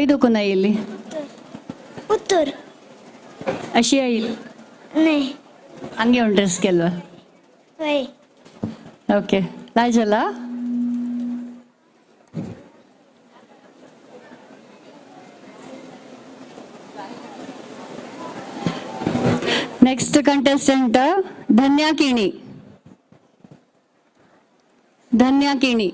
खंय दुखून आयिल्ली? पुत्तूर. अशी आयिल्ली? नाही. हांगा येवन ड्रेस केलो? वय. Okay, लायजला. Next contestant Dhanya Keni. Dhanya Keni.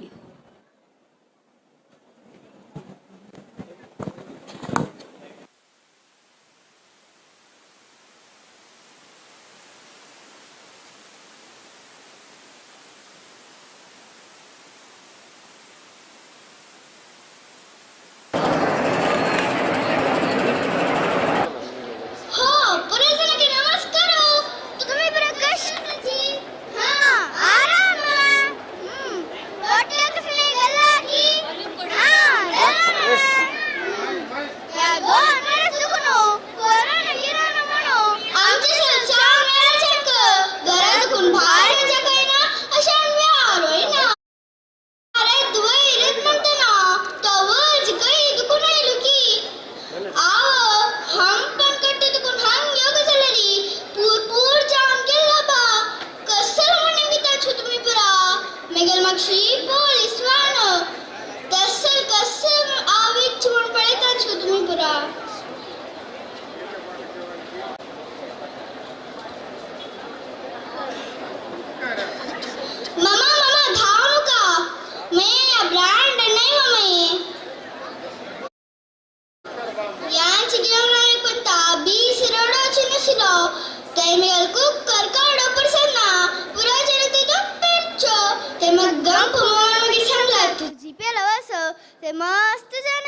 मस्त जाण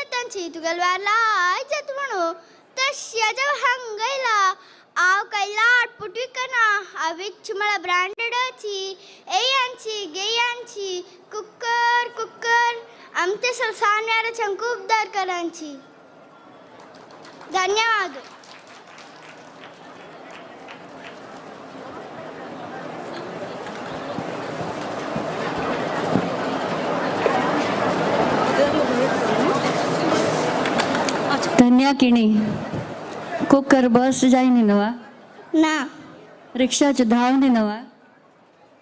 तुगेल लायजात म्हणून तश्याच्या हांगयला हांव काय लाटपुट विकना, हांव विकची म्हळ्यार ब्रांडेडाची एयांची गेयांची कुकर कुकर आमचे सानव्याराच्या खूब दरकरांची. धन्यवाद. धन्या किणी, कुकर बस जायनी नवा? ना. रिक्षाचे धावनी नवा?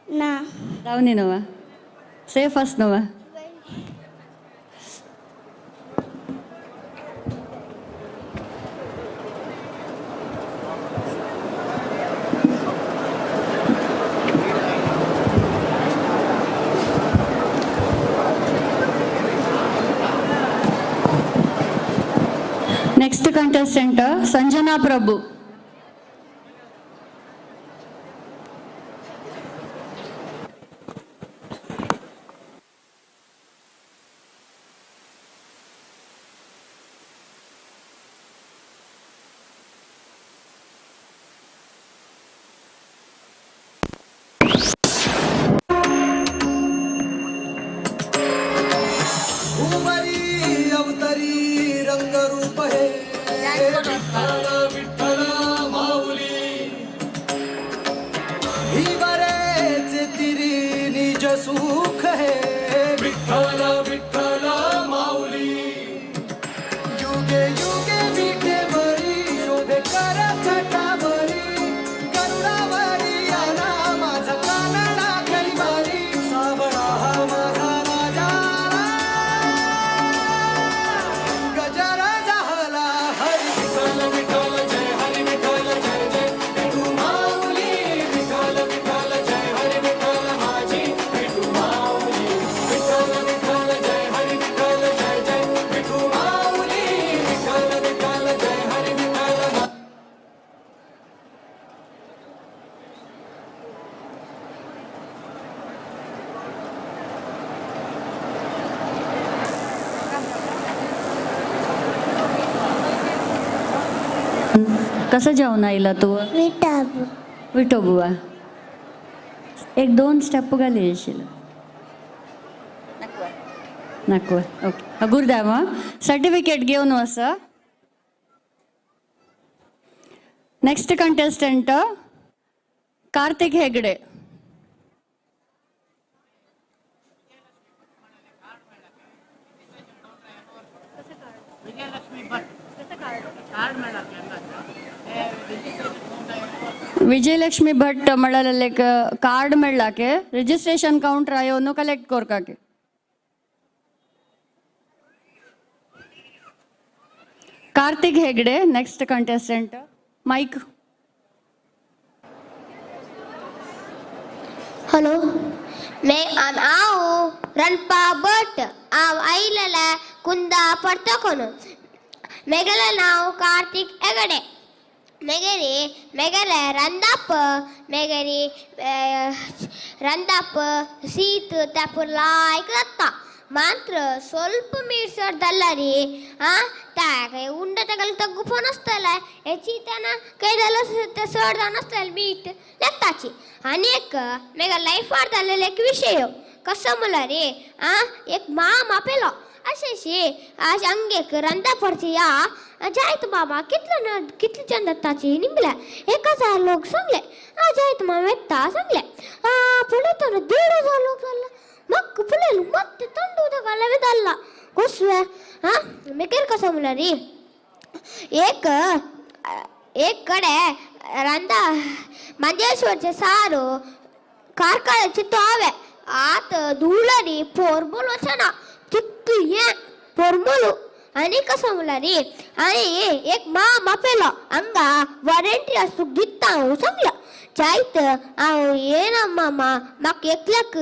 ना. धावनी नवा? सेफ आस नवा? Next contestant Sanjana Prabhu. सुख है विठ्ठल विठ्ठल माऊली, युगे युगे विठेवरी शोभे कर छटावरी, गरुडावरी आला माझा कानडा कैवारी, सावळा हा माझा राजा गजरा झाला. हरी विठ्ठल विठ्ठल जय हरी विठ्ठल जय जय विठू माऊली, विठ्ठल विठ्ठल जय हरी विठ्ठल माझी विठू माऊली, विठ्ठल विठ्ठल जय हरी विठ्ठल जय जय विठू माऊली, विठ्ठल विठ्ठल जय हरी विठ्ठल. कसं जेवण आयला तू? विटाबू. विठोबुवा. एक दोन स्टेप घाली येशील नको? ओके, गुरुदाम सर्टिफिकेट घेऊन वस. Next contestant Karthik Hegde. Vijayalakshmi Bhat ಮಳಲಲ್ಲಿ ಕಾರ್ಡ್ ಮೆಳ್ಳಾಕೆ ರಿಜಿಸ್ಟ್ರೇಷನ್ ಕೌಂಟರ್ ಆಯೋನು ಕಲೆಕ್ಟ್ ಕೊರ್ಕಾಕೆ. Karthik Hegde next contestant. Mike. Hello, may हांव रणपा भट, हांव आयलेलें कुंदा पडतकोन. मेगेलें नांव कार्तीक हेगडे. मेगेली मेगेले रंदाप मेगेली रंदाप शीत तें लायक जाता. मात्र ಸ್ವಲ್ಪ ಮೀಟ್ ಸರ್ ಆ ತಾಕ ಉಂಡ ತಗಲ್ ತಗ್ಗು ಫೋನ್ ಹೆಚ್ಚಿತನ ಕೈದಲ್ಲ ಸರ್ ಅನ್ನಿಸ್ತಲ್ಲ ಮೀಟ್ ಲೆತ್ತಾಚಿ. ಅನೇಕ ಮೇಗ ಲೈಫ್ ಆಡ್ದಲ್ಲ एक विषय कसो म्हणल्यार आ एक मामा पेलो अशें अंगेक रंदा पडची या जायत मामा कितले ना कितले जन जाताची निघले 1000 लोक सांगले. आ जायत मामा येता सांगले. आ पळयतना 1500 लोक जाल्ले. मग पळयलो मत्ते थंड उदक घालवे जाल्ला कोसवे. हा मागीर कसो म्हणल्यार एक एक कಡೆ ರಂದ ಮಂಜೇಶ್ವರचे सारो कारकळचे तोवे आत धुळरी पोरमोल वचना तितू हें पोरमोलू. आनी कसो म्हणल्यार आनी एक मामा पेलो हांगा वॉरंटी आसूंक दिता हांव सांगला. जायत हांव येना मामा, म्हाका एकल्याक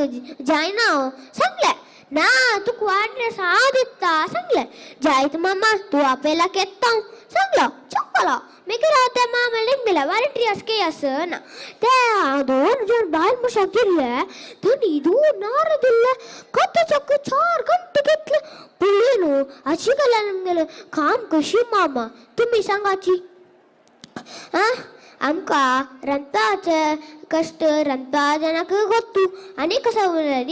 जायना हांव सांगलें. ना तुका वाडनेस हांव दिता सांगलें. जायत मामा तूं आपेलाक येता हांव सांगलो. चुकलो मागीर हांव त्या मामा लिंगले वॉरंटी आस के आसना ते हांव दोन जण बायल मनशाक दिल्ले तांणी दोन नार दिल्ले कत चक्क 4 घंटे घेतले. पळय न्हू अशी जाल्यार आमगेलें काम कशी मामा तुमी सांगाची. आं आमकां रांदपाचे कश्ट रांदपा जाणांक गोत्तू. आनी कसो म्हणल्यार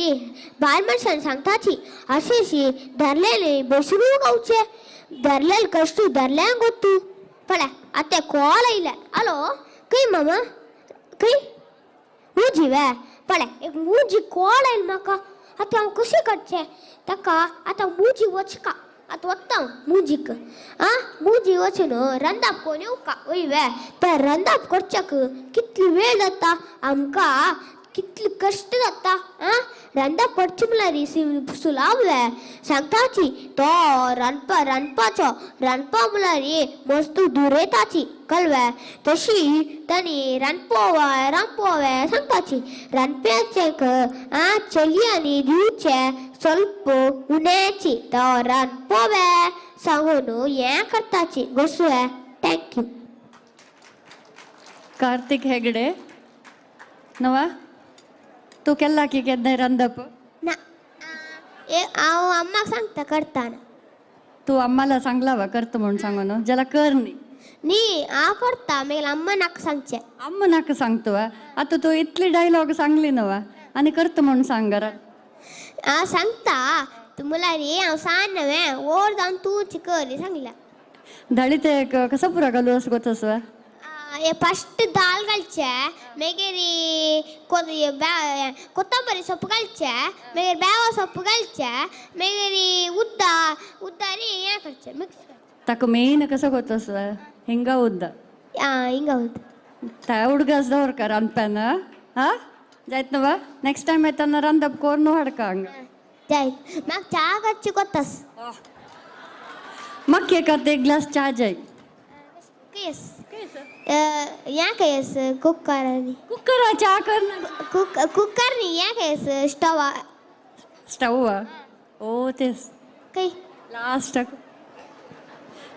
बायल मनशान सांगताची अशी अशी धरलेली बसून खावचे धरलेले कश्ट धरल्यांक गोत्तू. पळय आतां कॉल आयले. हॅलो खंय मामा खंय मुजी वे पळय एक मुजी कॉल आयलो म्हाका. आतां हांव कशें करचें ताका आतां मुजी वचका आतां वता हांव मुजीक. आं मुजी वचून रंदाप कोण येवका वय वे तर रंदाप करच्याक कितली वेळ जाता आमकां कितले कश्ट जाता. आं रंदाप करचें म्हणल्यार सुलाव वे सांगताची तो रांदपा रांदपाचो रांदपा म्हणल्यार मस्त दुरेताची कळवे तशी तांणी रांदपो रांदपो सांगताची रांदप्याचेक आं चलयांनी दिवचें स्वल्प उण्याची तो रांदपो सांगून हें करताची गोसवे. Thank you. Karthik Hegde नवा तूं केल्ला की केन्नाय रांदप? ना हांव अम्माक सांगता करताना. तूं अम्माला सांगला वा करता म्हणून सांगून ज्याला कर न्ही. न्ही हांव करता मागीर अम्मा नाका सांगचें. अम्मा नाका सांगता वा आतां तूं इतली डायलॉग सांगली न्हू वा आनी करता म्हणून सांग घरात. हांव सांगता तूं म्हणल्यार हांव सान न्हय व्हड जावन तूंच कर सांगल्या. दाळी ते कसो पुरो घालू असो गोतस वा? फस्ट दाल घालचें मागीर कोथंबरी सोप्प घालचें मागीर बेवा सोप्प घालचें मागीर उद्दा उद्दारी हें करचें मिक्स करचें. ताका मेन कसो गोतस वा? हिंगा उद्दा. आं हिंगा उद्दा. त्या उडगास दवरका रांदप्यान. हां जायत न्हू वा? नेक्स्ट टायम येताना रांदप कोरून हाडका हांगा. जायत म्हाका च्या करची कोत्तास. म्हाका एक एक ग्लास च्या जाय. केस हें खंय कुकर. कुकरा च्या कर. कुकर न्ही हें खंय स्टवा. स्टव ओ तेच खंय लास्टाक.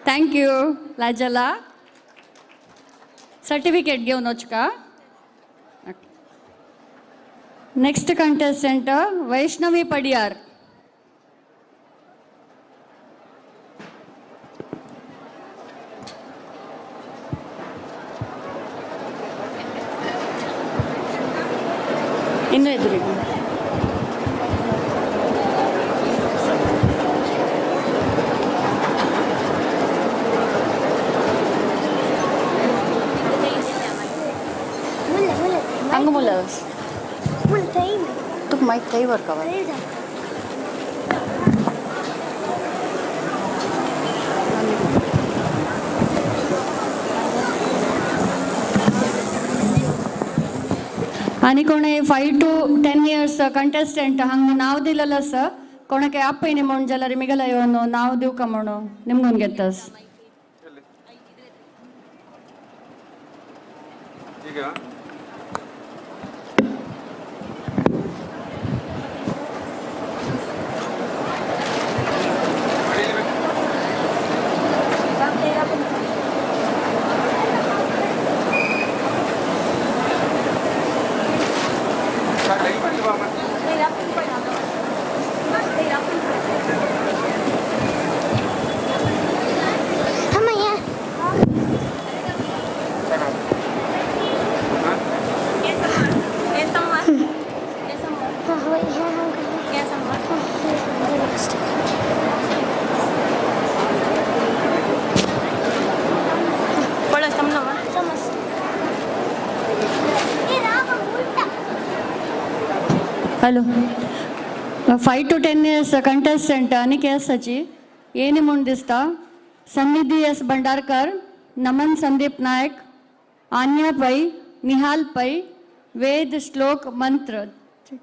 Thank you लाजला. सर्टिफिकेट घेवन वचका. Next contestant Vaishnavi Padiyar. ಇನ್ನೂ ಎದುರಿಗೆ. ಹಂಗ ಮುಲ್ಲ तुका मायक थंय व्हरका. आनी कोणे 5 to 10 years contestant ಹಂಗೆ ನಾವ್ ದಿಲ್ಲಲ್ಲ ಸರ್ ಕೊಣಕ್ಕೆ ಅಪ್ಪೈನಿ ಮೊಣ್ ಜಲರಿ ಮಿಗಲ ಯೋನು ನಾವು ದಿವ್ಕ ಮೊಣು ನಿಮ್ಗೊಂದು ಗೆತ್ತಸ್. ಈಗ Hello 5 to 10 years contestant Anik Sachi ಏನಿ म्हूण दिसता सन्निधी एस भंडारकर, नमन संदीप नायक, आन्या पै, निहाल पै, वेद श्लोक मंत्र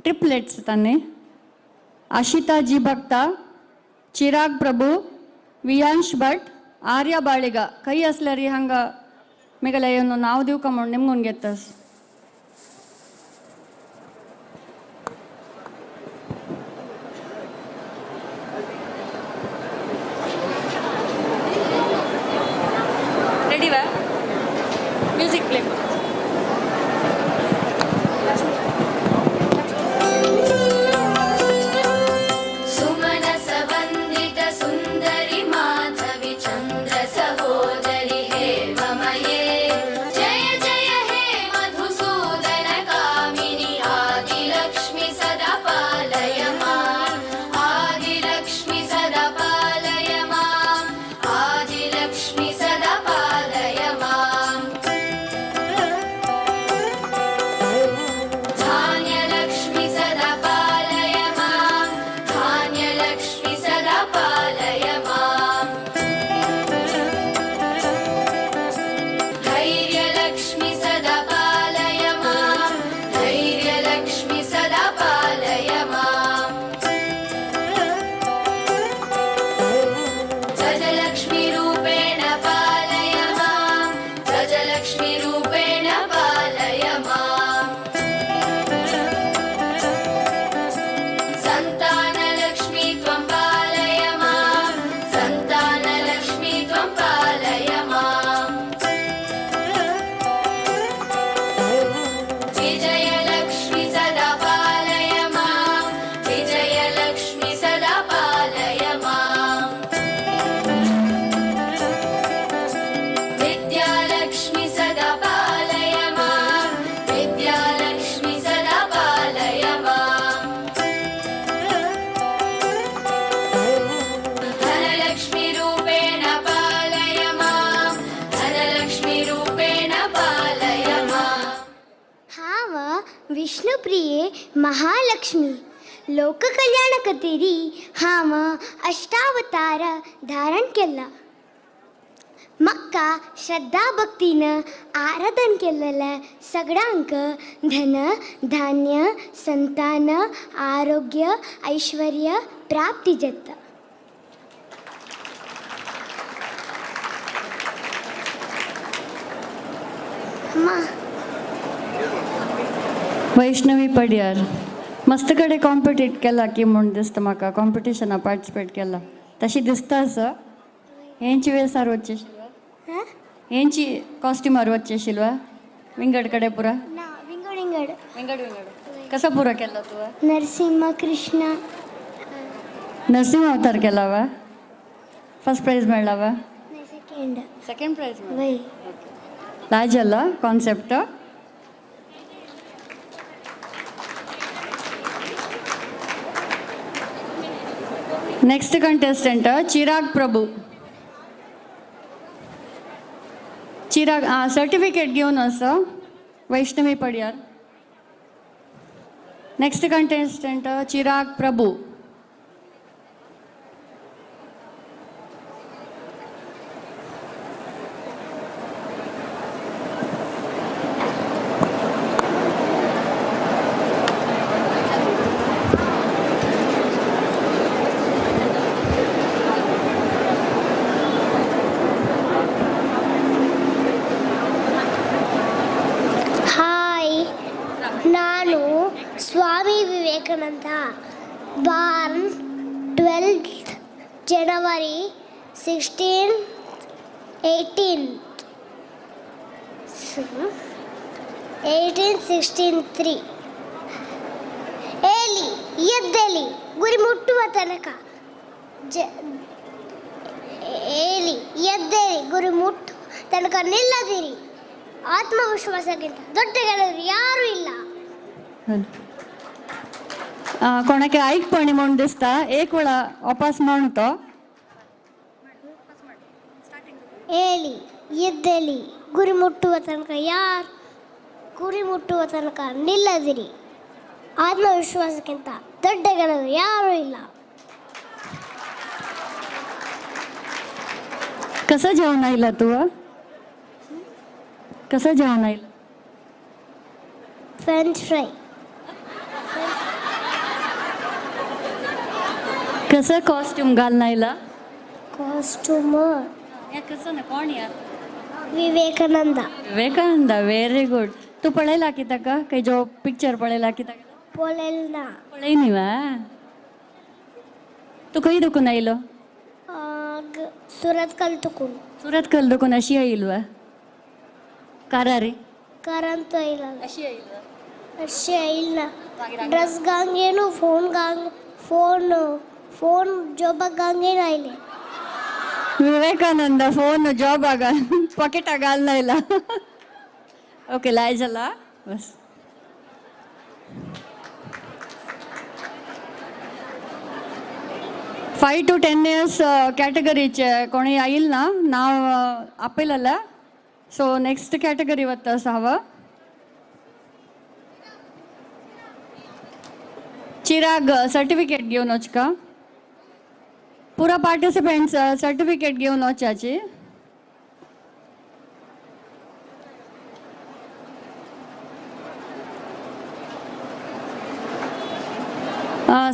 ट्रिपलेट्स तांणी, आशिता जी भक्ता, चिराग प्रभु, वियांश भट, आर्य बाळिगा. ಕೈ असल्यारी ಹಂಗ ಮಿಗಲ ಏನು ನಾವು ದಿವ್ಕ म्हूण ನಿಮ್ಗೊಂದು ಗೆತ್ತಸ್. Music play. सुमनसवन्दित सुन्दरि माधवि चन्द्र सहोदरि हे ममये जय जय हे मधुसूदन कामिनि आदिलक्ष्मि सदा पालय माम् आदिलक्ष्मि सदा पालय माम् आदिलक्ष्मि सदा पालय माम् धान्यलक्ष्मि सदा पालय मां धान्यलक्ष्मि सदा पालय माम् धैर्यलक्ष्मि सदा पालय मां धैर्यलक्ष्मि सदा पालय माम् गजलक्ष्मीरूपेण पालय मां गजलक्ष्मीरूपेण पालय माम् सन्तानलक्ष्मी त्वं पालय मां सन्तानलक्ष्मी त्वं पालय माम् विजयलक्ष्मी सदा पालय मां विजयलक्ष्मी सदा पालय माम् विद्यालक्ष्मी सदा पालय मां विद्यालक्ष्मी सदा पालय माम् धनलक्ष्मीरूपेण पालय मां धनलक्ष्मीरूपेण पालय माम्. ಹಾವ ವಿಷ್ಣುಪ್ರಿಯೆ ಮಹಾಲಕ್ಷ್ಮಿ ಲೋಕಕಲ್ಯಾಣ ಕತೀರಿ ಹಾವ ಅಷ್ಟಾವತಾರ ಧಾರಣ ಕೆಲ್ಲ मक्का श्रद्धा भक्तीनं आराधन केलेल्या सगळ्यांक धन धान्य संतान आरोग्य ऐश्वर्य प्राप्ती जाता. अम्मा वैष्णवी पडियार मस्त कडेन कॉम्पिटीट केला की म्हूण दिसता म्हाका कॉम्पिटिशना पार्टिसिपेट केला तशी दिसता असं. हेंची वेसार वच्चे हां हेंची कॉस्ट्युमार वच्चे शिल्वा विंगड कडेन पुरा ना विंगड विंगड विंगड विंगड कसं पुरा केला तुवें? नरसिंह कृष्ण नरसिंह अवतार केला वा? फर्स्ट प्रायज मेळ्ळा वा? सेकंड. सेकंड प्रायज वय. लाजल concept. Next contestant Chirag Prabhu. Chirag certificate घेवन असो Vaishnavi Padiyar. Next contestant Chirag Prabhu. Vivekananda born 12th January 1618 1863. ಏಳಿ ಎದ್ದೇಳಿ ಗುರಿ ಮುಟ್ಟುವ ತನಕ ಏಳಿ ಎದ್ದೇಳಿ ಗುರಿ ಮುಟ್ಟುವ ತನಕ ನಿಲ್ಲದಿರಿ. ಆತ್ಮವಿಶ್ವಾಸಕ್ಕಿಂತ ದೊಡ್ಡ ಗೆಳೆಯರು ಯಾರೂ ಇಲ್ಲ. कोणाक आयकपणी म्हूण दिसता एक वेळा वापस म्हण तो. ಏಳಿ ಎದ್ದೇಳಿ ಗುರಿ ಮುಟ್ಟುವ ತನಕ ಯಾರು ಗುರಿ ಮುಟ್ಟುವ ತನಕ ನಿಲ್ಲದಿರಿ. ಆತ್ಮವಿಶ್ವಾಸಕ್ಕಿಂತ ದೊಡ್ಡ ಗೆಳೆಯರು ಯಾರೂ ಇಲ್ಲ. कसं जेवण आयला तू? कसं जेवण आयला? French fry. कसं कॉस्ट्यूम घालून आयला? ಕಾಸ್ಟ್ಯೂಮ್ कसं ना कोण या? ವಿವೇಕಾನಂದ. Vivekananda, very good. तू पळयला की ताका काही जो पिक्चर पळयला की ताका? ಪೊಲೆಲ್ನ. पळय न्ही वा. तू खंय दुखून आयलो? सुरत ಕಲ್ತುಕುನ್. सुरत कल दुखून अशी आयल वा कारारी? ಕರಂತ ಇಲ್ಲ. अशी आयल. ಅಷ್ಟೇ ಇಲ್ಲ. Dress ಗಾಂಗೇನು phone Gong phone phone ಜೋಬಾಗ ಗಾಂಗೇನು ಆಯ್ಲೆ. विवेकानंद फोन जॉब आगा पॉकेट घालना आयला. ओके लाय जाला बस. 5 to 10 years कॅटेगरीचे कोणी येईल ना नाव आपयलेलें. सो नेक्स्ट कॅटेगरी वता आसा हांव. चिराग सर्टिफिकेट घेवन वचका. पुरा पार्टिसिपेंट्स सर्टिफिकेट घेवन वचाची.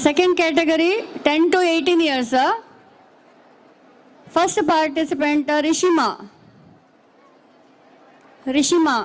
Second category 10 to 18 years. First participant Rishima. Rishima.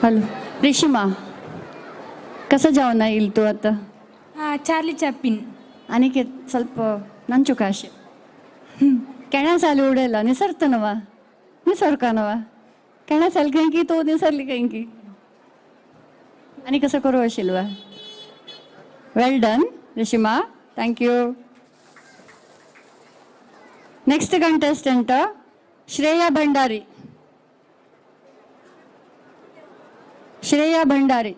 Hello Rishima, कसं जेवण येईल तू आता? चार्ली चॅपिन. अनिकेत ಸ್ವಲ್ಪ ನಂಚುಕಾಶಿ. केण्या साली उडयला निसरत नवा निसरका नवा केण्या साल खंय की तो निसरली खंय की आनी कसं करू आशिल्लो. Well done Rishima, thank you. Next contestant Shreya Bhandari. Shreya Bhandari.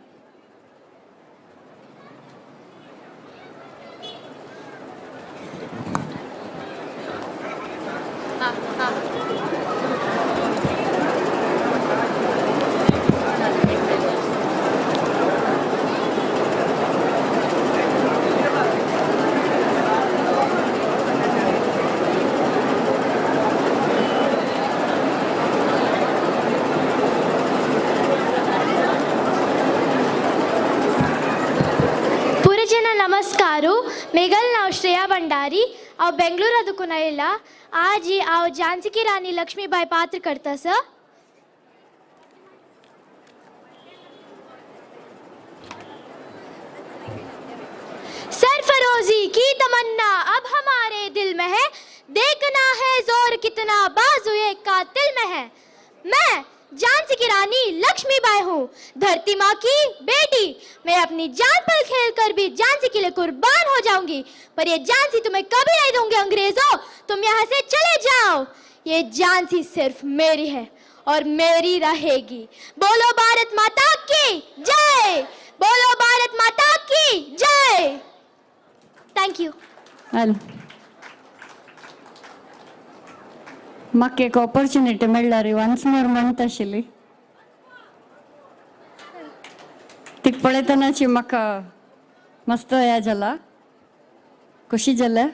पुरजन नमस्कारू. मेगल नाव श्रेया भंडारी. हांव बेंगलोरा दुकून आयला. आज हांव झांसी की राणी लक्ष्मीबाई पात्र करता सर. सरफरोजी की तमन्ना अब हमारे दिल में है, देखना है जोर कितना बाजुए कातिल में है. मैं झांसी की रानी लक्ष्मीबाई हूँ, धरती माँ की बेटी. मैं अपनी जान पर खेल कर भी झांसी के लिए कुर्बान हो जाऊंगी, पर ये झांसी तुम्हें कभी नहीं दूंगी. अंग्रेजों, तुम यहाँ से चले जाओ. ये झांसी सिर्फ मेरी है और मेरी रहेगी. बोलो भारत माता की जय, बोलो भारत माता की जय. Thank you. हॅलो, म्हाका एक ऑपॉर्च्युनिटी मेळ्ळारी वन्स मोर म्हणटा आशिल्ली. तिका पळयतनाची म्हाका मस्त हें जाला, खुशी जालें.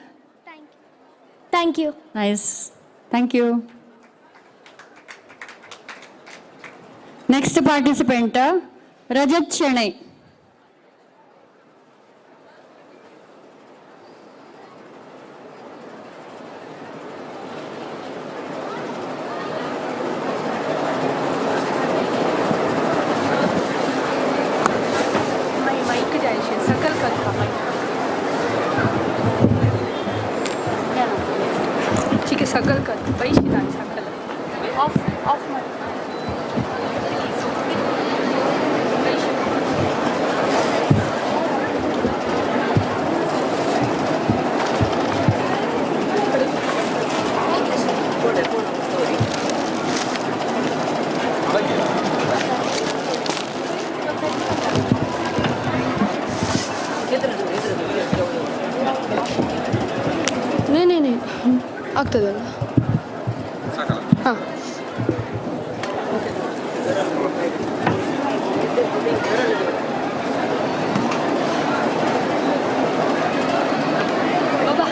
Thank you. Nice, thank you. Next participant Rajat Shenoy. Mic जाय सकल करता माईक. ठीक आहे, सकल कर पैसे ना सकल ऑफ ऑफ मार. पैसे. नहीं नहीं नहीं, ಆಗ್ತದಲ್ಲ. ಹಾಂ. बाबा.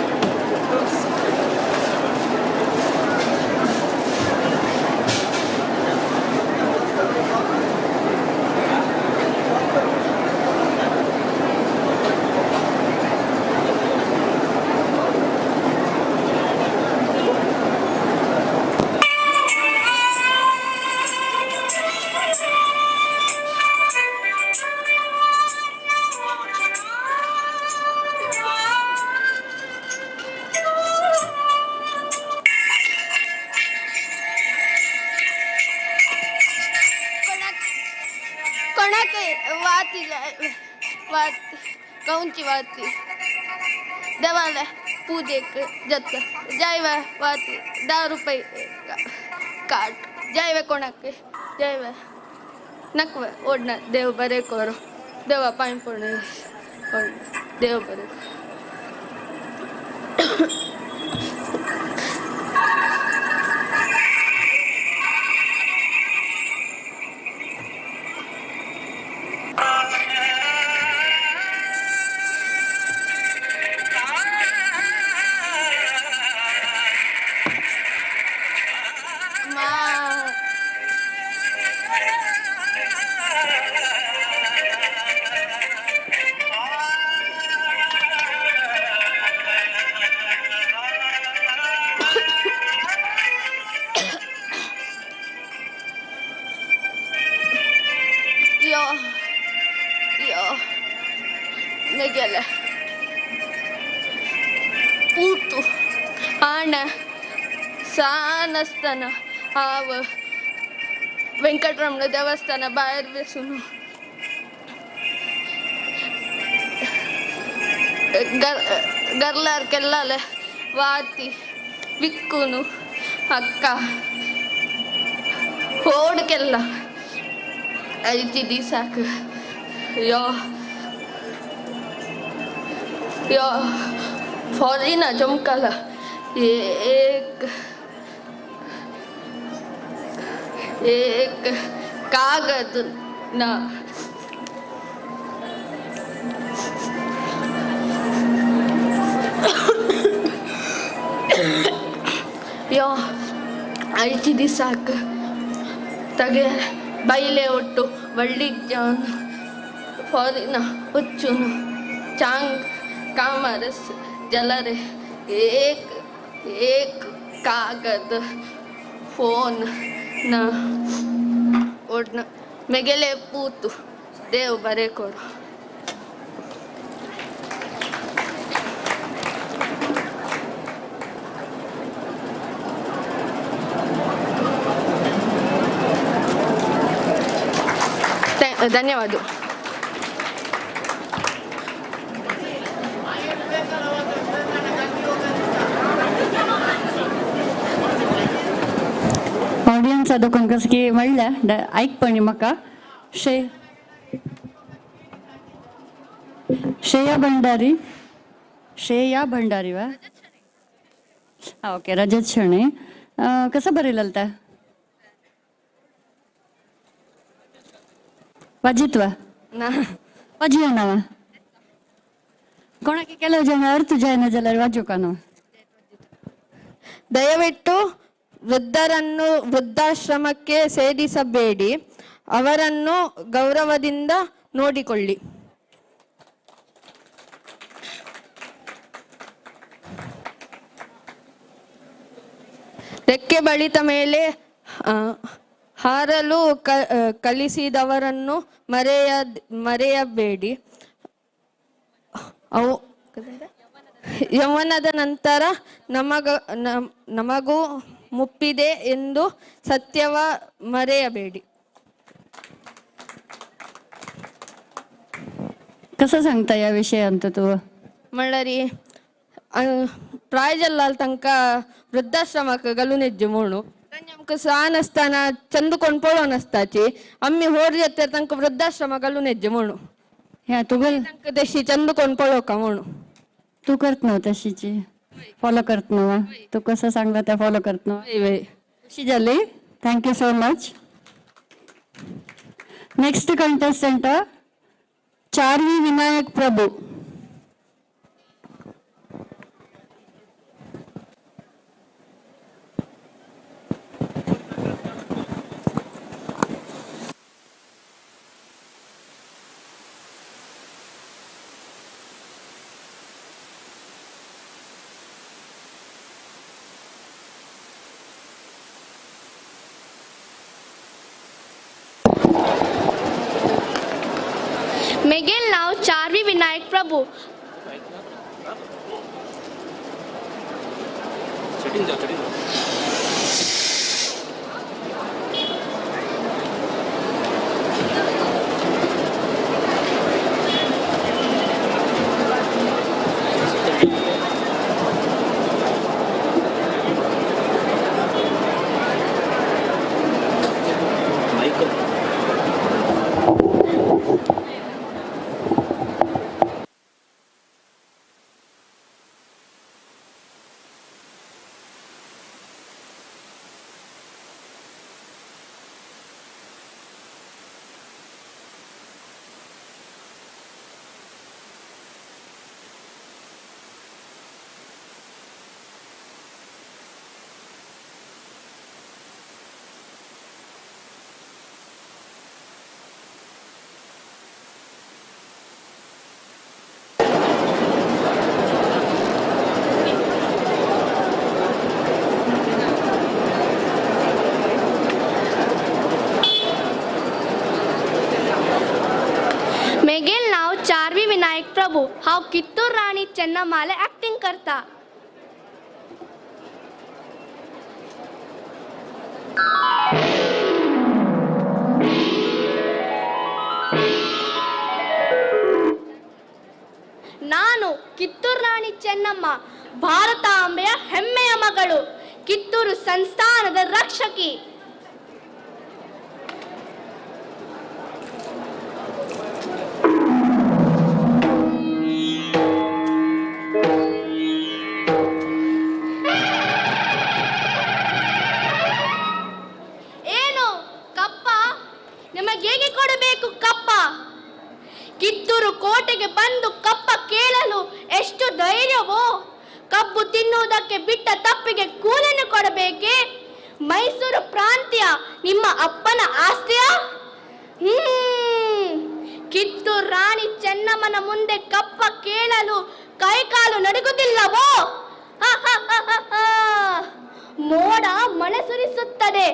कोणाक कोणाक वाती जाय, वात कंवची वाती देवाला पुजेक जाता जाय वा वाती 10 रुपये काट जाय वे कोणाक जाय वे नक वे ओडना. देव बरें करो, देवा पांय पडून देव बरें करो. मा. यो यो मेगेले पूतु आण. सान आसतना हांव वेंकटरमण देवस्थाना भायर बसून गरलार केल्लाले वाती विक्कून अक्का होड केल्ला आयची दिसाक यो यो फॉरिना चमकाला एक एक कागद ना यो आयची दिसाक तगे बायले ಒಟ್ಟು वಳ್ಳಿಗ್ जावन फॉरिना वचून चांग कामरस जलरे एक एक कागद फोन ना ओडन मेगेले पूत देव बरें करूं. ಧನ್ಯವಾದ. ऑडियन्स आतां कोण कसं की म्हणल्या ऐकपणी म्हाका श्रेया भंडारी, श्रेया भंडारी वा हां ओके रजत शणे कसं बरयलें ते वाजित्वा ना वाजया ना कोणाक ಕೆಲವು ಜನ ಅರ್ಥ जायना जाल्यार वाजूका न्हू. ದಯವಿಟ್ಟು ವೃದ್ಧರನ್ನು ವೃದ್ಧಾಶ್ರಮಕ್ಕೆ ಸೇರಿಸಬೇಡಿ, ಅವರನ್ನು ಗೌರವದಿಂದ ನೋಡಿಕೊಳ್ಳಿ. ರೆಕ್ಕೆ ಬಳಿತ ಮೇಲೆ ಹಾರಲು ಕಲಿಸಿದವರನ್ನು ಮರೆಯಬೇಡಿ. ಅವು ಯೌವನದ ನಂತರ ನಮಗೂ ಮುಪ್ಪಿದೆ ಎಂದು ಸತ್ಯವ ಮರೆಯಬೇಡಿ. कसं सांगता या विषयांत तू? म्हणल्यार ಪ್ರಾಯ ಜಲ್ಲಾಲ್ ತನಕ ವೃದ್ಧಾಶ್ರಮಕ್ಕೆ ಗಲುನೆಜ್ಜು ಮೋಣು आमकां सान आसतना चंद कोण पळोवन आसताची आमी व्हड जाता तांकां वृद्धाश्रमा घालून येचे म्हणून ह्या तुगेल तांकां तशी चंद कोण पळोवका म्हणून. तू करत न्हू तशीची फॉलो करत न्हू, तू कसं सांगला त्या फॉलो करत न्हू. वय वय खुशी जाली. Thank you so much. Next contestant Charvi Vinayak Prabhu. मेगेल नाव चार्वी विनायक प्रभु. मेगेल नाव चार्वी विनायक प्रभु. हांव कित्तूर राणी चेन्नमाले एक्टिंग करता. ನಾನು ಕಿತ್ತೂರು ರಾಣಿ ಚೆನ್ನಮ್ಮ, ಭಾರತಾಂಬೆಯ ಹೆಮ್ಮೆಯ ಮಗಳು, ಕಿತ್ತೂರು ಸಂಸ್ಥಾನದ ರಕ್ಷಕಿ. ಏನು ಕಪ್ಪ, ನಿಮಗೆ ಹೇಗೆ ಕೊಡಬೇಕು ಕಪ್ಪ? ಕಿತ್ತೂರು ಕೋಟೆಗೆ ಬಂದು ಕಪ್ಪ ಕೇಳಲು ಎಷ್ಟು ಧೈರ್ಯವೋ! ಕಬ್ಬು ತಿನ್ನುವುದಕ್ಕೆ ಬಿಟ್ಟ ತಪ್ಪಿಗೆ ಕೂಲನ್ನು ಕೊಡಬೇಕೆ? ಮೈಸೂರು ಪ್ರಾಂತ್ಯ ನಿಮ್ಮ ಅಪ್ಪನ ಆಸ್ತಿಯ? ಕಿತ್ತೂರು ರಾಣಿ ಚೆನ್ನಮ್ಮನ ಮುಂದೆ ಕಪ್ಪ ಕೇಳಲು ಕೈಕಾಲು ನಡುಗುತ್ತಿಲ್ಲವೋ? ಮೋಡ ಮಳೆ ಸುರಿಸುತ್ತದೆ,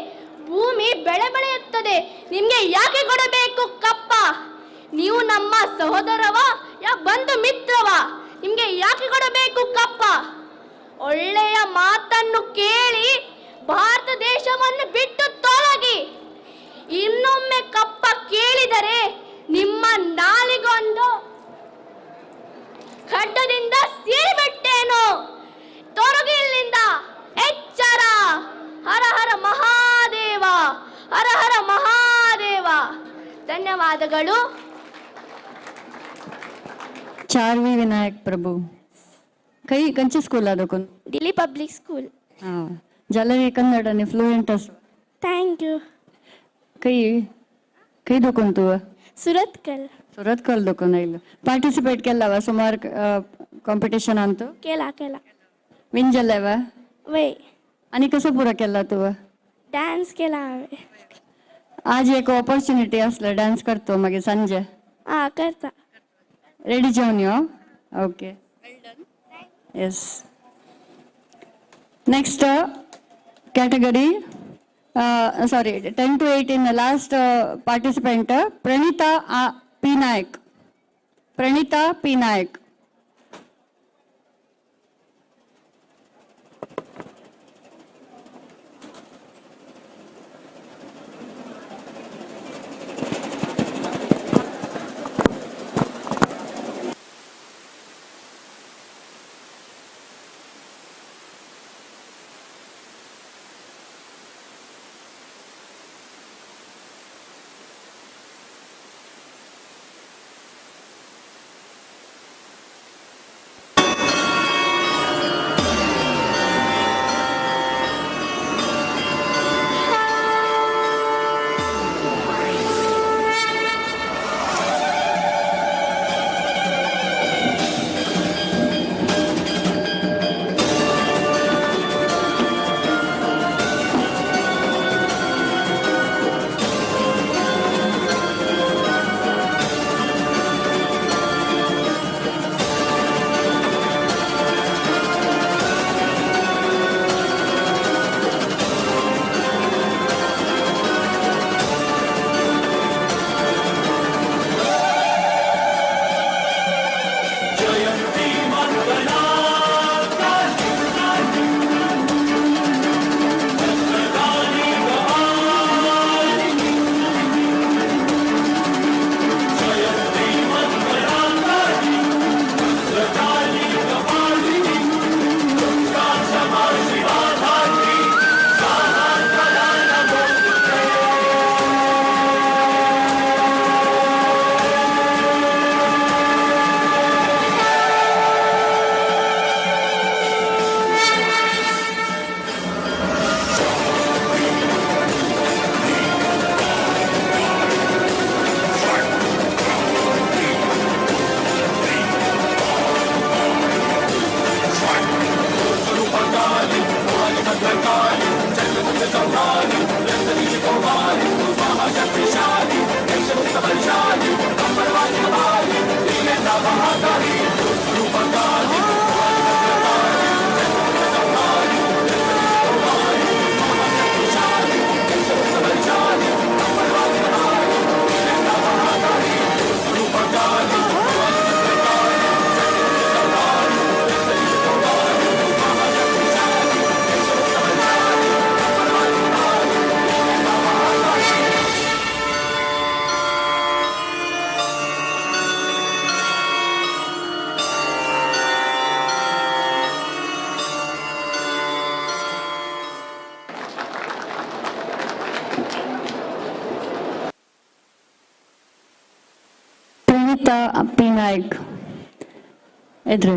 ಭೂಮಿ ಬೆಳೆ ಬೆಳೆಯುತ್ತದೆ, ನಿಮ್ಗೆ ಯಾಕೆ ಕೊಡಬೇಕು ಕಪ್ಪ? ನೀವು ನಮ್ಮ ಸಹೋದರವ ಯಾ ಬಂಧು ಮಿತ್ರವ? ನಿಮ್ಗೆ ಯಾಕೆ ಕೊಡಬೇಕು ಕಪ್ಪ? ಒಳ್ಳೆಯ ಮಾತನ್ನು ಕೇಳಿ ಭಾರತ ದೇಶವನ್ನು ಬಿಟ್ಟು ತೊಲಗಿ. ಇನ್ನೊಮ್ಮೆ ಕಪ್ಪ ಕೇಳಿದರೆ ನಿಮ್ಮ ನಾಲಿಗೊಂದು ಖಡ್ಡದಿಂದ ಸೀರಿಬಿಟ್ಟೇನು. ತೊಲಗಿ ಇಲ್ಲಿಂದ, ಎಚ್ಚರ! ಹರ ಹರ ಮಹಾದೇವ, ಹರ ಹರ ಮಹಾದೇವ. ಧನ್ಯವಾದಗಳು. ಚಾರ್ವಿ ವಿನಾಯಕ್ ಪ್ರಭು, खंय खंयच्या स्कुला दोकून? दिल्ली पब्लिक स्कूल. हां, जाल्यार कन्नड आनी फ्लुएंट आसा. Thank you. खंय खंय दोकून तूं? सुरतकल. सुरतकल दोकून आयलो. पार्टिसिपेट केला वा सुमार कॉम्पिटिशनान तूं? केला केला. विन जालें वा? वय. आनी कसो पुरो केला तूं? डान्स केला हांवें. आज एक ऑपॉर्च्युनिटी आसलो डान्स करतो मागीर सांजे. आं, करता. रेडी जावन यो. Okay, yes. Next category, sorry, 10 to 18 last participant Pranita P Naik. Pranita P Naik. Anita P Nayak येद्रे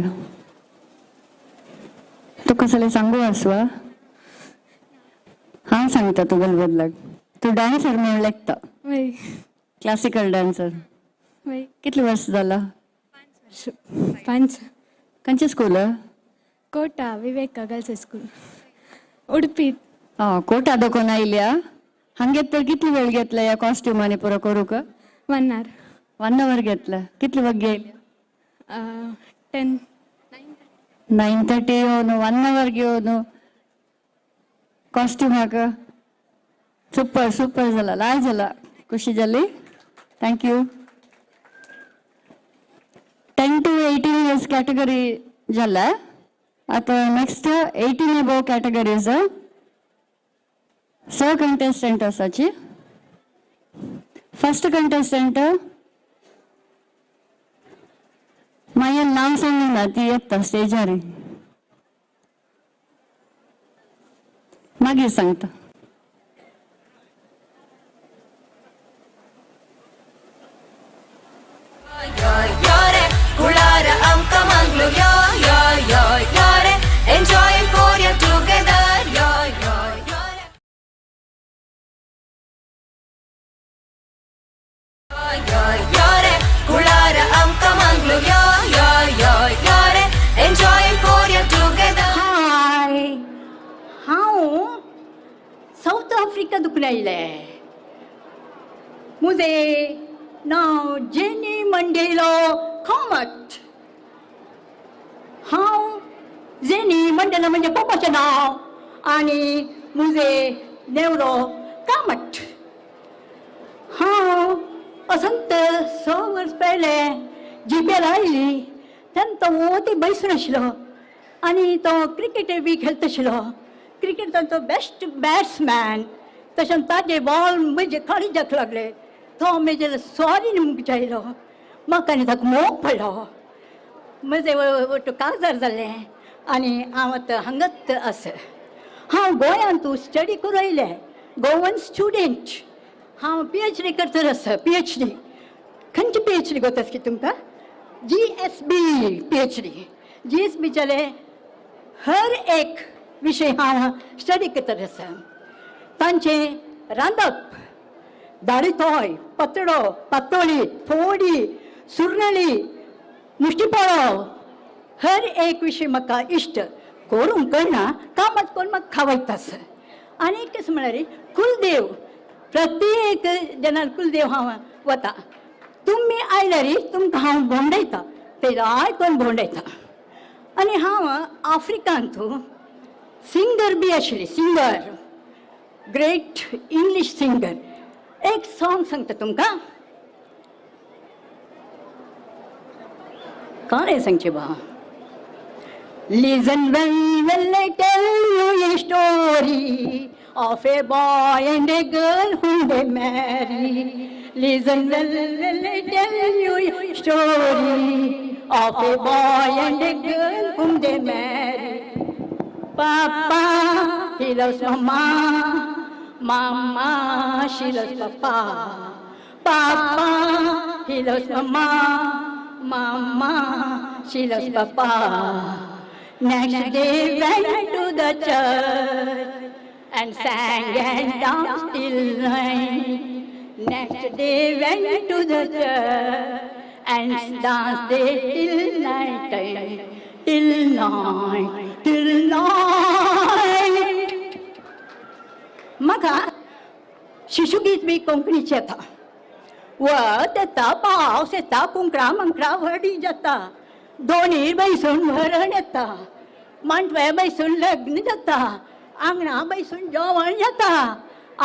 तुका सगळें सांगू आसवा हांव सांगता तुगेले बदलाक. तूं डान्सर म्हणून लेखता, क्लासिकल डान्सर. कितले वर्स जाला? 5. खंयचे school? Kota Viveka girls high school, Udupi. आं, कोटा दोकोन आयल्या. हांगे तर कितली वेळ घेतला ह्या कॉस्ट्युमांनी पुरो करूंक? 1 hour. 1 our घेतला. कितली वग येयल्या? 10. 9:30 येवन 1 our घेवन कॉस्ट्युमाक. सुपर सुपर जाला, लाय जाला. खुशी जाली. Thank you. 10 to 18 years category जाला. आतां नेक्स्ट 18 एबोव कॅटेगरीज 6 कंटेस्टंट आसाची. फर्स्ट कंटेस्टंट मागीर नांव सांगना, ती येता स्टेजार मागीर सांगता. हाय, हांव सावथ आफ्रिका दुखून आयलें. म्हजें नांव जेनी मंडेलो कामत. हांव जेनी मंडेलो म्हणजे पप्पाचें नांव आनी म्हजें नेवरो कामत. हांव असंत 6 वर्स पयलें जिबेर आयली तेन्ना तो वोती बैसून आशिल्लो आनी तो क्रिकेट बी खेळटा आशिल्लो. क्रिकेट तांचो बेस्ट बॅट्समॅन. तशें ताजे बॉल म्हजे काळजाक लागले. तो म्हजे सॉरी म्हणूंक आयलो. म्हाका आनी ताका मोग पडलो. म्हजें वट्ट काजार जालें आनी हांव आतां हांगाच आसा. हांव गोंयांत स्टडी करूं आयलें, गोवन स्टुडंट. हांव PhD करतर आसा. PhD खंयची PhD गोत आसा तुमकां? GSB PhD. GSB जालें हर एक विशय हांव स्टडी करतर आसा. तांचें रांदप, दाळीतोय, पतडो, पातोळी, फोडी, सुरनळी, मुष्टीपोळो, हर एक विशय म्हाका इश्ट. करूंक कळना, कामात कोण म्हाका खावयता आसा. आनी एक कशें म्हळ्यार कुलदेव, प्रत्येक जनान कुलदेव हांव वता. तुमी आयल्यार तुमकां हांव भोंवडायता, ते आयकून भोंवडायता. आनी हांव आफ्रिकांत सिंगर बी आशिल्ली, सिंगर, ग्रेट इंग्लीश सिंगर. एक सॉंग सांगता तुमकां. काय सांगचें बा? Listen well, well, I tell you a story of a boy and a girl who they marry. Listen well, well, I tell you a story of a boy and a girl whom they marry. Papa, he loves mama. Mama, she loves papa. Papa, he loves mama. Mama, she loves papa. Next day went to the church and sang and danced till night. Next day went to the church and danced till night time, till night, till night. म्हाका शिशुगीत बी कोंकणीचें येता. वत येता, पावस येता, कुंकडां मंकडां व्हडीं जाता, दोनी बैसून भरण येता, मांडव्या बैसून लग्न जाता, आंगणा बैसून जेवण जाता,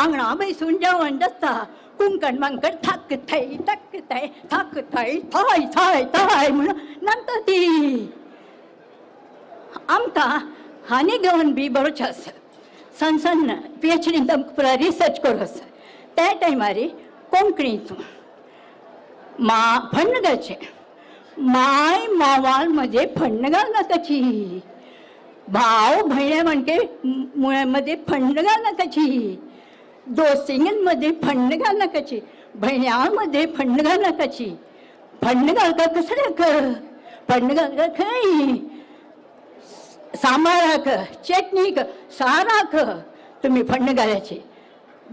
आंगणा बैसून जेवण जाता, कुंकण मांकड थाक थै थक थै थाक थै थाय थाय थाय म्हणून नंतर ती. आमकां हानी घेवन बी बरोच आसा. सन सन PhD आमकां रिसर्च करूं आसा. त्या टायमार कोंकणीचो मा फण्ण घालचें. माय मावाल म्हजे फण्ण घालनाकाची, भाव भयणे म्हणके मध्ये फण्ण घालनाकाची, दोस्तींमध्ये फण्ण घालनाकाची, भयण्यांमध्ये फण्ण घालनाकाची. फण्ण घालता कसल्याक, फण्ण घालता खंय, सांबाराक, चटणीक, साराक तुमी फण्ण घालायची.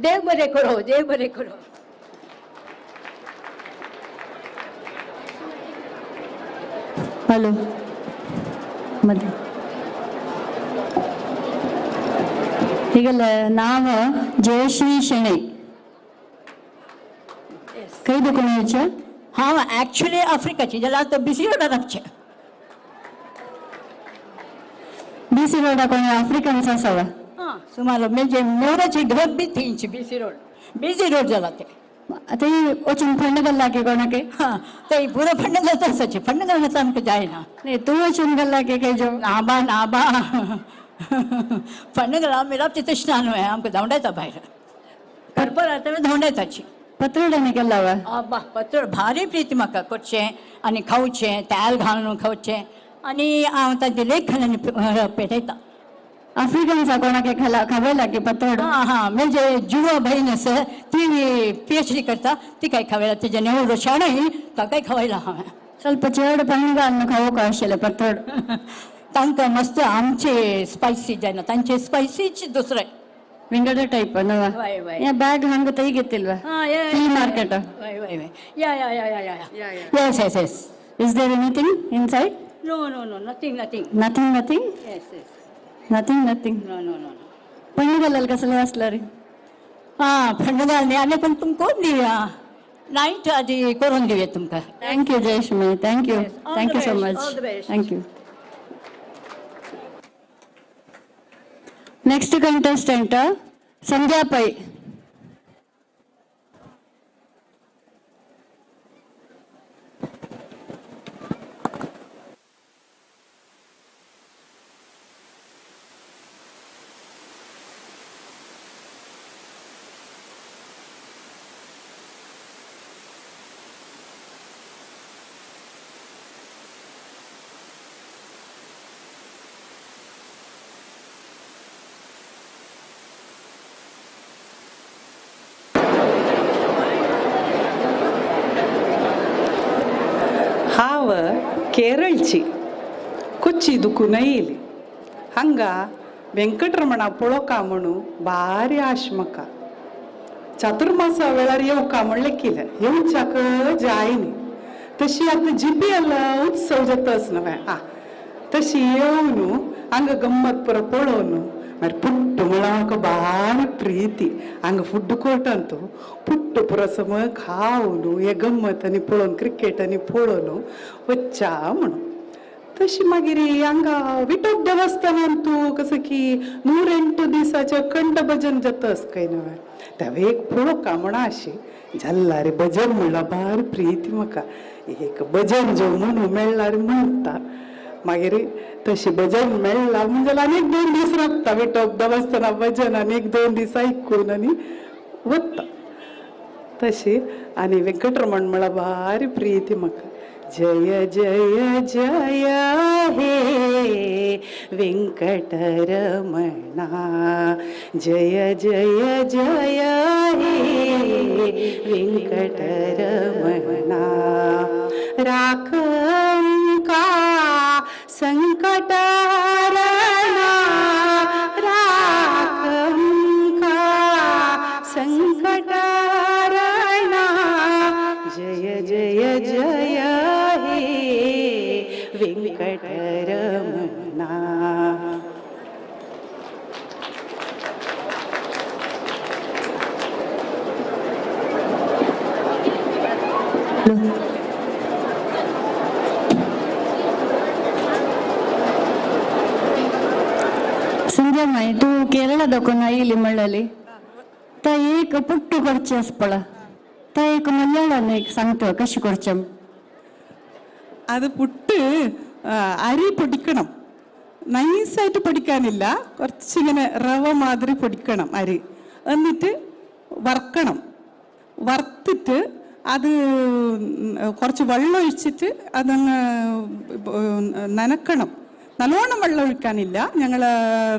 देव बरें करो, देव बरें करो. हॅलो मध्ये हिगल नाव जयश्री शेणै. खंय दुखून येवचें? हांव ॲक्च्युली आफ्रिकाची, जाल्यार आतां बीसी रोडार रावचें. बीसी रोडा कोणी आफ्रिकन्स आसा? हां, सुमार म्हणजे मोराची घर बी थंयची बीसी रोड, बीसी रोड जाला ते. आतां वचून फंड घालला की कोणाके? हां, ते पुरो फंड घालता आसाचे, फंड घालता आमकां जायना. न्ही, तूं वचून घालला की खंय जो? ना बा, ना बा, फंड घाला आमी रावचे तशें ना न्हय, आमकां धांवडायता भायर, करपा रावता धांवडायताची. पत्रडाने केला वा? आबा, पत्र भारी प्रीती म्हाका करचें आनी खावचें, तेल घालून खावचें आनी हांव तांचें लेखन आनी पेटयता. आफ्रिकन्सा कोणाके खाला खावेला की पत्रड? हां हां, म्हणजे जुवा बहीण आसा ती पीएचडी करता, तिकाय खावयला, तिजे नेवरो शाणय ताकाय खावयला हांवें. ಸ್ವಲ್ಪ चड फण्ण घालून खावूंक आशिल्लें पत्रड. तांकां मस्त आमचे स्पायसी जायना, तांचे स्पायसीच दुसरें विंगड टायप नवा. वय वय. या बॅग हांगा तै घेतिल्वा? हां, या फ्ली मार्केट. वय वय वय, या या या या या yes yes yes. Is there anything inside? No no no, nothing nothing. Nothing nothing? Yes yes. Nothing nothing. No no no. फण्ण घालाल कसलें आसला रे? हां, फण्ण घाल आनी पण तुमकां कोण दिवया, नायट आदी करून दिवया तुमकां. Thank you Jayashree, thank you. Thank you so much. Thank you. Next contestant Sandhya Pai. हांव केरळची, कोच्ची दुखून येयली. हांगा वेंकटरमणा पळोवका म्हणून भारी आश म्हाका. चातुर्मासा वेळार येवका म्हणलें कितें येवच्याक जायनी. तशी आतां जीपीएल उत्सव जाता न्हय, आं तशी येवन हांगा गम्मत पुरो पळोवन मागीर पुट्टू म्हळ्यार म्हाका भारी प्रिती. हांगा फूड कोर्टांत पुट्टू पुरो समज खावन हे गम्मत आनी पळोवन क्रिकेट आनी पळोवन वच्चा म्हणून. तशी मागीर हांगा विठोब देवस्थानांत कसं की 108 दिसाचें अखंड भजन जाता काय न्हय, तें एक पळोवका म्हण अशी जाल्ला रे भजन म्हणल्यार भारी प्रिती म्हाका. एक भजन जो म्हणून मेळ्ळार म्हणटा, मागीर तशी भजन मेळ्ळा म्हणजे आनी एक 2 दीस रावता विठोब देवस्थाना भजन आनी एक 2 दीस आयकून आनी वता तशी. आनी वेंकटरमण म्हळ्यार भारी प्रिती म्हाका. जय जय जय हे वेंकटरमणा, जय जय जय हे वेंकटरमणा, राखंका संकटहरणा, राखंका संकटहरणा, जय जय जय हे वेंकटरमणा. संध्या माई, तूं केरळा दाखोवन आयिल्ली म्हणलेली, ता एक पुट्टू करचें आसपळा, ता एक मल्याळान एक सांगता कशें करचें. അത് പുട്ട് അരി പൊടിക്കണം, നൈസായിട്ട് പൊടിക്കാനില്ല, കുറച്ചിങ്ങനെ റവ മാതിരി പൊടിക്കണം അരി. എന്നിട്ട് വറുക്കണം. വറുത്തിട്ട് അത് കുറച്ച് വെള്ളം ഒഴിച്ചിട്ട് അതങ്ങ് നനക്കണം. നല്ലോണം വെള്ളം ഒഴിക്കാനില്ല, ഞങ്ങൾ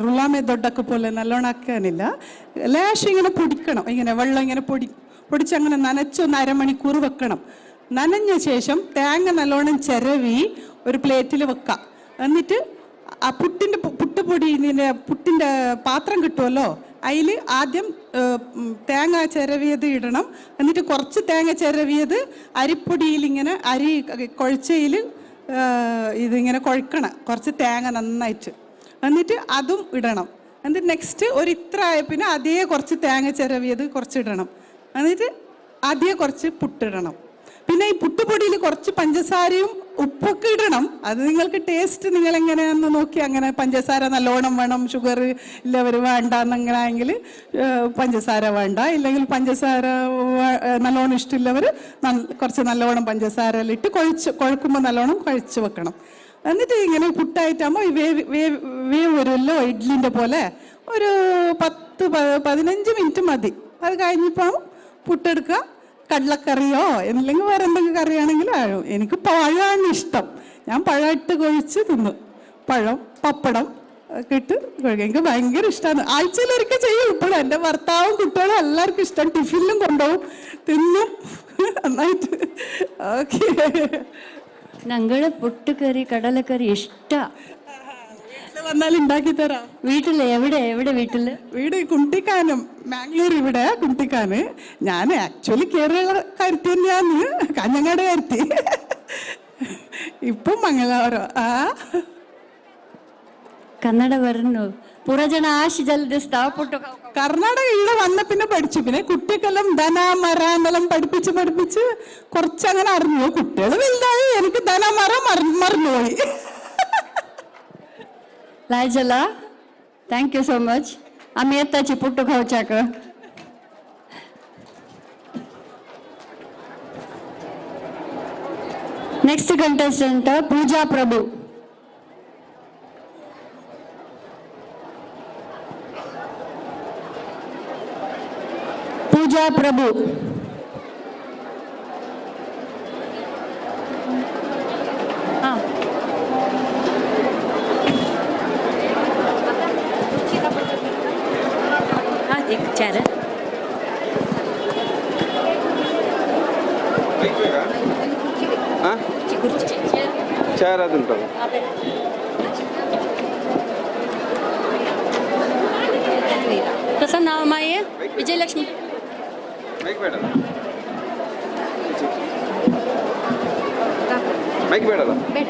റുളാമെ ദൊഡ്ഡൊക്കെ പോലെ നല്ലോണം ആക്കാനില്ല. ലേശം ഇങ്ങനെ പൊടിക്കണം, ഇങ്ങനെ വെള്ളം ഇങ്ങനെ പൊടിച്ചങ്ങനെ നനച്ചൊന്ന് അരമണിക്കൂർ വെക്കണം. നനഞ്ഞ ശേഷം തേങ്ങ നല്ലോണം ചിരവി ഒരു പ്ലേറ്റിൽ വെക്കാം. എന്നിട്ട് ആ പുട്ടിൻ്റെ പുട്ടുപൊടി ഇതിൻ്റെ പുട്ടിൻ്റെ പാത്രം കിട്ടുമല്ലോ, അതിൽ ആദ്യം തേങ്ങ ചിരവിയത് ഇടണം. എന്നിട്ട് കുറച്ച് തേങ്ങ ചിരവിയത് അരിപ്പൊടിയിൽ ഇങ്ങനെ അരി കുഴച്ചയിൽ ഇതിങ്ങനെ കുഴക്കണം, കുറച്ച് തേങ്ങ നന്നായിട്ട്. എന്നിട്ട് അതും ഇടണം. എന്നിട്ട് നെക്സ്റ്റ് ഒരു ഇത്ര ആയ പിന്നെ അതേ കുറച്ച് തേങ്ങ ചിരവിയത് കുറച്ച് ഇടണം. എന്നിട്ട് അതേ കുറച്ച് പുട്ടിടണം. പിന്നെ ഈ പുട്ടുപൊടിയിൽ കുറച്ച് പഞ്ചസാരയും ഉപ്പൊക്കെ ഇടണം. അത് നിങ്ങൾക്ക് ടേസ്റ്റ് നിങ്ങൾ എങ്ങനെയാണെന്ന് നോക്കി അങ്ങനെ പഞ്ചസാര നല്ലോണം വേണം, ഷുഗർ ഇല്ലവർ വേണ്ട എന്നങ്ങനെയെങ്കിൽ പഞ്ചസാര വേണ്ട, ഇല്ലെങ്കിൽ പഞ്ചസാര നല്ലോണം ഇഷ്ടമില്ലവർ കുറച്ച് നല്ലോണം പഞ്ചസാരയിലിട്ട് കുഴക്കുമ്പോൾ നല്ലോണം കുഴച്ച് വെക്കണം. എന്നിട്ട് ഇങ്ങനെ പുട്ടായിട്ടാകുമ്പോൾ ഈ വേവ് വേവ് വേവ് വരുമല്ലോ ഇഡ്ലിൻ്റെ പോലെ. ഒരു 10-15 മിനിറ്റ് മതി. അത് കഴിഞ്ഞിപ്പം പുട്ടെടുക്കുക. കടലക്കറിയോ അല്ലെങ്കിൽ വേറെ എന്തെങ്കിലും കറിയാണെങ്കിലും ആഴോ. എനിക്ക് പഴമാണ് ഇഷ്ടം. ഞാൻ പഴം ഇട്ട് കൊഴിച്ച് തിന്നു. പഴം പപ്പടം ഒക്കെ ഇട്ട് കുഴക്കും. എനിക്ക് ഭയങ്കര ഇഷ്ടമാണ്. ആഴ്ചയിലൊരിക്കൽ ചെയ്യും. ഇപ്പോഴും എൻ്റെ ഭർത്താവും കുട്ടികളും എല്ലാവർക്കും ഇഷ്ടം. ടിഫിനിലും കൊണ്ടുപോകും, തിന്നും നന്നായിട്ട്. ഓക്കെ. ഞങ്ങൾ പുട്ടുകറി കടലക്കറി ഇഷ്ട. വന്നാൽ ഉണ്ടാക്കി തരാം. വീട്ടിൽ എവിടെ എവിടെ വീട്ടിൽ? വീട് കുണ്ടിക്കാനം, മാംഗ്ലൂർ. ഇവിടെ കുണ്ടിക്കാന്. ഞാൻ ആക്ച്വലി കേരളക്കാരത്തി തന്നെയാണ്, കാഞ്ഞങ്ങാട് കാരത്തി. ഇപ്പം മംഗലാപുരം. ആ കന്നഡ വരുന്നു പുറജന ആശ ജൽദിസ്താ പുട്ടു. കർണാടക ഇവിടെ വന്ന പിന്നെ പഠിച്ചു. പിന്നെ കുട്ടിക്കെല്ലാം ധന മര എന്നെല്ലാം പഠിപ്പിച്ച് പഠിപ്പിച്ച് കുറച്ചങ്ങനെ അറിഞ്ഞു. കുട്ടികൾ വലുതായി, എനിക്ക് ധന മര മറന്നുപോയി. लायजला thank you so much. आमी येताची पुट्टू खावच्याक. Next contestant Pooja Prabhu. Pooja Prabhu. एक चेअर ಚೇರ್ ಅದುಂಟಲ್ಲ. कसं नाव माये? विजयलक्ष्मी. ಮೈಕ್ ಬೇಡ, ಮೈಕ್ ಬೇಡಲ್ಲ. ಬೇಡ.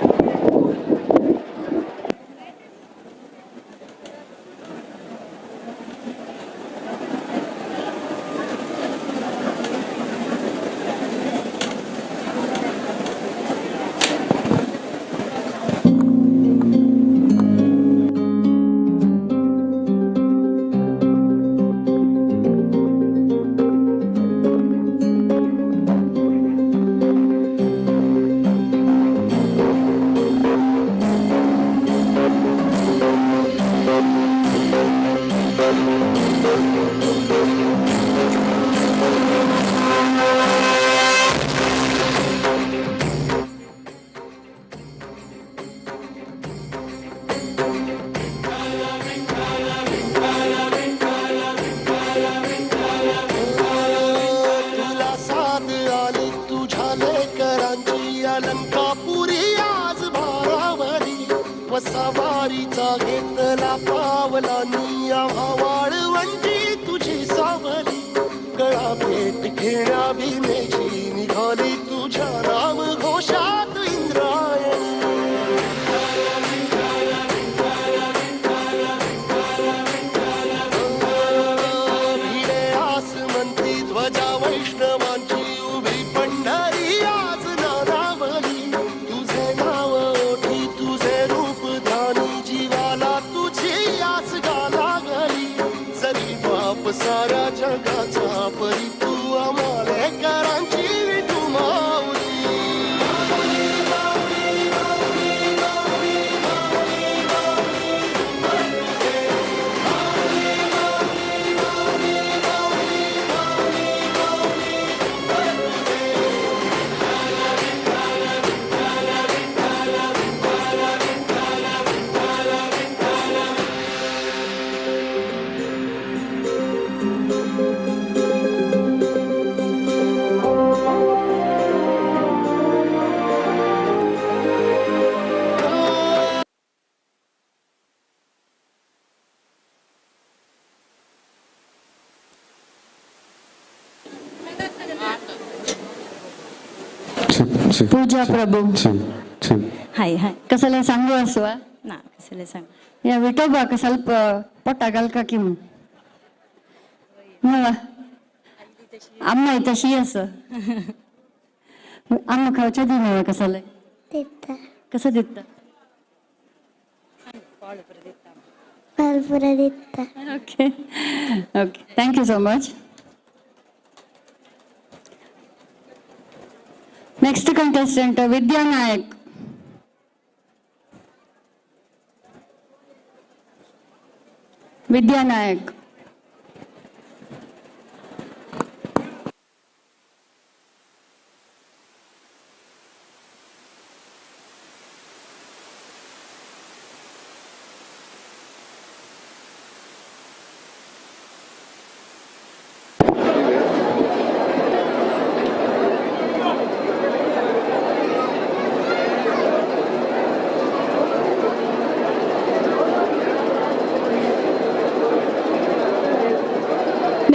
तुला साथ आली तुझ्या लेकरांची अलंकापुरी आज भारावली वसावारीचा घेतला पावलांनी आव्हा वाळवंटी तुझी सावली गळा भेट घेण्या भीमेची निघाली तुझ्या नाम घोषात इंद्रायणी. भिडे आसमंती ध्वजा वैष्णवांची उभी पंढरी आज नानावली तुझे नाव ओठी तुझे रूप ध्यानी जीवाला तुझी आस गा लागली जरी बाप साऱ्या जगाचा परी तू आम्हाला करांची विठू माऊली. पूजा प्रभू. हाय हाय. कसले सांगू असवा? ना कसले सांग. या विठोबाक ಸ್ವಲ್ಪ पोटा घालका की अम्मा तशी असं अम्मा खावच्या दिना कसले कसं दिता? Okay okay, thank you so much. Next contestant Vidya Nayak. Vidya Nayak.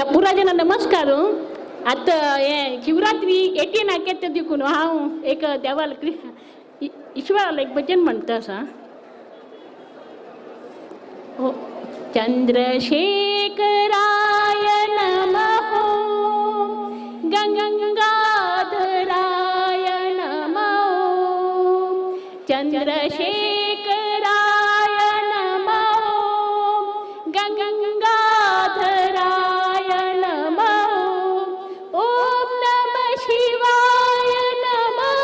पुरा जना नमस्कार. आतां हें शिवरात्री 18 केन्ना देखून हांव एक देवाल ईश्वराला एक भजन म्हणटा आसा. हो चंद्रशेखराय नमः, गंगाधराय नमः, चंद्रशेखराय नमः, गंगाधराय नमः, ओम नमः शिवाय नमः,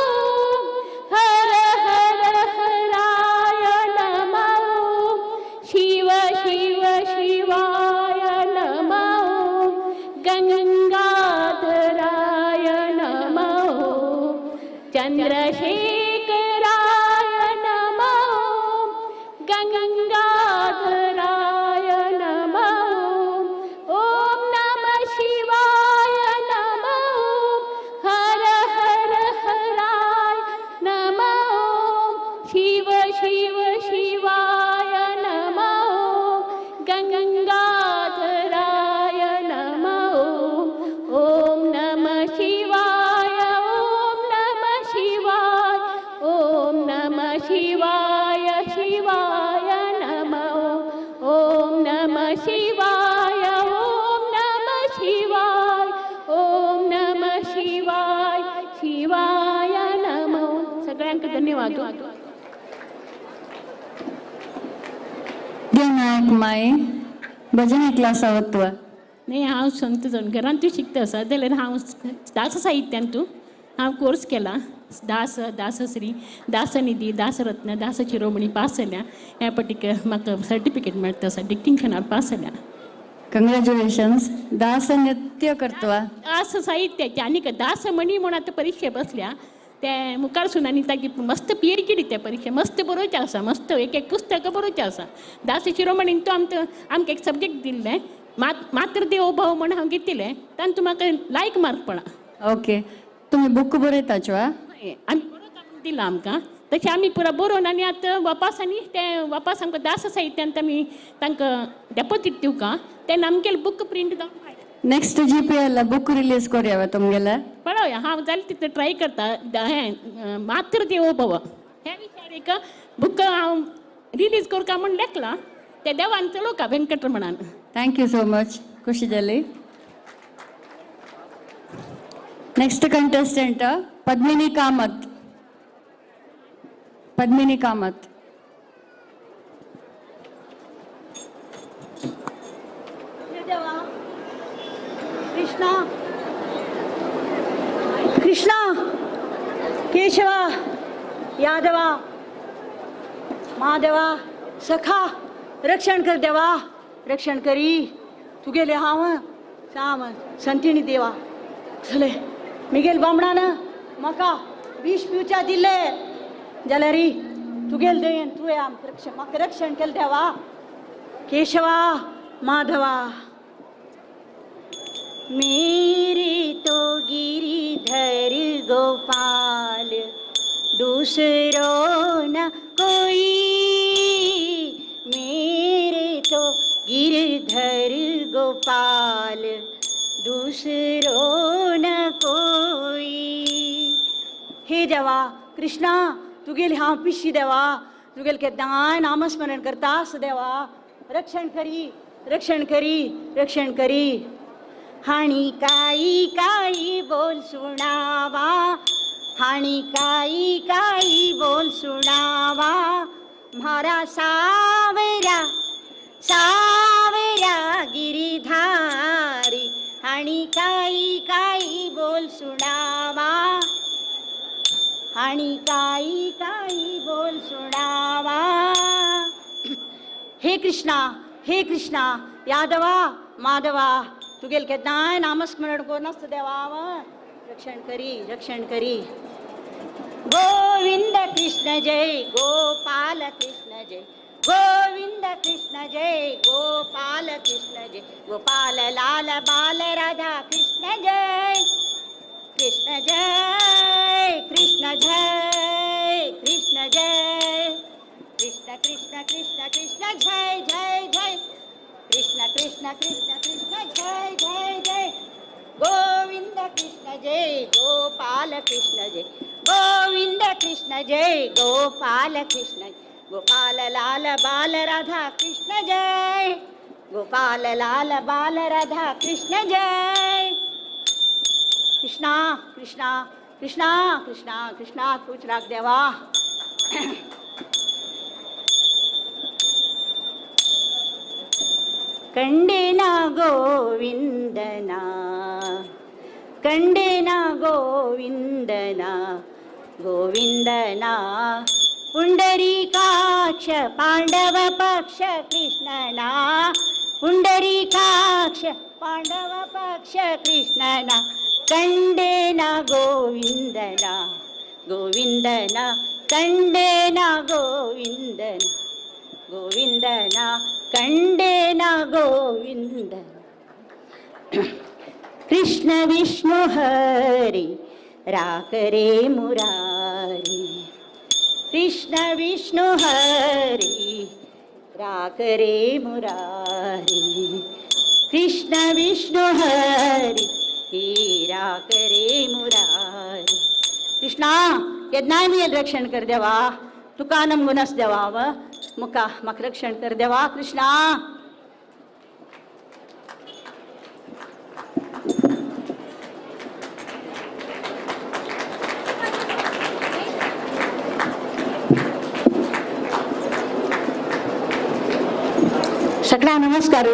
हर हर हराय नमः, शिव शिव शिवाय नमः, गंगाधराय नमः, चंद्रशेखराय नमः, गंगाधराय नमः, ओम नमः शिवाय नमः, हर हर हराय नमः, शिव शिव शिवाय नमः, गंगाधराय नमः, ओम नमः शिवाय, ओम नमः शिवाय, ओम नमः शिवाय शिवाय नमः, ओम नमः शिवाय, ओम नमः शिवाय, ओम नमः शिवाय शिवाय नमः. सगळ्यांक धन्यवाद. विद्या नायक माई भजन क्लास आवत. नाही हांव संत जण घरांत तूं शिकता आसा जाल्यार हांव दास साहित्यान तूं हांव कोर्स केला. दास दासश्री दासनिधी दासरत्न दासशिरोमणी पास जाल्या. ह्या पटीक म्हाका सर्टिफिकेट मेळटा आसा, डिस्टिंक्शनार पास जाल्या. कंग्रॅच्युलेशन्स. दास नृत्य करतवा? दास साहित्याचे आनीक दासमणी म्हूण आतां परिक्षे बसल्या ते मुखार सून आनी ताची मस्त PhD त्या परिक्षे मस्त बरोवचें आसा. मस्त एक एक पुस्तकां बरोवचें आसा. दास शिरोमणीन तो आमकां आमकां एक सब्जेक्ट दिल्लें मातृदेवो भव म्हूण हांव घेतिल्लें, तातूंत म्हाका लायक मार्क पडला. ओके, तुमी बूक बरयताच वा? आमी बरोवन दिलां आमकां, तशें आमी पुरा बरोवन आनी आतां वापास आनी ते वापास आमकां दास साहित्यांत आमी तांकां डेपोजीट दिवका तेन्ना आमगेले बूक प्रिंट जावन. नेक्स्ट GPL book release करूया तुमगेले? पळोवया, हांव जालें तितलें ट्राय करता. हें मातृदेवो भव ह्या विशयार एक बूक हांव रिलीज करका म्हूण लेखलां, ते देवान चलोवका वेंकटरमणान. Thank you so much, खुशी जाली. Next contestant Padmini Kamath. Padmini Kamath. Krishna Krishna Keshava Yadava Madhava सखा रक्षण कर देवा, रक्षण करी तुगेले हांव साम संतिणी देवा. चले मिगेल बामणान म्हाका विष पिवच्या दिले जाल्यार तुगेल दयेन तुवें आमकां रक्षण म्हाका रक्षण केलें देवा. केशवा माधवा. मेरे तो गिरिधर गोपाल दूसरो न कोई, मेरे तो गिरधर गोपाल दूसरो न कोई। ए देवा कृष्णा तुगेली हांव पिशी देवा, तुगेले केन्नाय नामस्मरण करता आस देवा, रक्षण करी रक्षण करी रक्षण करी. हाणी काई काई बोल सुणावा, हाणी काई काई बोल सुणावा, म्हारा सावरा सावरा गिरिधारी, हाणी काई काई बोल सुणावा, हाणी काई काई बोल सुणावा. हे कृष्णा हे कृष्णा यादवा माधवा, तुगेल केन्नाय नामस्मरण करून आसता देवा, रक्षण करी रक्षण करी. गोविंद कृष्ण जय गोपाल कृष्ण जय, गोविंद कृष्ण जय गोपाल कृष्ण जय, गोपाल लाल बाल राधा कृष्ण जय, कृष्ण जय कृष्ण जय कृष्ण जय, कृष्ण कृष्ण कृष्ण कृष्ण जय जय जय, कृष्ण कृष्ण कृष्ण कृष्ण जय जय जय, गोविंद कृष्ण जय गोपाल कृष्ण जय, गोविंद कृष्ण जय गोपाल कृष्ण, गोपाल लाल बाल राधा कृष्ण जय, गोपाल लाल बाल राधा कृष्ण जय. कृष्णा कृष्णा कृष्णा कृष्णा कृष्णा तूच राख देवा. कंडेना गोविंदना, कंडेना गोविंदना गोविंदना, पुंडरीकाक्ष पांडव पक्ष कृष्णना, पुंडरीकाक्ष पांडव पक्ष कृष्णना, कंडेना गोविंदना गोविंदना, कंडेना गोविंदना गोविंदना, कंडेना गोविंदना. कृष्ण विष्णु हरि राकरे मुरारी, कृष्ण विष्णु हरि राकरे मुरारी, कृष्ण विष्णु हरि राकरे मुरारी. कृष्णा केन्नाय मुगेलें रक्षण कर देवा, तुका नमगुनस देवा, मुका म्हाका रक्षण कर देवा कृष्णा. सगळ्या नमस्कार.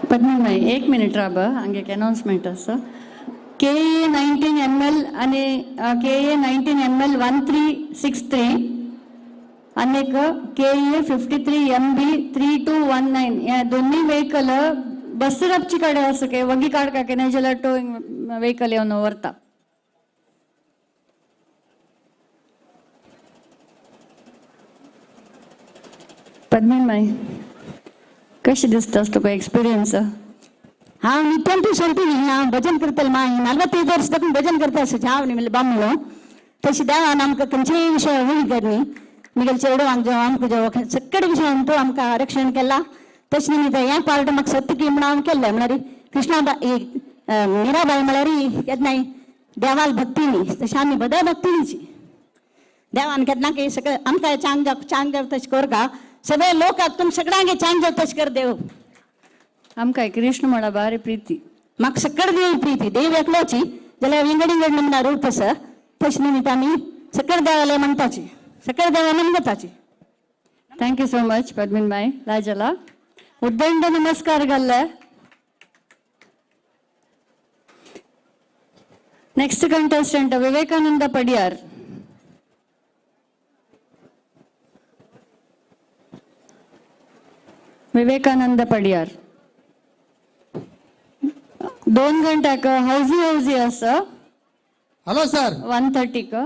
पद्मनाई एक मिनिट राब, हांगा एक अनाउन्समेंट आसा. KA 19 ML आणि KA 19 ML 1363 आणि एक KA 53 MB 3219 या दोन्ही व्हेकल बसरपची कडे आसा के वगी काड का नाही जाल्यार टोईंग व्हेकल येवन व्हरता. पद्मनाई कशें दिसता तुका एक्सपिरियन्स? हांव नित्यंतू सोडटी न्ही, हांव भजन करतलें मागीर 45 वर्स तकून भजन करता आसा हांव न्ही म्हणल्यार बामणो. तशें देवान आमकां खंयचेय विशय उणी कर न्ही, मुगेले चेडवांक जावं आमकां जावं सगळे विशयान तो आमकां आरक्षण केलां. तशें निमित्त हें पार्ट म्हाका सत्य की म्हणून हांव केल्लें. म्हळ्यार कृष्णाबाई मिराबाई म्हळ्यार केन्नाय देवाल भक्ती न्ही, तशें आमी बद्दल भक्ती न्हीची. देवान केन्ना की सगळें आमकां चांग जावं चांग जावं तशें करका, सगळे लोकांक तुम सगळ्यांक चांग जावं तशें कर देव. आमकां कृष्ण म्हळ्यार भारी प्रिती, म्हाका सगळे देव प्रिती, देव एकलोची जाल्यार विंगड विंगड नमुना रूप आसा. तशें निमित्त आमी सगळे देवाले म्हणपाची, सगळे देवाले म्हणपाची. Thank you so much Padmin बाई. लाजला उद्दंड नमस्कार घाल्ले. Next contestant Vivekananda Padiyar. Vivekananda Padiyar 2 गंट्याक हौजी हौजी आसा. हॅलो सर, 1:30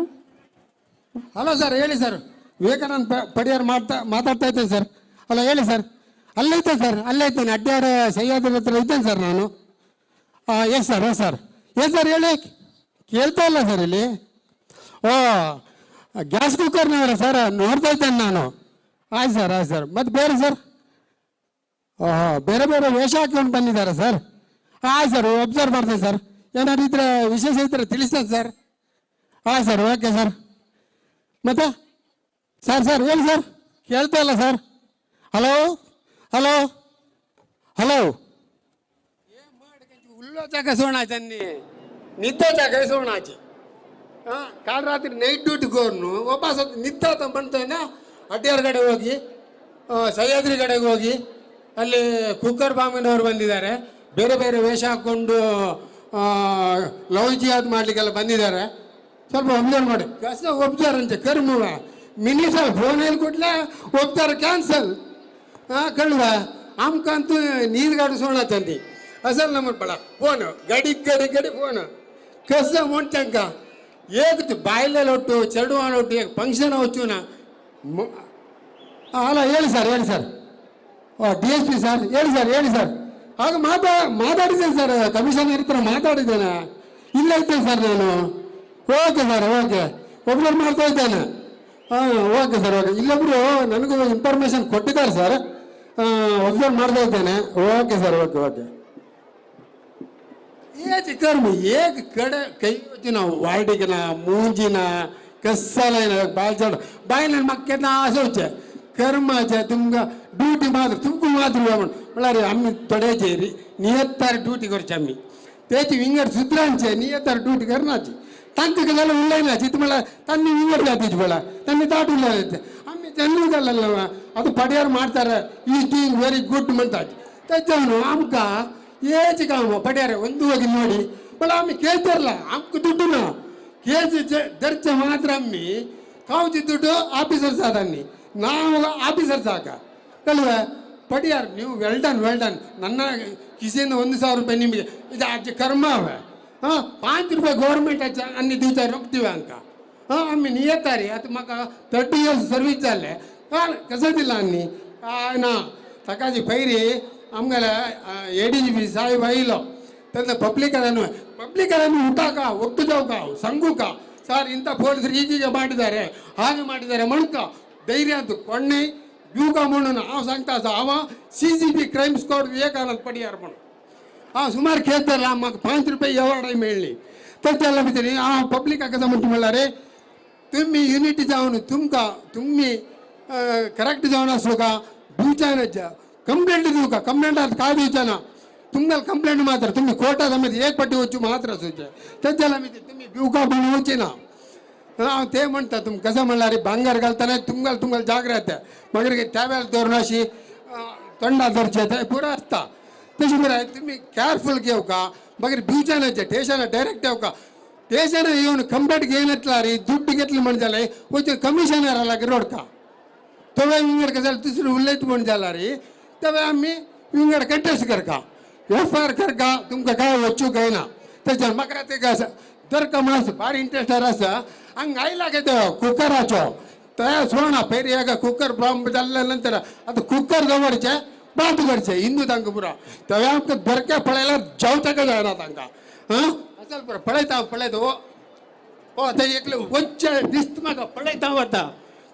ಹಲೋ ಸರ್, ಹೇಳಿ ಸರ್. ವಿವೇಕಾನಂದ ಪಡಿಯಾರ್ ಮಾತಾಡ್ತಾ ಇದ್ದೇನೆ ಸರ್. ಹಲೋ ಹೇಳಿ ಸರ್. ಅಲ್ಲೇ ಇದ್ದೇನೆ ಸರ್, ಅಲ್ಲೇ ಇದ್ದೇನೆ, ಅಡ್ಡಾಡ ಸಹ್ಯಾದ್ರಿ ಹತ್ರ ಇದ್ದೇನೆ ಸರ್ ನಾನು. Yes sir, yes sir, yes sir, ಹೇಳಿ. ಕೇಳ್ತಾ ಇಲ್ಲ ಸರ್ ಇಲ್ಲಿ. ಓ ಗ್ಯಾಸ್ ಕುಕ್ಕರ್ನವರ ಸರ್, ನೋಡ್ತಾ ಇದ್ದೇನೆ ನಾನು. ಆಯ್ತು ಸರ್, ಆಯ್ತು ಸರ್. ಮತ್ತು ಬೇರೆ ಸರ್? ಓಹೋ, ಬೇರೆ ಬೇರೆ ವೇಷ ಹಾಕ್ಕೊಂಡು ಬಂದಿದ್ದಾರೆ ಸರ್. ಆಯ್ತು ಸರ್, ಒಬ್ಸರ್ವ್ ಮಾಡ್ತೇನೆ ಸರ್. ಏನಾದ್ರು ಇದ್ರೆ ವಿಶೇಷ ಇದ್ದರೆ ತಿಳಿಸ್ತೇನೆ ಸರ್. ಹಾಂ ಸರ್, ಓಕೆ ಸರ್. ಮತ್ತೆ ಸರ್, ಸರ್ ಹೇಳಿ ಸರ್, ಕೇಳ್ತಾ ಇಲ್ಲ ಸರ್. Hello hello hello. ಉಲ್ಲೋ ಸೋಣಾಚನ್ನಿ ನಿದ್ದೆ ಜಾಗ ಸೋಣಾಚಿ. ಹಾಂ, ಕಾಲ್ ರಾತ್ರಿ ನೈಟ್ ಡ್ಯೂಟಿಗೆ ಹೋಗ್ನು ಒಬ್ಬ ಸತ್ ನಿದ್ದೆ ಬಂತೇನೆ ಅಡ್ಡಿಯಾರ್ ಕಡೆ ಹೋಗಿ, ಸಹ್ಯಾದ್ರಿ ಕಡೆಗೆ ಹೋಗಿ, ಅಲ್ಲಿ ಕುಕ್ಕರ್ ಬಾಂಬಿನವರು ಬಂದಿದ್ದಾರೆ, ಬೇರೆ ಬೇರೆ ವೇಷ ಹಾಕ್ಕೊಂಡು ಲವ್ ಜಿಹಾದ್ ಮಾಡಲಿಕ್ಕೆಲ್ಲ ಬಂದಿದ್ದಾರೆ. ಸ್ವಲ್ಪ ಒಬ್ಸರ್ವ್ ಮಾಡಿ, ಕಸ ಒಬ್ಸರ್ವ್ ಅಂತೆ ಕರ್ಮುವ ಮಿನಿಸಲ್ ಫೋನ್ ಹೇಳಿ ಕೊಟ್ಲೆ ಒಬ್ತಾರ ಕ್ಯಾನ್ಸಲ್. ಹಾಂ ಕಳ್ಳುವ ಆಮ್ಕಂತೂ ನೀರು ಗಾಡು ಸೋಣ ತಂದಿ ಅಸಲ್ ನಮ್ಮ ಬಳ ಫೋನು ಗಡಿ ಗಡಿ ಗಡಿ ಫೋನು ಕಸ ಮೊಂಟಂಕ ಏಕ್ ಬಾಯಿಲೆಲ್ಲ ಒಟ್ಟು ಚೆಡುವನ ಒಟ್ಟು ಏಕ್ ಫಂಕ್ಷನ್ ಹೊಚ್ಚುನ. ಅಲ್ಲ ಹೇಳಿ ಸರ್, ಹೇಳಿ ಸರ್. ಡಿ.ಎಸ್.ಪಿ ಸರ್ ಹೇಳಿ ಸರ್, ಹೇಳಿ ಸರ್. ಆಗ ಮಾತಾಡಿದ್ದೇನೆ ಸರ್, ಕಮಿಷನರ್ ಹತ್ರ ಮಾತಾಡಿದ್ದೇನೆ, ಇಲ್ಲ ಇದ್ದೇನೆ ಸರ್ ನಾನು. ಓಕೆ ಸರ್, ಓಕೆ, ಒಬ್ರು ಮಾಡ್ತಾ ಇದ್ದೇನೆ. ಹಾಂ ಓಕೆ ಸರ್, ಓಕೆ. ಇಲ್ಲೊಬ್ರು ನನಗೂ ಇನ್ಫಾರ್ಮೇಷನ್ ಕೊಟ್ಟಿದ್ದಾರೆ ಸರ್, ಒಬ್ಸರ್ವ್ ಮಾಡ್ತಾ ಇದ್ದೇನೆ. Okay sir, okay okay. Age ಕರ್ಮ ಏಕ ಕಡೆ ಕೈ ನಾವು ವಾರ್ಡಿಗಿನ ಮೂಂಜಿನ ಕಸ್ಸಲ ಬಾಯ್ ಚಡ ಬಾಯಿ ನನ್ನ ಮಕ್ಕಳ ಆಸೆ వచ్చే ಕರ್ಮ ತುಮ್ಗ ಡ್ಯೂಟಿ ಮಾತ್ರ ತುಮಕು ಮಾತ್ರ म्हळ्यार आमी थोड्याचे नियत्तार ड्युटी करची आमी तेची विंगड सुत्रांचे नियत्तार ड्युटी करनाची तांकां गजाल उलयनाची ती म्हळ्यार तांणी विंगड जातीची म्हळ्यार तांणी ताट उलयले आमी जेन्ना जालें ಅದು ಪಡಿಯಾರು ಮಾಡ್ತಾರೆ ಈ ಟೀಮ್ ವೆರಿ ಗುಡ್ म्हणतात तेच्यानु आमकां ಏಜ್ ಕಾಮ ಪಡ್ಯಾರೆ ಒಂದು ಹೋಗಿ ನೋಡಿ ಬಟ್ ಆಮಿ ಕೇಳ್ತಾರಲ್ಲ ಆಮ್ಕ ದುಡ್ಡು ಕೇಸ್ ದರ್ಜೆ ಮಾತ್ರ ಅಮ್ಮಿ ಕಾವುಜಿ ದುಡ್ಡು ಆಫೀಸರ್ಸ್ ಆದನ್ನಿ ನಾವು ಆಫೀಸರ್ಸ್ ಆಗ ಕಲ್ವ ಪಡಿಯಾರ್ ನೀವು ವೆಲ್ ಡನ್ ವೆಲ್ ಡನ್. ನನ್ನ ಕಿಸೆಯಿಂದ 1000 ರೂಪಾಯಿ ನಿಮಗೆ ಇದು ಆಚೆ ಕರ್ಮ ಅವ. ಹಾಂ 5 ರೂಪಾಯಿ ಗೌರ್ಮೆಂಟ್ ಆಚೆ ಅನ್ನಿ ದಿವಸ ರೊಕ್ತೀವಿ ಅಂಕ. ಹಾಂ ಅಮ್ಮಿ ನಿಯತ್ತಾರಿ ಅದು ಮಗ 30 ಇಯರ್ಸ್ ಸರ್ವಿಸ್ जाले कसं ಅನ್ನಿ ना सकाळची फैरी आमगेले ए.डी.जी.पी साहेब आयलो तेन्ना ಪಬ್ಲಿಕರನ್ನು ಪಬ್ಲಿಕರನ್ನು ಊಟಕ ಒಟ್ಟು जावका ಸಂಗುಕ ಸರ್ ಇಂಥ ಪೊಲೀಸರು ಹೀಗೀಗೆ ಮಾಡಿದ್ದಾರೆ ಹಾಗೆ ಮಾಡಿದ್ದಾರೆ म्हणಕ ಧೈರ್ಯ ಅಂತ ಕೊಣ್ಣೆ ಯೂಗ म्हणून हांव सांगता आसा हांव सी.जी.पी क्रायम स्क्वॉड विवेकानंद पडियार म्हणून हांव सुमार खेळताला म्हाका 5 रुपये एवॉर्डय मेळ्ळी. तर भितर हांव पब्लिकाक कशें म्हणटा म्हणल्यार तुमी युनिटी जावन तुमकां तुमी करेक्ट जावन आसूका दिवच्या कंप्लेंट दिवका कंप्लेंट आतां काय दिवचे ना तुमकां कंप्लेंट मात्र तुमी कोर्टा समेत एक पट्टी वचू मात्र आसूचे तेच्या लागीं तुमी दिवका म्हणून वची ना. हांव ते म्हणटा तुमकां कशें म्हणल्यार भांगर घालतना तुमकां तुमकां जाग्रत मागीर त्या वेळार धरून अशी तोंडा धरचें ते पुरो आसता तशें पुराय तुमी केअरफूल घेवका मागीर दिवचे स्टेशनार डायरेक्ट येवका स्टेशनार येवन कंप्लेंट घेवन येतला रे दुड्ड घेतले म्हण जालें वचून कमिशनरा लागीं रोडका तवे विंगड कशें दुसरें उलयत म्हण जाला रे तवे आमी विंगड कंटेस्ट करका एफ.आय.आर करका तुमकां काय वचूं काय ना. तेच्यार म्हाका ते आसा दर म्हणस भारी इंट्रस्टर आसा हांगा आयला कितें कुकराचो तयार सोडना पयर एक कुकर बॉम्ब जाल्ल्या नंतर आतां कुकर दवरचें बंद करचें हिंदू तांकां पुरो तवे आमकां बरके पळयल्यार जेवताक जायना तांकां. हां असल पुरो पळयता पळयता ओ ओ आतां एकले वच्चें दिसता म्हाका पळयता वता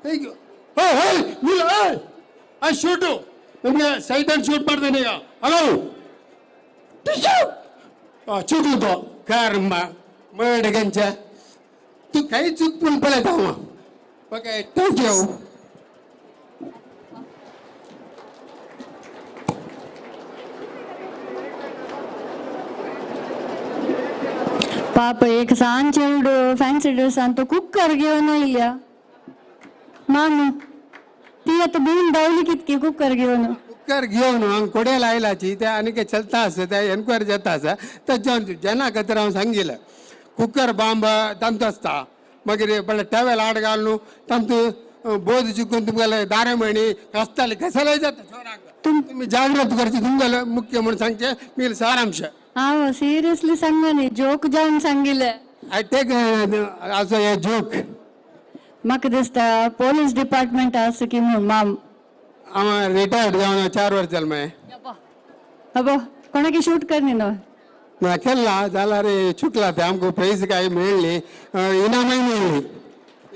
हय हय शूटू ನಿಮಗೆ ಸೈಟಲ್ಲಿ ಶೂಟ್ ಮಾಡ್ತೇನೆ ಈಗ. ಹಲೋ चुकलो कर्म मडगंच्या तू काही चूक पण पळयता हांव. Okay thank you. ಪಾಪ ಏಕ ಸಾನ್ ಚೆಂಡು ಫ್ಯಾನ್ಸಿ ಡ್ರೆಸ್ ಅಂತ ಕುಕ್ಕರ್ घेवन येयल्या मामू ती आता बिन धांवली कितकी कुकर घेवन कुकर घेवन हांग कोडेल आयलाची ते आनी चलता आसा ते एनक्वायरी जाता आसा तेच्या जेन्ना खातीर हांव सांगिलें कुकर बांब तांतू आसता मागीर म्हळ्यार टॅवेल आड घालून तांतू बोध चिकून तुमगेले दारे म्हणी आसताले कसलेय जाता तुमी जागृत करची तुमगेले मुख्य म्हणून सांगचें मी सारांश. हांव सिरियसली सांगा न्ही जोक जावन सांगिलें. I take also a joke. म्हाका दिसता पोलीस डिपार्टमेंट आसा की म्हूण माम. हांव रिटायर्ड जावन 4 वर्स जालें मागीर. अबो कोणाकी शूट कर न्ही न्हय ना केल्ला जाल्यार चुकला ते आमकां प्रायज काय मेळ्ळी इनामाय मेळ्ळी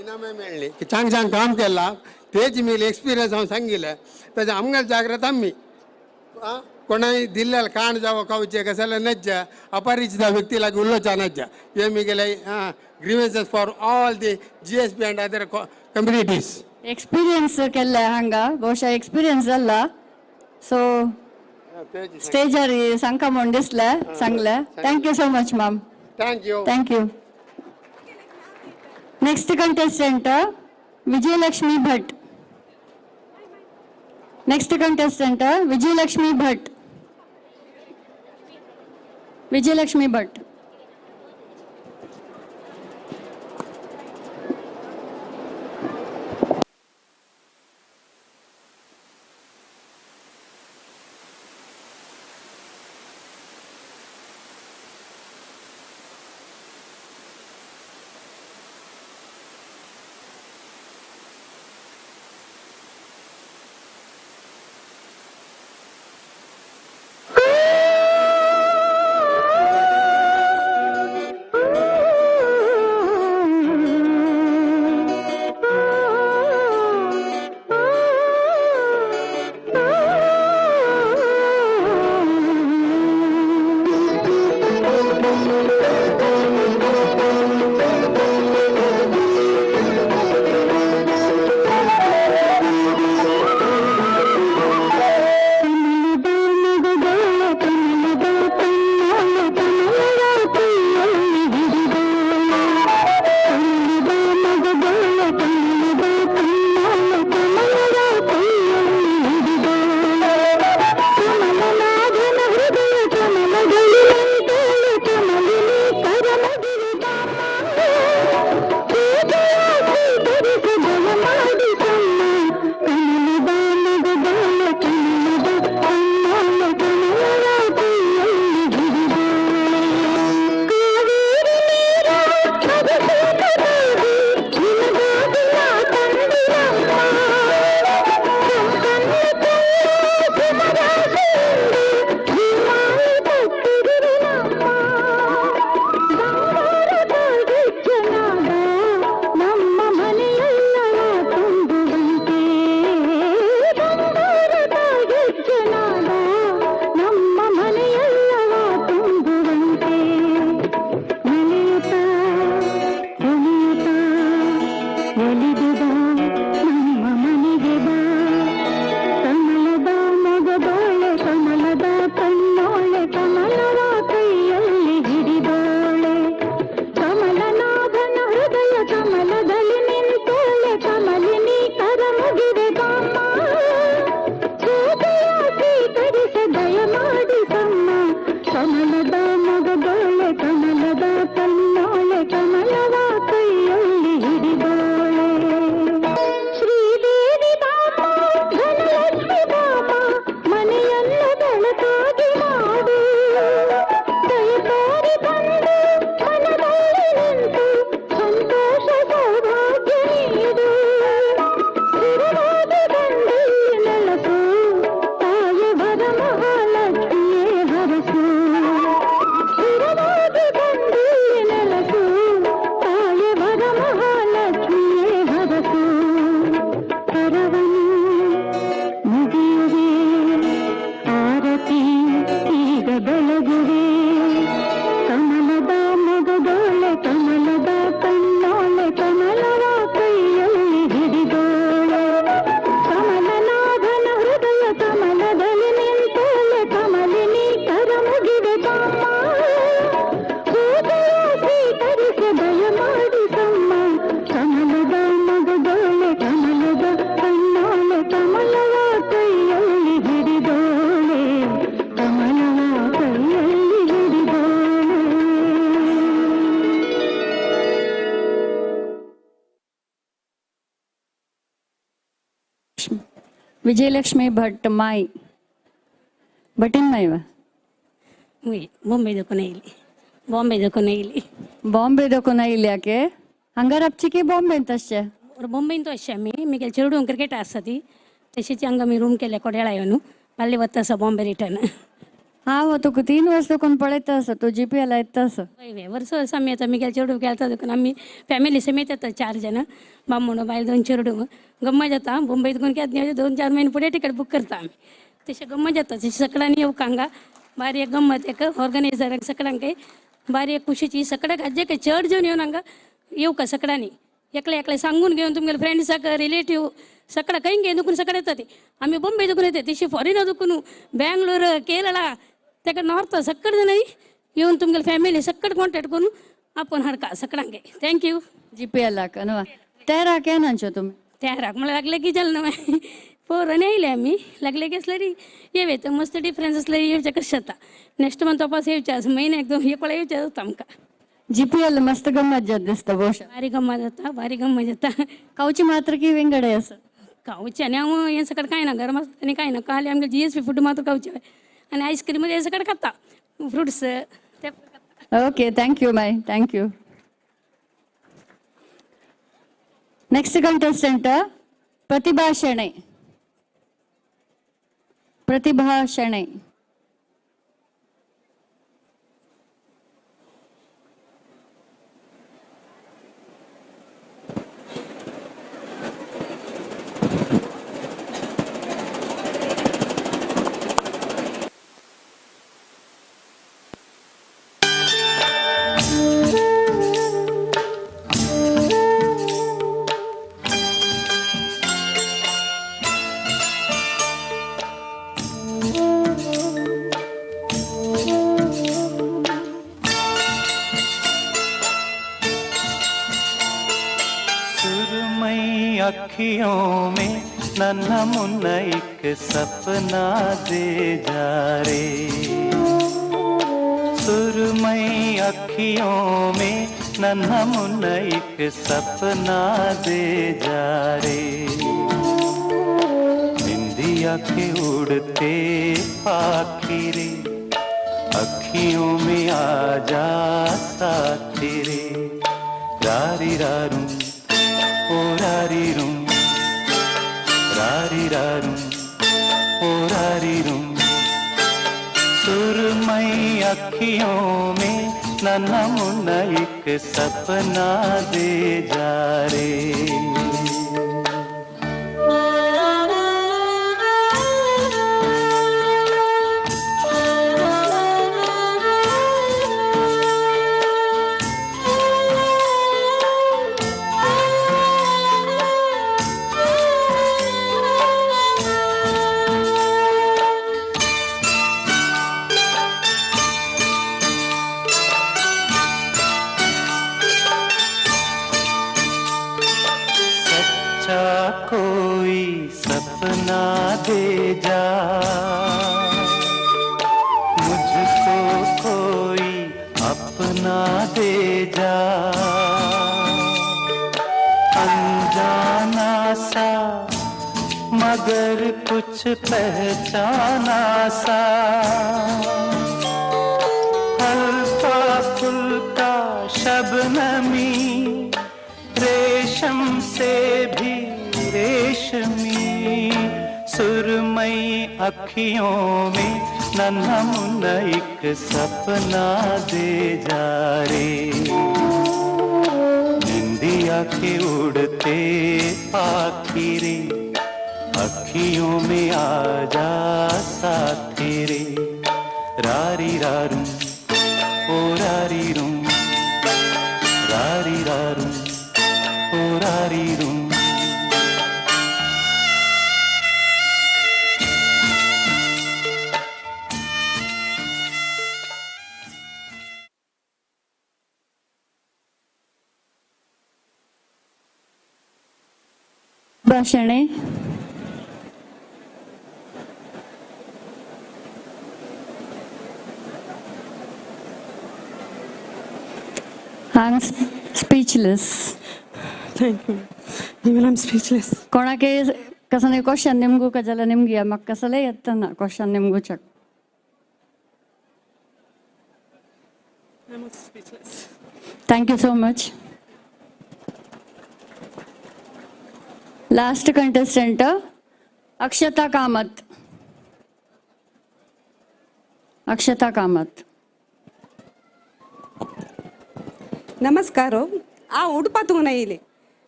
इनामाय मेळ्ळी चांग चांग काम केला तेज मेली एक्सपिरियन्स हांव सांगिलें तेजे आमगेले जाग्रत आमी कोणाय दिल्ल्यार काण जावं खावचें कसलें नज्जा अपरिचित व्यक्ती लागीं उलोवचें नज्जा हे मिगेले grievances for all the GSB and other communities. Experience केल्ले हांगा ಬಹುಶಃ ಎಕ್ಸ್ಪೀರಿಯನ್ಸ್ ಅಲ್ಲ ಸೊ स्टेजार सांगका म्हूण दिसले सांगले. Thank you so much ma'am. Thank you. Thank you. Next contestant Vijayalakshmi Bhat. Next contestant Vijayalakshmi Bhat. Vijayalakshmi Bhat. Vijayalakshmi Bhat Mai Bhatin ಮಾಯಿವ. ಬೊಂಬೆ ದೊಕೊನ ಇಲ್ಲಿ, ಬಾಂಬೆ ದೊಕೊನ ಇಲ್ಲಿ. ಬಾಂಬೆ ದೊಕೊನ ಇಲ್ಲಿ ಯಾಕೆ ಹಂಗಾರ ಅಪ್ಚಿಕೆ ಬಾಂಬೆ ಅಂತ ಅಷ್ಟೇ. ಬೊಂಬೆಂತು ಅಷ್ಟೇ आमी मिगेल चेडूं क्रिकेट आसा ती तशीच हांगा आमी रूम केल्या कोड्याळा येवन पाल्ले वता आसा बॉम्बे रिटर्न. हांव तुका 3 वर्स कोण पळयता आसा तूं जी पी एल येता आसा. हय वर्स वर्स आमी येता मिगेल चेडूं खेळता देखून आमी फॅमिली समेत येता 4 जण बामणो बायल 2 चेडूं गम्मत जाता. मुंबय देखून केन्ना 2-4 म्हयने फुडें टिकेट बूक करता आमी तशें गम्मत जाता. तशें सगळ्यांनी येवंक हांगा बारी एक गम्मत एक ऑर्गनायझरांक सगळ्यांक बारी एक खुशीची सगळ्याक आजे चड जण येवन हांगा येवका सगळ्यांनी एकले एकले सांगून घेऊन तुमगेले फ्रेंड्साक रिलेटीव सगळं खंय घेवन दुखून सगळे येता ती. आमी बॉम्बे दुखून येते, तशी फॉरेन दुखून बँगलोर केरळा तेका नॉर्थ सगळे जाण येवन तुमगेले फॅमिली सगळे कॉन्टॅक्ट करून आपण हाडका सगळ्यांक. Thank you. G P एलाक न्हू तेराक येनाच्यो तुमी? तेराक म्हळ्यार लागले की जालें न्हू पोरांनी येयले आमी लागले की असल्यारी येवे तर मस्त डिफरन्स असल्यारी येवचें कशें जाता. नेक्स्ट मंथ वापस येवचें आसा, म्हयन्याक दोन एक वेळा येवचें आसता आमकां. जी पी एल मस्त गम्मत जाता दिसता बहुशा. भारी गम्मत जाता, भारी गम्मत जाता. खावची मात्र की विंगडे आसा? खावचें आनी हांव हें सगळें खायना, गरम आसता आनी खायना. खाली आमगे जी एस पी फूड मात्र खावचें आनी आयस्क्रीम हें सगळें खाता, फ्रुट्स ते. Okay, thank you my, thank you. Next contestant Pratibha Shenoy. Pratibha Shenoy. सुरमई अखियों में नन्हा मुन्ना एक सपना दे जा रे। सुरमई अखियों में नन्हा मुन्ना एक सपना दे जा रे। बिंदिया के उड़ते पाखी रे, अखियों में आ जा साथी रे। रारी रारू ओ रारी रूम, रारी रारू ओ रारी रूम। सुरमई अखियों में नन्हा मुन्ना एक सपना दे जा रे। कोई सपना दे जा मुझको, कोई अपना दे जा। अनजाना सा मगर कुछ पहचाना सा, हल्का फुल्का शबनमी रेशम से भी रेशमी। सुरमई अखियों में नन्हा मुन्ना एक सपना दे जा रे। निंदिया के उड़ते पाखी रे, अखियों में आ जा साथी रे। रारी रारू ओ रारी रूम, रारी रारू ओ रारी रूम। Shenoy. I am speechless. Thank you. Even I'm speechless. कोणाके कसने क्वेश्चन निमगू कजल निमगी मग कसले येतना क्वेश्चन निमगू चक. I'm also speechless. Thank you so much. Last contestant Akshata Kamath. Akshata Kamath. नमस्कार. आ उडपा तुंगना येयले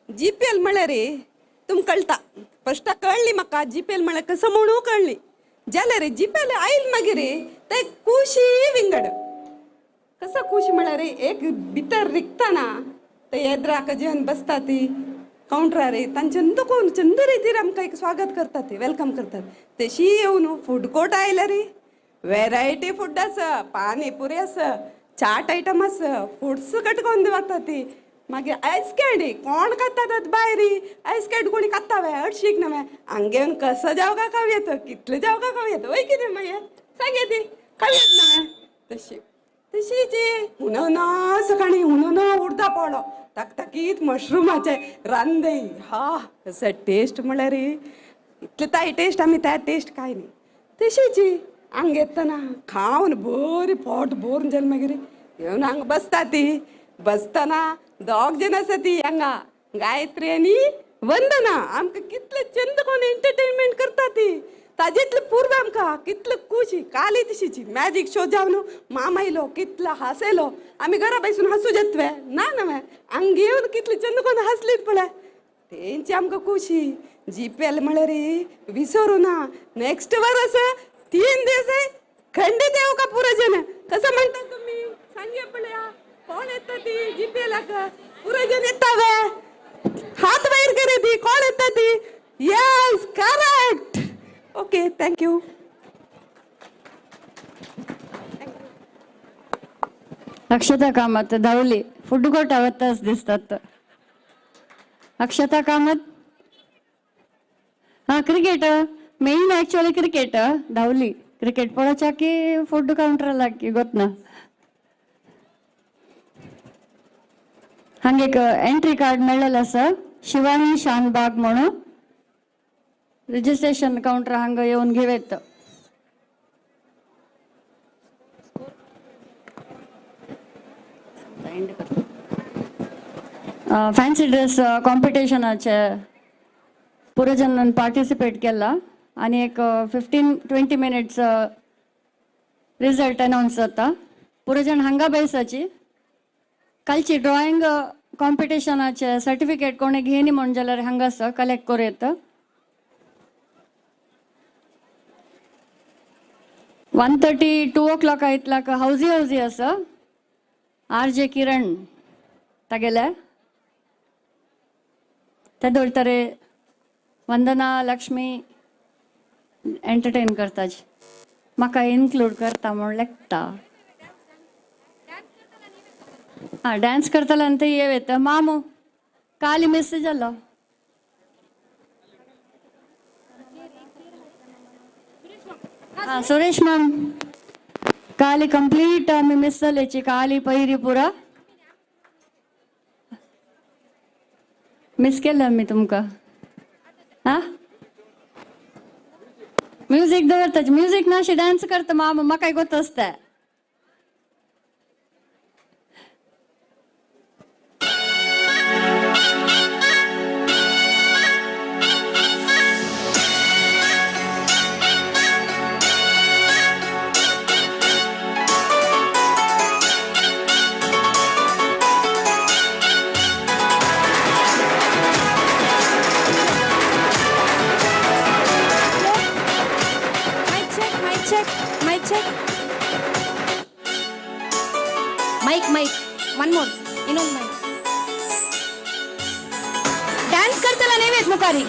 जी पी एल म्हळ्यार तुम कळटा फस्ट कळ्ळी म्हाका जी पी एल म्हळ्यार कसो म्हणू कळ्ळी जाल्यार जी पी एल आयल मागीर ते खुशी विंगड कसो खुशी म्हळ्यार एक भितर रिगतना ते येद्राक जेवन बसता ती कावंटरार तांचे चंद कोण चंद रितीर आमकां एक स्वागत करतात ती, welcome करतात. तशी येवन फूड कोर्ट आयल्यार वेरायटी फूड आसा, पानी पुरी आसा, चाट आयटम आसा, फुड्स कटकोन वता ती. मागीर आयस कँडी कोण खाता भायर, आयस कँडी कोणी खाता वे हरशीक न्हय, हांगे येवन कसो जावका खावं येता, कितले जावका खावं येता, वय कितें मागीर सांगे ती खावं येत न्हय. तशी तशीची हुनोना सकाळी हुनोना उडता पडलो तकतकीत मशरुमाचे रांदे, हा असं टेस्ट म्हळ्यार इतले ताय टेस्ट आमी त्या टेस्ट काय न्ही. तशीची हांगा येतना खावन बरी पोट भरून जालें मागीर येवन हांगा बसता ती. बसतना दोग जाण आसा ती हांगा, गायत्री आनी वंदना, आमकां कितले चंद कोण एंटरटेनमेंट करता ती, ताजेतले पूर्व आमकां कितले खुशी. काली तशीची मॅजीक शो जावन मामा येयलो कितलो हांसयलो, आमी घरा बसून हांसू जातवे ना न्हय, हांगा येवन कितले चंद कोण हांसलीत पळय, तेंची आमकां खुशी. जी पी एल म्हळ्यार विसरू ना, नेक्स्ट वर्स 3 दीस खंडीत येवका पुरो जण. कसं म्हणटा तुमी सांगे पळया, कोण येता ती जी पी एलाक पुरो जण येता वे, हात वयर करे ती, कोण येता ती? Yes correct, okay thank you. Akshata Kamath धावली फूड कोर्ट वताच दिसतात. अक्षता कामत हा क्रिकेट मेन ॲक्च्युअली क्रिकेट धावली क्रिकेट पळोवच्या की फूड कावंटराला की गोतना. हांगा एक एंट्री कार्ड मेळ्ळेलें आसा, शिवानी शानबाग म्हणून रजिस्ट्रेशन कावंटर हांगा येवन घेवेत. फॅन्सी ड्रेस कॉम्पिटिशनाचे पुरो पार्टिसिपेट केला आनी एक 15-20 मिनिट्स रिजल्ट अनाउन्स जाता. पुरो जण हांगा बैसाची. कालची ड्रॉइंग कॉम्पिटिशनाचे सर्टिफिकेट कोणे घेयनी म्हण जाल्यार हांगासर कलेक्ट करूं येता. 1:30 2 o'clock इतल्याक हावजी हावजी आसा आर जे किरण तागेले ते दवरतरे वंदना लक्ष्मी एंटरटेन करता, म्हाका इन्क्लूड करता म्हूण लेखता. आं डांस करतले आनी ते येव येता. मामू काली मिस जालो. आं सुरेश मॅम काली कंप्लीट आमी मिस जाल्याची, काली पैरी पुरा मिस केलं आमी तुमकां. आं म्युजीक दवरता, म्युजीक ना अशें डांस करता मामा, म्हाकाय गोत आसता. Mic mic one more ಇನ್ನೊಂದು ಮೈಕ್. ಡ್ಯಾನ್ಸ್ ಕರ್ತಲ್ಲ ನೀವೇತ್ ಮುಖಾರಿ.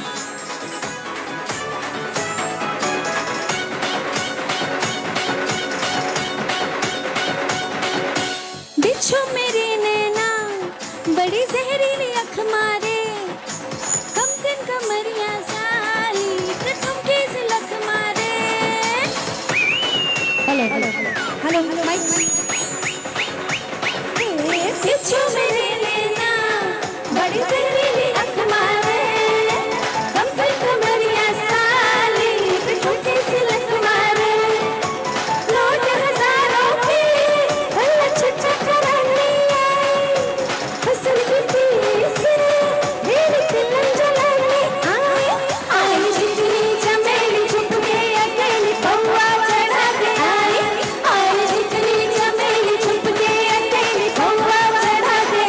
बिच्छू मेरे नैना बड़ी जहरीली अख मारे, कम सिन कमरिया साली ठुमके से लख मारे. Hello hello hello mic. बिच्छू मेरे नैना बड़ी जहरीली अख मारे, कम सिन कमरिया साली ठुमके से लख मारे. नोट हजारों के भला छुट्टा कराने आए, फसल की तीस मेरी तिलन जलाने आए. आई जितनी चमेली छुप के अकेली पौआ चढ़ा के आई, आई जितनी चमेली छुप के अकेली पौआ चढ़ा K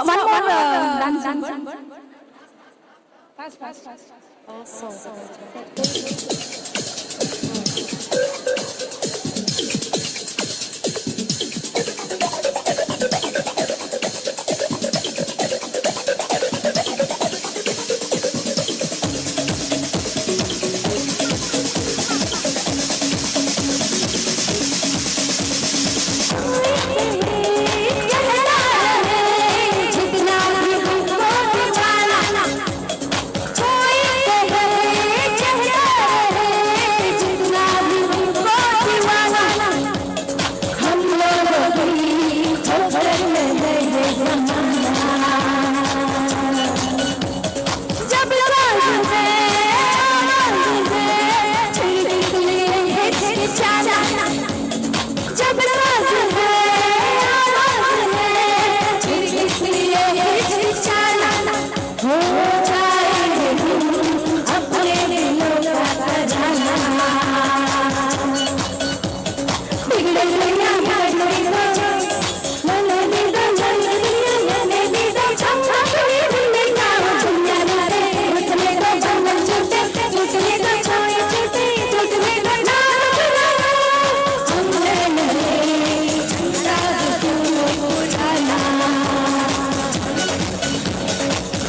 One more dance number. Fast, fast. जितना भी हमको जाना कोई कहे चेहरा है जितना भी हमको दीवाना हम लोगों की ठोकर में है ये जमाना जब साज है आवाज है छिड़क लिए हिचकिचाना जब साज है आवाज है छिड़क लिए हिचकिचाना हो जाएंगे हम अपने दिलों का खजाना बिगड़े दुनिया बिगड़े दो मन भी दो मन दुनिया मन भी दो छम छम दुनिया ना दुनिया ना रे उठने दो जमन छूटे छूटने दो छोए छूटे छूटने दो ना हमने नहीं अंदाज क्यों जाना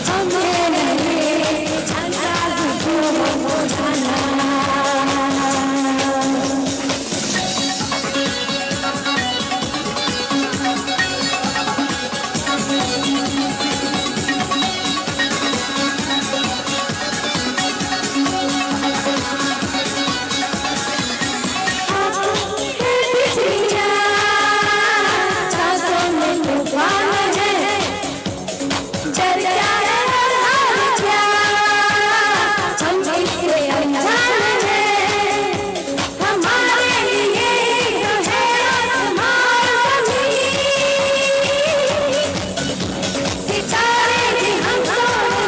हमने नहीं अंदाज क्यों जाना। सितारे भी हमको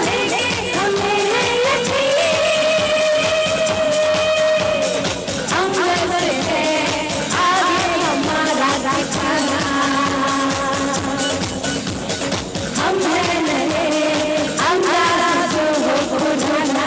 मिलेंगे हमें है यकीन अंबर है आगे हमारा ठिकाना हम है नए अंदाज़ हो जाना।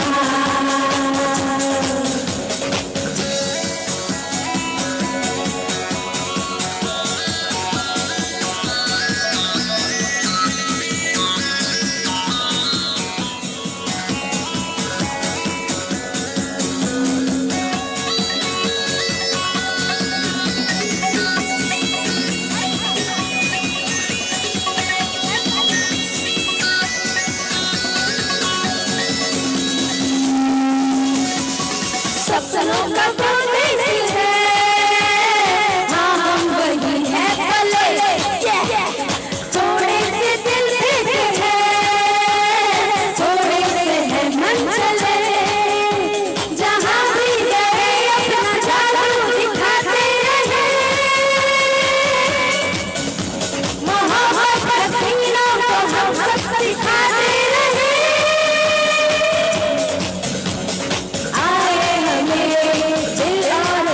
सपनों का परदेसी है हाँ हम वही है पले थोड़े से दिल देते हैं थोड़े से है मन चले जहाँ भी गए अपना जादू दिखाते रहे मोहब्बत हसीनों को हम सब सिखाते रहे आए हमें दिल और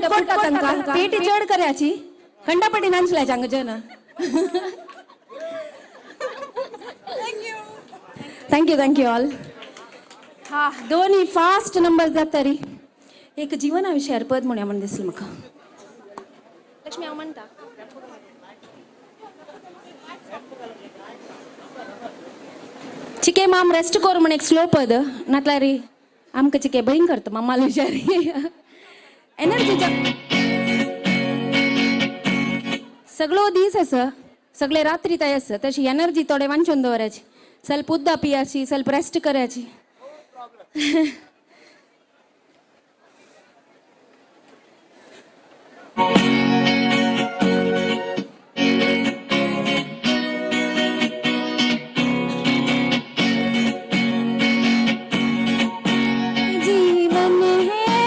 फुटकोटा तांकां पेटी चड करायची खंडापटी नाचल्याची हांगा जन. Thank you thank you all. हा दोन्ही फास्ट नंबर जाता रे. एक जीवना विशयार पद म्हणया म्हण दिसलें म्हाका. लक्ष्मी हांव म्हणटा. चिके माम रेस्ट कर म्हण एक स्लो पद नातल्यार आमकां चिके भयंकर करता मामाल विचारी एनर्जी सगळो दीस आसा सगळे रात्री तय आसा तशी एनर्जी थोडे वांचून दवरायची ಸ್ವಲ್ಪ ಉದ್ದ ಪಿಯಾची ಸ್ವಲ್ಪ रेस्ट करायची. जीवन है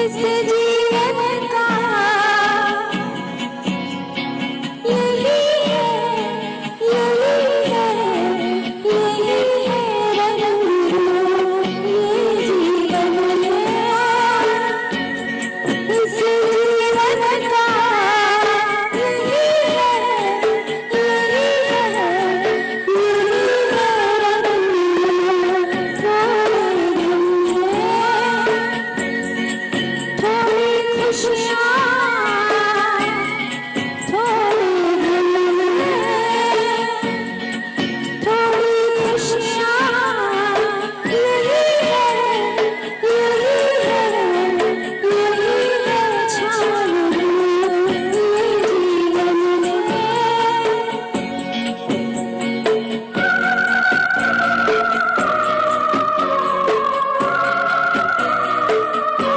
इस जीवन का यही है यही है यही है रंग ये जीवन है इस जीवन का यही है यही है यही है रंग थोड़े दिन है थोड़ी खुशियाँ थोड़े दिन है थोड़ी खुशियाँ यही है यही है यही है छाँव ये जीवन है.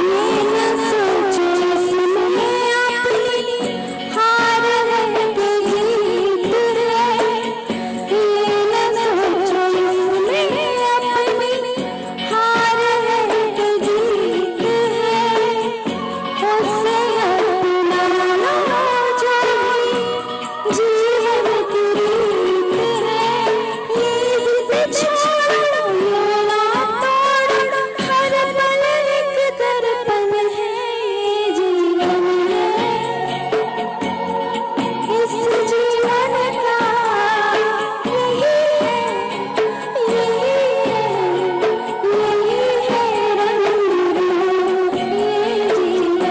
ये न सोचो इसमें अपनी हार है कि जीत है. ये न सोचो इसमें अपनी हार है कि जीत है. उसे अपना लो जो भी जीवन की रीत है. ये जिद छोड़ो ये ना तोड़ो हर पल एक दर्पण है जीवन है इस जीवन का यही है यही है यही है रंग ये जीवन है.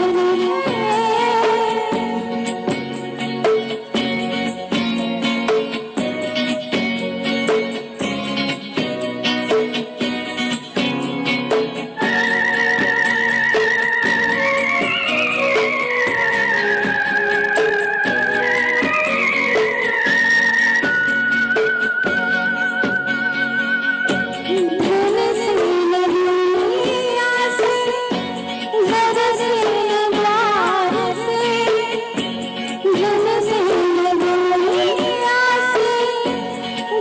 धन से दुनिया से घर से द्वार से धन से दुनिया से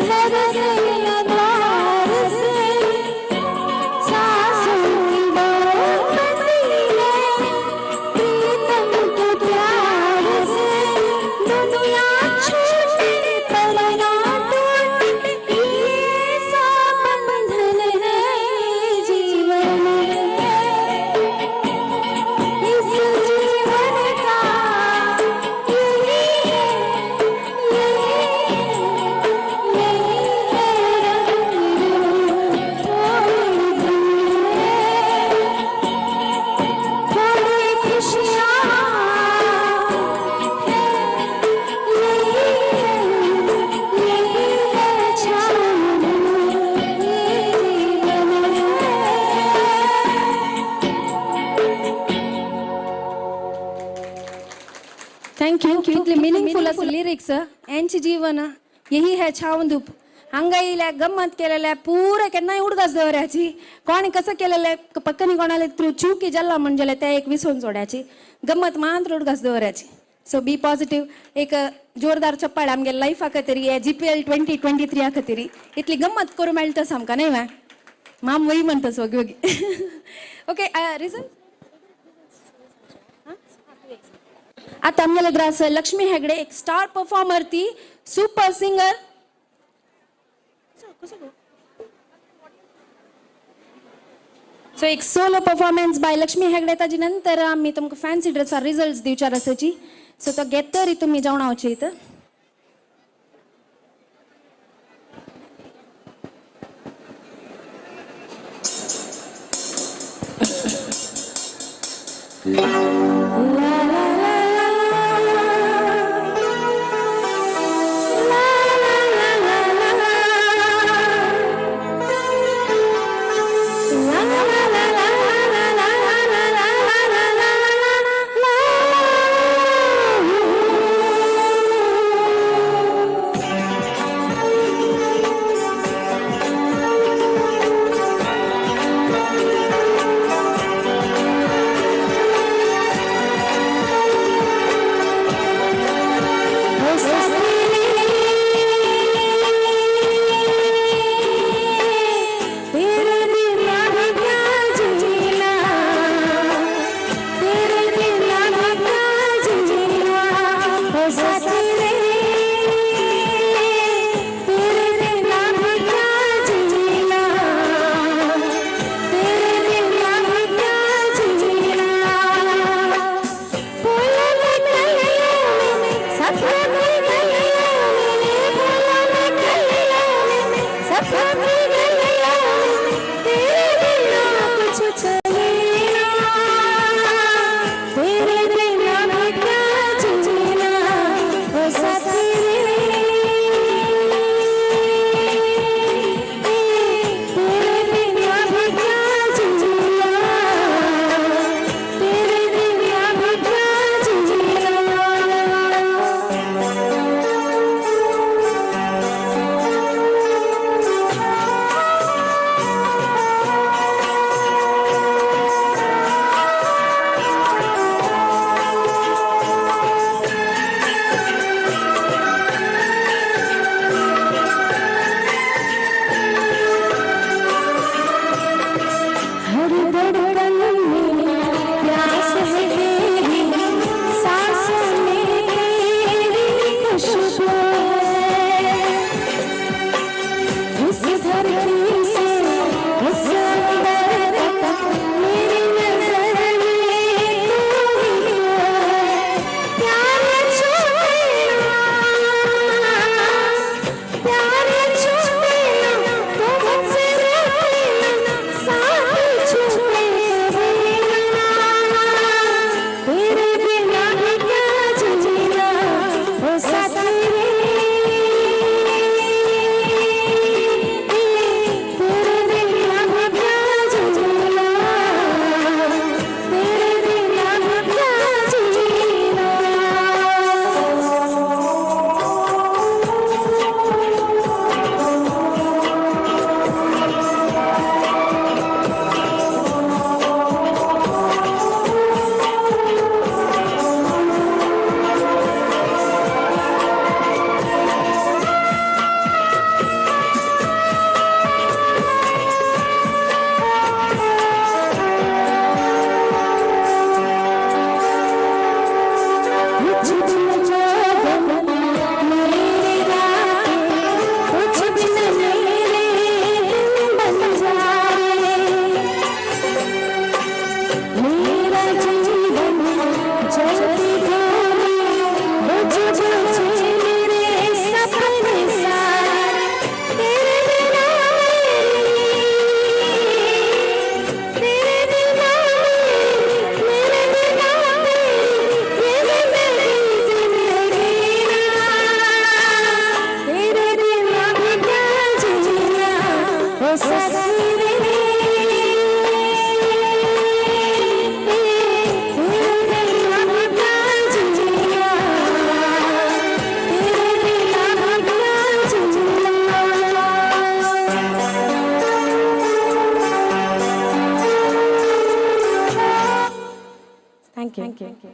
घर से द्वार से सासों की बंदी है प्रीतम के प्यार से दुनिया छूटे पर ना टूटे ये सा बंधन है जीवन है इस जीवन का यही है यही है यही है रंग थोड़े दिन है थोड़ी खुशियाँ है यही है यही है छाँव ये जीवन है. Thank you. इतले मिनिंगफुल असं लिरिक्स यांचे जीवन यही है छाव धूप. हांगा येयल्या गम्मत केलेल्या पुरे केन्नाय उडगास दवऱ्याची कोणी कसं केलेलं पक्कनी कोणाले थ्रू चुकी जाल्ला म्हणजे त्या एक विसरून सोड्याची गम्मत मात्र उडगास दवऱ्याची. सो बी पॉझिटिव्ह. एक जोरदार चप्पाड आमगे लायफा खातीर हे GPL 2023 खातीर इतली गम्मत करूं मेळटा आमकां न्हय वा माम वय म्हणटा वगी वगी. Okay result. आता आमगेले द्रास लक्ष्मी हेगडे एक स्टार परफॉर्मर ती सुपर सिंगर. सो एक सोलो परफॉर्मन्स बाय लक्ष्मी हेगडे. ताजे नंतर आमी तुमकां फॅन्सी ड्रेसार रिजल्ट्स दिवचार आसाची. सो तो घेतरी तुमी जेवणावचे इथं.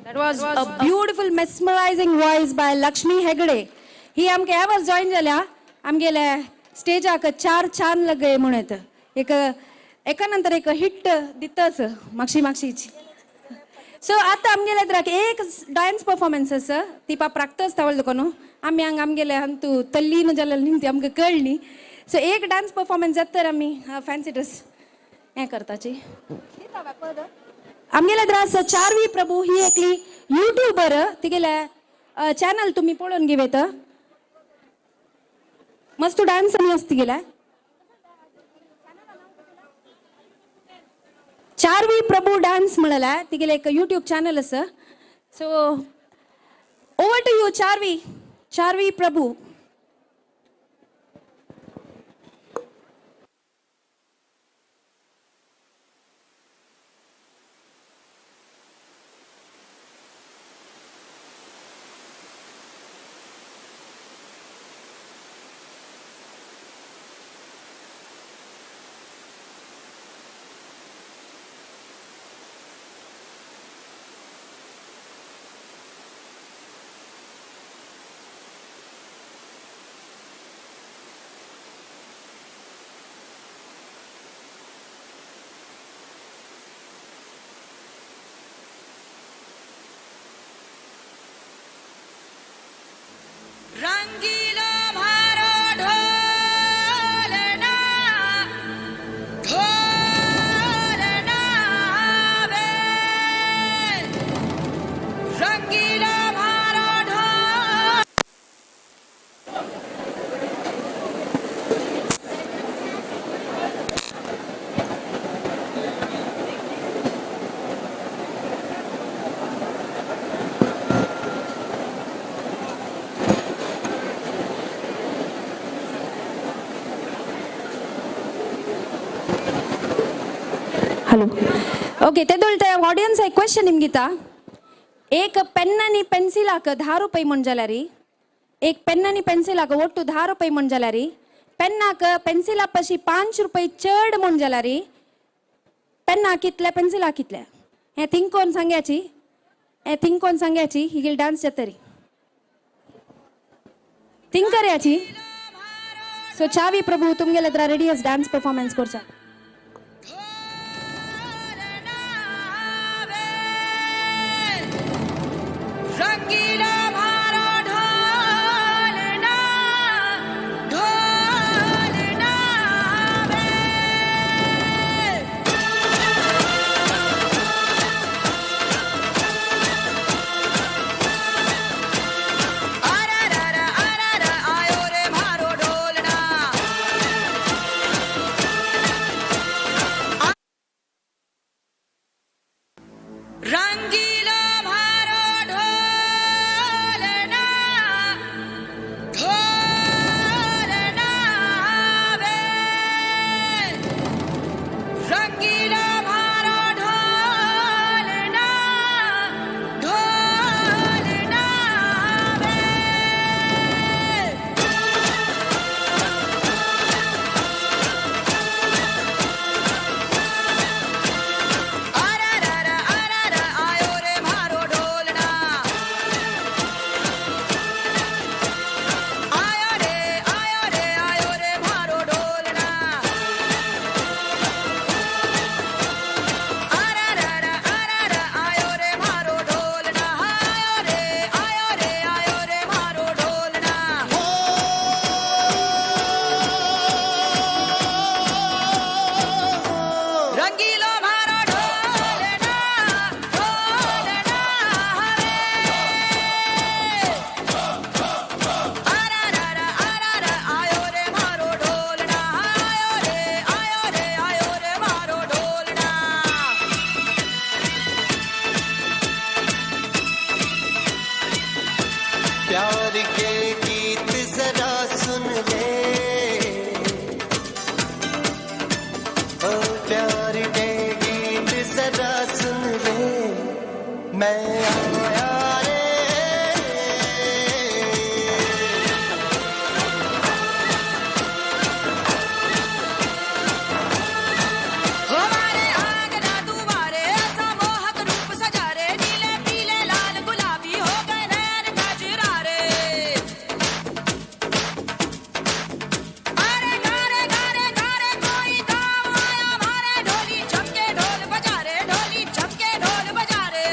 That was a beautiful mesmerizing voice by Lakshmi Hegde. ही आमके ह्या वर्स जॉईन जाल्या आमगेले स्टेजाक चार छान लगे म्हणत एक एका नंतर एक हिट दितच मागशी मागशीच. सो आतां आमगेले द्राक एक डान्स परफॉर्मन्स आसा ती प्राक्तच तावळ दुकान आमी हांगा आमगेले अंतू तल्लीन जालें न्ही ती आमकां कळ्ळी. सो एक डान्स परफॉर्मन्स जाता तर आमी फॅन्सी ड्रेस हें करताची. आमगेले द्रास चारवी प्रभू ही एकली युट्यूबर, तिगेले चॅनल तुमी पळोवन घेवयत. मस्त डान्स आमी आसता तिगेले. चारवी प्रभू डान्स म्हणला तिगेले एक युट्यूब चॅनल आसा. So over to you Charvi, Charvi Prabhu. रंगीला मारो ढोलना ढोलना वे, रंगीला मारो ढोल. हॅलो ओके तेदोळ ऑडियन्स एक क्वेश्चन निमगिता. एक पेन आनी पेन्सिलाक 10 रुपये म्हण जाल्यार, एक पेन आनी पेन्सिलाक ಒಟ್ಟು 10 रुपये म्हण जाल्यार, पेन्नाक पेन्सिला पशी 5 रुपये चड म्हण जाल्यार पेन्ना कितले पेन्सिला कितले? हें थिंक कोण सांग्याची, हें थिंक कोण सांग्याची ही डान्स जातरी थिंक करयाची. सो चावी प्रभू तुमगेले हತ್ರ रेडी आस डान्स परफॉर्मन्स करचा. रंगीला मारो ढोलना ढोलना वे. अरे रे अरे रे आयो रे मारो ढोलना. रंगीला मारो ढोलना ढोलना वे, रंगीला मारो ढोलना ढोलना वे. अरे रे अरे रे आयो रे मारो ढोलना. आयो रे आयो रे आयो रे मारो ढोलना. अरे रे अरे रे आयो रे मारो ढोलना. आयो रे आयो रे आयो रे मारो ढोलना. रंगीलो मारो ढोलना ढोलना वे. अरे रे अरे रे आयो रे मारो ढोलना. आयो रे आयो रे आयो रे मारो ढोलना. प्यार के गीत जरा सुन ले, ओ प्यार के गीत जरा सुन ले, मैं आया रे. हमारे आंगना दुआरे ऐसा मोहक रूप सजा रे, नीले पीले लाल गुलाबी हो गए नैन कजरा रे. अरे गारे गारे गारे कोई गाँव आया मारे, ढोली झमके ढोल बजा रे, ढोली झमके ढोल बजा रे.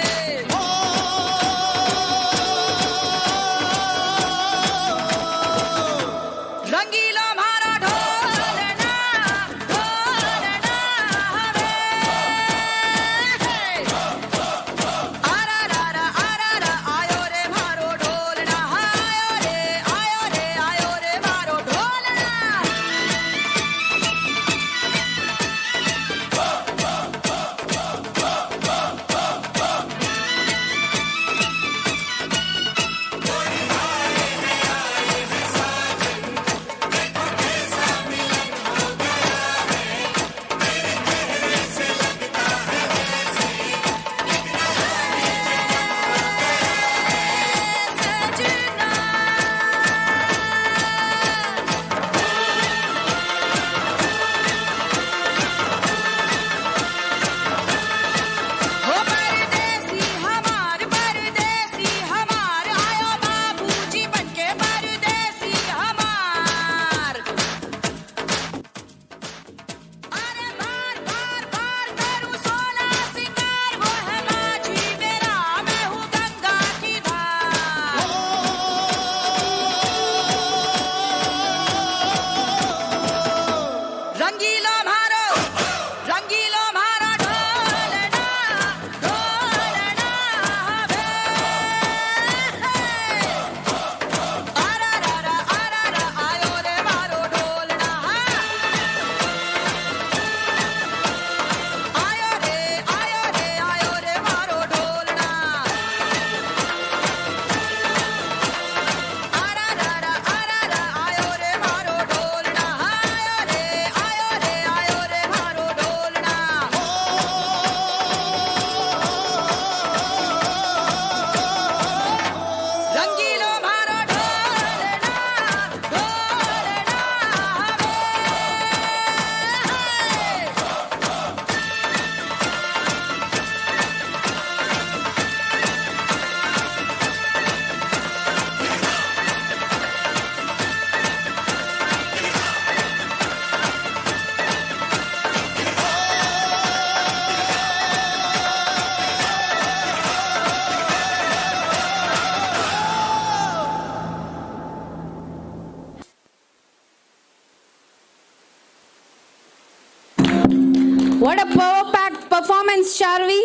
What a power packed performance, Charvi.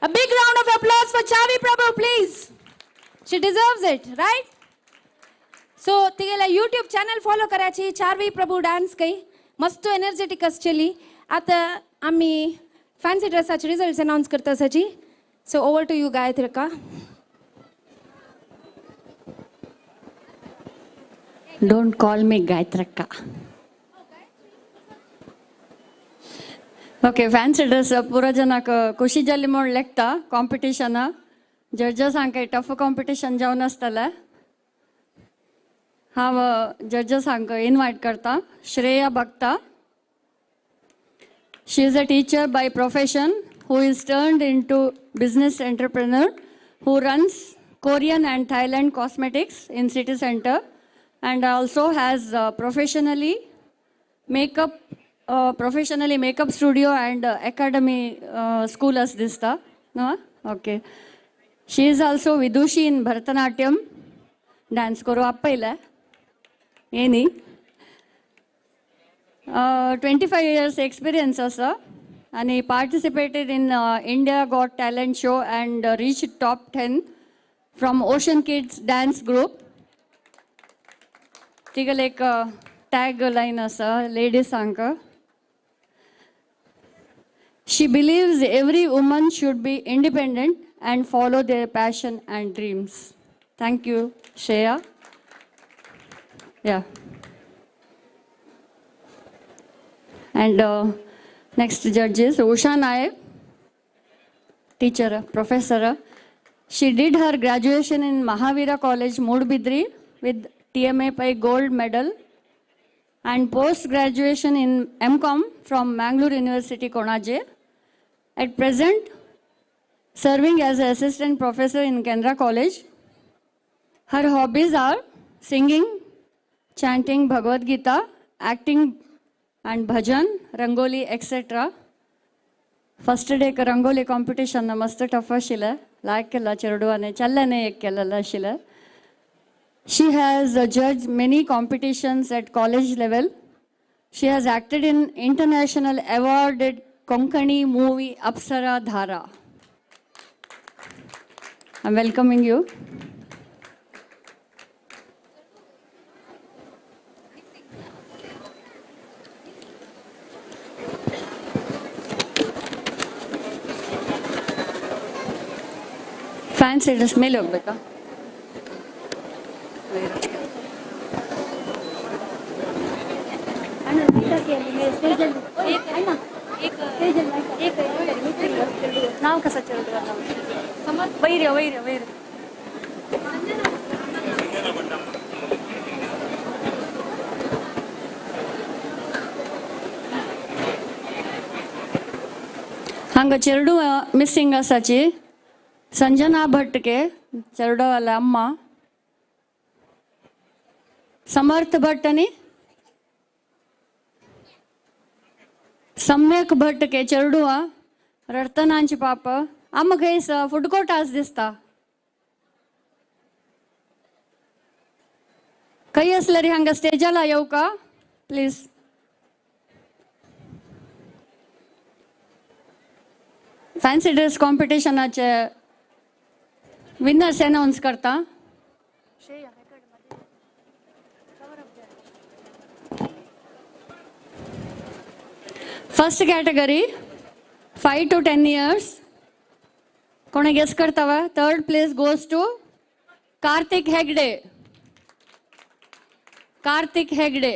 A big round of applause for Charvi Prabhu, please. She deserves it, right? So, तिगेला YouTube channel follow करायची चार्वी प्रभू डान्स काही मस्त एनर्जेटिक आसचेली. आतां आमी फॅन्सी ड्रेसाचे रिजल्ट्स अनाउन्स करता आसाची. So over to you Gayatrika. Don't call me Gayatrakka. Okay, fancy dress ಪೂರ ಜನಕ್ಕೆ ಖುಷಿ ಜಲ್ಲಿ म्हूण लेखता कॉम्पिटिशन. जजेसांक टफ कॉम्पिटिशन जावन आसतलें. हांव जजेसांक इनवायट करता. Shreya Bhakta, she is a teacher by profession who is turned into business entrepreneur who runs Korean and Thailand cosmetics in city centre and also has professionally makeup studio and academy school as dista no. Okay, she is also vidushi in Bharatanatyam dance koro appa illa eni 25 years experience asa and he participated in India Got Talent show and reached top 10 from Ocean Kids dance group. Tigal एक tag line आसा लेडीजांक. She believes every woman should be independent and follow their passion and dreams. Thank you, Shreya. Yeah. And next judge is Usha Nayak, teacher, professor. She did her graduation in Mahavira College, Moodbidri with TMA Pai gold medal and post-graduation in MCOM from Mangalore University, Konaje. At present, serving as an assistant professor in Kendra College. Her hobbies are singing, chanting Bhagavad Gita, acting and bhajan, rangoli, etc. First day ka rangoli competition na mast tough ashile, like kella cheruduane challane ek kellala ashile. She has judged many competitions at college level. She has acted in international awarded Konkani movie Apsara Dhara. I'm welcoming you. Fancy dress ಮೇಲೆ ಹೋಗ್ಬೇಕಾ? ನಾವು ಕಸ ವೈರ್ಯ ವೈರ್ಯ ವೈರ್ಯ ಹಂಗ ಚೆರಡು missing ಆಸಾಚಿ. Sanjana ಭಟ್ಗೆ ಚೆರಡವಲ್ಲ ಅಮ್ಮ, ಸಮರ್ಥ ಭಟ್ಟನಿ सम्यक भट K चेरडुआ रडतनांची पाप आम खंय फूड कोर्ट आज दिसता. खंय आसले रे हांगा स्टेजाला येवं का प्लीज? फॅन्सी ड्रेस कॉम्पिटिशनाचे विनर्स अनाउन्स करता. First category 5 to 10 years. कोणे गेस करतावा? Third place goes to Karthik Hegde. Karthik Hegde.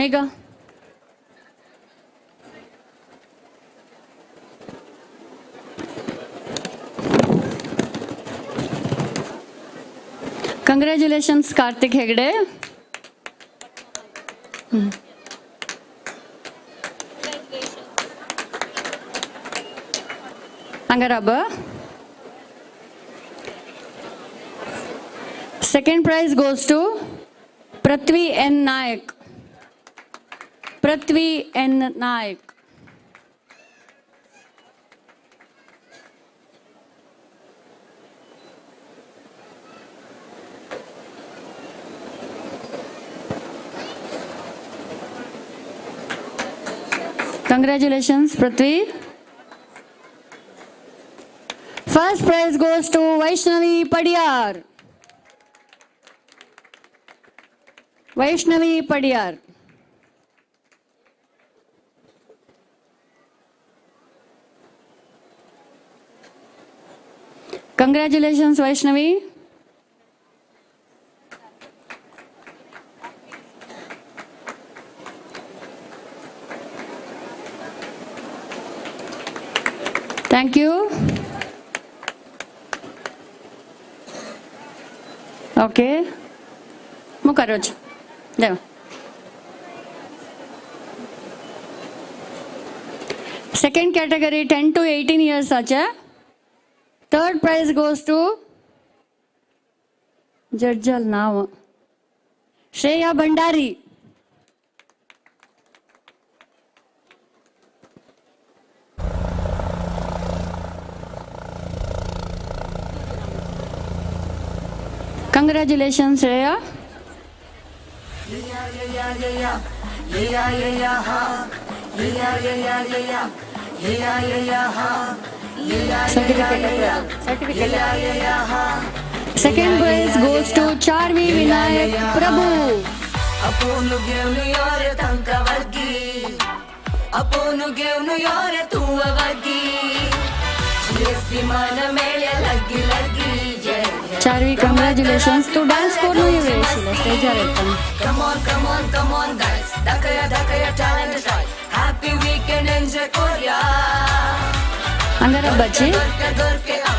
Megha. Congratulations Karthik Hegde. Angaraba. Second prize goes to Prithvi N Nayak. Prithvi N Nayak. Congratulations Prithvi. First prize goes to Vaishnavi Padiyar. Vaishnavi Padiyar. Congratulations Vaishnavi. Thank you. Okay, मुखारोच देव. Second category 10 to 18 इयर्साचे third prize goes to जड्जल now Shreya Bhandari. Congratulations Shreya. Second prize goes to Charvi Vinayak Prabhu. अपोनु घेऊन योरे तांका वर्गी, अपोनु घेऊन योरे तू वर्गी, GST मान मेळ्या लगी लगी. चार्वी कंग्रॅच्युलेशन्स. तू डान्स करून येवे स्टेजार येताना. Come on, come on, come on guys, दाखया दाखया talent try, happy weekend enjoy करूया. अंगारब्बाची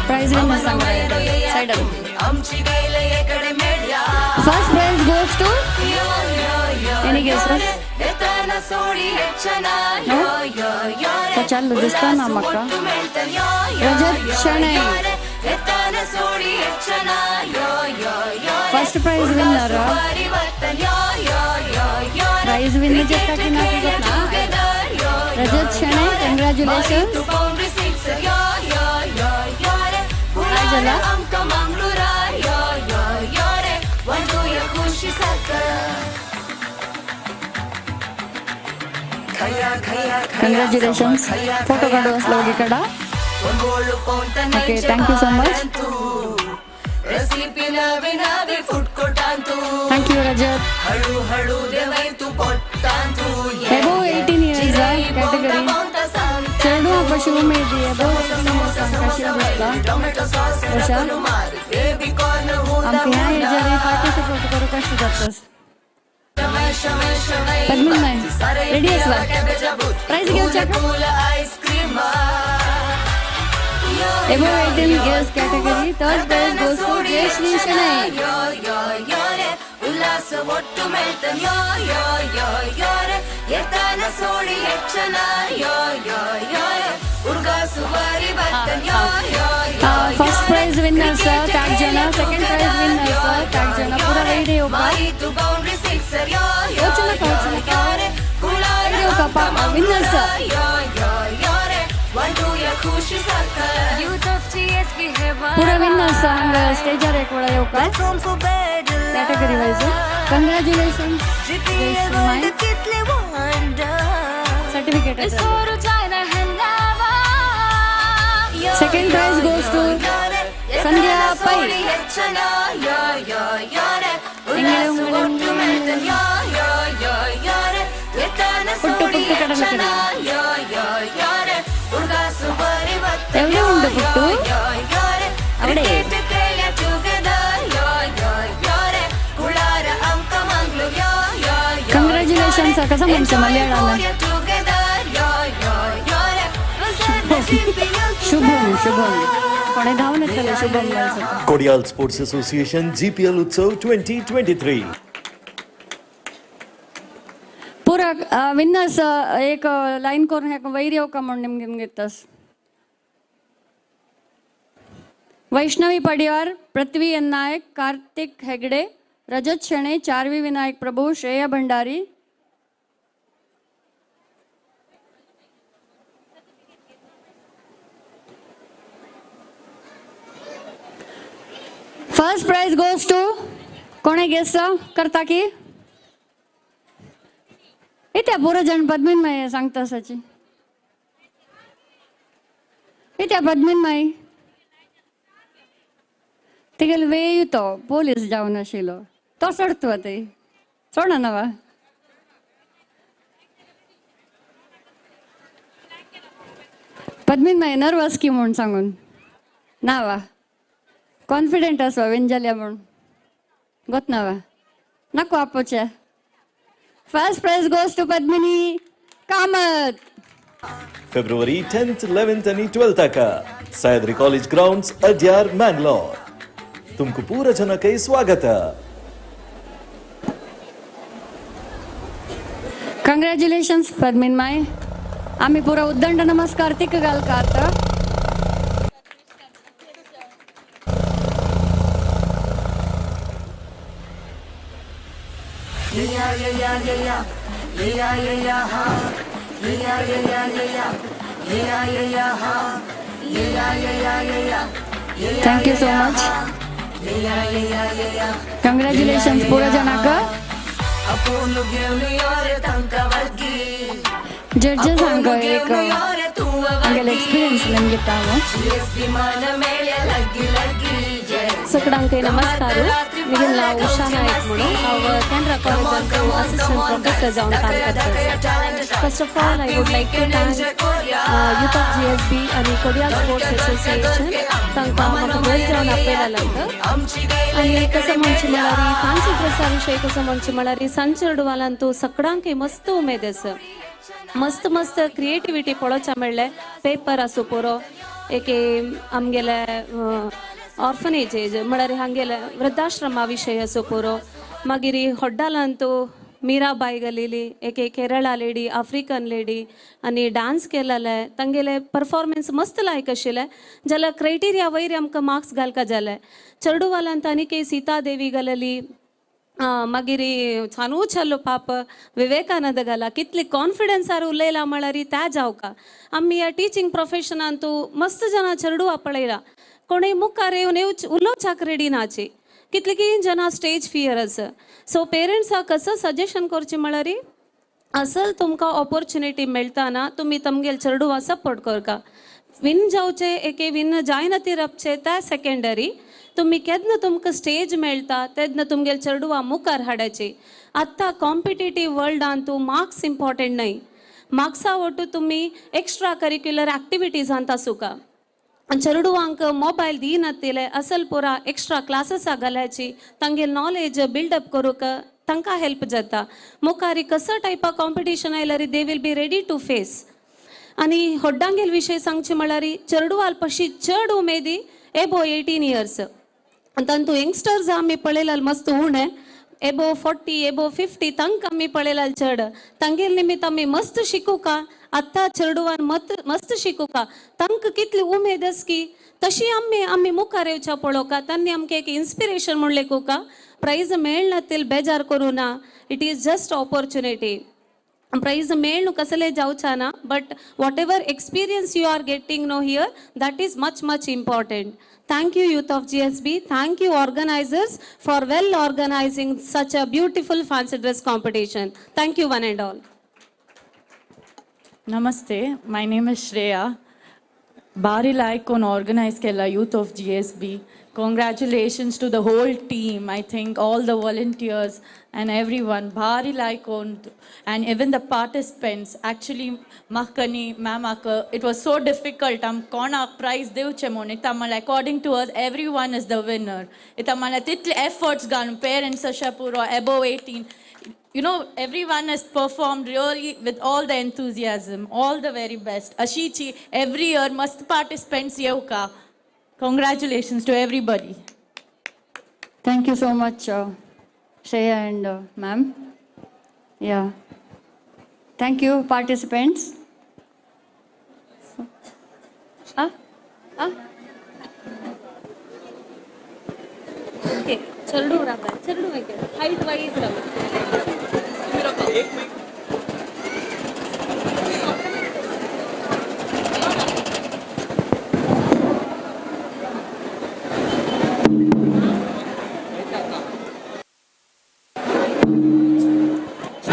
प्राइज विनर सांगा साइड. आमची गैले एकडे मेळ्या. First prize goes to any guesses? येताना सोडी हेचना यो यो यो तो चालू दिसता ना म्हाका. Rajat Shenoy first prize winner. Prize winner जाता की ना रजत शणै, कंग्रॅच्युलेशन्स. कंग्रॅच्युलेशन्स. फोटो काढू असलो कड. Okay, thank you so much. Thank you Rajat. Above 18 years category चेडू पशु एबोव 18 इयर्स कशें दिसता अशा आमकां ह्या एजार पार्टिसिपेट करूंक कशें जाता. पद्मिन नाय रेडी आसला prize घेवच्याक. Above 18 years category third prize goes to Jayashree Shenoy. ಉಲ್ಲಾಸ ಒಟ್ಟು ಮೆಳ್ತನ್ ಯೋ ಯೋ ಯೋ ಯೋರೆ, ಎತ್ತಾನ ಸೋಡಿ ಹೆಚ್ಚನ ಯೋ ಯೋ ಯೋರೆ, ಉರ್ಗಾಸು ಬಾರಿ ಬರ್ತನ್ ಯೋ ಯೋ ಯೋ. ಫಸ್ಟ್ ಪ್ರೈಸ್ ವಿನ್ನರ್ಸ್ ತಾಕ್ ಜನ, ಸೆಕೆಂಡ್ ಪ್ರೈಸ್ ವಿನ್ನರ್ಸ್ ತಾಕ್ ಜನ. ಪೂರ ರೆಡಿ ಒಬ್ಬ ಮಾರಿತು ಬೌಂಡ್ರಿ ಸಿಕ್ಸರ್ ಯೋ ಯೋ ಯೋರೆ, ಕುಳಾರ ವಿನ್ನರ್ಸ್ ಯೋ ಯೋ ಯೋರೆ, ವಂಡುಯ ಖುಷಿ ಸಾಕ. ಯೂತ್ ಆಫ್ ಜಿಎಸ್ಬಿ है ಪೂರ ವಿನ್ನರ್ಸ್ ಹಂಗ ಸ್ಟೇಜರ್ ಏಕ್ ಒಳ ಯೋಕ category wise. Congratulations. Certificate. Second prize goes to Sandhya Pai. ಪುಟ್ಟು ಪುಟ್ಟು ಕಡಲ ಎವಡೆ ಉಂಡು ಪುಟ್ಟು ಅವಡೆ. ಕಂಗ್ರ್ಯಾಚುಲೇಷನ್ಸ್ कसं म्हणचं मल्याळम. शुभम शुभम कोणे धांवन येतले Shubham. Kodial sports association GPL Utsav 2023. ಪೂರ ವಿನ್ನರ್ಸ್ एक लाइन करून हेका वयर येवका म्हूण निमगे घेतस. Vaishnavi Padiyar, Prithvi N Nayak, Karthik Hegde, Rajat Shenoy, Charvi Vinayak Prabhu, Shreya Bhandari. First prize goes to कोणे गेस करता की इथे पुरो जण पद्मीन मागीर सांगता साची. क्या पद्मिन माई तिगेलो वेय तो पोलीस जावन आशिल्लो तो सोडतो आतां सोडना वा. पद्मिन माई नर्वस की म्हूण सांगून ना वा, कॉन्फिडंट आसवा विन जाल्या म्हूण गोत ना वा, नको आपोवचे. First prize goes to Padmini Kamath. February 10th, 11th आणि 12th का सह्याद्री कॉलेज ग्राउंड्स, अड्यार, मैंगलोर. तुमको पूरा जनके स्वागत है. कंग्रॅच्युलेशन्स पद्मिन माय. आम्ही पुरा उद्दंड नमस्कार तिक घालका आता. Thank you so much. Congratulations पुरा जनाक. जजेस हांगा एक हांगेले एक्सपिरियन्स निमगिता हांव. सगळ्यांक नमस्कार. म्हजें नांव उषा नायक म्हणून हांव केनरा कॉलेजांत असिस्टंट प्रोफेसर जावन काम करता. First of all I would like to thank youth of GSB आनी कोडियाल स्पोर्ट्स एसोसिएशन तांकां म्हाका वयर जावन आपयला लागता. आनी कसं म्हणचें म्हळ्यार फॅन्सी ड्रेसा विशय कसं म्हणचें म्हळ्यार सांचेरडुवालांतू सगळ्यांक मस्त उमेद आसा. मस्त मस्त क्रिएटिविटी पळोवच्या मेळ्ळें. पेपर आसूं पुरो एक आमगेले ऑर्फनेज म्हळ्यार हांगेले वृद्धाश्रमा विशय आसूं पुरो, मागीर होड्डालांतू मीराबाई गलेली एक केरळा लेडी, आफ्रिकन लेडी आनी डान्स केलेले तांगेले परफॉर्मन्स मस्त लायक आशिल्ले. जाल्यार क्रायटेरिया वयर आमकां मार्क्स घालका जाले. चेडुवालांत आनीक सीता देवी गेलेली, मागीर छानू छल्लो पाप विवेकानंद घाला, कितली कॉन्फिडन्सार उलयला म्हळ्यार त्या जावका. आमी ह्या टिचींग प्रोफेशनांतू मस्त जाणां चेडुवा पळयला कोणूय मुखार येवन उलोवच्याक रेडी नाची, कितलीं जाणां स्टेज फियर आसा. सो पेरंट्साक कसं सजेशन करचें म्हळ्यार असल तुमकां ऑपॉर्च्युनिटी मेळटा ना तुमी तमगेल चेडुवा सपोर्ट करका. विन जावचे एके विन जायना ती रपचे त्या सेकेंडरी तुमी केन्ना तुमकां स्टेज मेळटा तेन्ना तुमगेल चेडुवा मुखार हाडाची. आतां कॉम्पिटेटीव वर्ल्डान तूं मार्क्स इम्पॉर्टंट न्हय, मार्क्सा वटू तुमी एक्स्ट्रा करिक्युलर एक्टिविटीजांत आसूका. चेडुवांक मोबायल दिनातिले असल पुरा एक्स्ट्रा क्लासेसा घालायची, तांगेल नॉलेज बिल्डअप करूंक तांकां हेल्प जाता. मुखार कसो टायपा कॉम्पिटिशन आयल्यार they will be ready to face. आनी होड्डांगेल विशय सांगचे म्हळ्यार चेडवाल पशी चड उमेदी एबो 18 इयर्स तांतू यंगस्टर्स आमी पळयलाल मस्त उणें, एबो 40 एबो 50 तांकां आमी पळयलाल चड. तांगेल निमित्त आमी मस्त शिकूका, आत्तां चेडवान मस्त शिकूका, तांकां कितली उमेद आस की तशी आमी आमी मुखार येवच्या पळोवका. तांणी आमकां एक इन्स्पिरेशन म्हूण लेखुका. प्रायज मेळना तेल बेजार करूं ना, it is just opportunity. Prize मेळ्ळू कसले जावचा ना, but whatever experience you are getting no here that is much much important. Thank you youth of GSB, thank you organisers for well organising such a beautiful fancy dress competition. Thank you one and all. Namaste, my name is Shreya. Bari like on organize kela youth of GSB. Congratulations to the whole team. I think all the volunteers and everyone. Bari like on and even the participants. Actually, Mahkani, ma'am, it was so difficult. Am kona prize devche mon. Itamal according to us, everyone is the winner. Itamal title efforts gan parents ashapuro above 18. You know, everyone has performed really with all the enthusiasm, all the very best. Ashichi, every year, must participants yevka. Congratulations to everybody. Thank you so much, Shreya and ma'am. Yeah. Thank you, participants. Okay, Chardu Raba, Chardu height wise Raba.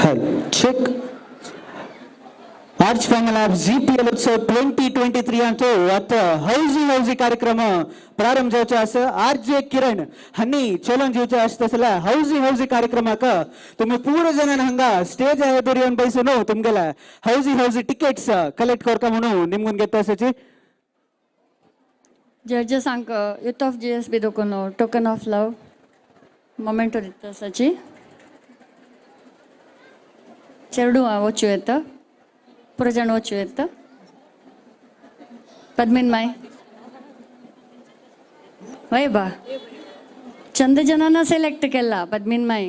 Hello, check. Arch Final Labs GPL Utsav 2023 ಅಂತು ಅತ್ತ ಹೌಸಿ ಹೌಸಿ ಕಾರ್ಯಕ್ರಮ ಪ್ರಾರಂಭ जावचो आसा. R J किरण हांणी चलोवन दिवचो आसा तसल्या हौसी हौसी कार्यक्रमाक तुमी पूर्ण जणान हांगा स्टेज एदुर येवन बैसून तुमगेले हौसी हौसी टिकेट्स कलेक्ट करका म्हणून निमगून घेता आसाची. जजेसांक युथ ऑफ GSB दोकोन टोकन ऑफ लव मोमेंटो दिता आसाची. चेडू वचूं येता, पुरो जाण वचूं येता. पद्मिन माय वय बा चंद जणांना सिलेक्ट केला. पद्मिन माई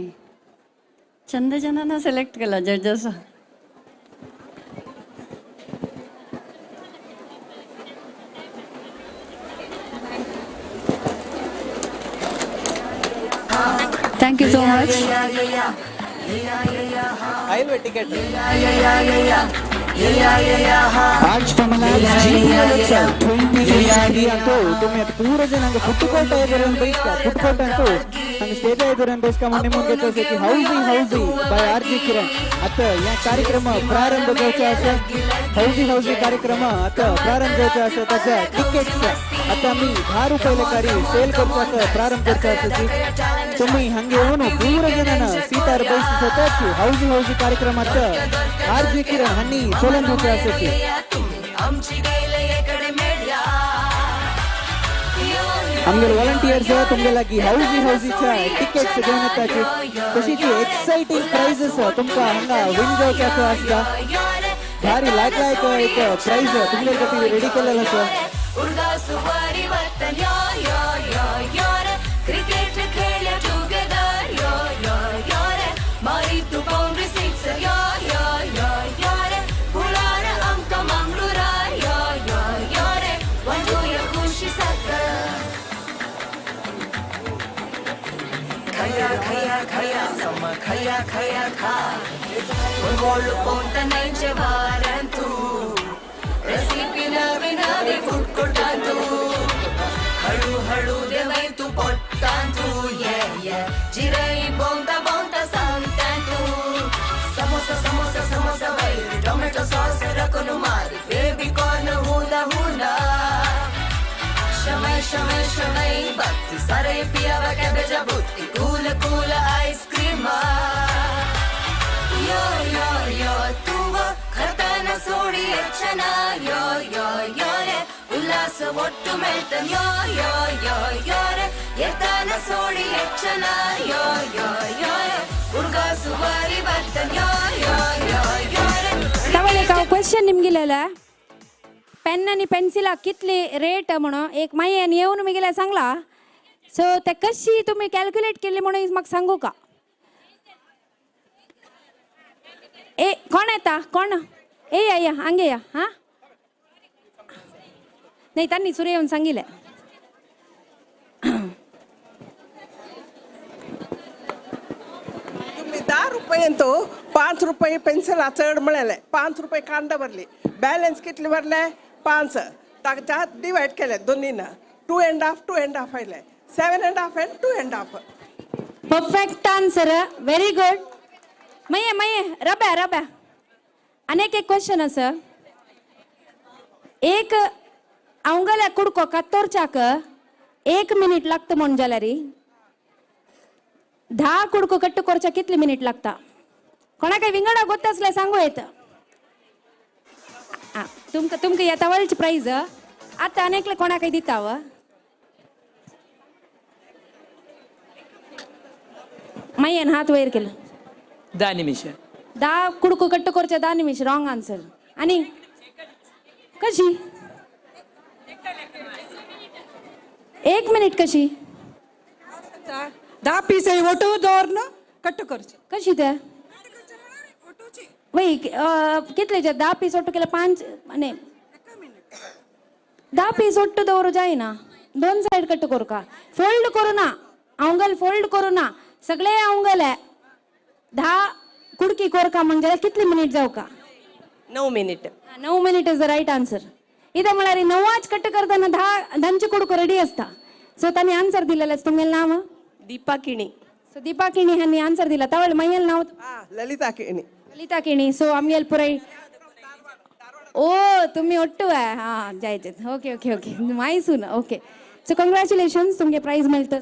चंद जणांना सिलेक्ट केला जजेस. Thank you so much. Ticket Arch Final Labs GPL Utsav 2023 ಅಂತೂ तुम्ही पूरा जण हांगा फूड कोर्ट एदुर बैसका, फूड कोर्ट ಅಂತೂ हांगा स्टेज एदुर बैसका म्हणून निमून घेता आसा की हौसी हौसी बाय आर जे किरण आता ह्या कार्यक्रम प्रारंभ जावचो आसा. हौसी हौसी कार्यक्रम आता प्रारंभ जावचो आसा. ताच्या टिकेट्स आता आमी 10 रुपये लेखारी सेल करपाक प्रारंभ करता आसा. तुम्ही हांगा येवन पूरा जणान सीटार बैस स्वताची हौसी हौसी कार्यक्रमात आर जे किरण हांणी चलोवन दिवचो आसा. आमगेले व्हॉलंटियर्स तुमगे लागीं हौसी हौसीच्या टिकेट्स घेवन येताची. तशीच एक्सायटींग प्राइजेस तुमकां हांगा विन जावपाचो आसता. भारी लायक लायक एक प्राइज तुमगे खातीर रेडी केलेलो आसा. खया खया खा पोंतनैचे वारंतु रेसिपी नवी नवी फूड कोटांतु हळू हळू देवैतु पोट्टांतु ये ये जिरई बोंता बोंता सांगतांतु समोसा समोसा समोसा वैर टोमॅटो सॉस रकोनु मारी बेबी कॉर्न हुना हुना शमै शमै शमै बत्ती सारे पियावा कॅबेजा बुत्ती कूल कूल आईस्क्रीम यो यो यो तूव खताನ सोडी यक्षನ यो यो यो रे उल्लास ಒಟ್ಟು ಮೆಲ್ತನ್ ಯೋ ಯೋ ಯೋ ಯೋ ರೆ ಎತ್ತಾನ ಸೋಡಿ ಯಕ್ಷನ ಯೋ ಯೋ ಯೋ ರೆ ಉರ್ಗಾ ಸುವಾರಿ ಬರ್ತನ್ ಯೋ ಯೋ ಯೋ ಯೋ ರೆ. तवळ एक हांव क्वेश्चन निमगिलेलें पेन आनी पेन्सिलाक कितली रेट म्हणून एक मायेन येवन मिगेले सांगला. सो ते कशी तुमी कॅल्क्युलेट केली म्हणून म्हाका सांगू का? ए कोण येता कोण? ए या या हांगे या. हां नाही त्यांनी सुरू येवन सांगितले. तुम्ही 10 रुपयांतो 5 रुपये पेन्सिला चड मिळाले, 5 रुपये कांदा भरली, बॅलन्स कितले भरले 5, ताच्या डिवायड केले दोन्हीना 2.5 2.5 आयले 7.5 and 2.5. Perfect answer, very good. मये मये रब्या रब्या अनेक एक क्वेश्चन आसा. एक अवंगल्या कुडको कातोरच्याक 1 मिनिट लागता म्हूण जाल्यार 10 कुडको कट्ट करच्याक कितले मिनिट लागता? कोणाकय विंगडा गोत आसल्यार सांगू येता. तुमकां तुमकां ह्या तवळची प्रायज आतां आनी एकले कोणाकय दिता व. मायेन हात वयर केलो. 10 निमिष. 10 कुडको कट्ट करचे 10 निमिष. Wrong answer. आनी कशी 1 मिनिट कशी? 10 पीस ಒಟ್ಟು ದೋರ್ನ ಕಟ್ಟು करचे. कशी ते वय कितले 10 पीस ಒಟ್ಟು केले 5 ने 10 पीस ಒಟ್ಟು दवरू जायना. 2 सायड कट्ट करूका, फोल्ड करू ना, आंगल फोल्ड करू ना, सगळे आंगल 10 कुडकी कोरका म्हणजे कितले मिनिट जाऊ का? 9 minute. 9 minute is the right answer. इथं म्हळ्यार 9 कट्ट करताना 10 कुडको रेडी असता. सो तांणी आन्सर दिलेलें. तुमगेलें नांव? दीपा किणी. सो दीपा किणी हांणी आन्सर दिला. तवळ मयेल नांव? ललिता किणी. ललिता किणी. सो आमगेल पुराय ओ तुम्ही ಒಟ್ಟುವ ಹಾಂ ಜಾಯ್ತು. ಓಕೆ ಓಕೆ ಓಕೆ, ಮಾಯಿಸೂನ. ಓಕೆ, ಸೊ ಕಂಗ್ರ್ಯಾಚುಲೇಷನ್ಸ್, तुमगे प्राइज मेळटा.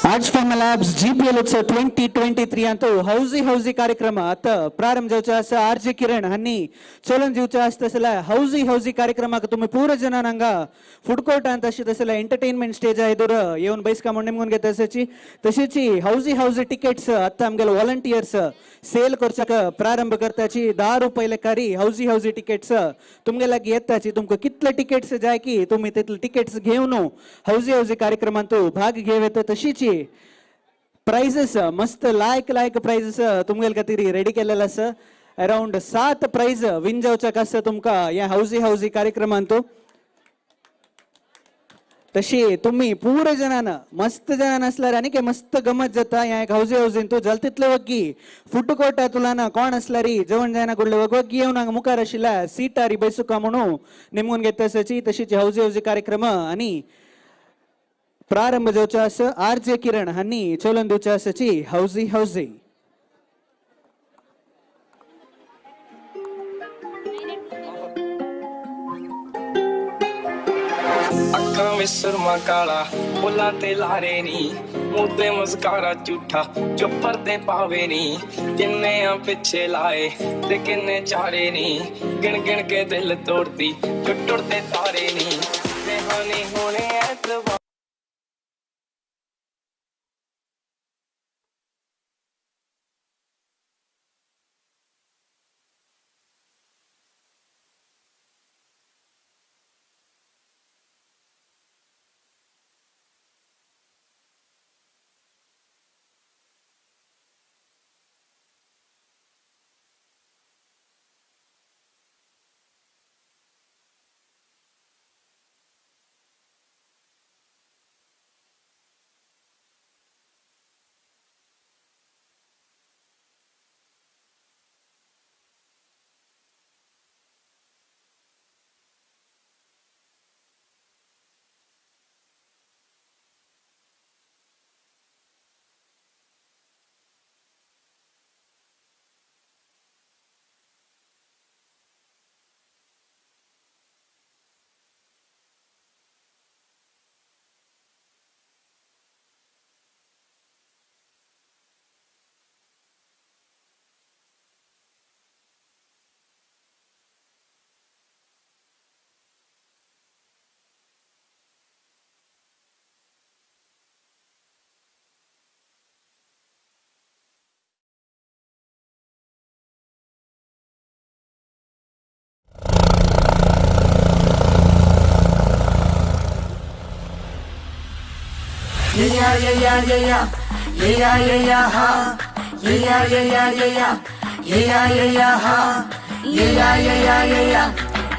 Arts Pharma Labs GPL Utsav 2023 ಅಂತೂ ಹೌಸಿ ಹೌಸಿ ಕಾರ್ಯಕ್ರಮ ಅತ್ತ ಪ್ರಾರಂಭ जावचा आसा. आर जे किरण हांणी चलन दिवचा आसता तसल्या हौसी हौसी कार्यक्रमाक तुमी पूरा जणां हांगा फूड कोर्टांत अशें तसल्या एंटरटेनमेंट स्टेज एदुर येवन बैसका म्हूण नेमून घेता आसाची. तशेंच हौसी हौसी टिकेट्स आतां आमगेले वॉलंटियर्स सेल करच्याक प्रारंभ करताची. 10 रुपये लेखारी हौसी हौसी टिकेट्स तुमगे लागीं येताची. तुमकां कितले टिकेट्स जाय की तुमी तितले टिकेट्स घेवन हौसी हौसी कार्यक्रमांत भाग घेव येता. तशीच प्राइजेस मस्त लायक लायक प्राइजेस तुमगेले खातीर रेडी केलेले आसा. अराउंड 7 प्राइज विन जावच्याक आसा तुमकां ह्या हौसी हौसी कार्यक्रमांत. तशी तुम्ही पुरे जणांना मस्त जणां आसल्यार आनी काय मस्त गमत जाता ह्या एक हौसी हौसीन. तूं जाल तितले वग्गी फूड कोर्टा तुलाना कोण आसल्यार जेवण जायना कुडले वग्गी येवन हांगा मुखार आशिल्ल्या सिटारी बैसुका म्हणून नेमून घेता आसाची. तशीच हौसी हौसी कार्यक्रम आनी प्रारंभ जावचो आसा. आर जे किरण हांणी चलन दिवचो आसाची हौसी हौसी. ਅੱਖਾਂ ਵਿੱਚ ਸੁਰਮਾ ਕਾਲਾ, ਬੁੱਲਾਂ ਤੇ ਲਾਰੇ ਨੀ, ਮੂੰਹ ਤੇ ਮੁਸਕਾਰਾ ਝੂਠਾ ਜੋ ਪਰਦੇ ਪਾਵੇ ਨੀ, ਕਿੰਨੇ ਆ ਪਿੱਛੇ ਲਾਏ ਤੇ ਕਿੰਨੇ ਚਾਰੇ ਨੀ, ਗਿਣ ਗਿਣ ਕੇ ਦਿਲ ਤੋੜਦੀ ਜੋ ਟੁੱਟਦੇ ਤਾਰੇ ਨੀ, ਦੇਹਾਨੀ ਹੋਣੇ ਐਤਵਾਰ. Yeah, yeah, yeah, yeah, yeah, yeah, yeah, yeah, ha. Yeah, yeah, yeah, yeah, yeah, yeah, yeah, yeah, ha. Yeah, yeah, yeah, yeah, yeah,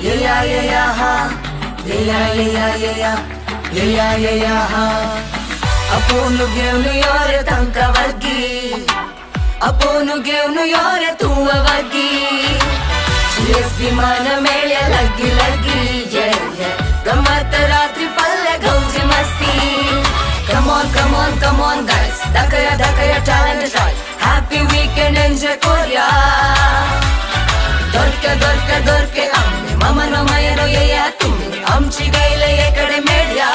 yeah, yeah, yeah, ha. Yeah, yeah, yeah, yeah, yeah, yeah, yeah, yeah, ha. ಅಪೋನು ಗೆವ್ನು ಯೋರೆ ತಂಕವರ್ಗಿ, ಅಪೋನು ಗೆವ್ನು ಯೋರೆ ತೂವವರ್ಗಿ, GS ವಿಮಾನ ಮೇಳೆ ಲಗ್ಗಿ ಲಗ್ಗಿ, yeah, yeah. ಗಮ್ಮತ್ತ ರಾತ್ರಿ ಪಲ್ಲೆ ಗೌಜಿ ಮಸ್ತಿ. Come on, come on, come on, guys. Dakaya, dakaya, talent try. Happy weekend, enjoy Korea. Dorke, dorke, dorke, amme. Mama no maya no ye ya tummi. Amchi gaile ye kade medya.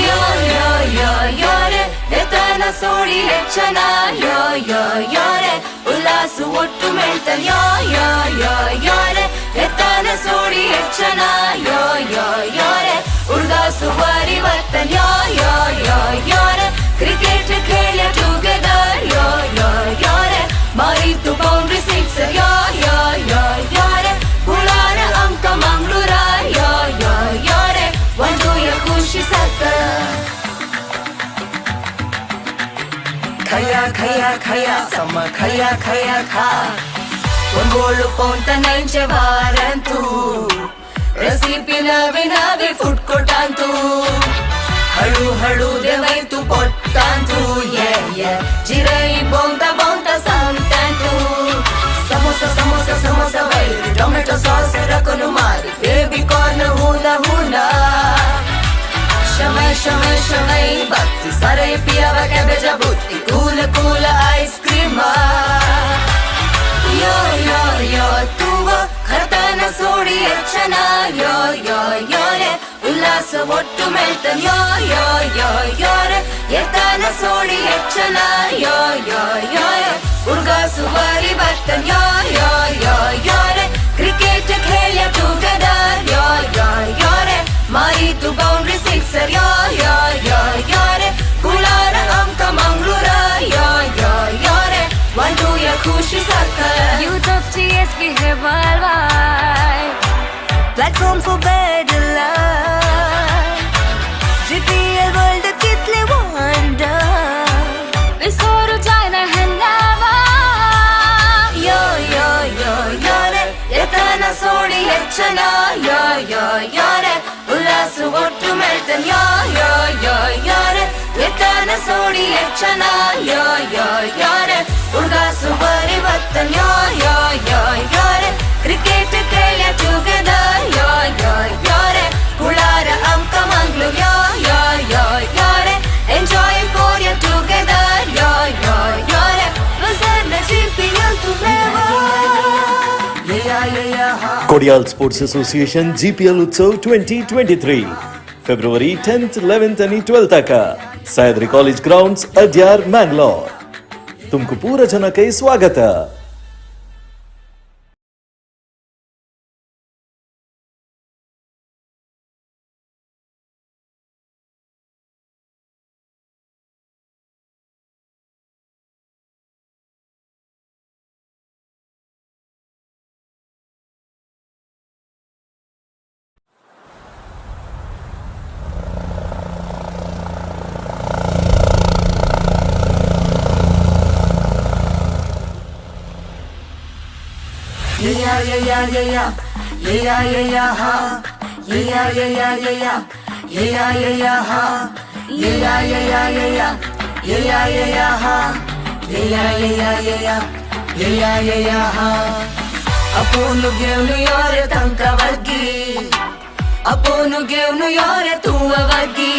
Yo, yo, yo, yo re. Etana sodi hechana. Yo, yo, yo re. Ullasu ottu melta. Yo, yo, yo, yo re. Etana sodi hechana. Yo, yo, yo re. ಉರ್ಗಾಸು ಪರಿವರ್ತನ್ ಯೋ yo ಯೋ ಯೋರೆ, cricket ಖೇಳ together yo ಯೋ ಯೋರೆ, ಮಾರಿತು boundary sixer ಯೋ yo ಯೋ ಯೋರೆ, ಪುಳಾರ ಅಂಕ ಮಂಗಳೂರ ಯೋ ಯೋ ಯೋರೆ, ಒಂದು ಯ ಖುಷಿ ಸತ್ತ. ಖಯ ಖಯ ಖಯ ಸಮ ಖಯ ಖಯ ಖಾ, ಒಂಗೋಳು ಪೌಂತ ನೈಂಚ ವಾರಂತು. Recipe ನವೆ ನವೆ food court. पोटांतू हळू हळू देवय तू पोटांतू ये ये जिरई बोंता बोंता सांगतांतू समोसा समोसा समोसा वैर टोमॅटो सॉस रकोन मार बेबी कॉर्न हुना हुना शमय शमय शमय भक्ती सारे पियावा कॅबेजा बुत्ती कूल कूल आईस्क्रीम यो यो यो तूव खरताना सोडी यक्षना यो यो यो रे उल्हास ಒಟ್ಟು ಮೆಳ್ತನ್ ಯೋ ಯೋ ಯೋ ಯೋ ರೆ ಎತ್ತಾನ ಸೋಡಿ ಯಕ್ಷನ ಯೋ ಯೋ ಯೋ ರೆ ಹುಡ್ಗಾಸು ಬಾರಿ ಬರ್ತನ್ ಯೋ ಯೋ ಯೋ ಯೋ ರೆ cricket ଖେಳ್ಯ together yo yo yo ರೆ ಮಾರಿತು ಬೌಂಡ್ರಿ ಸಿಕ್ಸರ್ ಯೋ ಯೋ ಯೋ ಯೋ ರೆ ಕುಳಾರ ಅಂಕ ಮಂಗಳೂರ ಯೋ ಯೋ ಯೋ ರೆ ಒನ್ ಟು ಯ ಖುಷಿ ಸಕ್ಕರ್ Youth of GSB Hai worldwide. Platform for better life. GPL world कितले wonder. विसरू जायना है नावा. Yo yo yo yo ರೆ ಎತನ ಸೋಡಿ ಹೆಚ್ಚನ ಯೋ ಯೋ ಯೋ ರೆ ಉಲ್ಲಾಸ ಒಟ್ಟು ಮೆಳ್ತನ್ ಯೋ ಯೋ ಯೋ ಯೋ ರೆ ಎತನ ಸೋಡಿ ಹೆಚ್ಚನ ಯೋ ಯೋ ಯೋ ರೆ ಹುಡ್ಗಾಸು ಬರಿ ಬತ್ತನ್ ಯೋ ಯೋ ಯೋ ಯೋ ರೆ cricket ଖେಳ್ಯ together yo yo yo ರೆ ಕುಳಾರ ಅಂಕ Mangalore yo yo yo yo ರೆ ಎಂಜಾಯ್ ಕೋರಿಯ ಟುಗೆದರ್ ಯೋ ಯೋ ಯೋ ರೆ ವಸರ್ನ ಜಿಪಿಎಲ್ ತುಮೇವಾ Kodial Sports Association GPL Utsav 2023 February 10th, 11th and 12th का Sahyadri College Grounds, Adyar, Mangalore. तुमको पूरा जना के स्वागत है. Yeah, yeah, yeah, yeah, yeah. Yeah, yeah, yeah, ha. Yeah, yeah, yeah, yeah, yeah. Yeah, yeah, yeah, ha. Yeah, yeah, yeah, yeah, yeah. Yeah, yeah, yeah, ha. Yeah, yeah, yeah, yeah, yeah. Yeah, yeah, yeah, ha. ಅಪೋನು ಗೆವ್ನು ಯೋರೆ ತಂಕವರ್ಗಿ ಅಪೋನು ಗೆವ್ನು ಯೋರೆ ತೂವವರ್ಗಿ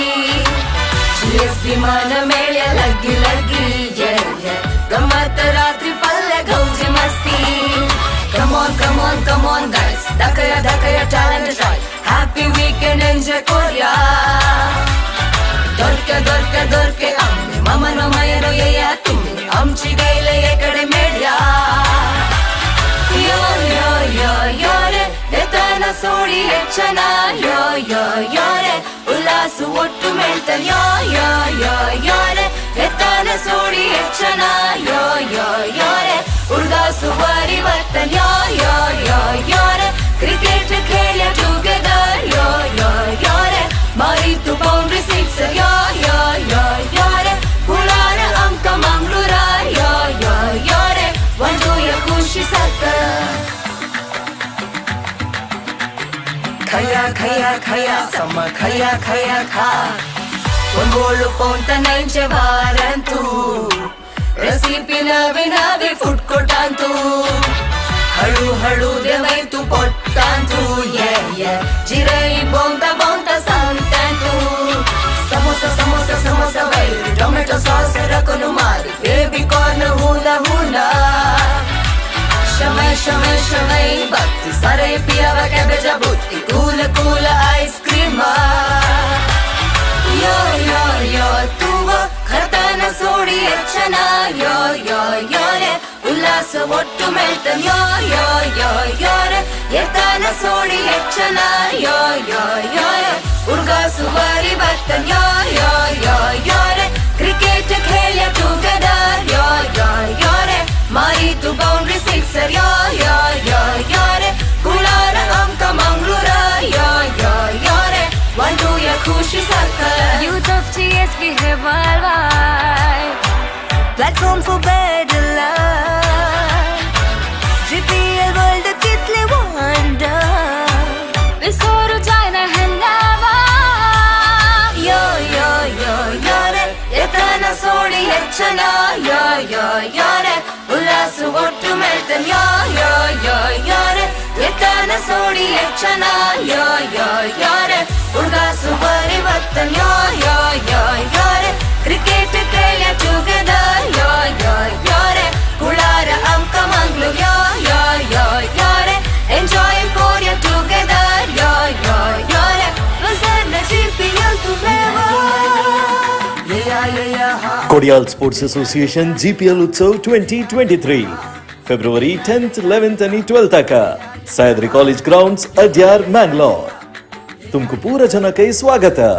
GSB ಮಾನ ಮೇಳ್ಯ ಲಗ್ಗಿ ಲಗ್ಗಿ ಯೆ ಯೆ ಗಮ್ಮತ್ತ ರಾತ್ರಿ ಪಲ್ಲೆ ಗೌಜಿ ಮಸ್ತಿ. Come on, come on, come on, guys. Dakaya, dakaya, talent try. Happy weekend, enjoy Korea. Dorke, dorke, dorke, amme. Mama no maya no ye ya tumne. Amchi gaile ye kade medya. Yo, yo, yo, yo re. Etana sodi hechana. Yo, yo, yo re. Ullasu ottu meltan. Yo, yo, yo, yo re. Etana sodi hechana. Yo, yo, yo re. ಹುಡ್ಗಾಸು ಬಾರಿ ಬರ್ತನ್ ಯೋ yo yo yo ರೆ cricket ଖେಳ್ಯ together yo yo yo ರೆ ಮಾರಿತು boundary sixer ಯೋ yo yo yo ರೆ ಕುಳಾರ ಅಂಕ ಮಂಗಳೂರ ಯೋ yo yo ರೆ ಒಂದು ಯ ಖುಷಿ ಸಕ್ಕ ಖಯ ಖಯ ಖಯ ಸಮ ಖಯ ಖಯ ಖಾ ಒಂಬೋಳು ಪೌಂತ ನೈಂಚೆ ವಾರಂತೂ ರೆಸಿಪಿ ನವೆ ನವೆ ಫುಡ್ ಕೊಟ್ಟಾಂತು ಹಳು ಹಳು ದೇವೈತು ಪೊಟ್ಟಾಂತು ಯೆ ಯೆ ಜಿರೈ ಬೋಂತ ಬೋಂತ ಸಂತಾಂತು ಸಮೋಸ ಸಮೋಸ ಸಮೋಸ ವೈರ್ ಟೊಮೆಟೊ ಸಾಸ್ ರಕೊನು ಮಾರಿ ಬೇಬಿ ಕಾರ್ನ್ ಹೂನ ಹೂನ ಶಮೈ ಶಮೈ ಶಮೈ ಭಕ್ತಿ ಸರೈ ಪಿಯವ ಕ್ಯಾಬೇಜ ಬುತ್ತಿ ಕೂಲ ಕೂಲ ಐಸ್ ಕ್ರೀಮ್ ಯೋ ಯೋ ಯೋ ತೂವ ಖರತಾನ ಸೋಡಿ ಹೆಚ್ಚನ ಯೋ ಯೋ ಯೋ ರೆ ಉಲ್ಲಾಸ ಒಟ್ಟು ಮೆಳ್ತನ್ ಯೋ ಯೋ ಯೋ ಯೋ ರೆ ಎತ್ತಾನ ಸೋಡಿ ಹೆಚ್ಚನ ಯೋ ಯೋ ಯೋ ರೆ ಹುಡ್ಗಾಸು ಬಾರಿ ಬರ್ತನ್ ಯೋ ಯೋ ಯೋ ಯೋ ರೆ cricket ଖେಳ್ಯ together yo yo yo ರೆ ಮಾರಿತು ಬೌಂಡ್ರಿ ಸಿಕ್ಸರ್ ಯೋ ಯೋ ಯೋ ಯೋ ರೆ ಕುಳಾರ ಅಂಕ ಮಂಗಳೂರ ಯೋ ಯೋ ಯೋ ರೆ ಒನ್ ಟು ಯ ಖುಷಿ ಸಕ್ಕ Youth of GSB Hai worldwide. Platform for better life. GPL world कितले wonder. विसरू जायना है नावा. ಹೆಚ್ಚನ ಯೋ ಯೋ ಯೋರೆ ಉಲ್ಲಾಸ ಒಟ್ಟು ಮೆಳ್ತನ್ ಯೋ ಯೋ ಯೋ ಯೋರೆ ಎತ್ತನ ಸೋಡಿ ಹೆಚ್ಚನ ಯೋ ಯೋ ಯೋರೆ ಉಡ್ಗಾಸು ಪರಿವರ್ತನ್ ಯೋ ಯೋ ಯೋ ಯೋರೆ ಕ್ರಿಕೆಟ್ ಕೇಳ ಟುಗೆದರ್ ಯೋ ಯೋ ಯೋರೆ ಕುಳಾರ ಅಂಕ ಮಂಗ್ಳು ಯೋ ಯೋ ಯೋ ಯೋರೆ ಎಂಜಾಯ್ ಕೋರಿಯ together yo yo ಯೋರೆ Kodial Sports Association GPL Utsav 2023 February 10th, 11th and 12th का Sahyadri College Grounds, Adyar, Mangalore. तुमको पूरा जना के स्वागत है.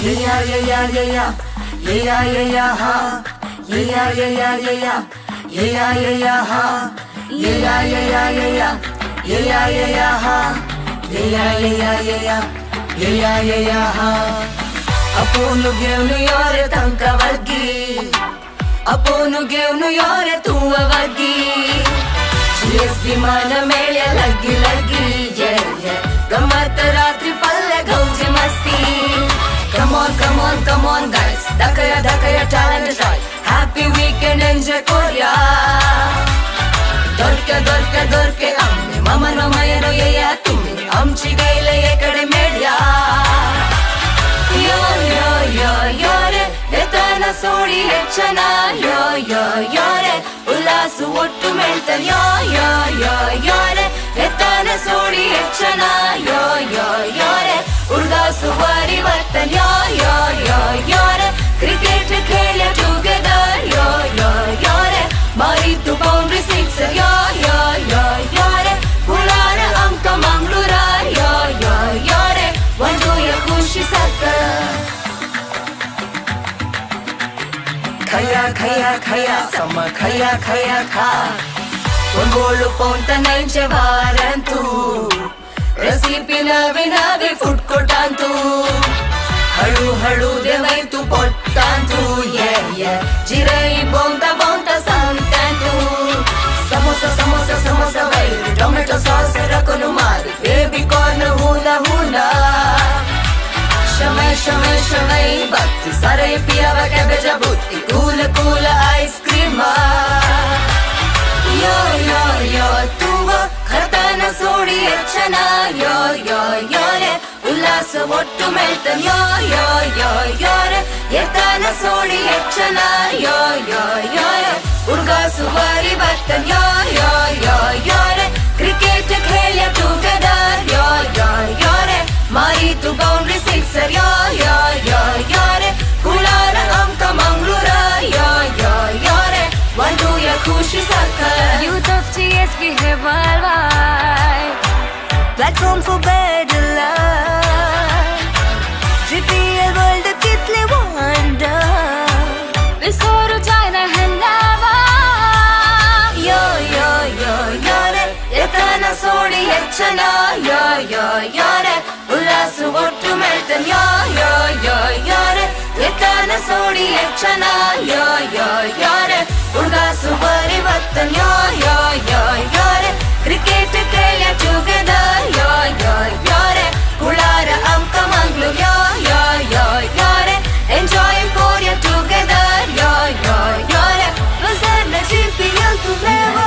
Yeah yeah yeah yeah yeah yeah yeah ha yeah yeah yeah yeah yeah yeah yeah ha yeah yeah yeah yeah yeah yeah yeah ha yeah yeah yeah yeah yeah yeah ha ಅಪೋನು ಗೆವ್ನು ಯೋರೆ ತಂಕ ವರ್ಗಿ ಅಪೋನು ಗೆವ್ನು ಯೋರೆ ತೂವ ವರ್ಗಿ ಜಿಎಸ್ ವಿಮಾನ ಮೇಳೆ ಲಗ್ಗಿ ಲಗ್ಗಿ ಜಯ ಗಮ್ಮತ್ ರಾತ್ರಿ ಪಲ್ಲೆ ಗೌಜಿ ಮಸ್ತಿ. Come on, come on, come on guys. Dakaya, dakaya, talent try. Happy weekend, enjoy Korea. Dorke, dorke, dorke. Amme, mama, mama, yeno, ye, ye, tummi. Amchi gaile, ye kade media. Yo, yo, yo, yo re. Etana sodi hechana. Yo, yo, yo re. Ullasu ottu meltan. Yo, yo, yo, yo re. Etana sodi hechana. Yo, yo, yo re. ಉಡ್ಗಾಸು Parivartan yo yo yo ಯೋರೆ cricket ಖೇಳ together yo yo ಯೋರೆ ಮಾರಿತು boundary sixer yo yo ಯೋ ಯೋರೆ ಕುಳಾರ ಅಂಕ ಮಂಗಳೂರ ಯೋ ಯೋ ಯೋರೆ ಒಂದು ಖುಷಿ ಸಕ್ಕ ಖಯ ಖಯ ಖಯ ಸಮ ಖಯ ಖಯ ಖಾ ಒಂಗೋಳು ಪೌಂತ ನೈಂಚೆ ವಾರಂತೂ recipe ನವಿ ನವಿ food ಕೊಟ್ಟಾಂತು ಹಳು ಹಳು ದೇವೈತು ಪೊಟ್ಟಾಂತು ಯೆ ಯೆ ಜಿರೈ ಬೊಂತ ಬೊಂತ ಸಂತಾಂತು ಸಮೋಸ ಸಮೋಸ ಸಮೋಸ ವೈರು ಟೊಮೆಟೊ ಸಾಸ್ ರಕೊನು ಮಾರಿ ಬೇಬಿ ಕಾರ್ನ್ ಹೂನ ಹೂನ ಶಮೈ ಶಮೈ ಶಮೈ ಬತ್ತಿ ಸರೈ ಪಿಯವ ಕ್ಯಾಬೇಜ ಬುತ್ತಿ ಕೂಲ ಕೂಲ ಐಸ್ ಕ್ರೀಮ್ ಯೋ ಯೋ ಯೋ ತೂವ ಖತನ ಸೋಡಿ ಹೆಚ್ಚನ ಯೋ ಯೋ ಯೋರೆ ಉಲ್ಲಾಸ ಒಟ್ಟು ಮೆಳ್ತನ್ ಯೋ ಯೋ ಯೋ ಯೋರೆ ಎತ್ತನ ಸೋಡಿ ಹೆಚ್ಚನ ಯೋ ಯೋ ಯೋರೆ ಉಡ್ಗಾಸು ಪರಿವರ್ತನ್ ಯೋ ಯೋ ಯೋ ಯೋರೆ ಕ್ರಿಕೆಟ್ ಖೇಳ ಟುಗೆದರ್ ಯೋ ಯೋ ಯೋರೆ ಮಾರಿತು ಬೌಂಡ್ರಿ ಸಿಕ್ಸರ್ ಯೋ ಯೋ ಯೋ ಯೋರೆ ಕುಳಾರ ಅಂಕ ಮಂಗಳೂರ ಯೋ ಯೋ ಯೋರೆ ಒಂದು ಖುಷಿ ಸಕ್ಕ. Youth of GSB Hai worldwide. Platform for better life. GPL world कितले wonder. विसोरु जायना है नावा. Yo yo yo yo re, ಎತ್ತನ ಸೋಡಿ ಹೆಚ್ಚನ yo yo yo re, ಉಲ್ಲಾಸು ಒಟ್ಟು ಮೆಳ್ತನ್ yo yo yo yo re, ಎತ್ತನ ಸೋಡಿ ಹೆಚ್ಚನ yo yo yo re, उडगासु परिवर्तन यो यो यो यो रे cricket खेळ्या together यो यो यो रे कुळार आमकां मंगलूर यो यो यो यो रे एन्जॉय कोरया टुगेदर यो यो यो रे वजन GPL तुमेवो.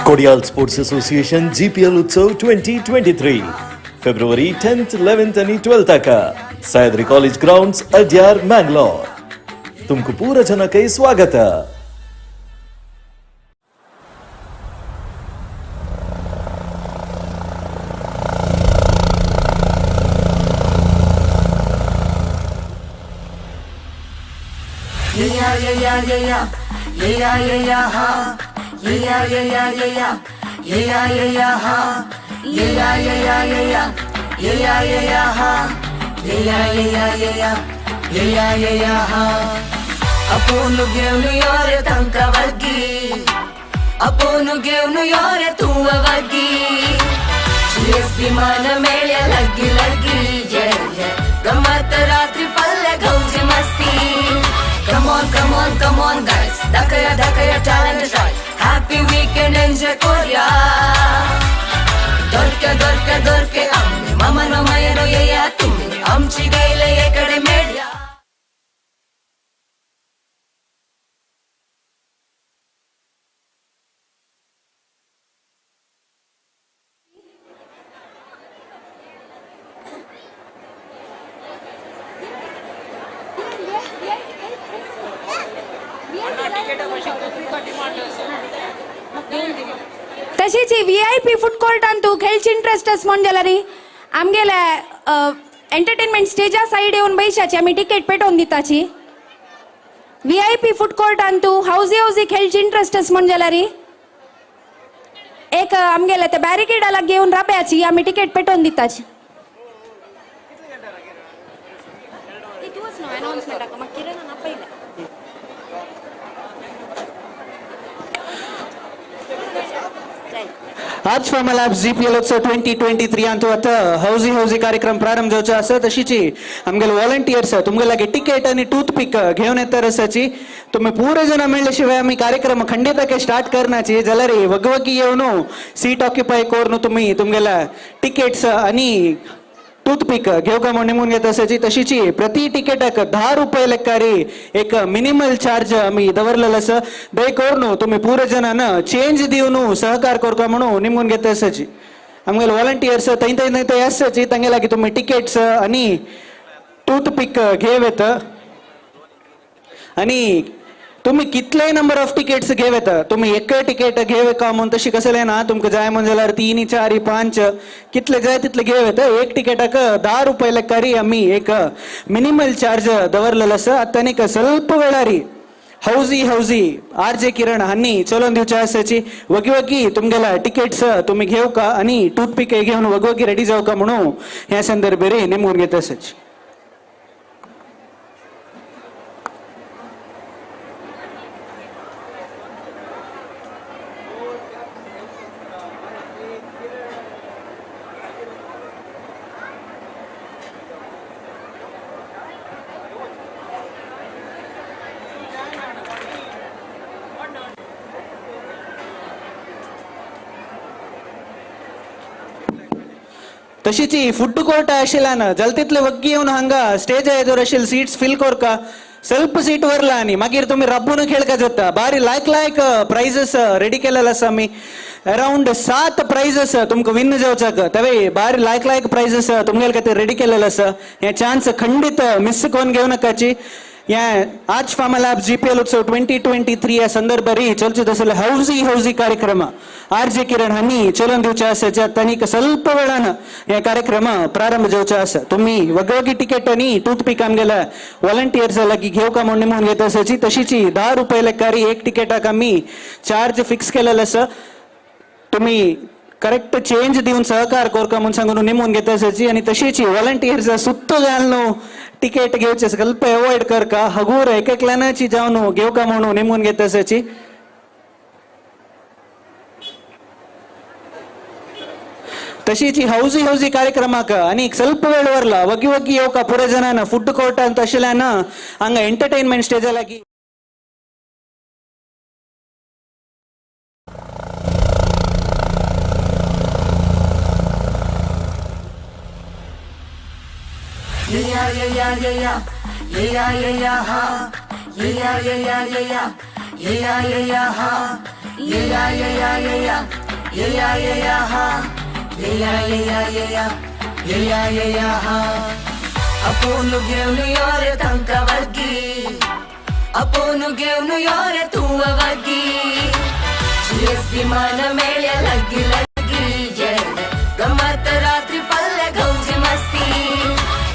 Kodial Sports Association GPL Utsav 2023 February 10th, 11th आणि 12th का Sahyadri college grounds, Adyar, Mangalore. तुमको पूरा जनकै स्वागत. Yeah yeah yeah yeah yeah yeah yeah ha yeah yeah yeah yeah yeah yeah yeah ha yeah yeah yeah yeah yeah yeah yeah ha yeah yeah yeah yeah yeah yeah ha. अपोनु घेऊन योरे तांका वर्गी अपोनु घेऊन योरे तुवा वर्गी GSB मान मेळ्या लग्गी लग्गी ये ये गमत रात्री पल्ले गौजी मस्ती. Come on, come on, come on guys, दाखया दाखया talent try, happy weekend enjoy कोरया. दोरके दोरके दोरके आम्ही मामानो मायनो येया तुम्ही आमची गेले एकडे मेळ्या. तशीच VIP food कोर्टान तूं खेळची इंट्रस्ट आस म्हण जाल्यार आमगेले एंटरटेनमेंट स्टेजा सायड येवन बैशाची आमी टिकेट पेटोवन दिताची. VIP food कोर्टान तूं हावजी हावजी खेळची इंट्रस्ट आस म्हण जाल्यार एक आमगेले ते बॅरिकेडा लागीं येवन राब्याची आमी टिकेट पेटोवन दिताची. आज फार्मा लॅब्स जीपीएल उत्सव 2023 अंतू आता हौजी हौजी कार्यक्रम प्रारंभ जावचो आसा. तशीची आमगेले व्हॉलंटियर्स तुमगे लागीं टिकेट आनी टूथपीक घेवन येता आसाची. तुमी पुरे जण मेळ्ळे शिवाय आमी कार्यक्रम खंडित स्टार्ट करनाची जाल्यार वगवगी येवन सीट ऑक्युपाय करून तुमी तुमगेल्या टिकेट्स आनी टूथपीक घेवका म्हूण निमून घेता आसाची. तशीची प्रति टिकेटाक 10 रुपये लेखारी एक मिनिमल चार्ज आमी दवरलेलो आसा. दय करून तुमी पुरे जणान चेंज दिवन सहकार करका म्हणून निमून घेता आसाची. आमगेले व्हॉलंटियर्स थंय थंय थंय थंय आसाची तांगे लागीं तुमी टिकेट्स आनी टूथपीक घेव येता आनी तुम्ही कितलेय नंबर ऑफ टिकेट्स घेव येता. तुम्ही एक टिकेट घेव का म्हूण तशी कसलें ना, तुमकां जाय म्हूण जाल्यार 3 4 5 कितले जाय तितले घेव येता. एक टिकेटाक 10 रुपये लेखारी आमी एक मिनिमल चार्ज दवरलेलो आसा. आतां आनीक ಸ್ವಲ್ಪ वेळारी हौजी हौजी आर जे किरण हांणी चलोवन दिवचे आसाची. वगी वगी तुमगेल्या टिकेट्स तुमी घेवका आनी टूथपीक घेवन वगवगी रेडी जावका म्हणून ह्या संदर्भेर नेमून घेता आसाची. तशीच फुड कोर्ट आशिल्ल्यान जाल तितले वग्गी येवन हांगा स्टेज एदोर आशिल्ले सीट्स फिल कोरका ಸ್ವಲ್ಪ सीट वरला आनी मागीर तुमी रब्बून खेळका जाता. बारी लायक लायक प्राइजेस रेडी केलेले आसा आमी. अरावंड 7 प्राइजेस तुमकां विन जावचाक तवे बारी लायक लायक प्राइजेस तुमगेले खातीर रेडी केलेले आसा. हे चान्स खंडित मिस कोन घेवं नाकाची. या आज फार्मा लॅब जीपीएल उत्सव 2023 या संदर्भारी चलचे तसले हौजी हौजी कार्यक्रम आर जे किरण हांणी चलोवन दिवचे आसा. तांणी ಸ್ವಲ್ಪ वेळान हे कार्यक्रम प्रारंभ जावचे आसा. तुमी वगवगी टिकेट आनी टूथपीक आमगेल्या व्हॉलंटियर्स लागीं घेवका म्हूण निमून घेता आसाची. तशीची 10 रुपये लेखारी एक टिकेटाक आमी चार्ज फिक्स केलेलो आसा. तुमी करेक्ट चेंज दिवन सहकार कोरका म्हूण सांगून निमून घेता आसाची. आनी तशीच व्हॉलंटियर्स सुत्तो घालून टिकेट घेवचे ಸ್ವಲ್ಪ अवॉइड करका हगूर एक एकल्यानाची जावन घेवका म्हणून निमून घेता आसाची. तशीच हौजी हौजी कार्यक्रमाक आनी ಸ್ವಲ್ಪ वेळ वरला वगी वगी येवका पुरे जणान फूड कोर्टांत आशिल्ल्यान हांगा एंटरटेनमेंट स्टेजा लागीं. Yeah yeah yeah yeah yeah yeah yeah yeah ha yeah yeah yeah yeah yeah yeah yeah yeah ha yeah yeah yeah yeah yeah yeah yeah yeah ha yeah yeah yeah yeah yeah yeah yeah yeah ha. अपोनु घेऊन योरे तांका वर्गी अपोनु घेऊन योरे तू वर्गी GSB मान मेळ्या लग्गी लग्गी ये गमत रात्री पल्ले गौजी मस्ती.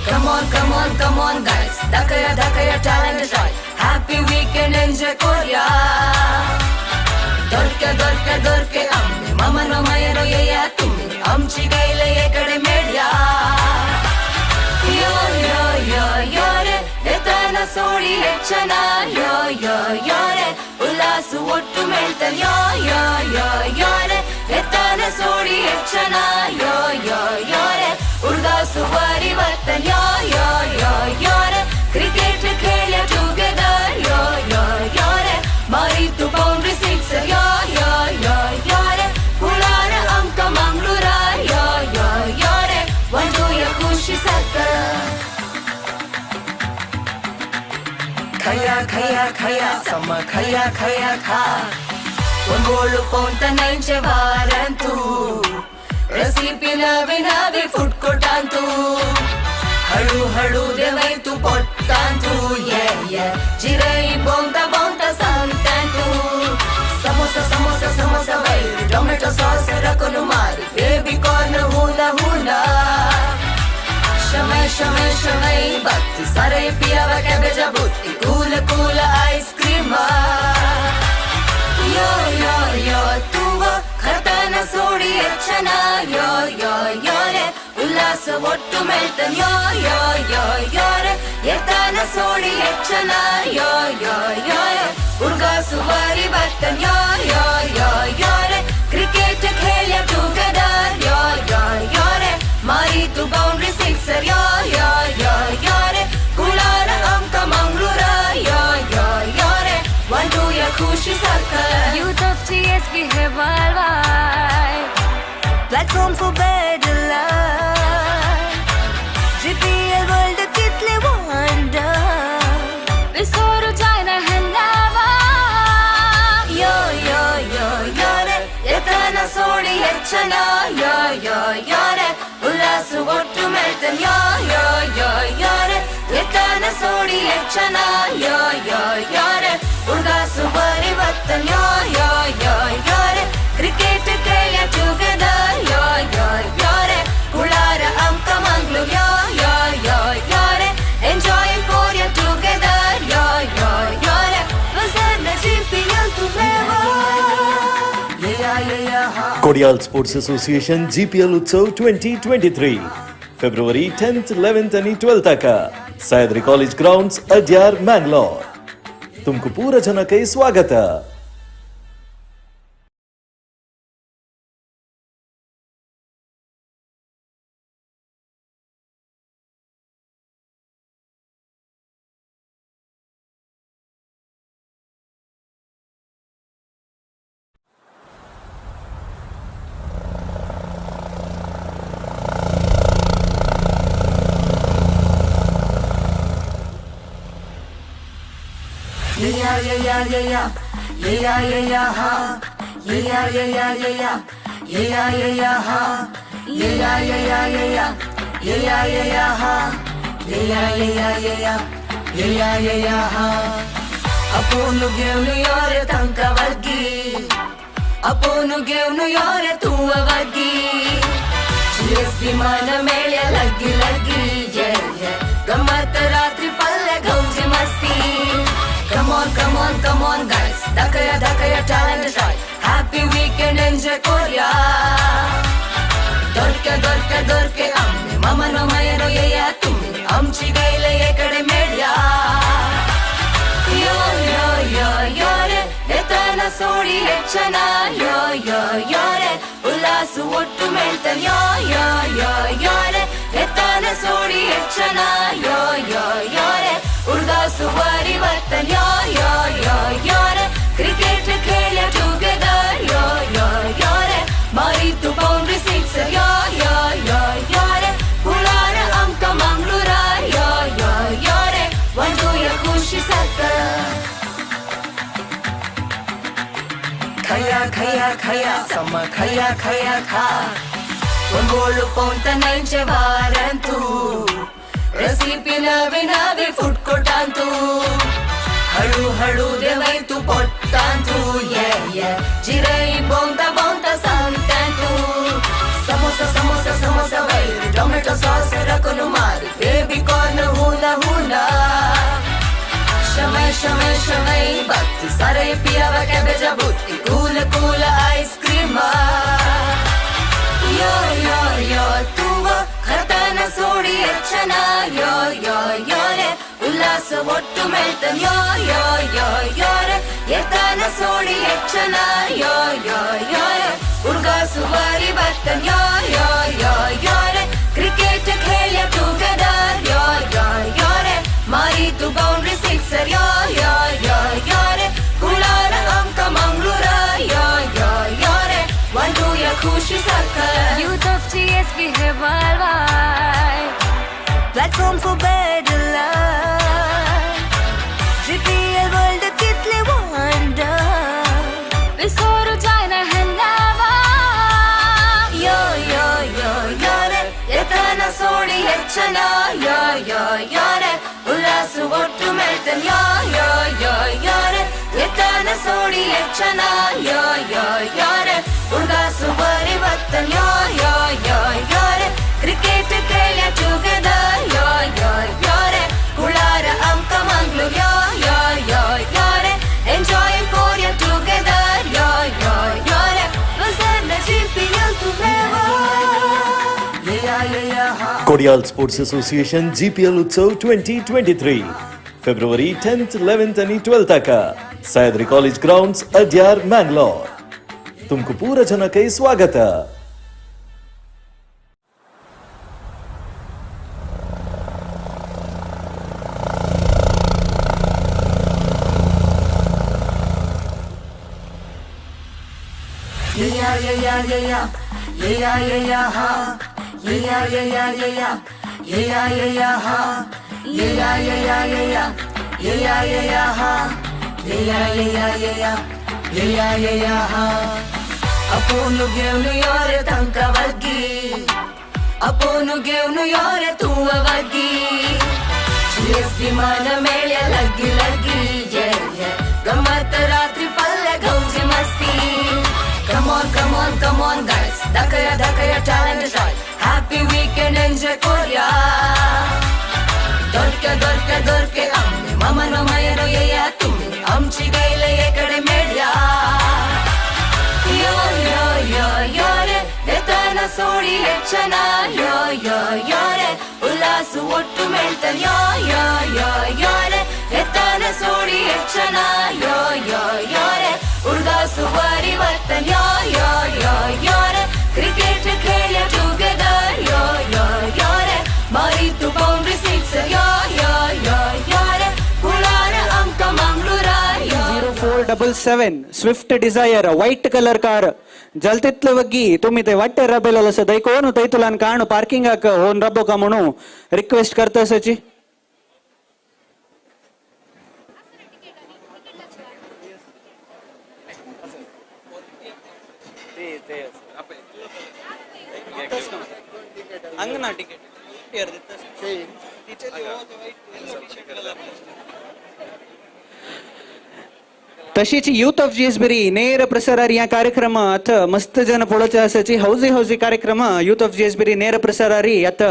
Come on come on come on guys दाखया दाखया talent try happy weekend enjoy कोर्या. दोरके दोरके दोरके आमने ममनो मयनो येया तुम्ही आमची गायले एकडे मेळ्या. यो यो यो यो रे येताना सोडी ಹೆಚ್ಚನ ಯೋ ಯೋ ಯೋ ರೆ ಉಲ್ಲಾಸು ಒಟ್ಟು ಮೇಳ್ತನ್ ಯೋ ಯೋ ಯೋ ಯೋ ರೆ ಎತ್ತಾನ ಸೋಡಿ ಹೆಚ್ಚನ ಯೋ ಯೋ ಯೋ ರೆ ಉಡ್ಗಾಸು ಪರಿವರ್ತನ್ ಯೋ ಯೋ ಯೋ ಯೋ ರೆ cricket ಖೇಳ together yo yo yo ರೆ ಮಾರಿತು ಬೌಂಡ್ರಿ ಸಿಕ್ಸರ್ ಯೋ ಯೋ ಯೋ ಯೋ ರೆ ಕುಳಾರ ಅಂಕ ಮಂಗಳೂರ ಯೋ ಯೋ ಯೋ ರೆ ಒಂದು ಖುಷಿ ಸಕ್ಕ. खया खया खया सम खया खया खा ಒಂಬೋಳು ಪೌಂತ ನೈಂಚೆ ವಾರಂತು ರೆಸಿಪಿ ನವಿ ನವಿ ಫುಡ್ ಕೊಟ್ಟಾಂತು ಹಳು ಹಳು ದೇವೈತು ಪೊಟ್ಟಾಂತು ಯೆ ಯೆ ಜಿರೈ ಬೌಂತ ಬೌಂತ ಸಂತಾಂತು ಸಮೋಸ ಸಮೋಸ ಸಮೋಸ ವೈರು ಟೊಮೆಟೊ ಸಾಸ್ ರಕೊನು ಮಾರಿ ಬೇಬಿ ಕಾರ್ನ್ ಹೂನ ಹೂನ ಶಮೈ ಶಮೈ ಶಮೈ ಬತ್ತಿ ಸರೈ ಪಿಯವ ಕ್ಯಾಬೇಜ ಬುತ್ತಿ ಕೂಲ ಕೂಲ ಐಸ್ ಕ್ರೀಮ್. ಯೋ ಯೋ ಯೋ ತೂವ ಖತನ ಸೋಡಿ ಹೆಚ್ಚನ ಯೋ ಯೋ ಯೋ ರೆ ಉಲ್ಲಾಸ ಒಟ್ಟು ಮೇಳ್ತನ್ ಯೋ ಯೋ ಯೋ ಯೋ ರೆ ಎತ್ತಾನ ಸೋಡಿ ಹೆಚ್ಚನ ಯೋ ಯೋ ಯೋ ರೆ ಉಡ್ಗಾಸು ವಾರಿ ಬರ್ತನ್ ಯೋ ಯೋ ಯೋ ಯೋ ರೆ cricket ಖೇಳ together yo yo yo ರೆ ಮಾರಿತು ಬೌಂಡ್ರಿ ಸಿಕ್ಸರ್ ಯೋ ಯೋ ಯೋ ಯೋ ರೆ ಕುಳಾರ ಅಂಕ ಮಂಗಳೂರ ಯೋ ಯೋ ಯೋ ರೆ ಒಂದು ಯ ಖುಷಿ ಸಕ್ಕ. Youth of GSB Hai worldwide Platform for better life. GPL world कितले wonder. विसोरू जायना है नावा ಯೋ ಯೋ ಯೋ ಯೋ ರೆ ಎತ್ತನ ಸೋಡಿ ಹೆಚ್ಚನ ಯೋ ಯೋ ಯೋ ರೆ ಉಲ್ಲಾಸು ಒಟ್ಟು ಮೇಳ್ತನ್ ಯೋ ಯೋ ಯೋ ಯೋ ರೆ ಎತ್ತನ ಸೋಡಿ ಹೆಚ್ಚನ ಯೋ ಯೋ ಯೋ ರೆ ಉಡ್ಗಾಸು ಪರಿವರ್ತನ್ ಯೋ ಯೋ ಯೋ ಯೋ ರೆ cricket ಖೇಳ together yo yo yo ರೆ ಕುಳಾರ ಅಂಕ Mangalore yo yo yo yo ರೆ ಎಂಜಾಯ್ ಕೋರಿಯ ಟುಗೆದರ್ ಯೋ ಯೋ ಯೋ ರೆ ವಸರ್ನ ಜಿಪಿಎಲ್ ತುಮೇವಾ. Kodial Sports Association GPL Utsav 2023 February 10th, 11th and 12th का Sahyadri College Grounds, Adyar, Mangalore. तुमको पूरा जन के स्वागत है. Yeah yeah yeah yeah yeah yeah yeah yeah ha yeah yeah yeah yeah yeah yeah yeah yeah ha yeah yeah yeah yeah yeah yeah yeah yeah ha yeah yeah yeah yeah yeah yeah yeah yeah ha. अपोनु घेऊन योरे तांका वर्गी अपोनु घेऊन योरे तू वर्गी GSB मान मेळ्या लग्गी लग्गी ये ये गमत रात्री पल्ले गौजी मस्ती. Come on, come on, come on guys दाखया दाखया talent try happy weekend enjoy कोर्या. दोरके दोरके दोरके आमने ममनो मयनो येया तुम्ही आमची गायले एकडे मेळ्या. ಯೋ ಯೋ ಯೋ ಯೋ ರೆ ಎತ್ತನ ಸೋಡಿ ಹೆಚ್ಚನ ಯೋ ಯೋ ಯೋ ರೆ ಉಲ್ಲಾಸು ಒಟ್ಟು ಮೇಳ್ತನ್ ಯೋ ಯೋ ಯೋ ಯೋ ರೆ ಎತ್ತನ ಸೋಡಿ ಹೆಚ್ಚನ ಯೋ ಯೋ ಯೋ ರೆ ಉಡ್ಗಾಸು ಪರಿವರ್ತನ್ ಯೋ ಯೋ ಯೋ ಯೋ ರೆ cricket ಖೇಳ together yo yo yo ರೆ ಮಾರಿತು ಬೌಂಡ್ರಿ ಸಿಕ್ಸರ್ ಯೋ ಯೋ ಯೋ ಯೋ ರೆ ಕುಳಾರ ಅಂಕ ಮಂಗಳೂರ ಯೋ खया सम खया खया खा ಒಂಗೋಳು ಪೌಂತ ನೈಂಚೆ ವಾರಂತು ರೆಸಿಪಿ ನವಿ ನವಿ ಫುಡ್ ಕೊಟ್ಟಾಂತು ಹಳು ಹಳು ದೇವೈತು ಪೊಟ್ಟಾಂತು ಯೆ ಯೆ ಜಿರೈ ಬೌಂತ ಬೌಂತ ಸಂತಾಂತು ಸಮೋಸ ಸಮೋಸ ಸಮೋಸ ವೈರಿ ಟೊಮೆಟೊ ಸಾಸ್ ರಕೊನು ಮಾರಿ ಬೇಬಿ ಕಾರ್ನ್ ಹೂನ ಹೂನ ಶಮೈ ಶಮೈ ಶಮೈ ಬತ್ತಿ ಸರೈ ಪಿಯವ ಕ್ಯಾಬೇಜ ಬುತ್ತಿ cool cool ice cream yo yo yo ತುವ ಖತನ ಸೋಡಿ ಅಚ್ಚನ ಯೋ ಯೋ ಯೋ ರೆ ಉಲ್ಲಾಸ ಒಟ್ಟು ಮೆಲ್ತನ್ ಯೋ ಯೋ ಯೋ ಯೋ ರೆ ಎತನ ಸೋಡಿ ಅಚ್ಚನ ಯೋ ಯೋ ಯೋ ರೆ ಉರ್ಗಾ ಸುವಾರಿ ಬತ್ತನ್ ಯೋ ಯೋ ಯೋ ಯೋ ರೆ cricket ಖೇಳ್ಯ together yo yo yo ರೆ ಮಾರಿತು ಬೌಂಡ್ರಿ ಸಿಕ್ಸರ್ ಯೋ ಯೋ ಯೋ ಯೋ ರೆ ಕುಳಾರ ಅಂಕ ಮಂಗಳೂರ ಯೋ ಯೋ ಯೋ ರೆ ಒಂದು ಯ ಖುಷಿ ಸಕ್ಕರ್ Youth of GSB Hai worldwide. Platform for better life. GPL world कितले wonder. बिसोर जाना है नवा. Yo yo yo yo ರೆ ಎತನ ಸೋಡಿ ಹೆಚ್ಚನ ಯೋ ಯೋ ಯೋ ರೆ ಉಲ್ಲಾಸ ಒಟ್ಟು ಮೆಲ್ತನ್ ಯೋ ಯೋ ಯೋ ಯೋ ರೆ ಎತನ ಸೋಡಿ ಹೆಚ್ಚನ ಯೋ ಯೋ ಯೋ ರೆ ಉಲ್ಲಾಸ ಬರಿ ಬತ್ತನ್ ಯೋ ಯೋ ಯೋ ಯೋ ರೆ cricket ಖೇಳ್ಯ together yo yo yo ರೆ ಕುಳಾರ ಅಂಕ Mangalore yo yo yo yo ರೆ ಎಂಜಾಯ್ ಕೋರಿಯಾ ಟುಗೆದರ್ ಯೋ ಯೋ ಯೋ ರೆ ವಸರ್ನ ಜಿಪಿಎಲ್ ತುಮೇವಾ. Kodial Sports Association GPL Utsav 2023 February 10th, 11th आणि 12th का Sahyadri college grounds, Adyar, Mangalore. तुमको पूरा जना के स्वागत है. Yeah yeah yeah yeah yeah yeah yeah ha yeah yeah yeah yeah yeah yeah yeah ha yeah yeah yeah yeah yeah yeah yeah ha yeah yeah yeah yeah yeah yeah ha ಅಪೋನು ಗೆವ್ನು ಯೋರೆ ತಂಕವಗ್ಗಿ ಅಪೋನು ಗೆವ್ನು ಯೋರೆ ತೂವವಗ್ಗಿ GSB ಮನ ಮೇಳ್ಯ ಲಗ್ಗಿ ಲಗ್ಗಿ ಯೆ ಯೆ ಗಮ್ಮತ್ ರಾತ್ರಿ ಪಲ್ಲೆ ಗೌಜಿ ಮಸ್ತಿ. Come on, come on, come on, guys. Dakaya, dakaya, talent try. Happy weekend, enjoy Korea. Dorke, dorke, dorke, amne mamano mayano yeya tumne amchi gaile ekade medya. Yo, yo, yo, yo re, etana sodi hechana. Yo, yo, yo re, ullasu ottu meltan. Yo, yo, yo, yo re, etana sodi hechana. Yo, yo, yo re. ಉರ್ಗಾ ಸುವಾರಿ ಬತ್ತನ್ yo yo yo yo ರೆ cricket ಖೇಳ್ಯ together yo yo yo ರೆ ಮಾರಿತು boundary sixer ಯೋ yo yo yo ರೆ ಕುಳಾರ ಅಂಕ ಮಂಗಳೂರ ಯೋ. 0477 Swift Dzire white colour car ಜಲ್ತಿತ್ಲ Vaggi ತುಮಿತೆ ವಟ್ಟೆ ರಬೆಲ ಸ ದೈಕೋನು ತೈತುಲಾನ್ ಕಾಣು parking ಹಾಕ own ರಬ್ಬೋ ಕಮುಣು request ಕರ್ತ ಸಚಿ. ಅಂಗನಾ ಟಿಕೆಟ್ तशीच यूथ ऑफ जीएसबी ನೇರ ಪ್ರಸಾರ या कार्यक्रम अथ मस्त जन पळोवचे आसाची हौजी हौजी कार्यक्रम यूथ ऑफ जीएसबी ನೇರ ಪ್ರसाರ अथ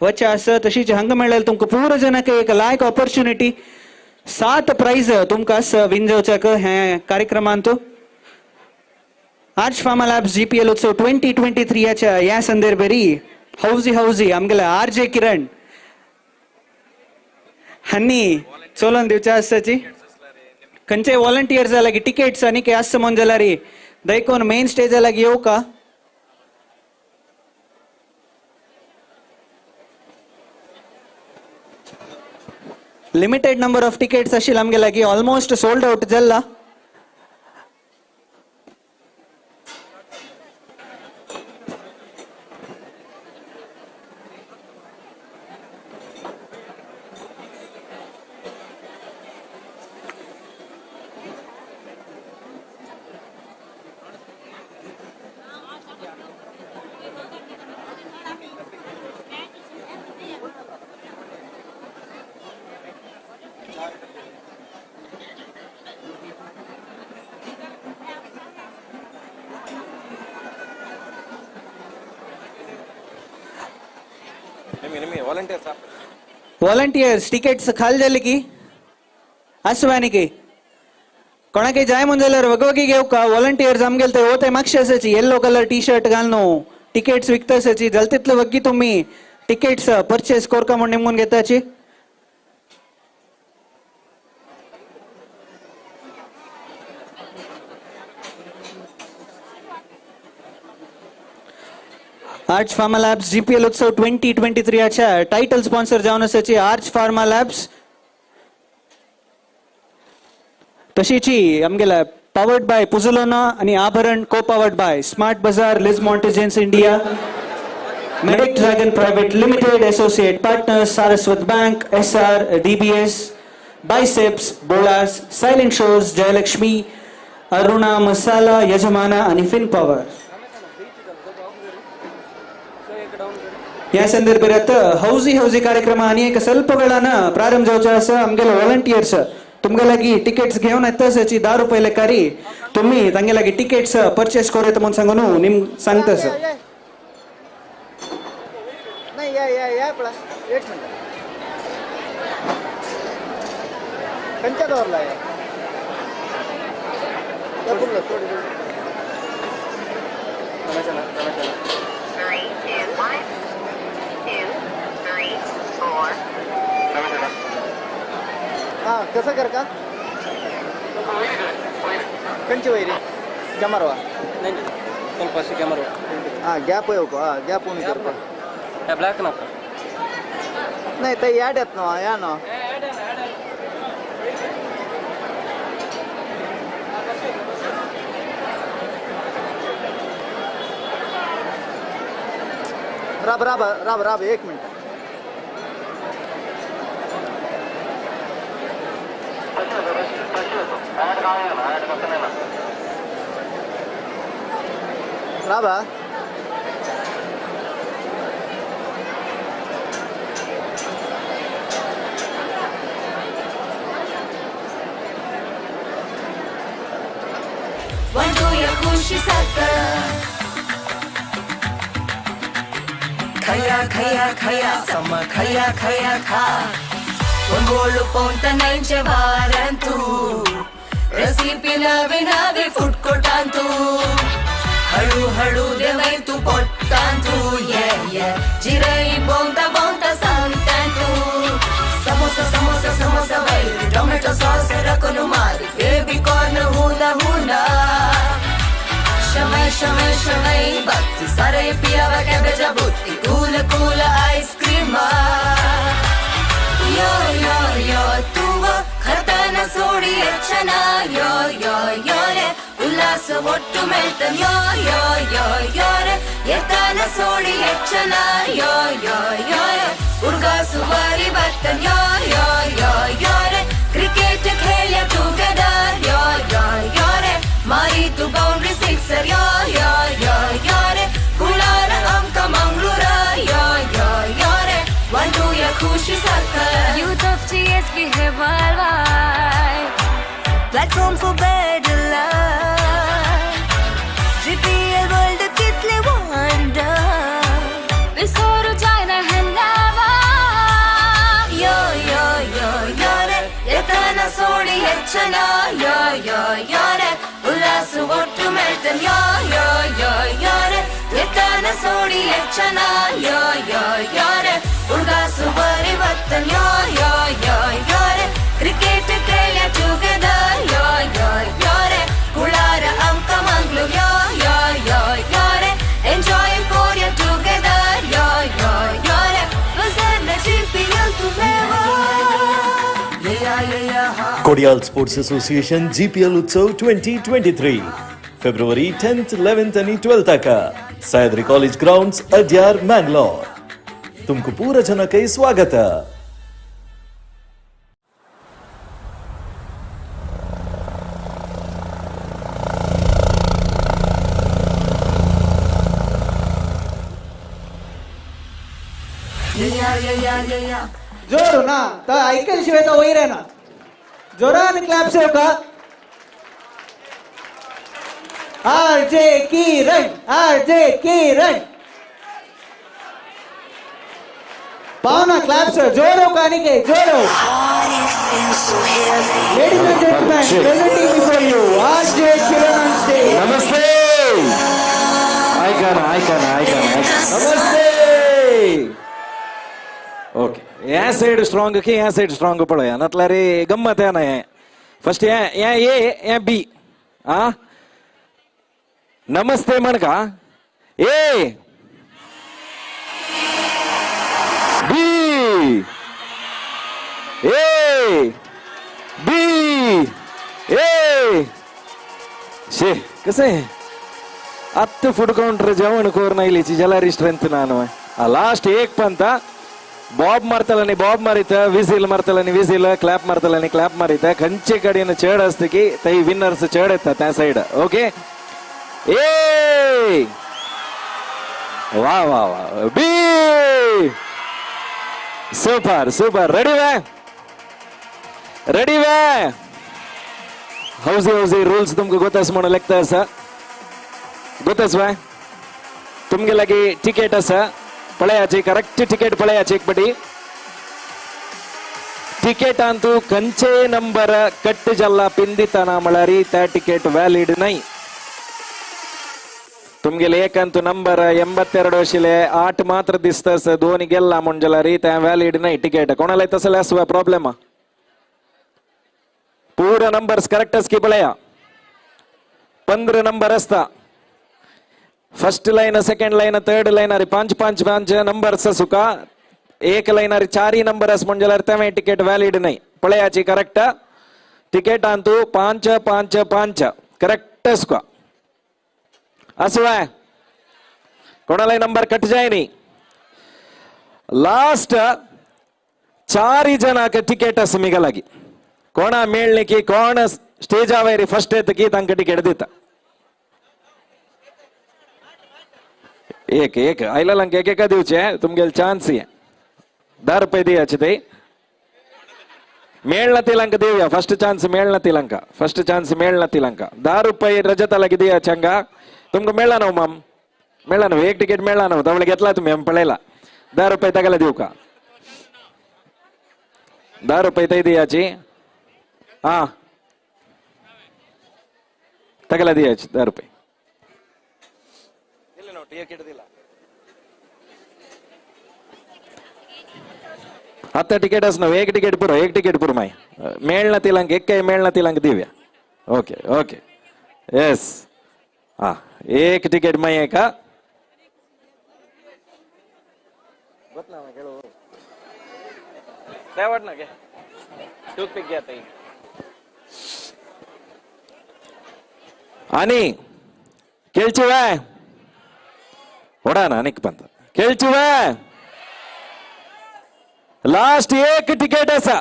वचे आसा. तशीच हंग मेळ्ळेल तुमकां पूरा जनक एक लायक ऑपॉर्च्युनिटी 7 प्राइज तुमकां आसा विन जावच्याक हे कार्यक्रमांत. आर्च फार्मा लॅब्स जीपीएल उत्सव 2023 या संदर्भेरी हौजी हौजी आमगेले आर जे किरण हन्नी चलोवन दिवचे आसाची. खंयचे वॉलंटियर्स लागीं टिकेट्स आनी कितें आसता म्हूण जाल्यार दैकोन मेन स्टेजा लागीं येवका. लिमिटेड नंबर ऑफ टिकेट्स आशिल्ले आमगे लागीं, ऑलमोस्ट सोल्ड आउट जाल्ला. वॉलंटियर्स टिकेट्स खाली जाली की आसवानी की कोणाक जाय म्हूण जाल्यार वगवगी घेवका. वॉलंटियर्स आमगेले ते वोते मागशे आसाची येल्लो कलर टी शर्ट घालून टिकेट्स विकता आसाची. जाल तितले वग्गी तुम्ही टिकेट्स परचेस करका म्हूण निमून घेताची. आर्च फार्मा लॅब्स जीपीएल उत्सव 2023 च्या टायटल स्पॉन्सर जावन आसाची आर्च फार्मा लॅब्स. तशीची आमगेल्या पावर्ड बाय पुझोलाना आणि Abharan, co powered by smart bazaar, Liz मॉन्टेजेन्स India, Medic Dragon private limited, associate partners Saraswat bank, SR, DBS, Biceps, Bolas, Silent Shores, Jayalakshmi, Aruna Masala, Yajamana आणि फिन power. या संदर्भात हौजी हौजी कार्यक्रम आणि एक ಸ್ವಲ್ಪ वेळानं प्रारंभ जावचो आसा. आमगेले व्हॉलंटियर्स तुमगे लागी टिकेट्स घेवन येता 10 रुपये लेकारी तुम्ही तांगे लागी टिकेट्स परचेस करूं येता म्हूण सांगून निम सांगता सर. नाही या या या पळा एक मिनिट खंयच्या दवरला या 3 2 1 2 3 4. हां कसं कर का कंची वैरी कॅमेरा नाही ಸ್ವಲ್ಪ ಅಷ್ಟು ಕ್ಯಾಮರಾ. हां गॅप येऊ हां गॅप उणी करपा ब्लॅक नाका नाही ते याड येत ना या ना. राब राब राब राब एक मिनिट. राबा खुशी सात खया खया खया सम खया खया खा ಒಂಗೋಳು ಪೌಂತ ನೈಂಚೆ ವಾರಂತು ರೆಸಿಪಿ ನವೆ ನವೆ ಫುಡ್ ಕೊಟ್ಟಾಂತು ಹಳು ಹಳು ದೇವೈತು ಪೊಟ್ಟಾಂತು ಯೇ ಯೇ ಜಿರೈ ಬೊಂತ ಬೊಂತ ಸಂತಾಂತು ಸಮೋಸ ಸಮೋಸ ಸಮೋಸ ವೈರಿ ಟೊಮೆಟೊ ಸಾಸ್ ರಕೊನು ಮಾರಿ ಬೇಬಿ ಕಾರ್ನ್ ಹೂನ ಹೂನ ಶಮೈ ಶಮೈ ಶಮೈ ಭಕ್ತಿ ಸರೈ ಪಿಯವ ಕ್ಯಾಬೇಜ ಬುತ್ತಿ ಕೂಲ ಕೂಲ ಐಸ್ ಕ್ರೀಮ್ यो यो यो तुव खरताನ ಸೋಡಿ ಎಚ್ಚನ ಯೋ ಯೋ ಯೋ ರೆ ಉಲ್ಲಾಸ ಒಟ್ಟು ಮೆಲ್ತನ್ ಯೋ ಯೋ ಯೋ ಯೋ ರೆ ಎತ್ತಾನ ಸೋಡಿ ಎಚ್ಚನ ಯೋ ಯೋ ಯೋ ರೆ ಉರ್ಗಾಸು ವಾರಿ ಬತ್ತನ್ ಯೋ ಯೋ ಯೋ ಯೋ ರೆ cricket ಖೇಳ್ಯ together yo yo yo ರೆ ಮಾರಿತು ಬೌಂಡ್ರಿ ಸಿಕ್ಸರ್ ಯೋ ಯೋ ಯೋ ಯೋ ರೆ ಕುಳಾರ ಅಂಕ ಮಂಗಳೂರ ಯೋ ಯೋ ಯೋ ರೆ One ya khushi sakar Youth of GSB hai worldwide Platform for better life GPL world kitle wonder Visoru jaina hai nava Yo yo yo yo re Yetana sodi hechana yo yo yo re Ullasu ottu meltan yo yo yo yo re Yetana sodi hechana yo yo yo re ಉರ್ಗಾಸು ಬರಿ ಬತ್ತನ್ ಯೋ yo yo yo ರೆ cricket ಖೇಳ್ಯ together yo yo yo ರೆ ಕುಳಾರ ಅಂಕ Mangalore yo yo yo yo ರೆ enjoy ಕೋರಿಯ together yo yo yo ರೆ ವಸರ್ನ GPL ತುಮೇವಾ. Kodial Sports Association GPL Utsav 2023 February 10th, 11th आणि 12th का Sahyadri college grounds, Adyar, Mangalore. तुमको पूरा जना के स्वागत है. जोर ना तर ऐकल शिवाय तर वैर आहे ना. जोरान क्लॅप्स येऊ का. R J Kiran, R J Kiran. Bhavana clap sir, ಜೋರು ಕಾಣಿಕೆ ಜೋರು. Ladies and gentlemen, presenting before you RJ Kiran on stage. ನಮಸ್ತೆ. ಆಯ್ಕಾನ ಆಯ್ಕಾನ ಆಯ್ಕಾನ. ನಮಸ್ತೆ. ಓಕೆ, ಯಾ ಸೈಡ್ ಸ್ಟ್ರಾಂಗ್ ಕಿ ಯಾ ಸೈಡ್ ಸ್ಟ್ರಾಂಗ್ ಪಳಯ ನತ್ಲಾರಿ ಗಮ್ಮತ್ ಏನ. First yeah yeah A yeah B. ಆ ನಮಸ್ತೆ ಮಣಕ. A B A B A. शे कसे आत्ता फूड काउंटर जेवण करून आयलीची जलारी स्ट्रेंथ ना. लास्ट एक पंत बॉब मारतला बॉब मारित, विसील मारतला विसील, क्लॅप मारतला क्लॅप मारित. खंयचे कडेन चड आसता की थंय विनर्स चड येता त्या सायड. ओके, ए वा वा वा, बी सुपर सुपर. रेडी वे रेडी वे. हौजी हौजी रूल्स तुमकां गोत म्हणून लेखता आसा. गोत वे तुमगे लागी टिकेट आसा पळयाची. करेक्ट टिकेट पळयाची एक पटी. टिकेट अंतू खंयचे नंबर कट जाल्ला पिंदिताना म्हळ्यार त्या टिकेट व्हॅलिड नाही. तुमगेले एक अंतू नंबर 82 आशिल्ले 8 मात्र दिसता 2 गेल्ला म्हूण जाल्यार ते व्हॅलिड नाही टिकेट. कोणाला तसले आसवा प्रॉब्लेम. पूरा नंबर्स करेक्ट की पळया. 15 नंबर आसता. First line second line third line अरे 5 5 5 नंबर्स सुका. एक लाइन अरे 4 नंबर आस म्हूण जाल्यार तें टिकेट व्हॅलिड नाही. पळयाची करेक्ट टिकेट अंतू 5 5 5 करेक्ट सुका. असं कोणालाही नंबर कट जाय न्ही. लास्ट 4 जणांक टिकेट आसा मिगा लागी. कोणा मेळ्ळें की कोण स्टेजा वयर फर्स्ट येता की तांकां टिकेट दिता. एक एक आयला एक एका दिवचे तुमगेले चान्स. 10 रुपये दियाचे ते मेळना तिलांक दिवया. फर्स्ट चान्स मेळना तिलांका. फर्स्ट चान्स मेळना तिलांका. 10 रुपये रजता लागी दियाचे हांगा. तुमकां मेळ्ळा न्हू माम? मेळ्ळा न्हू? एक टिकेट मेळ्ळा न्हू? तवळे घेतला तुमी आमी पळयला. 10 रुपये ताका दिवका. 10 रुपये थंय दियाची. हा ताका दियाची 10 रुपये. आता टिकेट आस न्हू. एक टिकेट पुरो. एक टिकेट पुरो मागीर मेळना तिलांक. एक काय मेळना तिलांक दिवया. ओके ओके येस. हा एक टिकेट मागीर एका. आणि खेळची वे ओडा ना अनेक पंत खेळची वे. लास्ट एक टिकेट आसा.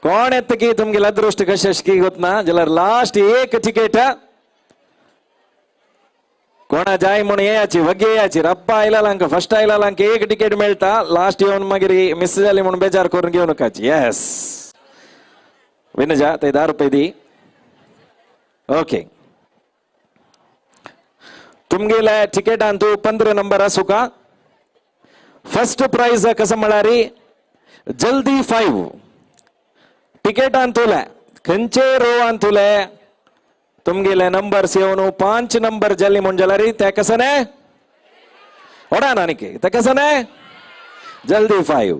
कोण येता की तुमगेले अदृष्ट कशें की गोतना जाल्यार लास्ट एक टिकेट कोणा जाय म्हूण येयाची वगी येयाची. रप्पा आयला फर्स्ट आयला एक टिकेट मेळटा. लास्ट येवन मागीर मिस जाली म्हूण बेजार करून घेवं नाकाची. येस विनजा ते 10 रुपये दी. Okay, तुमगेले ticket Antu 15 number आसुका. First prize कसं म्हळ्यार जल्दी 5 टिकेट अंतुले खंयचे रो अंतुले तुमगेले नंबर्स येवन 5 नंबर जाली म्हूण जाल्यार ते कसं न्हय ओडा ना निकी ते कसं न्हय जल्दी 5.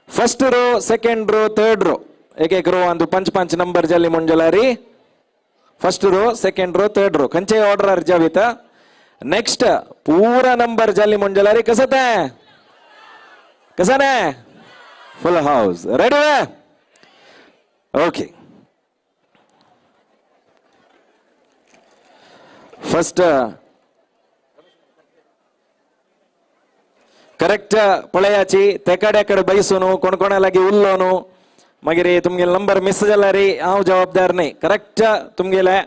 First row second row third row एक एक रो अंतू 5 5 नंबर जाली म्हूण जाल्यार first row second row third row खंयचे ऑर्डर जाविता. नेक्स्ट पूरा नंबर जाली म्हूण जाल्यार कसं तें कसं न्हय फुल हाऊस. रेडी वे? ओके. फर्स्ट करेक्ट पळयाची. तेकाड्याकडे बैसून कोण कोणा लागी उल्लोनु मागीर तुमगेले नंबर मिस जाल्यार हांव जबाबदार न्ही. करेक्ट तुमगेले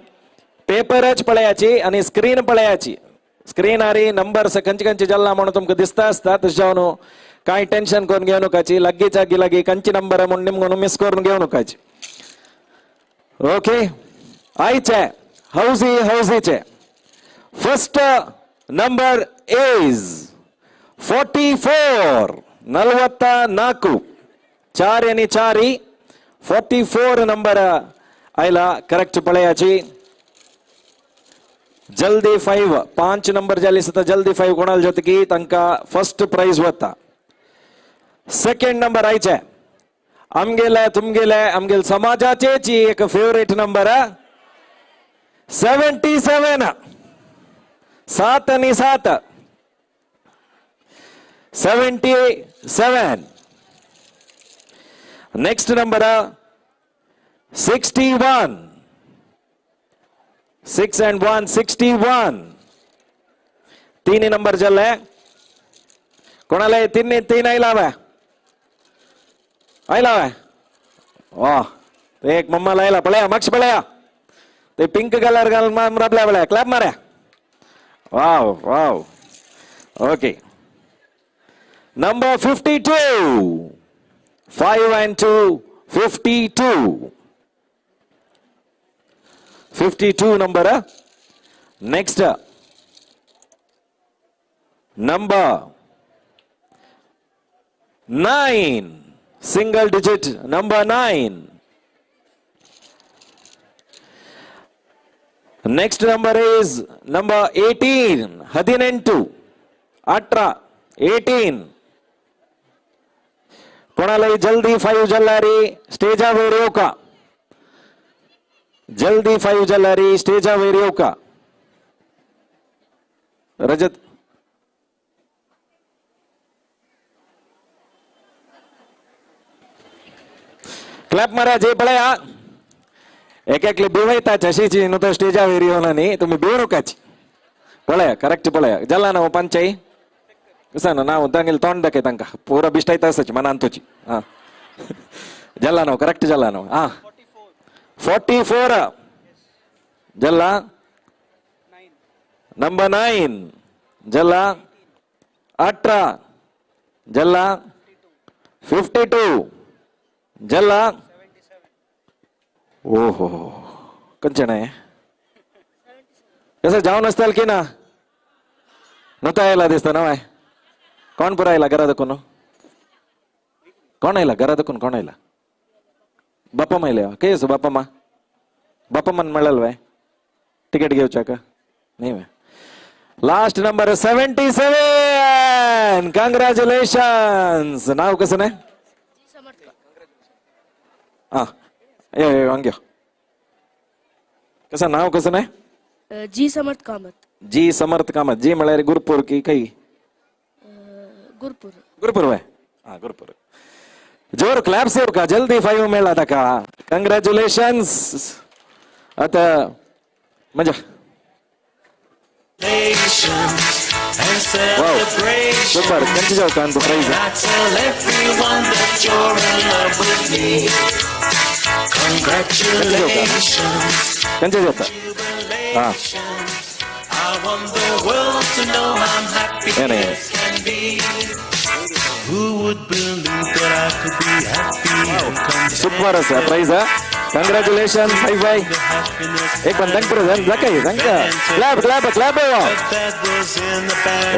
पेपरच पळयाची आनी स्क्रीन पळयाची. स्क्रीनार नंबर्स खंयचे खंयचे जाल्ला म्हणून तुमकां दिसता आसता. तशें जावन कांय टेन्शन करून घेवं नाकाची. लागींच लागीं लागीं खंयचे नंबर म्हूण निमगून मिस करून घेवं नाकाची. ओके, आयचे हौजी हौजीचे फर्स्ट नंबर is 44 44 चार आणि 4 44 नंबर आयला करेक्ट पळयाची. जल्दी 5 5 नंबर जाली सता जल्दी 5 कोणाला जात की तांका फर्स्ट प्राइज वता. सेकंड नंबर आयचे आमगेले तुमगेले आमगेले समाजाचेच एक फेवरेट नंबर 77 7 आणि 7 77. Next number 61 6 and 1 61. 3 number जाल्ले कोणाला 3 3 आयला आयला वा एक मम्माला आयला पळया मक्ष पळया ते पिंक कलर घालून राबल्या पळया clap Maurya. Wow wow okay. Number 52 5 and 2 52 52 number. Next number 9 single digit number 9. Next number is number 18 18 18 18. कोणालाही जल्दी 5 जल्लारी स्टेजावर येऊ का? जल्दी 5 जल्लारी स्टेजावर येऊ का? रजत क्लॅप मारा जे पळया एक एकले बिवयता अशीची न्हू तो स्टेजावर येवन न्ही तुमी बिवू नकाची. पळया करेक्ट पळया जल्ला ना पंचाई कसं ना नाव तांगेले तोंड दाखय तांकां पुरा बिश्टायता आसाची मनान तुजी. हां जल्ला नाव करेक्ट जल्ला नाव. हां 44 जल्ला नंबर 9 जल्ला 18 जल्ला 52 जल्ला. ओहो कंचन आहे कसं जाऊन असताल की ना नव्हता यायला दिसता ना वाय. कोण पुरा आयला घरा दाखवून? कोण आयला घरा दाखवून? कोण आयला? बाप्पा मायले काय असो बाप्पा मा बाप्पा मन मिळाल वाय तिकीट घेऊच्या का नाही वाय. Last number 77. Congratulations. नाव कसं नाही? हा ये वांग्यो कसं नाव कसं नाही? जी समर्थ कामत. जी समर्थ कामत. जी म्हळ्यार गुरपूर की काही? गुरपूर. गुरपूर वय. हा गुरपूर. जोर क्लॅप्स येऊ का जल्दी 5 मेळा ताका. कंग्रॅच्युलेशन्स. आता मजा. Wow super. कंचे जाऊ का प्राइज? कंचे जाता? हा सुपर असा प्राइज. कंग्रॅच्युलेशन five five. एक पण thank you thank you. Clap clap clap.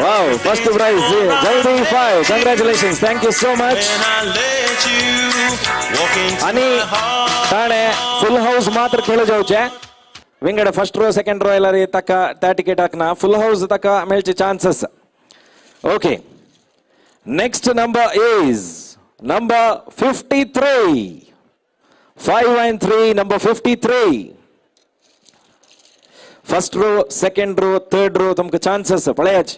Wow first prize जल्दी 5. Congratulation thank you so much. आणि ताणे फुल हाऊस मात्र खेळ जावचे विंगड फर्स्ट रो सेकंड रो आयल्यार ताका त्या टिकेटाक ना फुल हाऊस ताका मेळचे chances. Okay next number is number 53 5 and 3 number 53. First row second row third row तुमकां chances पळयाच.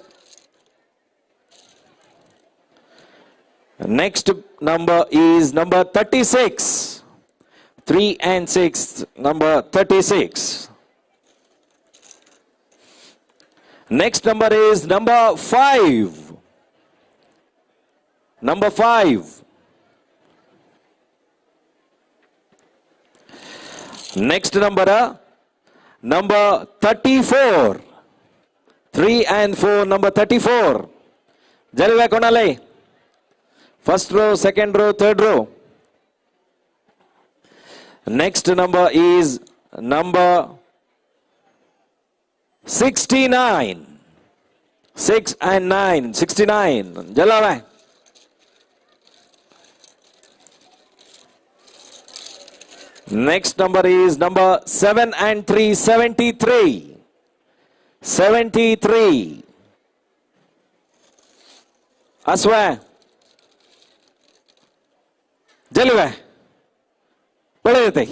Next number is number 36 3 and 6 number 36. Next number is number 5 number 5. Next number number 34 3 and 4 number 34. जल्दी कोणाले? First row second row third row. Next number is number 69 6 and 9 69 जल्ला. Next number is number 7 and 3 73 73. Aswa जलवे पड़े देते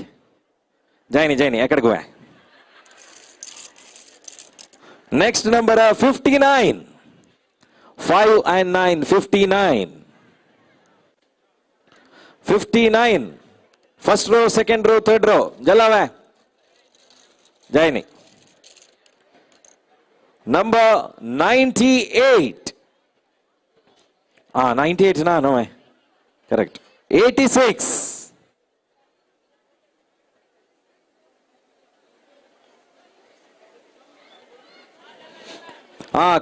जायनी जायनी एकड़ को. Next number 59 5 and 9 59 59. First row second row third row जलावे जायनी. Number 98 98 ना no correct 86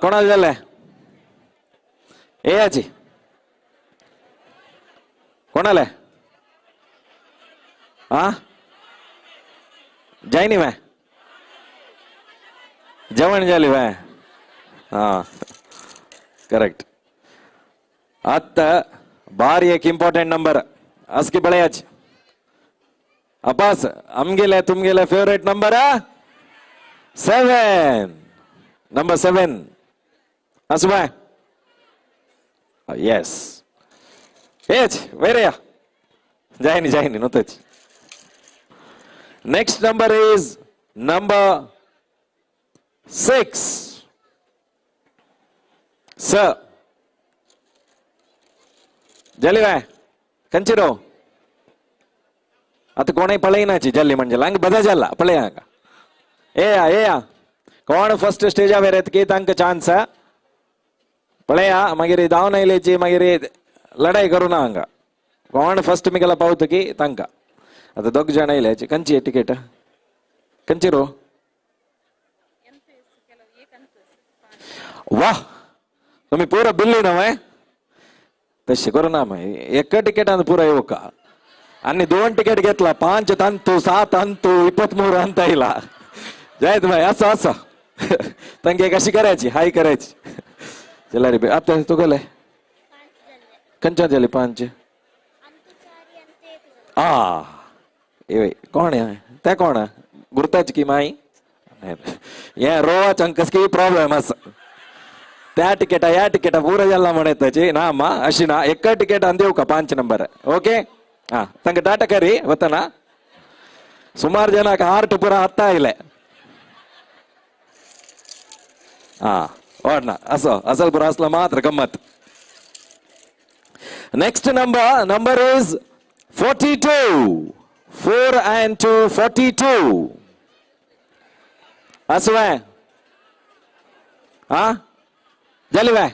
कोणाल जाले ए आजी कोणाले जायनी वे जेवण जाली वे करेक्ट. आत्ता भारी एक इंपॉर्टेंट नंबर असकी पळयाच अपास आमगेले तुमगेले फेवरेट नंबर 7 नंबर 7 असं बाय येस एच वेरे जायनी जायनी नव्हतंच. Next number is number 6 स जाली काय कंचिरो आता कोणय पळयनाची जाल्ली म्हणजे हांगा बदा जाला पळय हांगा येया येया कोण फर्स्ट स्टेजा वयर येत की तांकां चान्स पळया मागीर धांवन आयल्याची मागीर लढाई करूं ना हांगा कोण फर्स्ट मिगेला पावता की तांकां. आता दोग जाण आयल्याची कंची टिकेट कंचिरो वा तुम्ही पुरा बिल्ली नव्हे तशें करूं ना मागीर एका टिकेटान पुरा येवका आणि 2 तिकीट घेतला 5 अंतु 7 अंतु 23 अंत आयला जायत मागीर असं असं तांकां एक अशी करायची हाय करायची चला रे आता तुगेले खंयच्यान जाले 5 ए कोण ते कोण गुर्ताच की माई हे रोवाच अंकस की प्रॉब्लेम आसा त्या टिकेटा या टिकेटा पुरा जाला म्हण येताची ना मा अशी ना एका टिकेटान दिवका 5 नंबर ओके. तांकां टाटा करी वतना सुमार जनाक हार्ट पुरा हत्ता आयले ना असो असल पुरा असला मात्र गम्मत. Next number number is 42 4 and 2 42 असं जाली वे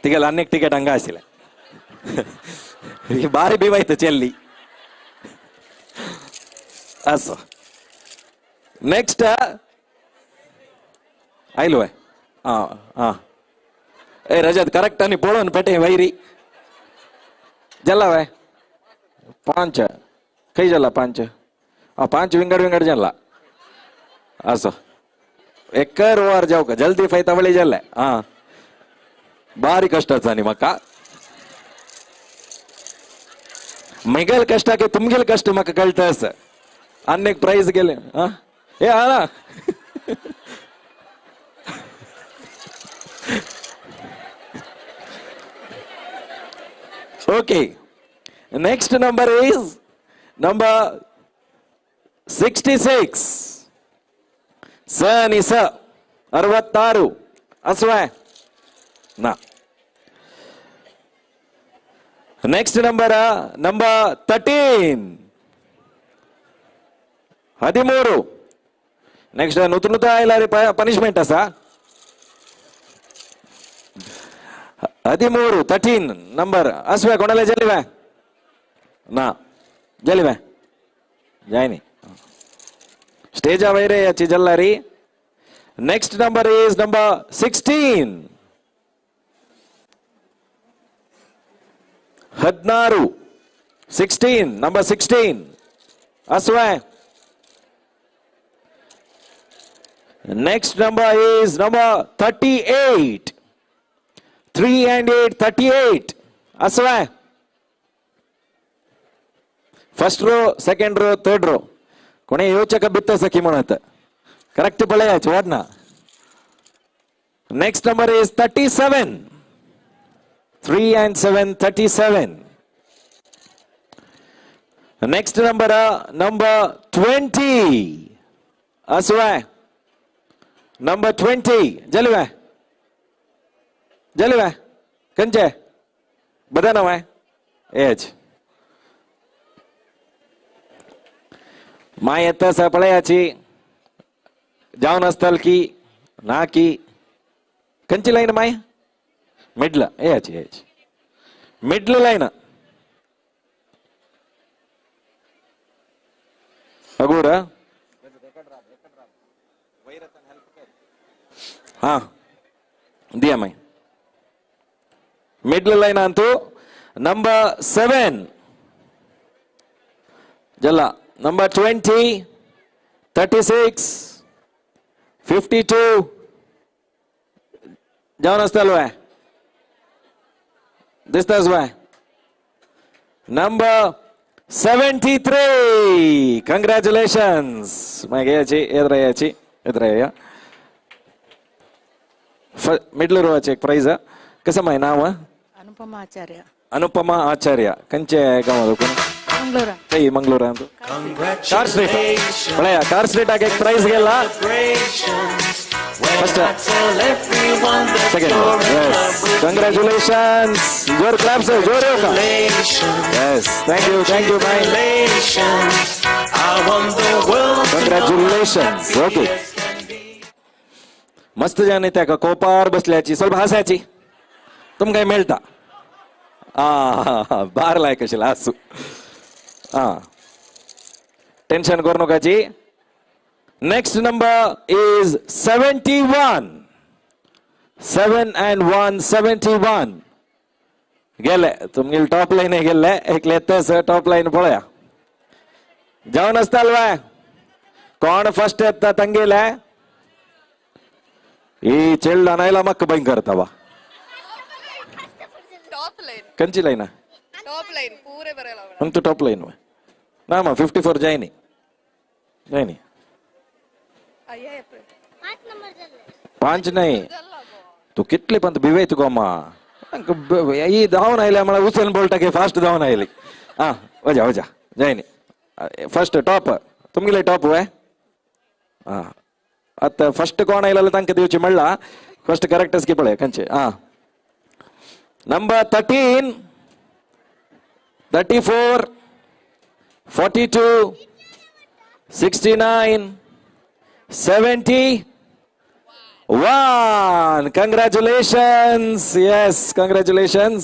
तिगेले आनी एक टिकेट हांगा आशिल्लें बारी बिवायत चेल्ली असो. नेक्स्ट आयलो वे ए रजत करेक्ट आनी पळोवन पेटे वैरी जाला वे 5 खंय जाला 5 5 विंगड विंगड जाला असो एका रोवार जावका जल्दी फायता वळी जाले बारी कष्टाचा न्ही म्हाका म्हगेल कष्टाके तुमगेल कष्ट म्हाका कळटा आसा आनी एक प्रायज गेले ए हा okay. Next number is number 66 स आणि स 66 असं ना. Next number number 13 13. नेक्स्ट नुत नुत आयला रे पनिशमेंट आसा 13 13 नंबर असवे कोणाला जाली वे ना जाली वे जायनी स्टेजा वयर याची जल्लारी. Next number is number 16 16 16 number 16 असवे. Next number is number 38. 3 and 8, 38. असवाय. First row, second row, third row. कोणी येवचें का बित्त सखी म्हणत. करेक्ट पळयाच वाट ना. Next number is 37. 3 and 7, 37. Next number, number 20. असवाय. Number 20. जलवाय. जलवाय. कंचे. बदा नाव आहे. एच. माय येता सा पळयाची. जावन आसताल की ना की कंची लाईन my middle याची याची मिडल लाईन अगोर हा दिया my middle line अंतु नंबर 7 जल्ला नंबर 20 36 52 जावन आसतालो आहे दिसताच बाय. नंबर 73. कंग्रॅच्युलेशन्स. मागीर याची येद्रा याची येद्रा या मिडल रोवाचे एक प्राइज. कसं माय नाव? अनुपमा आचार्य. अनुपमा आचार्य. कंचे गांव? मंगलोरा. ಕೈ ಮಂಗಳೂರ ಅಂತ. ಕಾರ್ ಸ್ಟ್ರೀಟ್ ಪಳೆಯ ಕಾರ್ ಸ್ಟ್ರೀಟ್ ಆಗಿ ಪ್ರೈಸ್ ಗೆಲ್ಲ. First second. Yes, congratulations. ಜೋರ್ ಕ್ಲಾಪ್ಸ್ ಜೋರ್. Yes, thank you, thank you bye. Congratulations. Okay, मस्त जाने त्या कोपार बसल्याची ಸ್ವಲ್ಪ हसायची तुमकां मेळटा. बार लायक कशी हासू. टेन्शन करू नकाची. Next number is 71. 7 and 1, 71. गेले तुमगेले टॉप लाईन गेले एकले येताच टॉप लाईन पळया. जावन आसताल वाय कोण फर्स्ट येता तंगेले. ಈ ಚೆಳ್ಳ ಅನೈಲ ಮಕ್ಕ ಭಯಂಕರ ತವ. ಟಾಪ್ ಲೈನ್ ಕಂಚಿ ಲೈನ್ ಟಾಪ್ ಲೈನ್ ಪೂರೆ ಬರಲ್ಲ. ಅಂತೂ ಟಾಪ್ ಲೈನ್ ನಾಮ 54 ಜೈನಿ ಜೈನಿ 5 नाही तू कितले पण बिवे तुका मा ಈ धावन आयले मला उसेन बोल्टाके फास्ट धावन आयली. हा वजा वजा जैनी फर्स्ट टॉप तुमगेले टॉप वे. हा आता फर्स्ट कोण आयला तांकां दिवची म्हणला फर्स्ट करेक्ट की पळय खंयचे. हा नंबर 13 34 42 69 71. Congratulations. Yes, congratulations.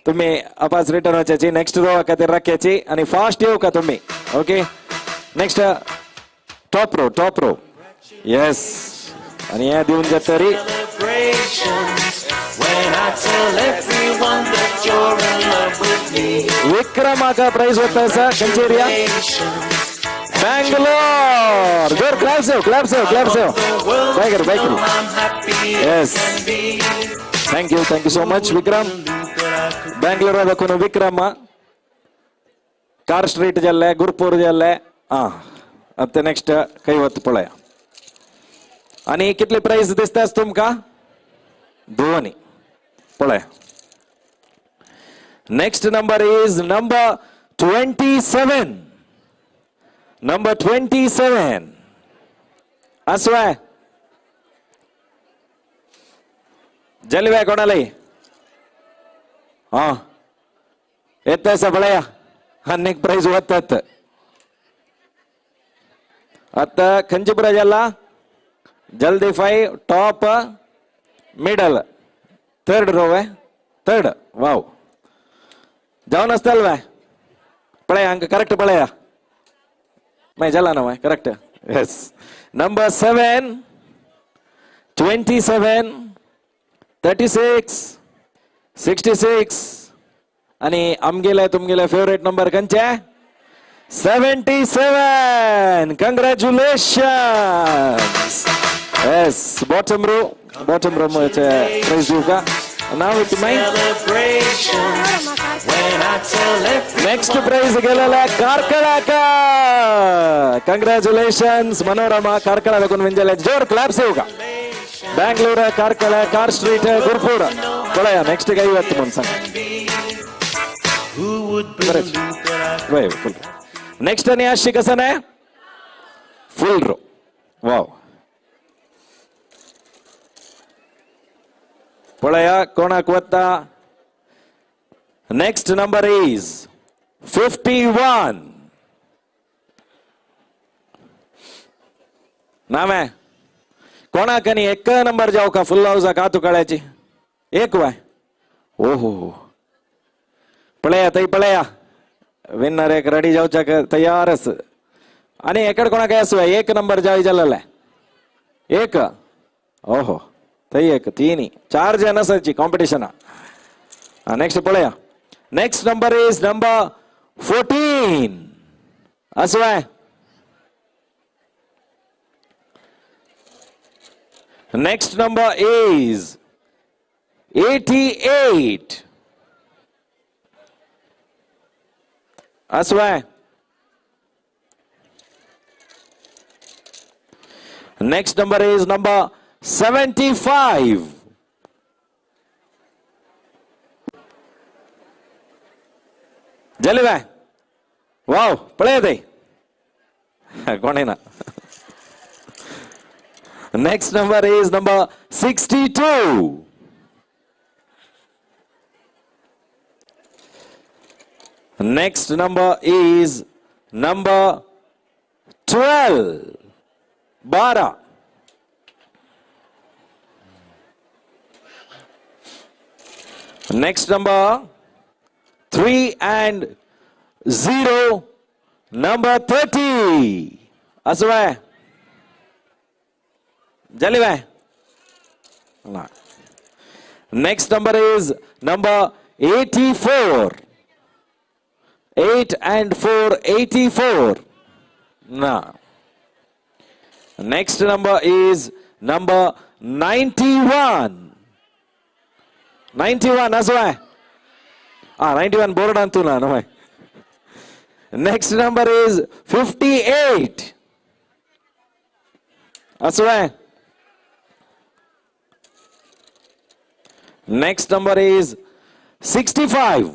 तुम्ही अपास रिटर्न वचाची नेक्स्ट रो खातीर राख्याची आणि फास्ट येऊ का तुम्ही. Okay, next top row, top row. Yes, आणि हे दिवन जातरी. विक्रमाका प्राइज होता सर कंचेरिया बैंगलोर. जोर clap Se clap Se clap Se. Biker biker. Yes, thank you, thank you so much Vikram. Bangalore ಅದಕ್ಕೂ ವಿಕ್ರಮ ಕಾರ್ ಸ್ಟ್ರೀಟ್ ಜಲ್ಲೆ ಗುರ್ಪೂರ್ ಜಲ್ಲೆ. ಹಾ ಮತ್ತೆ ನೆಕ್ಸ್ಟ್ ಕೈವತ್ತು ಪೊಳೆಯ. आणि कितले प्राइस दिसतास तुमका? दोन्ही पळय. Next number is number 27. Number 27 असवाय जलवाय कोणालाही. हा येत पळया अनेक प्राइज वतात. आता खंचीपुरा जल्ला जल्दी 5 टॉप मिडल थर्ड रो है थर्ड. वाव जावन आसताल वाय पळया अंक करेक्ट पळया माय जाला ना माय correct. Yes, number 7 27 36 66 आणि आमगेले तुमगेले फेवरेट नंबर खंयचे? 77. कंग्रॅच्युलेशन्स. Yes, bottom row, bottom row prize दिवका. Now with my next prize गेलेला कार्कळाक. Congratulations Manorama, Karkala देखून विंजले. जोर क्लॅप्स येऊ का. Bangalore, Karkala, car street, Gurpur. ಪಳಯ ನೆಕ್ಸ್ಟ್ ಐವತ್ತು ಮುಂದೆ ಸಂಗ. ನೆಕ್ಸ್ಟ್ ಅನಿ ಕಸನೆ ಫುಲ್ ರೋ. ವಾವ್, ಪಳಯ ಕೋಣಕ್ ಒತ್ತ. Next number is 51. नामे कोणाकनी एक नंबर जाऊ का फुल हाऊस कातू कळायची एक वाय. ओहो, पळया तई पळया, विनर एक रेडी जाऊच्या तयारच. आणि एकड कोणाक असू एक नंबर जाई जालेला एक. ओहो, तई एक तीन चार जण असायची कॉम्पिटिशन. नेक्स्ट पळया. Next number is number 14. असं आहे. Next number is 88. असं आहे. Next number is number 75. जली बाय. वाव, पळय ते कोण ना. Next number is number 62. Next number is number 12. 12. Next number 3 and 0, number 30. असं आहे. जली bye. Next number is number 84. 8 and 4, 84. ना. Next number is number 91. 91 असं आहे. हा 91 बोर्ड आणतो ना. Next number is 58. असं आहे. Next number is 65.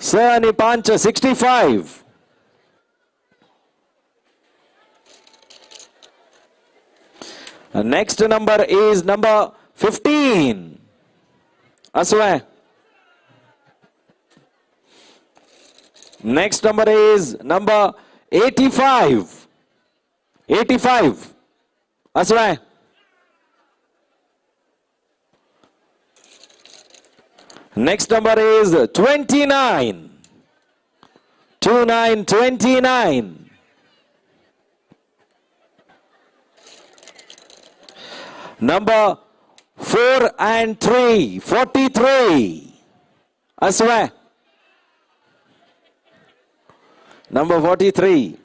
स आणि 5, 65. Next number is number 15. असं आहे. Next number is number 85. 85. असं आहे. Next number is 29. 29, 29. Number 4 and 3, 43. असं आहे. Number 43.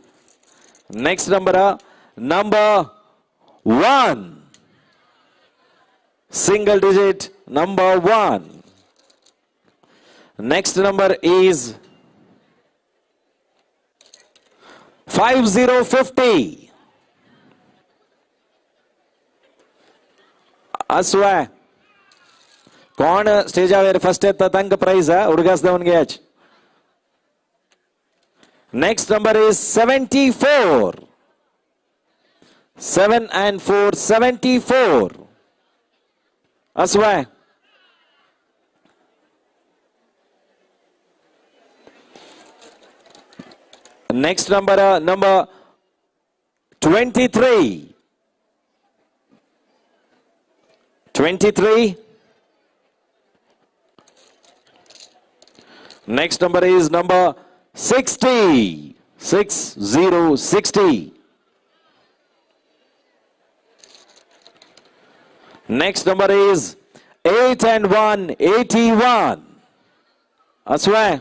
Next number, number 1. Single digit, number 1. Next number is 5050. असं आहे. कोण स्टेजावर फर्स्ट येता तांकां प्राइज उडगास देवन घ्यायचे. Next number is 74. 7 and 4, 74. असं आहे. Next number, number 23. 23. Next number is number 60. 60, 60. Next number is 8 and 1, 81. असं आहे.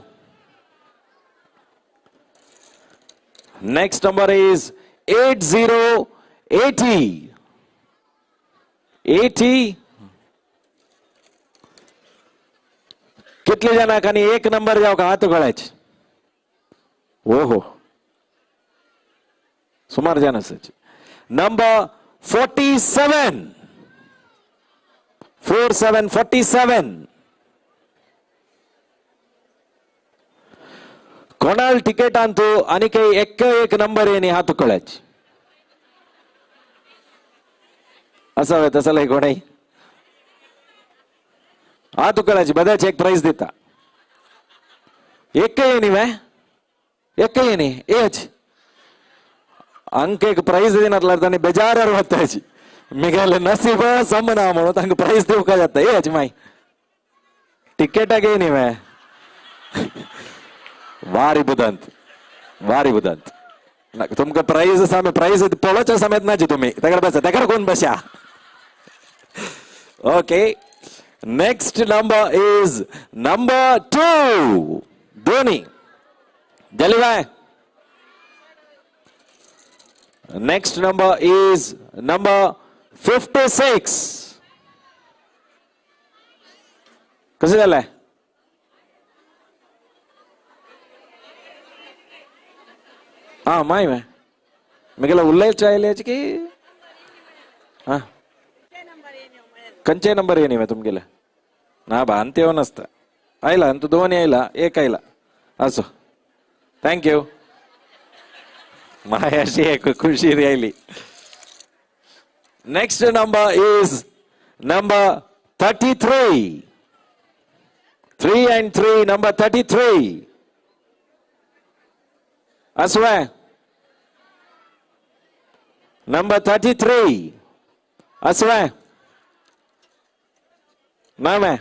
Next number is 80, 80. 80. कितले जण आणि एक नंबर जाव का हात गळायचे. ओहो सुमार जण असायचे. नंबर 47 47 47. कोणाल तिकीट आणतो आणि काही एक एक नंबर येणे हात कळायचे. असं तसं लय कोणाही हात उकळायची बदाच एक प्राइस देता. एक येणी वे एक येणी एच अंक एक प्राइस देणार ताणी बेजार वतायची. मिगाले नसीब समना म्हणून तांकां प्राइस दिवका जाता. एच my तिकेटाक येणी वे. वारी बुदंत वारी बुदंत. तुमकां प्राइस आसा प्राइस पळोवच्या समेत नाची तुमी ताका बसा ताका कोण बशा. Okay next number is number 2 Dhoni जलिवाय. Next number is number 56. कसं झालंय? हा माय माय मिगेला उल्लेख आयले की हा कंचे नंबर येणे मैं तुमगेला ना बा अंत नसता आयला अंत दोन आयला एक आयला असो. Thank you my अशी एक खुशी आयली. Next number is number 33. 3 and 3 number 33. असवे number 33. असवे नाम है.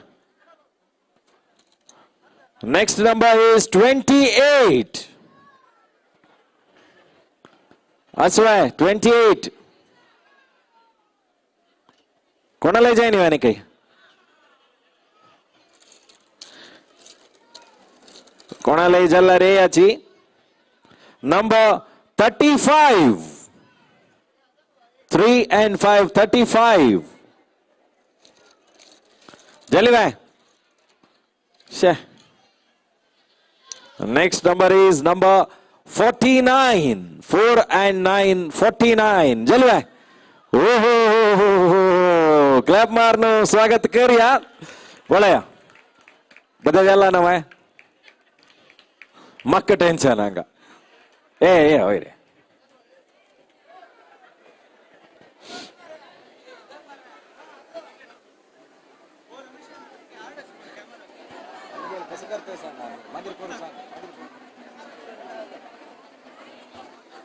Next number is 28. असवे 28. कोणाला जाय नाही काही कोणालाही झाला रे याची. Number 35. 3 and 5 35. जल्दी भाई. Next number is number 49. 4 and 9 49. जल्दी भाई. ओ हो हो हो क्लैप मारनो स्वागत करिया. बोलाया बदा जाला ना भाई मक्क टेंशन आंगा. ए ए होय रे.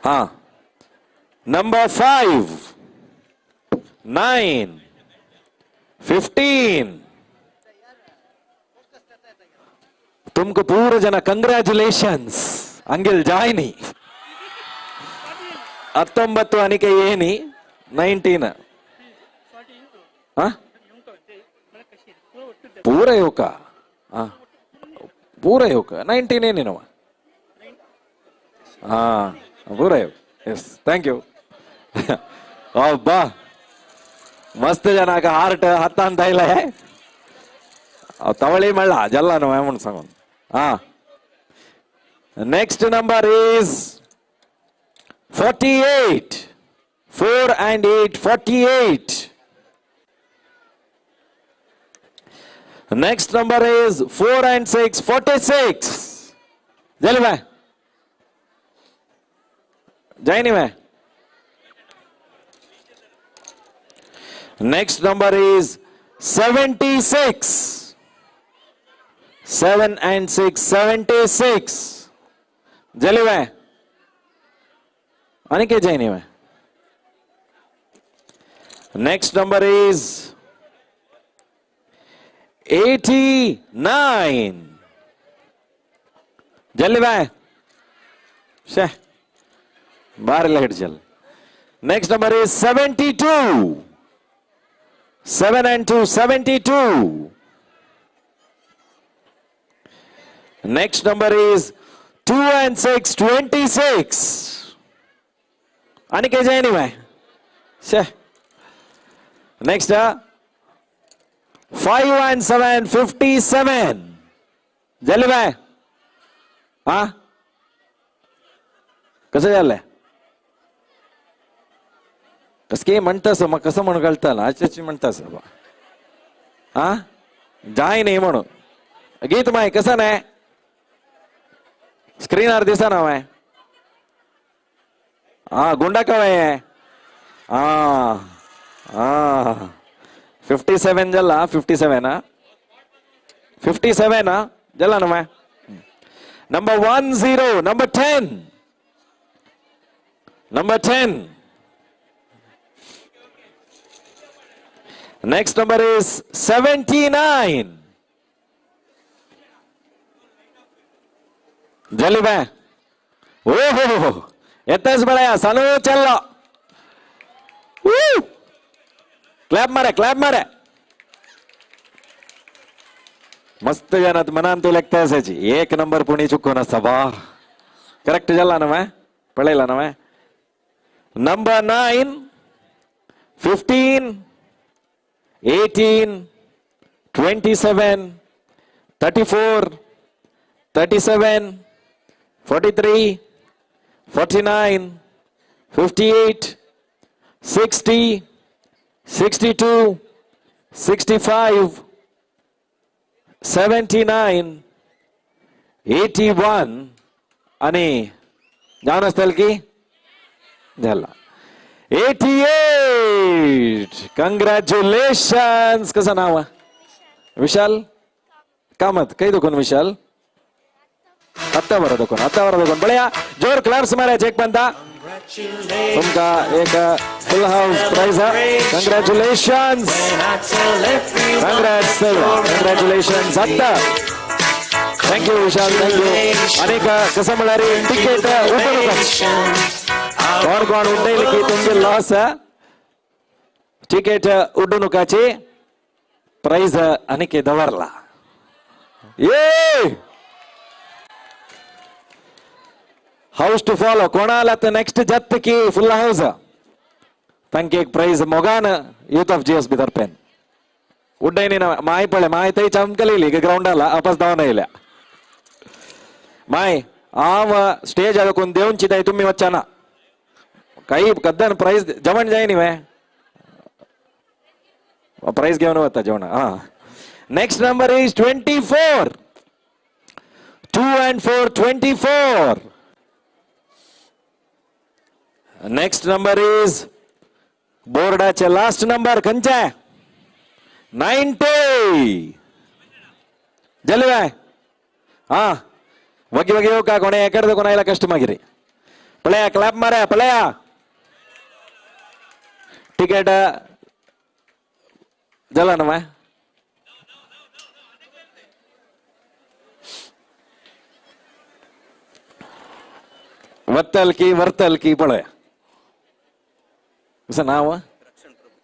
हा नंबर 5 9 15. तुमको पूरा जन कंग्रॅच्युलेशन्स. अंगिल जायनी 19 अनिके येनी 19. पूरा येवका पूरा येवका 19 येनी नवा. हा पूरा येव. Yes thank you. अब्बा मस्त जनाक हार्ट हातान आयला तवळी म्हणला जल्ला न्हय म्हणून सांगून. हा next number is 48. 4 and 8 48. Next number is 4 and 6 46. जल्दी भाई जाय न्ही भाई. Next number is 76. 7 and 6 76. जल्दी भाई आणि के जाय न्ही भाई. Next number is 89. जल्दी भाई शे बार लाइट जल. Next number is 72. 7 and 2 72. Next number is 2 and 6 26. आणि काही जाय नाही. Next 5 and 7 57 जाले बाय. हा कसं जालें? कसं म्हणतास मग कसं म्हणून कळतं ना आजच्याची म्हणतास हा जाय नाही म्हणून गीत माय कसं नाही स्क्रीनार दिसा ना माय. हा गुंडा कवाय. हा हा 57 जाला 57 हा 57 हा जाला ना my. Number 10 number 10 number 10. Next number is 79. जल्दी बाय. ओ हो हो येताच बळ्या सानू चल्लो. क्लॅप मारे क्लॅप मारे. मस्त जनात मनान तू लेखता असायची एक नंबर पुणे चुकून असता बा. करेक्ट झाला ना माय पळयला ना माय. Number 9 15 18 27 34 37 43 49 58 60 62 65 79 81 आणि जाऊन असताल की झाला 88. कंग्रॅच्युलेशन्स. कसं नाव? विशाल कामत. काही दुकान विशाल? आत्ता बरं दुकान आत्ता बरं दुकान. बळ्या जोर क्लॅप्स मारायचे एक पंता. तुमका एक फुल हाऊस प्राइज. कंग्रॅच्युलेशन्स कंग्रॅट्स कंग्रॅच्युलेशन्स आत्ता. Thank you Vishal thank you. अनेक कसं म्हणारे तिकीट उठून कोण कोण उड्डाईल की तुमचे लॉस. तिकीट उड्डू नकाचे प्राइज अनेक दवरला. ये हाऊस टू फॉलो कोणाला तर नेक्स्ट जत्त की फुल हाऊस तांके एक प्राइज मोगान यूथ ऑफ जीएसबी तर्फेन उड्डायनी ना माय पळे माय थंय चमकलेली ग्राउंडाला अपास धांवन येयल्या माय. हांव स्टेज आदकून देवची ताई तुम्ही वच्चा काही कद्दान प्राइज जेवण जाय न्ही वे प्राइज घेवन वता जेवण. हा next number is 24 2 and 4 24. Next number is बोर्डाचे लास्ट नंबर खंयचे 90. जल्दी बाय. हा वगी वगी येऊ का कोणे एकडे कोणाला कस्टमर पळया क्लॅप मारा पळया. तिकीट झाला ना माय. वत्तल की वर्तल की पळया. कसं नाव?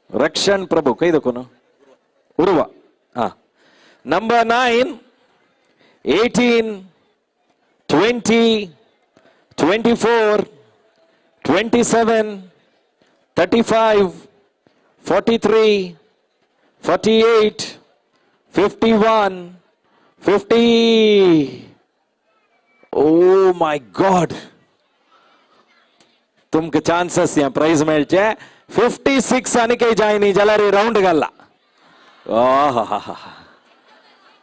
रक्षण प्रभू. काही दाखवून उर्वा. हा नंबर 9 18 20 24 27 35 43 48 51 50. ओ my God तुमका चान्सेस या प्राइज मेळचे 56 आणि काही जाय न्ही जाल्यार राउंड घालला.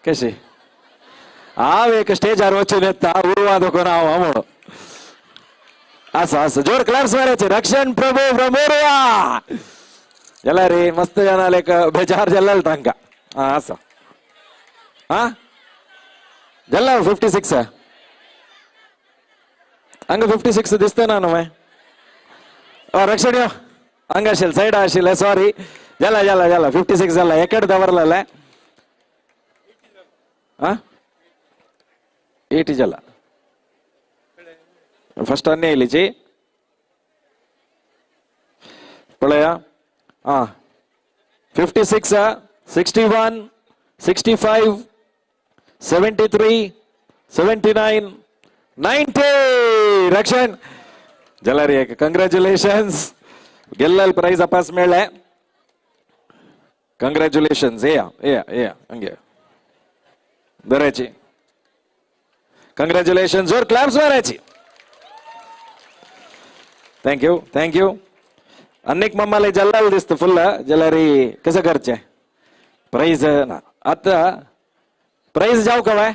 कशी हांव एक स्टेजार वचून येता उर्वा दोकोन हांव म्हणून असं असं जोर क्लॅप्स मारायचे. रक्षण प्रभू फ्रॉम उर्वा. जाल्यार रे मस्त जाणाले एक बेजार जाल्ले तांकां. हा असं हा जाल्ला 56 हांगा 56 दिसता ना न्हू. रक्षण यो हांगा आशिल्लें सायड आशिल्लें सॉरी. जाला जाला जाला 56 जाला एकडे दवरलेले. हा 80 जाला फर्स्ट अन्य येयलीची पळया. हा 56 61 65 73 79 90. रक्षण जाल्यार एक कंग्रॅच्युलेशन्स. गेल्लेल प्राइज अपास मेळ्ळें. कंग्रॅच्युलेशन्स. येया येया येया हंगे बऱ्याची कंग्रॅच्युलेशन. जोर क्लॅप्स मारायची. Thank you thank you. अनेक मम्माला जल्लाल दिसतं फुल्ल जलारी कसं करचे प्राईज ना. आता प्राईज जाऊ का बाय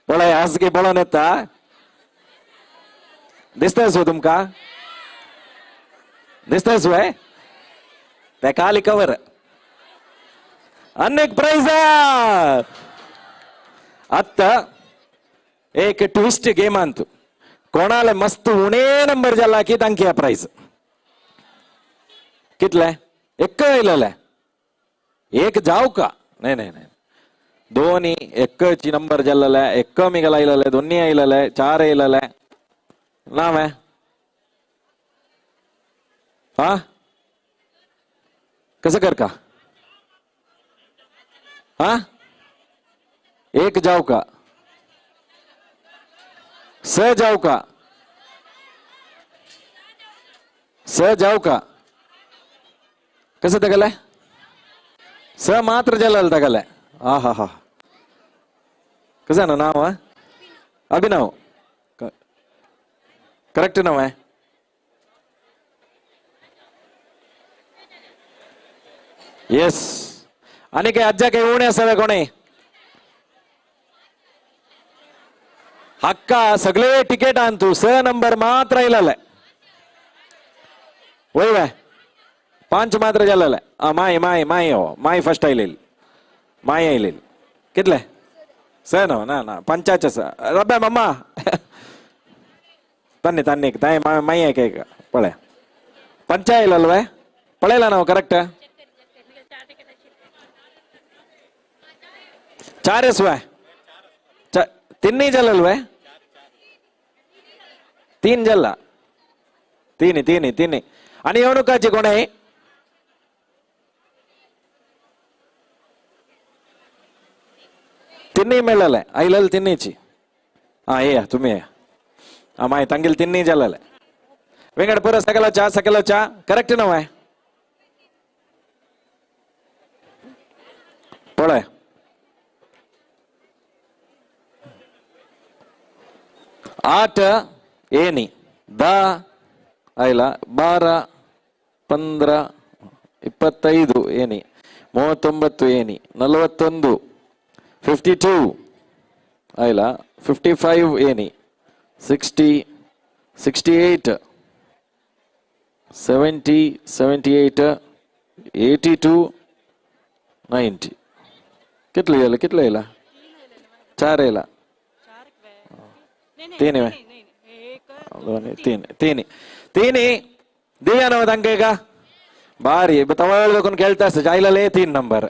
पळय हाजगे पळोवन येता दिसता सो तुमका दिसता सो तेका आली कवर. अनेक प्राईज. आता एक ट्विस्ट गेम अंतु कोणाला मस्त उणे नंबर जाला की तांकी प्राईज कितले एक येयलेले एक जाऊ का नाही नाही नाही दोन्ही एकची नंबर जाल्ले एक मिगल आयलेले दोन्ही आयलेले चार आयलेले नाव हा कसं कर का हा एक जाऊ का स जाऊ का स जाऊ का कसं तगलाय स मात्र जलाल तगलाय. हा हा हा कसं ना नाव अभिनव करेक्ट नाव आहे. येस. आणि काही आज्जा काही उणे असावे कोणी हक्का सगळे तिकीट आण तू स नंबर मात्र आयलेला वय बाय पांच मात्र जालेला. माय माय माय हो माय फर्स्ट आयलेली माय आयलेली कितले स न्हू ना ना पंचाचे स रब्या मम्मा तन्नी तन्नी ताय माय एक एक पळय पंचा आयलेलो वय पळयला ना करेक्ट चारच वय तिन्ही जल्लल वय तीन जल्ला तिन्ही तिन्ही तिन्ही. आणि येवणुकाची कोण आहे तिन्ही मेळले आयलेले तिन्हीची. हा येया तुम्ही येया. हा माय तांगेल तिन्ही जल्लले वेंगड पुरा सकलो चा सकलो चा करेक्ट ना वय पळय 8 एनी 10 आयला 12 15 25 एनी 39 एनी 41 52 आयला 55 एनी 60 68 70 78 82 90. कितले येयला कितले येयला 4 येयला तीन तीन तीन तीन दिव्या नव तांके का भारी तवळ लोकून खेळता आसता आयलेले 3 नंबर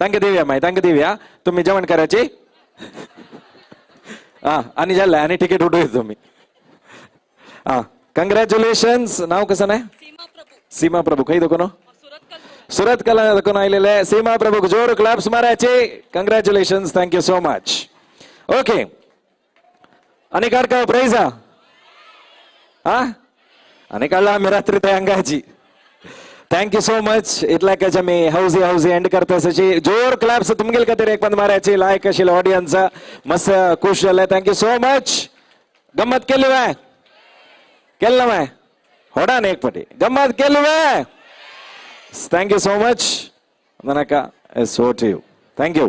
तांके दिव्या माय तांके दिव्या तुम्ही जेवण करायची. हा आणि जाल्ले आणि तिकीट उठवत तुम्ही. हा कंग्रॅच्युलेशन्स. नाव कसं नाही सीमा प्रभू खंय दोकोनो सुरत कला दोकोन आयलेले सीमा प्रभू जोर क्लॅप्स मारायचे. Congratulations thank you so much. Okay आणि काढ का प्राईज हा आणि काढला आम्ही रात्री त्या अंगाची. Thank you so much. इतल्याकच आम्ही हौसी हौसी एंड करता अशी जोर क्लॅप्स तुमगेल खातीर एक पण मारायची लायक आशिल्लो ऑडियन्स मस्त खुश जाले. Thank you so much. गम्मत केली वे केल्ला वे होडान एक पटी गम्मत केली वे. Thank you so much. नाका so to you. Thank you.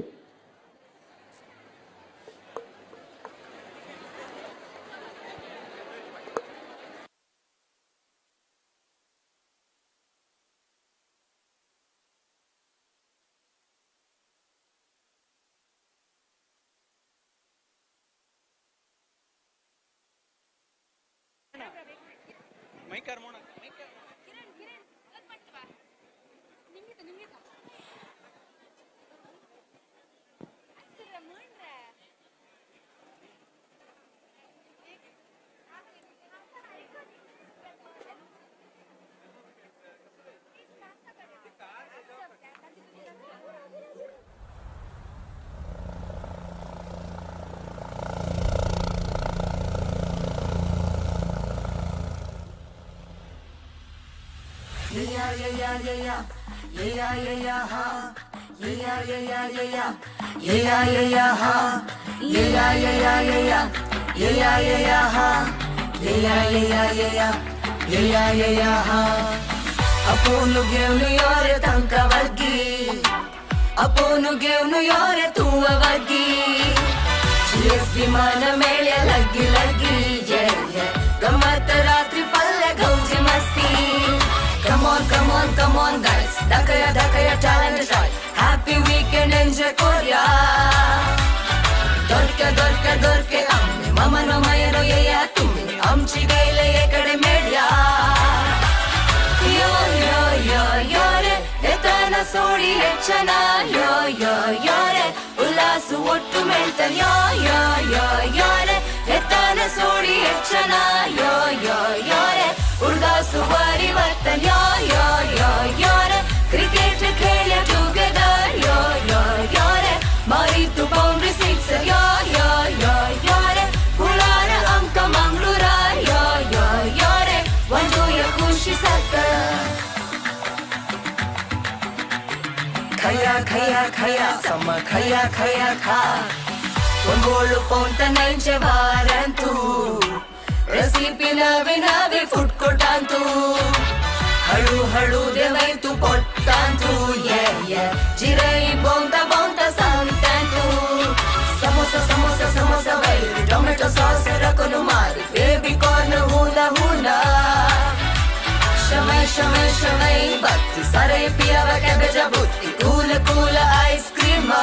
Yeah, yeah, yeah, yeah, Yeah yeah yeah ha. Yeah yeah yeah yeah yeah. Yeah yeah yeah ha. Yeah yeah yeah yeah yeah. Yeah yeah yeah ha. Yeah yeah yeah yeah yeah. Yeah yeah yeah ha. अपोनु घेऊन योरे तांका वर्गी, अपोनु घेऊन योरे तू वर्गी. GSB विमान मेळ्या लगी लगी, ये ये गमत रात्री पल्ले गौजी मस्ती. Come on, come on, come on guys, दाखया दाखया talent try. Happy weekend enjoy करूया. दोरके दोरके दोरके आम्ही मामानो मायनो येया तुम्ही आमची गायले एकडे मेळ्या. यो यो यो यो रे येताना सोडी ಹೆಚ್ಚನ यो यो यो रे ಉಲ್ಲಾಸ ಒಟ್ಟು ಮೆಳ್ತ यो यो यो यो रे येताನ सोडी ಹೆಚ್ಚನ यो यो यो रे उडगासु वारी वर्तन यो यो यो यो रे क्रिकेट खेळ टुगेदर यो यो यो रे मारी तू बाउंड्री सिक्सर यो यो यो यो रे कुळार अंक मंगळूर यो यो यो रे ಒಂದು ಖುಷಿ ಸಕ್ಕ. खया खया खया सम खया खया खा. ಒಂಗೋಳು ಪೌಂತ ನೈಂಚೆ ವಾರಂತು ರೆಸಿಪಿ ನವಿ ನವಿ ಫುಡ್ ಕೊಟ್ಟಾಂತು ಹಳು ಹಳು ದೇವೈತು ಪೊಟ್ಟಾಂತು ಯೆ ಯೆ ಜಿರೈ ಬೌಂತ ಬೌಂತ ಸಂತಾಂತು. ಸಮೋಸ ಸಮೋಸ ಸಮೋಸ ವೈರಿ ಟೊಮೆಟೊ ಸಾಸ್ ರಕೊನು ಮಾರಿ ಬೇಬಿ ಕಾರ್ನ್ ಹೂನ ಹೂನ. ಶಮೈ ಶಮೈ ಶಮೈ ಬತ್ತಿ ಸರೈ ಪಿಯವ ಕ್ಯಾಬೇಜ ಬುತ್ತಿ ಕೂಲ ಕೂಲ ಐಸ್ ಕ್ರೀಮ್.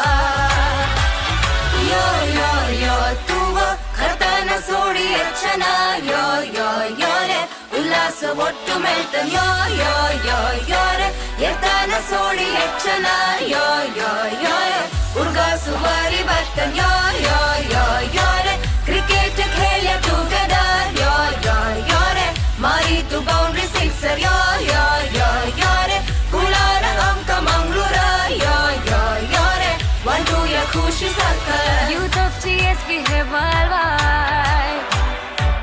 यो यो यो तूव खरताನ ಸೋಡಿ ಹೆಚ್ಚನ यो यो यो ರೆ ಉಲ್ಲಾಸ ಒಟ್ಟು ಮೆಳ್ತ यो यो यो यो ರೆ ಎತ್ತಾನ ಸೋಡಿ ಹೆಚ್ಚನ यो यो यो ರೆ ಉರ್ಗಾಸು ವಾರಿ ಬರ್ತನ್ यो यो यो यो ರೆ ಕ್ರಿಕೆಟ್ खेळ ಟುಗೆದರ್ यो यो यो ರೆ ಮಾರಿತು ಬೌಂಡ್ರಿ ಸಿಕ್ಸರ್ यो यो यो यो ರೆ ಕುಳಾರ ಅಂಕ ಮಂಗಳೂರ यो यो यो ರೆ ಒಂದು ಖುಷಿ ಸಾಕ. Youth of GSB Hai worldwide.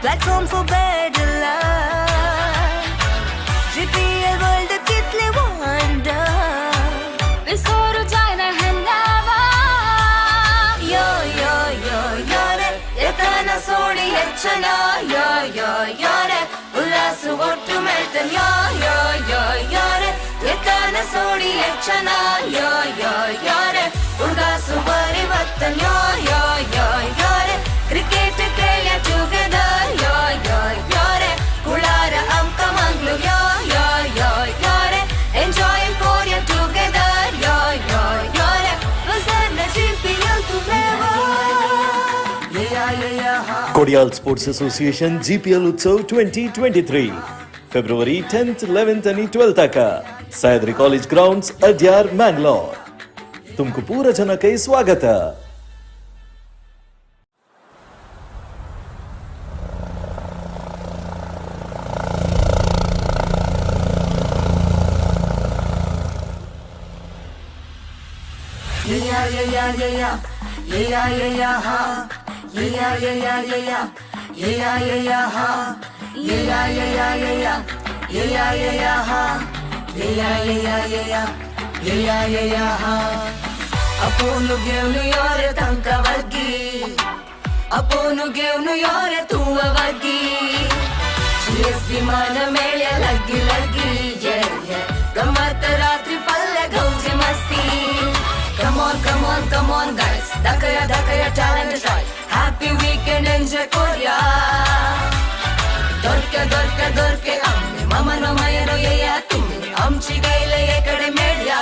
Platform for better life. GPL world कितले wonder. विसोरू जाना है नवा. यो यो यो यो रे ಎತ್ತಾನ ಸೋಡಿ ಹೆಚ್ಚನ यो यो यो ರೆ ಉಲ್ಲಾಸ ಒಟ್ಟು ಮೆಳ್ತನ್ यो यो यो यो ರೆ ಎತ್ತಾನ ಸೋಡಿ ಹೆಚ್ಚನ यो यो यो ರೆ ಉಡ್ಗಾಸು ಪರಿವರ್ತನ್ यो यो यो यो ರೆ ಕ್ರಿಕೆಟ್ खेळ ಟುಗೆದರ್ यो यो यो ರೆ ಕುಳಾರ ಅಂಕ ಮಂಗ್ಳೂರ್ यो यो यो यो ರೆ ಎಂಜಾಯ್ ಕೋರಿಯಾ ಟುಗೆದರ್ यो यो यो ರೆ ವಸರ್ನ ಜಿಪಿಎಲ್ ತುಮೇವಾ. Kodial Sports Association GPL Utsav 2023 February 10th, 11th and 12th का Sahyadri College Grounds, Adyar, Mangalore. तुमको पूरा जना के स्वागत है. Yeah yeah yeah yeah yeah yeah yeah yeah ha. Yeah yeah yeah yeah yeah yeah yeah yeah ha. Yeah yeah yeah yeah yeah yeah yeah yeah ha. Yeah yeah yeah yeah yeah yeah yeah yeah ha. अपोनु घेऊन योरे तांका वर्गी, अपोनु घेऊन योरे तू वर्गी. GSB विमान मेळ्या लगी लगी, ये ये गमत रात्री पल्ले गौजी मस्ती. Come on, come on, come on guys, दाखया दाखया talent try. Happy weekend enjoy करूया. दोरके दोरके दोरके आम्ही मामानो मायनो येया तुम्ही आमची गायले एकडे मेळ्या.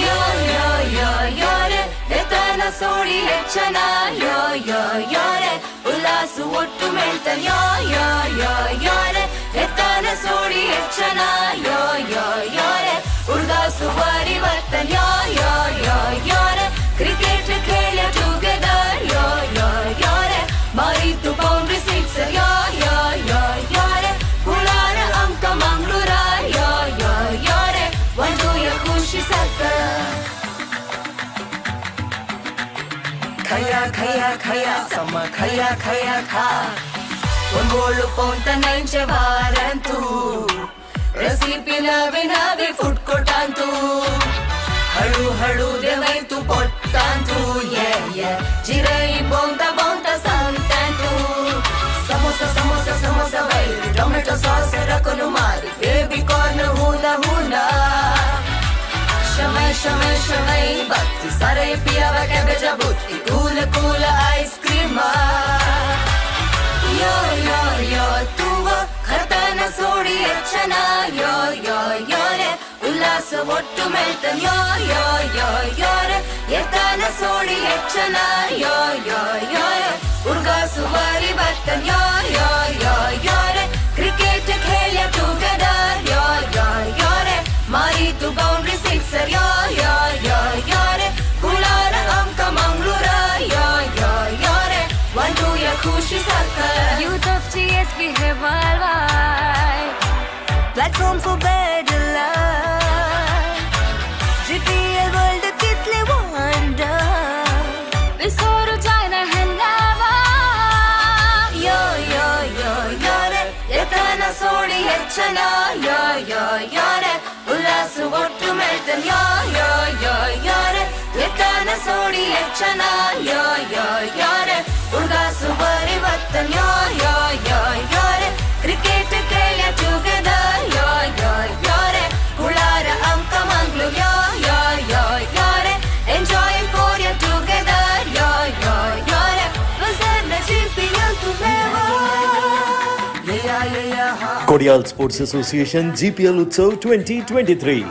यो यो यो यो रे ಎತ್ತಾನ ಸೋಡಿ ಹೆಚ್ಚನ यो यो यो ರೆ ಉಲ್ಲಾಸ ಒಟ್ಟು ಮೆಳ್ತ यो यो यो यो ರೆ ಎತ್ತಾನ ಸೋಡಿ ಹೆಚ್ಚನ यो यो यो ರೆ ಉಡ್ಗಾಸು ವಾರಿ ಬರ್ತನ್ यो यो यो यो ರೆ ಕ್ರಿಕೆಟ್ खेळ ಟುಗೆದರ್ यो यो यो ರೆ ಮಾರಿತು ಬೌಂಡ್ರಿ ಸಿಕ್ಸರ್ यो यो यो यो ರೆ ಕುಳಾರ ಅಂಕ ಮಂಗಳೂರ यो यो यो ರೆ ಒಂದು ಖುಷಿ ಸಾಕ. खया खया खया सम खया खया खा. ಒಂಗೋಳು ಪೌಂತ ನೈಂಚೆ ವಾರಂತು रेसिपी नवी नवी फूड कोर्टांतू हळू हळू देवय तू पोटांतू ये ये जिरई बोंता बोंता सांगतांतू समोसा समोसा समोसा वैर टोमॅटो सॉस रकोनु मारी बेबी कॉर्न हुना हुना शमय शमय शमय बत्ती सारे पियावा कॅबेजा बुत्ती कूल कूल आईस्क्रीम यो यो यो तूव खरताನ ಸೋಡಿ ಎಚ್ಚನ ಯೋ ಯೋ ಯೋರೆ ಉಲ್ಲಾಸ ಒಟ್ಟು ಮೆಳ್ತನ್ ಯೋ ಯೋ ಯೋ ಯೋರೆ ಎತ್ತಾನ ಸೋಡಿ ಎಚ್ಚನ ಯೋ ಯೋ ಯೋರೆ ಉರ್ಗಾಸು ವಾರಿ ಬತ್ತನ್ ಯೋ ಯೋ ಯೋ ಯೋರೆ ಕ್ರಿಕೆಟ್ ಖೇಳ್ಯ ಟುಗೆದರ್ ಯೋ ಯೋ ಯೋರೆ ಮಾರಿತು ಬೌಂಡ್ರಿ ಸಿಕ್ಸರ್ ಯೋ ಯೋ ಯೋ ಯೋರೆ ಕುಳಾರ ಅಂಕ ಮಂಗಳೂರ ಯೋ ಯೋ ಯೋರೆ ಒಂದು ಯ ಖುಷಿ ಸಕ್ಕರ್ Youth of GSB Hai worldwide. Platform for better life. GPL world कितले wonder. विसोरू जायना है नवा. Yo yo yo yo re, ಎತನ ಸೋಡಿ ಹೆಚ್ಚನ yo yo yo re, ಉಲ್ಲಾಸ ಒಟ್ಟು ಮೆಳ್ತನ್ yo yo yo yo re, ಎತನ ಸೋಡಿ ಹೆಚ್ಚನ yo yo yo re, ಉಲ್ಲಾಸು ಬರಿ ಬತ್ತನ್ yo yo yo yo re, cricket ಕೇಳ್ಯ ಟುಗೆದರ್ ಯೋ ಯೋ ಯೋ ರೆ, ಕುಳಾರ ಅಂಕ Mangalore yo yo yo yo ರೆ, ಎಂಜಾಯ್ ಕೋರಿಯಾ ಟುಗೆದರ್ ಯೋ ಯೋ ಯೋ ರೆ, ವಸರ್ನ GPL ತುಮೇವಾ. Kodial Sports Association GPL Utsav 2023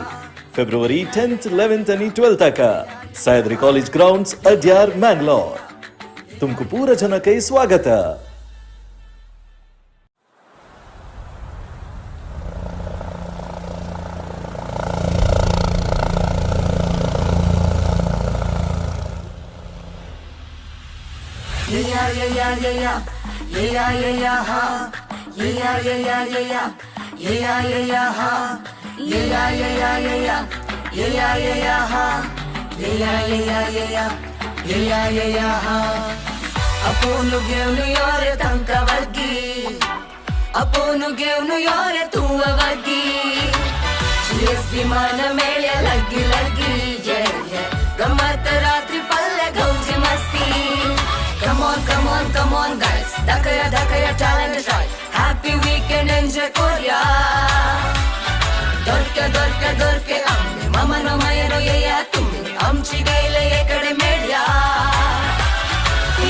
February 10th, 11th आणि 12th का Sahyadri college grounds, Adyar, Mangalore. तुमको पूरा जनके स्वागत है. Yeah yeah yeah yeah yeah yeah yeah ha yeah yeah yeah yeah yeah yeah yeah ha yeah yeah yeah yeah yeah yeah yeah ha yeah yeah yeah yeah yeah yeah ha ಅಪೋನು ಗೆವ್ನು ಯೋರೆ ತಂಕವರ್ಗಿ ಅಪೋನು ಗೆವ್ನು ಯೋರೆ ತೂವವರ್ಗಿ GSB ಮಾನ ಮೇಳ್ಯ ಲಗ್ಗಿ ಲಗ್ಗಿ ಜಯ ಜಯ ಗಮ್ಮತ್ತ ರಾತ್ರಿ ಪಲ್ಲೆ ಗೌಜಿ ಮಸ್ತಿ. Come on, come on, come on, guys. Dakaya, dakaya, talent try. Happy weekend, enjoy Korea. Dorke, dorke, dorke, amne. Mama no maya no ye ya tumne. Amchi gaile ye kade medya.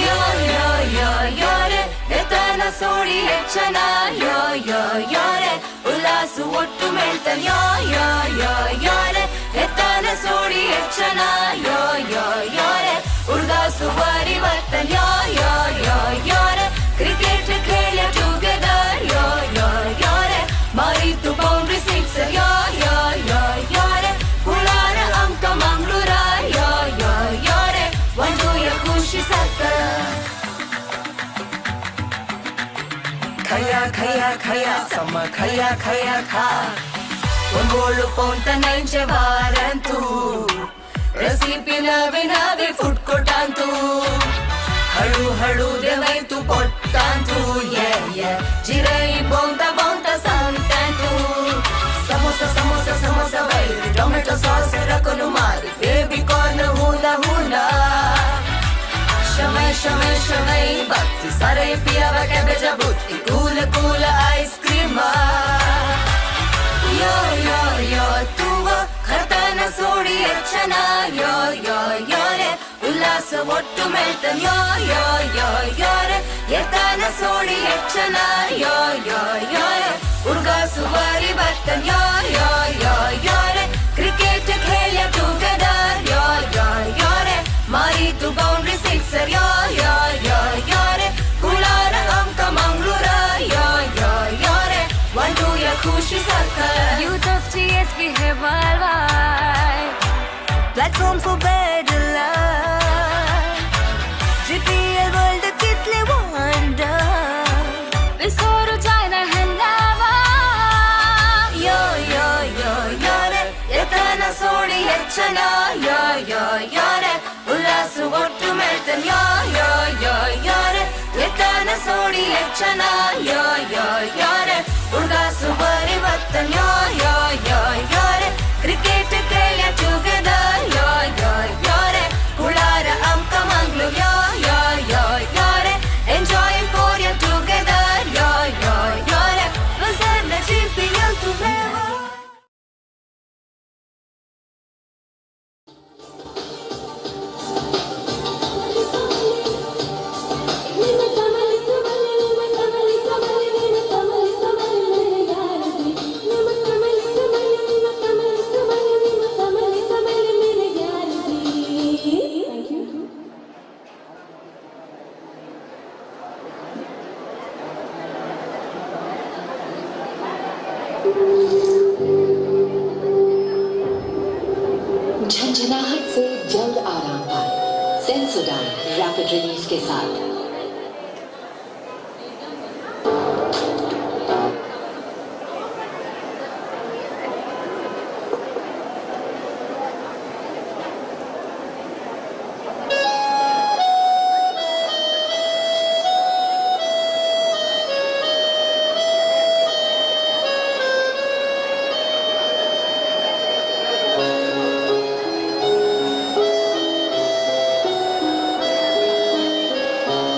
Yo, yo, yo, yo re. Etana sodi echana. Yo, yo, yo re. Ullasu ottu meltan. Yo, yo, yo, yo re. Etana sodi echana. Yo, yo, yo re. ಉರ್ಗಾಸು ವಾರಿ ಬರ್ತನ್ ಯೋ yo ಯೋ ಯೋರೆ cricket ಖೇಳ್ಯ together yo ಯೋ ಯೋರೆ ಮಾರಿತು boundary sixer ಯೋ yo ಯೋ ಯೋರೆ ಕುಳಾರ ಅಂಕ ಮಂಗಳೂರ ಯೋ ಯೋ ಯೋರೆ ಒಂದು ಯ ಖುಷಿ ಸಕ್ಕ ಖಯ ಖಯ ಖಯ ಸಮ ಖಯ ಖಯ ಖಾ ಒಂಬೋಳು ಪೌಂತ ನೈಂಚೆ ವಾರಂತೂ recipe ನವಿ ನವಿ food ಕೊಟ್ಟಾಂತು ಹಳು ಹಳು ದೇವೈತು ಪೊಟ್ಟಾಂತು ಯೆ ಯೆ ಜಿರೈ ಬೋಂತ ಬೋಂತ ಸಂತಾಂತು ಸಮೋಸ ಸಮೋಸ ಸಮೋಸ ವೈರಿ ಟೊಮೆಟೊ ಸಾಸ್ ರಕೊನು ಮಾರಿ ಬೇಬಿ ಕಾರ್ನ್ ಹೂನ ಹೂನ ಶಮೈ ಶಮೈ ಶಮೈ ಬತ್ತಿ ಸಾರೆ ಪಿಯಾವ ಕ್ಯಾಬೇಜ ಬುತ್ತಿ ಕೂಲ ಕೂಲ ಐಸ್ ಕ್ರೀಮ್ ಯೋ ಯೋ ಯೋ ತೂವ ಖರತಾನ ಸೋಡಿ ಎಚ್ಚನ ಯೋ ಯೋ ಯೋರೆ ಉಲ್ಲಾಸ ಒಟ್ಟು ಮೆಳ್ತನ್ ಯೋ ಯೋ ಯೋ ಯೋರೆ ಎತ್ತಾನ ಸೋಡಿ ಎಚ್ಚನ ಯೋ ಯೋ ಯೋರೆ ಉರ್ಗಾಸು ವಾರಿ ಬರ್ತನ್ ಯೋ ಯೋ ಯೋ ಯೋರೆ ಕ್ರಿಕೆಟ್ ಖೇಳ್ಯ ಟುಗೆದರ್ ಯೋ ಯೋ ಯೋರೆ ಮಾರಿತು ಬೌಂಡ್ರಿ ಸಿಕ್ಸರ್ ಯೋ ಯೋ ಯೋ ಯೋರೆ ಕುಳಾರ ಅಂಕ ಮಂಗಳೂರ ಯೋ ಯೋ ಯೋರೆ ಒಂದು ಯ ಖುಷಿ ಸಕ್ಕ. Youth of GSB Hai worldwide. Platform for better life. GPL world कितले wonder. विसोरू जायना है नवा. Yo yo yo yo re, ಎತನ ಸೋಡಿ ಹೆಚ್ಚನ yo yo yo re, ಉಲ್ಲಾಸು ಒಟ್ಟು ಮೆಳ್ತನ್ yo yo yo yo re, येताना सोडी चना यो यो यो रे उडगासु परिवर्तन यो यो यो यो रे क्रिकेट खेळ्या टुगेदर यो यो यो रे कुळार आमकां मंगलूर यो यो यो यो रे एन्जॉय कोरिया टुगेदर यो यो यो रे वजन जीपीएल तुम्हें. झंझनाहट से जल्द आराम पाएं सेंसोडाइन रैपिड रिलीज के साथ. Thank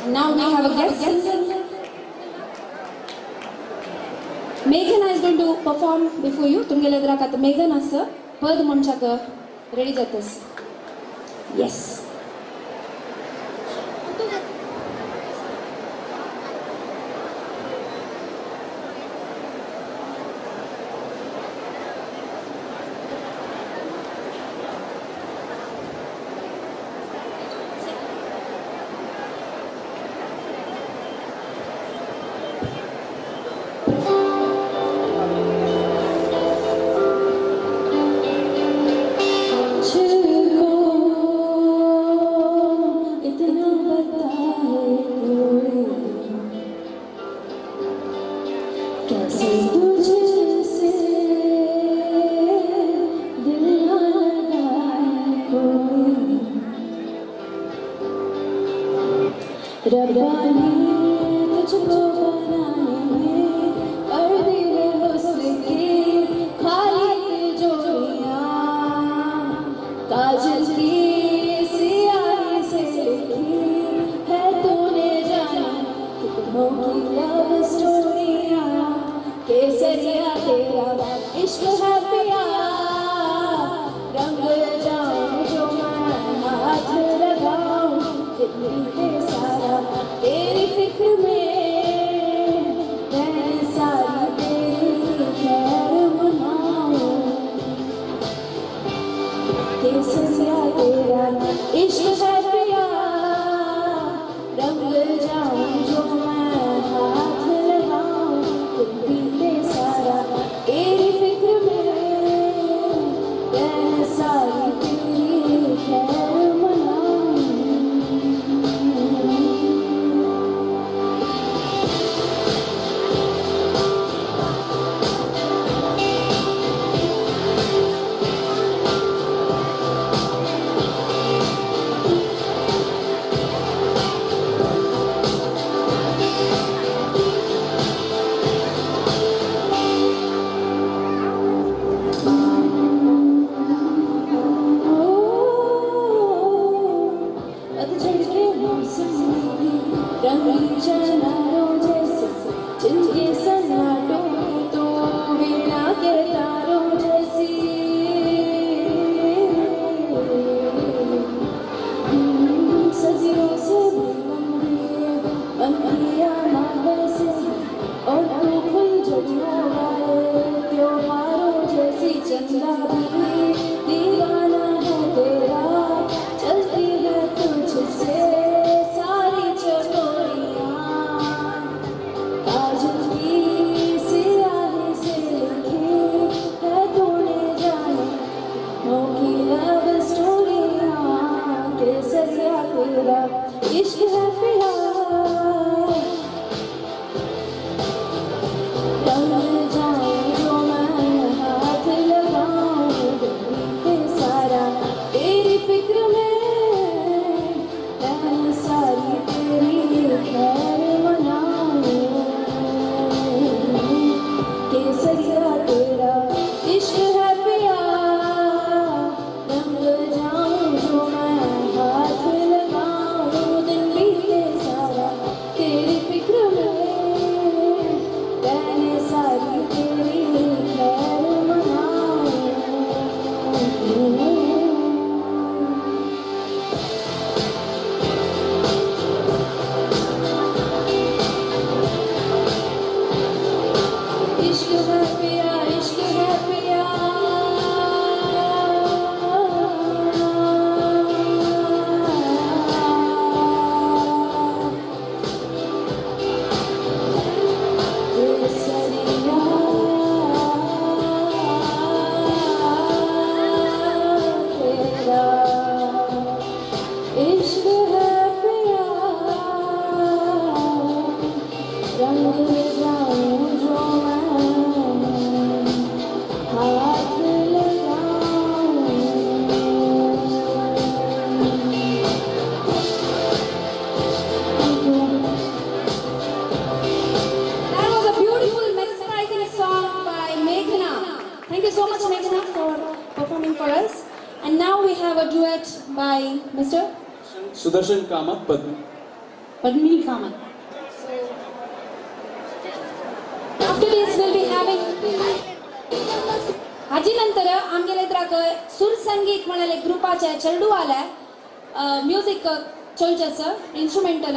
Now we have a guest singer. Meghana is going to perform before you. तुमगेले एदराक आतां मेघना आसा पद म्हणच्याक रेडी जातस. Yes. Sudarshan Kamath Padma. Padmini Kamat. After this we'll be having हाजी नंतर आमगेले त्राक सुर संगीत म्हळ्यार ग्रुपाचे चेडू आले म्युझिक चलचें इन्स्ट्रुमेंटल.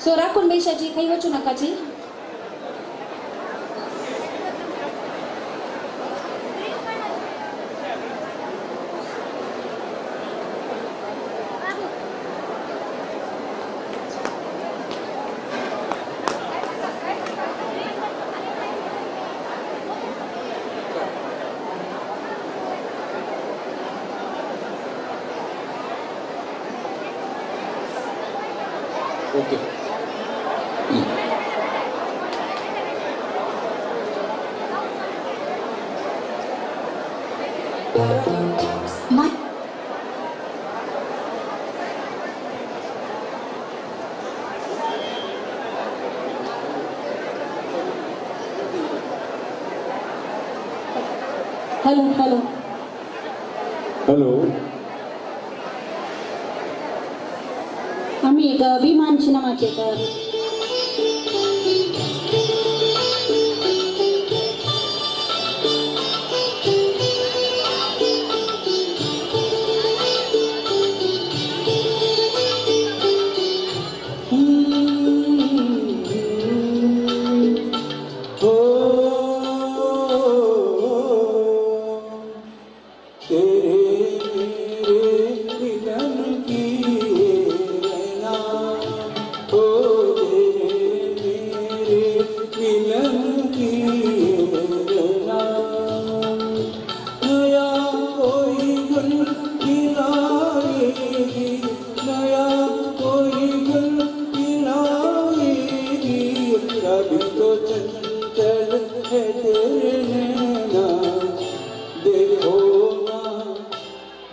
सो राखून बेशाची खंय वचूं नाकाची. Okay. Hello hello hello. आम्ही एक अभिमान सिनेमाचे तर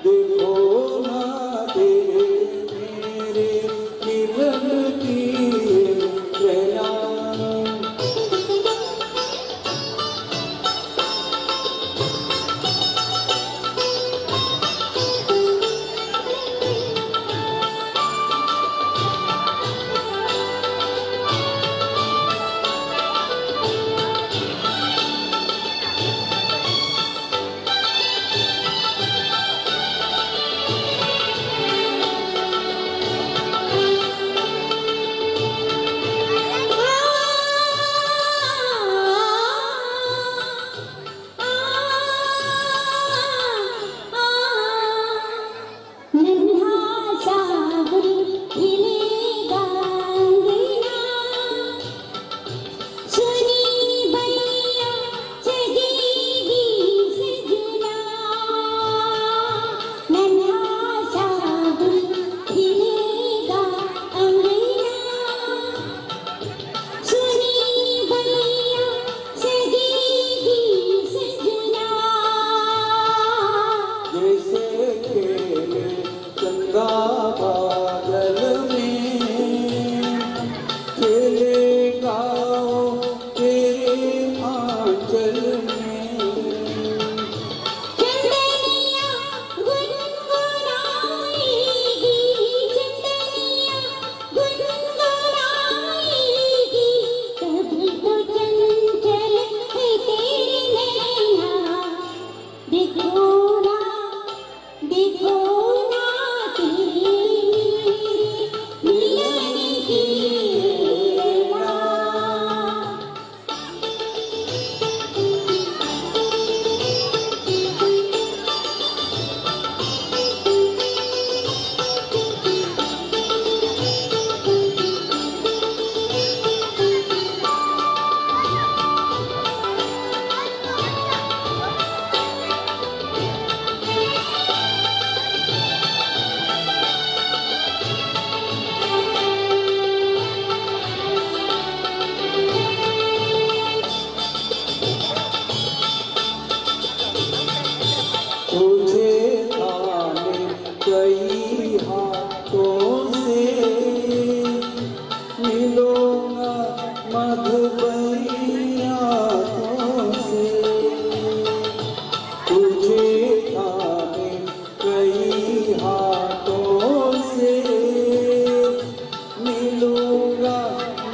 देखो ना तेरे मेरे मिलन की।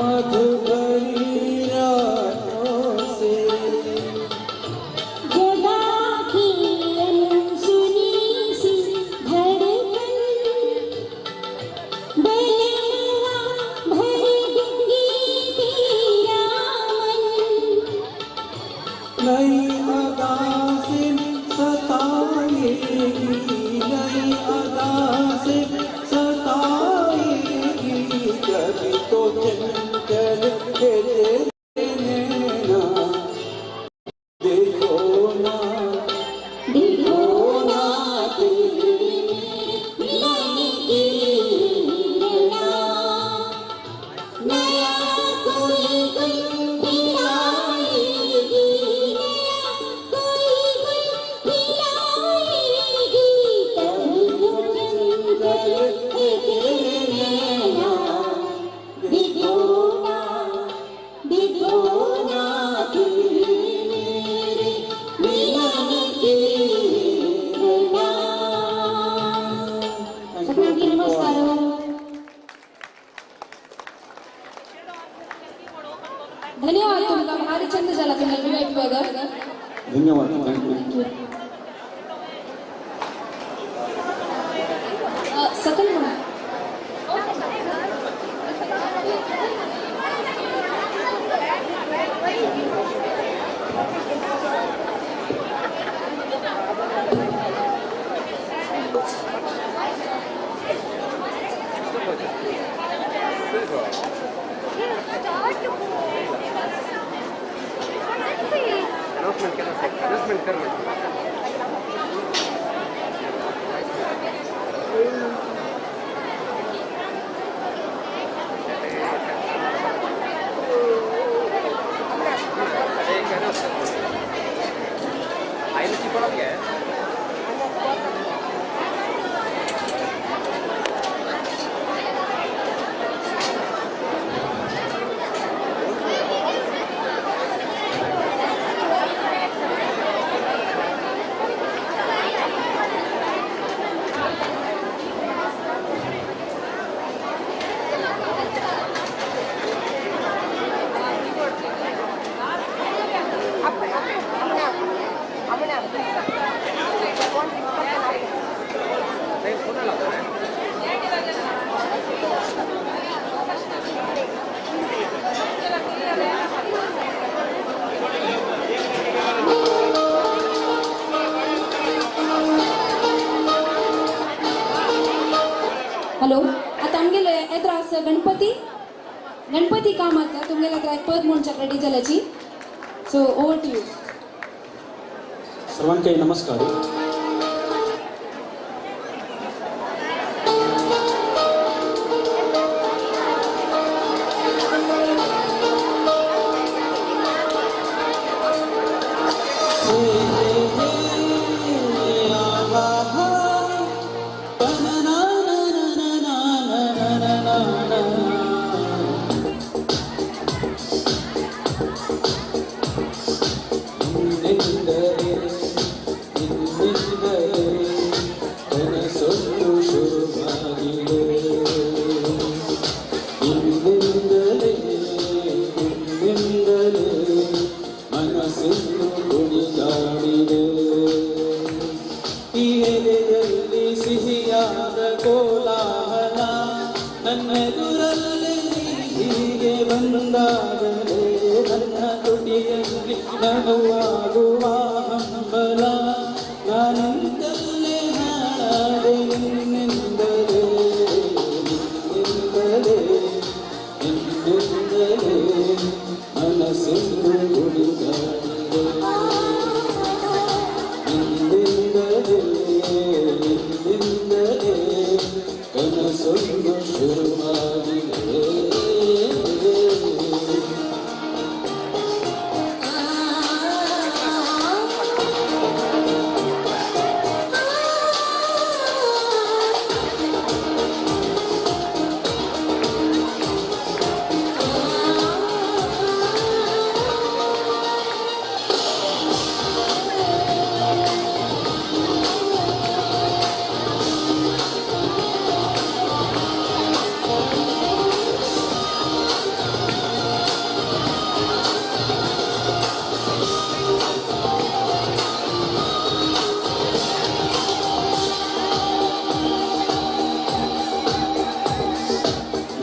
मधु भरी रातों से। जगा की अनसुनी सी धड़कन, बलवा भर दूंगी तेरा मन। नई अदा से सताएगी, नई अदा से सताएगी, कभी तो चंचल तेरे नैना। देखो ना, देखो ना तेरे मिलन की रला, नया कोई गुल खिलाएगी, नया कोई गुल खिलाएगी, तभी तो चंचल है तेरे नैना। देखो ना, देखो ना तेरे मेरे मिलन की रला। सगळ्यांना नमस्कार। धन्यवाद तुमका, भारी छंद झाला तुम्ही व्हीआयपी वगैरे। धन्यवाद, thank you. सकल म्हणा। हॅलो, आता आमगेले येत्र आसा गणपती, गणपती कामत तुमगेले हತ್ರ पद म्हणच्याक रेडी जाल्याची। So over to you. सर्वांकाही नमस्कार।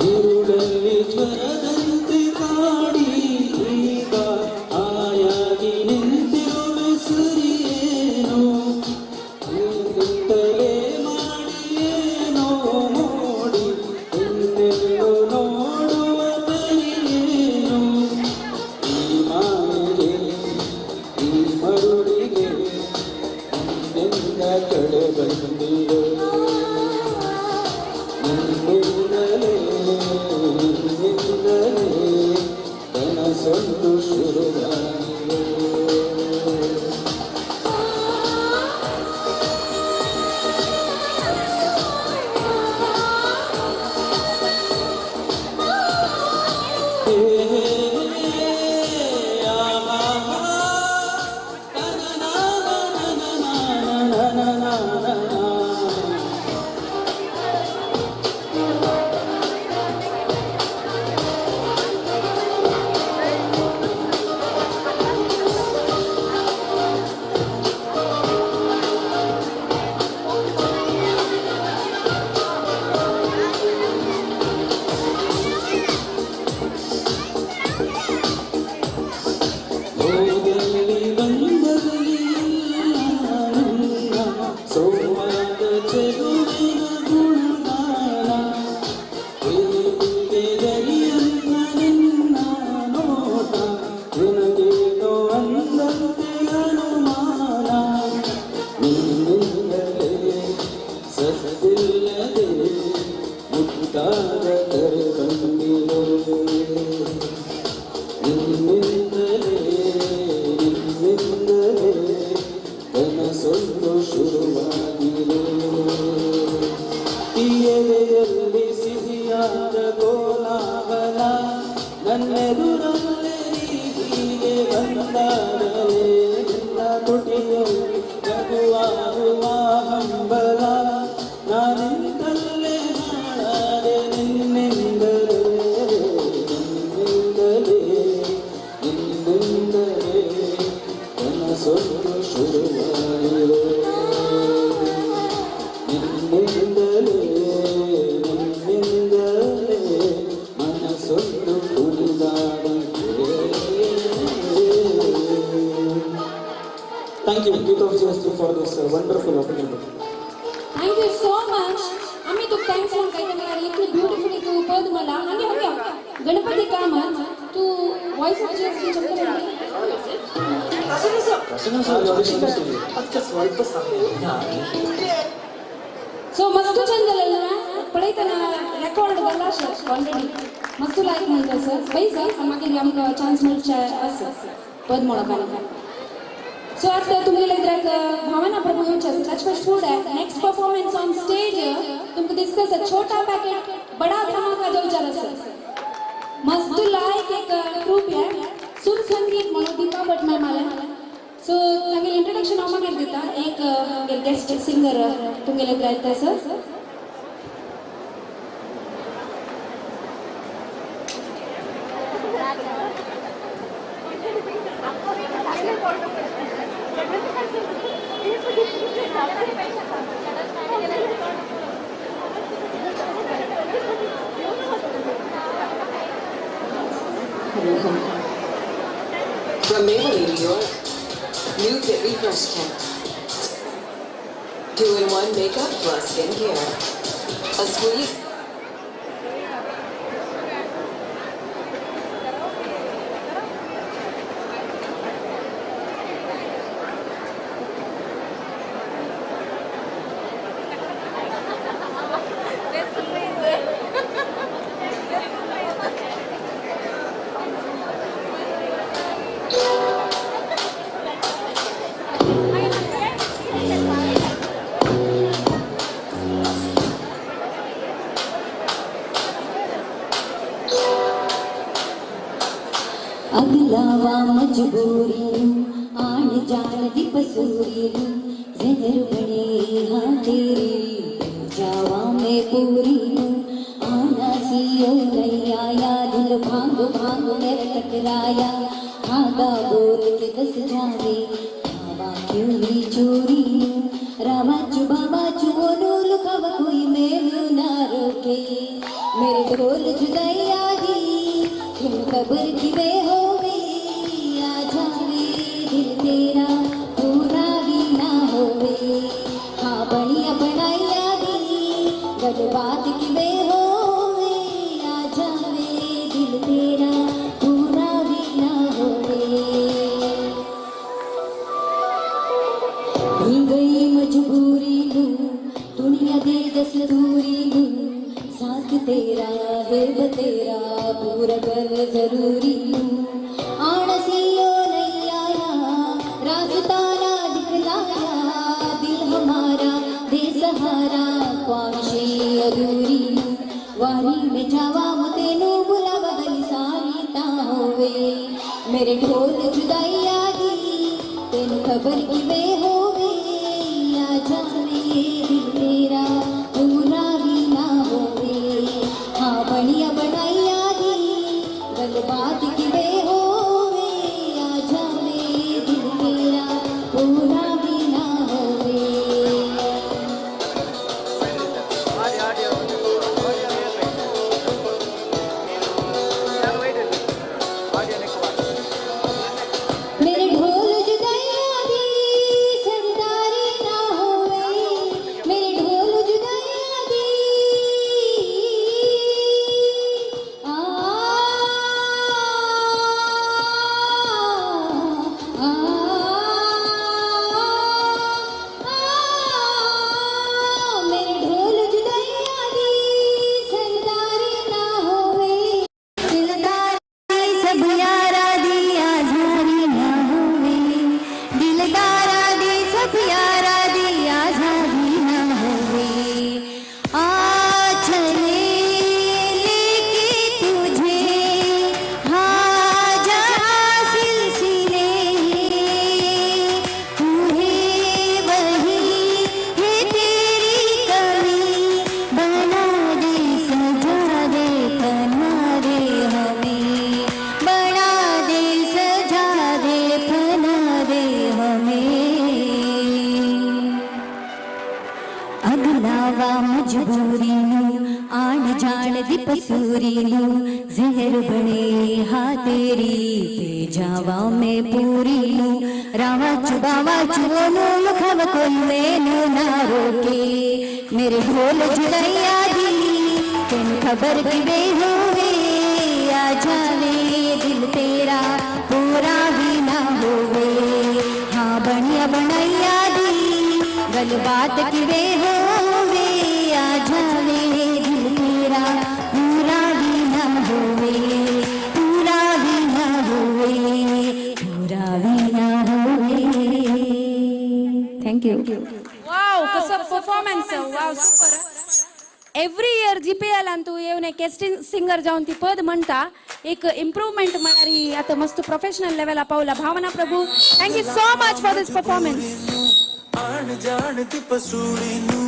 ഇരുളಲ್ಲಿ ಜ್ವರದಂತೆ ಕಾಡಿ ಈಗ ಆಯಾಗಿ ನಿಂತಿರುವೆ ಸರಿಯೇನು ನಿಂತಲೇ ಮಾಡಿಯೇನೋ ಮೋಡಿ ಹಿಂದೆಲ್ಲೋ ನೋಡುವ ಪರಿಯೇನು ಈ ಮಾಯೆಗೆ ಈ ಮರುಳಿಗೆ ನಿನ್ನಿಂದ ಕಳೆ ಬಂದಿರೋ ನಿನ್ನಿಂದಲೇ ನಿನ್ನಿಂದಲೇ ಕನಸೊಂದು ಶುರುವಾಗಿದೆ. ಹೋಗಲಿ ಬಂದಲಿ ಸೋವಾದ ಚೆಲುವಿನ ಗುಣಗಾನ ದರಿಯನ್ನ ನಿನ್ನ ನೋಟ ನಿನಗೇನೋ ಅಂದಂತೆ ಅನುಮಾನ ನಿನ್ನಿಂದಲೇ ಸತ್ತಿಲ್ಲದೆ ಮುತ್ತಾದ ಕರೆ ಬಂದಿರೋ ನಿನ್ನಿಂದಲೇ ನಿನ್ನಿಂದಲೇ ಕನಸೊಂದು ಶುರುವಾಗಿರೋ ಎದೆಯಲ್ಲಿ ಸಿಹಿಯಾದ ಕೋಲಾಹಲ ನನ್ನೆದುರಲ್ಲೇ ಹೀಗೆ ಬಂದಾಗಲೇ ನಿನ್ನ ತುಟಿಯಲ್ಲಿ ನಗುವಾಗುವ ಹಂಬಲ ನಾನಿಂದಲೇ ಹಾಳಾದೆ ನಿನ್ನಿಂದಲೇ ನಿನ್ನಿಂದಲೇ ನಿನ್ನಿಂದಲೇ ಕನಸೊಂದು ಶುರುವಾಯಿರೋ ನಿನ್ನಿಂದಲೇ ನಿನ್ನಿಂದಲೇ ಮನಸ್ಸೊಂದು ಕುಣಿದಾಡಿದೆ. Thank you, Youth of GST, for this wonderful opportunity. Thank you so much. आम्ही तुका thanks म्हणून काय मला इतली ब्युटिफुली तू पद मला आनी ओके गणपती कामत तू वॉइस ऑफ जीएसटी चमकले. सो मस्त चंद जालें ना पळयतना रेकॉर्ड जाला ऑलरेडी मस्त लायक म्हणटा सर बाई सर मागीर आमकां चान्स मेळचे आसा पद म्हणपाक. सो आता तुमगेले इद्राक भावना प्रभू येवचे आसा ताचे फर्स्ट फूड आहे नेक्स्ट परफॉर्मन्स ऑन स्टेज तुमकां दिसता सर छोटा पॅकेट बडा धमाका जावचार आसा मस्त लायक एक ट्रूप आहे सुर संगीत म्हणून दीपा भट मॅम आले. सो तांगेले इंट्रोडक्शन हांव मागीर दिता एक गेस्ट सिंगर तुमगेले इद्रा येता sir. From Maybelline, New York, new Fit Refresh Tint. 2-in-1 makeup plus skincare. A squeeze. अगलावा मजबूरी आन जान दी पसूरी जहर बने हाँ तेरी जावा मैं पूरी आना सियो नहीं आया दिल भांग भांग मेरा टकराया धागा बोल के दस जावे आवा क्यों ही चोरी रावा चुबावा चुओ नो लुकावा कोई मैनू ना रोके। जावे। मेरे ढोल जुदाई आ गई तुम खबर किवे होवे आ जावे दिल तेरा पूरा भी ना होवे। हाँ बढ़िया बनाई आ गई गलबात किवे होवे आ जावे दिल तेरा पूरा भी ना होवे। भूल गई मजबूरी नू दुनिया दे दस्तूरी नू साथ तेरा है बतेरा पूरा कर जरूरी नू। आना सीओ नहीं आया रास्ता ना दिखलाया दिल हमारा दे सहारा ख्वाहिशें अधूरी नू। वारी में जावा तेनू बुलावा गली सारी ता होवे मेरे ढोल जुदाई आ गई तेनू खबर किवे होवे आ जावे दिल तेरा पूरा भी ना होवे। हाँ बढ़िया बनाई आ गई गलबात किवे होवे आ जावे दिल तेरा पूरा भी ना होवे। मेरे ढोल जुदाई आ गई सरदारी ना होवे मेरे ढोल जुदाई आ गई आ आ आ मेरे ढोल जुदाई आ गई सरदारी ना होवे। दिलदार सब यारा दिया झारी ना होवे दिलदारा दी सब यारा दिया झारी ना होवे। आ चले लेके तुझे हाँ जहाँ सिलसिले तू है वही है तेरी कमी बना दे सजा दे बना दे हमें बना दे सजा दे बना दे हमें। अगलावा मजबूरी नू आन जान दी पसूरी नू जहर बने हा तेरी ते जावा मैं पूरी नू। रावा चुबावा चुओ लुखावा कोई मैनू ना रोके मेरे ढोल जुदाई आ गई तेनू खबर किवे होवे आ जावे दिल तेरा पूरा भी ना होवे। हाँ बढ़िया बनाई आ गई गलबात किवे होवे आ जावे दिल तेरा पूरा भी ना होवे पूरा भी ना होवे पूरा भी ना होवे। Thank you. वाव कसं performance, wow super. Every year जीपीएलान तूं येवन गेस्ट सिंगर जावन ती पद म्हणटा एक इम्प्रूवमेंट म्हळ्यार आतां मस्त प्रोफेशनल लेवला पावला. Bhavana Prabhu, thank you so much for this performance. आण जाण दी पसूरी नू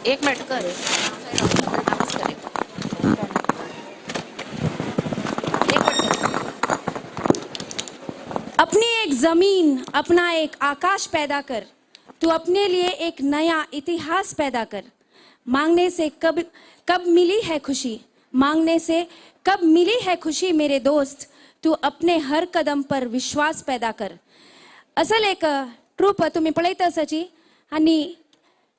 एक मिनट कर। अपनी एक जमीन अपना एक आकाश पैदा कर तू अपने लिए एक नया इतिहास पैदा कर। मांगने से कब कब मिली है खुशी मांगने से कब मिली है खुशी मेरे दोस्त तू अपने हर कदम पर विश्वास पैदा कर। असल एक ट्रूप तुम्ही पळयत आसाची आनी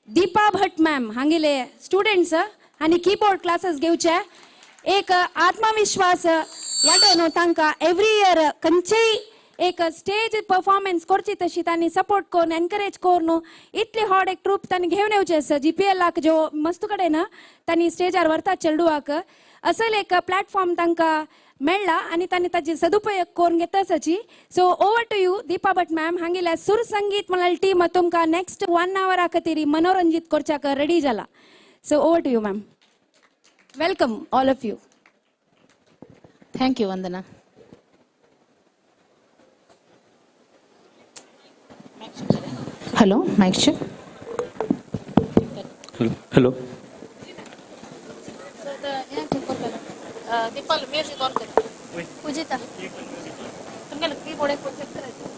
दीपा भट मॅम हांगेले स्टुडंट्स आनी कीबोर्ड क्लासेस घेवचे एक आत्मविश्वास वाडोवन तांकां एवरी इयर खंयचेय एक स्टेज परफॉर्मन्स करची तशी तांणी सपोर्ट करून एनकरेज करून इतली हॉड एक ट्रूप तांणी घेवन येवचे आसा. जीपीएलाक ज्यो मस्त कडेन तांणी स्टेजार व्हरतात चेडवाक असल एक प्लॅटफॉर्म तांकां मेळ्ळा आनी तांणी ताची सदुपयोग करून घेता आसाची. So over to you Deepa Bhat ma'am. हांगेल्या सुर संगीत म्हळ्यार टीम तुमकां नेक्स्ट 1 आवरा खातीर मनोरंजीत करच्याक रेडी जाला. So over to you ma'am. Welcome all of you. Thank you Vandana. Hello mic check. Hello hello. Deepal music on कर. पूजिता तुमगेले कीबोर्ड एक चेक करायचं.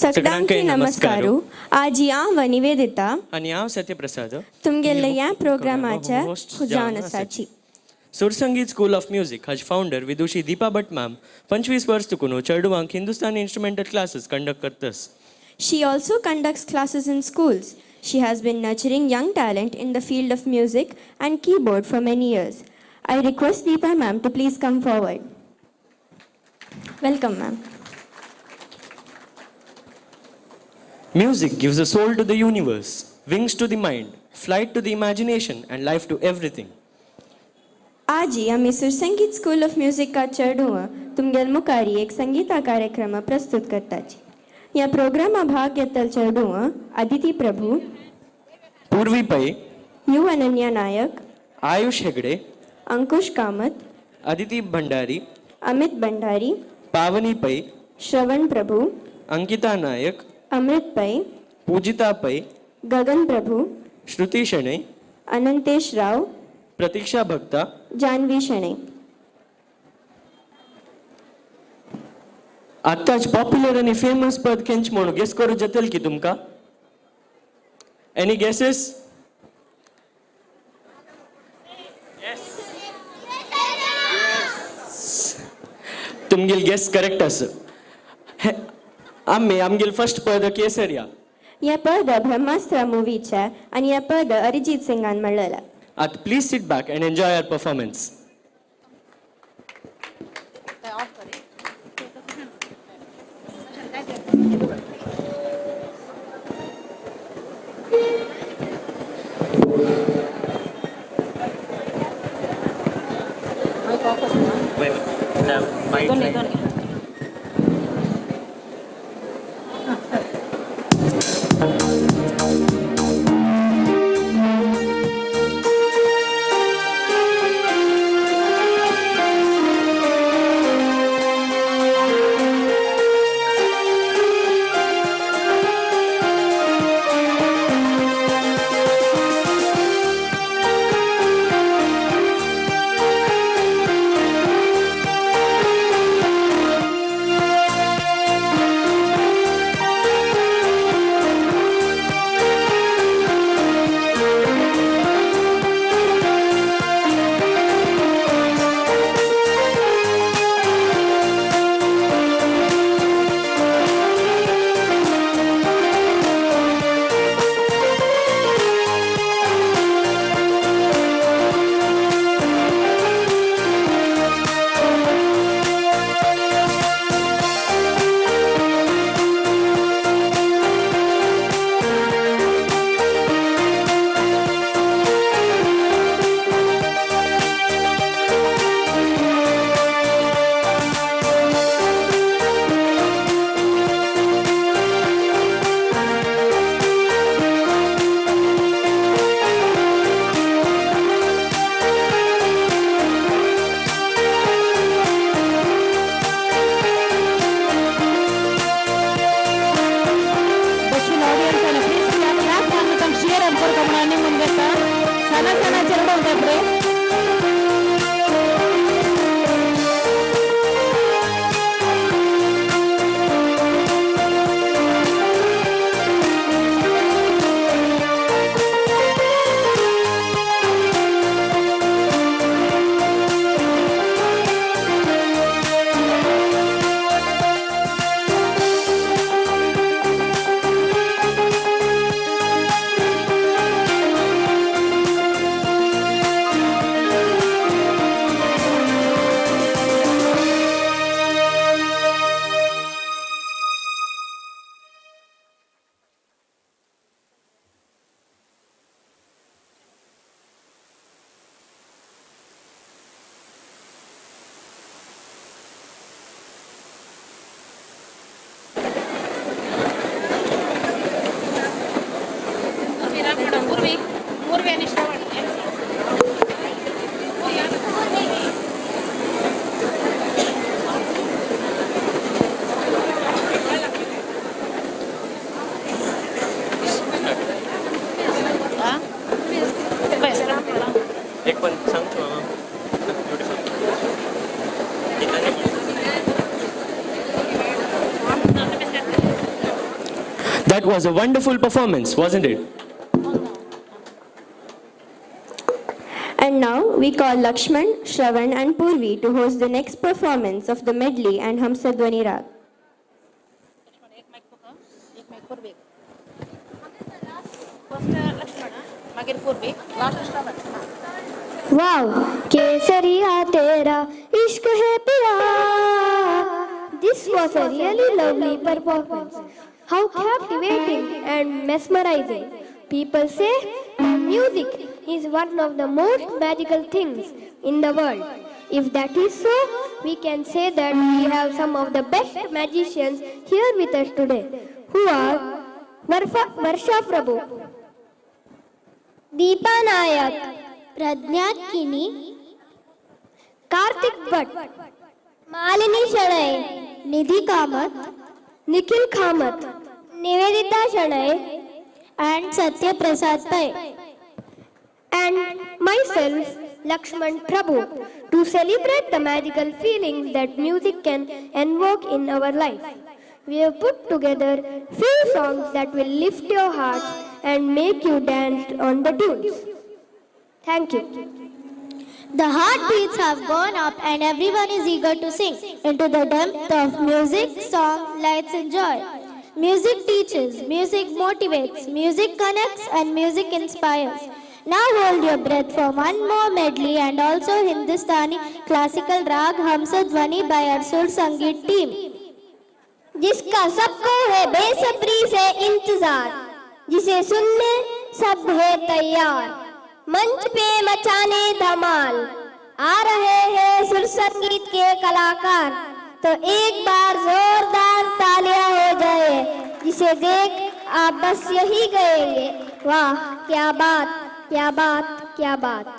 सगळ्यांक नमस्कार. आज हांव निवेदिता आनी हांव सत्यप्रसाद तुमगेले ह्या प्रोग्रामाच्या जावन आसाची. सुरसंगीत स्कूल ऑफ म्युझिक हाज फाउंडर विदुषी दीपा भट मॅम 25 वर्स तुकून चेडवांक हिंदुस्तानी इन्स्ट्रुमेंटल क्लासेस कंडक्ट करतस. She also conducts classes in schools. She has been nurturing young talent in the field of music and keyboard for many years. I request Deepa ma'am to please come forward. Welcome, ma'am. Music gives a soul to the universe, wings to the mind, flight to the imagination, and life to everything. आजी आमी सुरसंगीत school of म्युझिका चेडूं तुमगेल मुखारी एक संगीता कार्यक्रम प्रस्तुत करताची. ह्या प्रोग्रामा भाग घेतल चेडूं Aditi Prabhu, Purvi Pai, U Ananya Nayak, Ayush Hegde, Ankush Kamat, Aditi Bhandari, Amit Bhandari, Pavani Pai, Shravan Prabhu, Ankita Nayak, Amrit Pai, Pujita Pai, Gagan Prabhu, Shruti Shenoy, Anantesh Rao, Pratiksha Bhakta, Janvi Shenoy. आतांच popular आनी famous पद खेंच म्हणून gas करूं जातल की तुमकां? Any guesses? तुमगेल gas correct आसा. आमी आमगेल फर्स्ट पद केसरिया. हे पद ब्रह्मास्त्र मुवीचे आनी हे पद अरिजीत सिंगान म्हणलेले. आतां please sit back and enjoy our performance. That was a wonderful performance, wasn't it? And now we call Lakshman, Shravan and Purvi to host the next performance of the medley and Hamsadhwani Rag. Wow, Kesariya tera ishq hai piya. This was a really lovely performance. How captivating and mesmerizing. People say music is one of the most magical things in the world. If that is so, we can say that we have some of the best magicians here with us today, who are Varsha Prabhu, Deepa Nayak, Pradnya Kini, Karthik Bhatt, Malini Shanai, Nidhi Kamath, Nikhil Kamath, Nivedita Shanai, and Satya Prasad Pai. And myself, Lakshman Prabhu, to celebrate the magical feelings that music can invoke in our life. We have put together few songs that will lift your hearts and make you dance on the tunes. Thank you. The heartbeats have gone up and everyone is eager to sing into the depth of music, song, lights and joy. Music teaches, music motivates, music connects and music inspires. Now hold your breath for one more medley and also Hindustani classical rag Hamsadhwani by our Sur Sangeet team. जिसका सबको है बेसब्री से इंतजार, जिसे सुनने सब है तैयार, मंच pay मचाने धमाल, आ रहे हैं सुर संगीत के कलाकार, तो एक बार जोरदार तालियां हो जाए, जिसे देख आप बस यही कहेंगे, वाह क्या बात, क्या बात, क्या बात।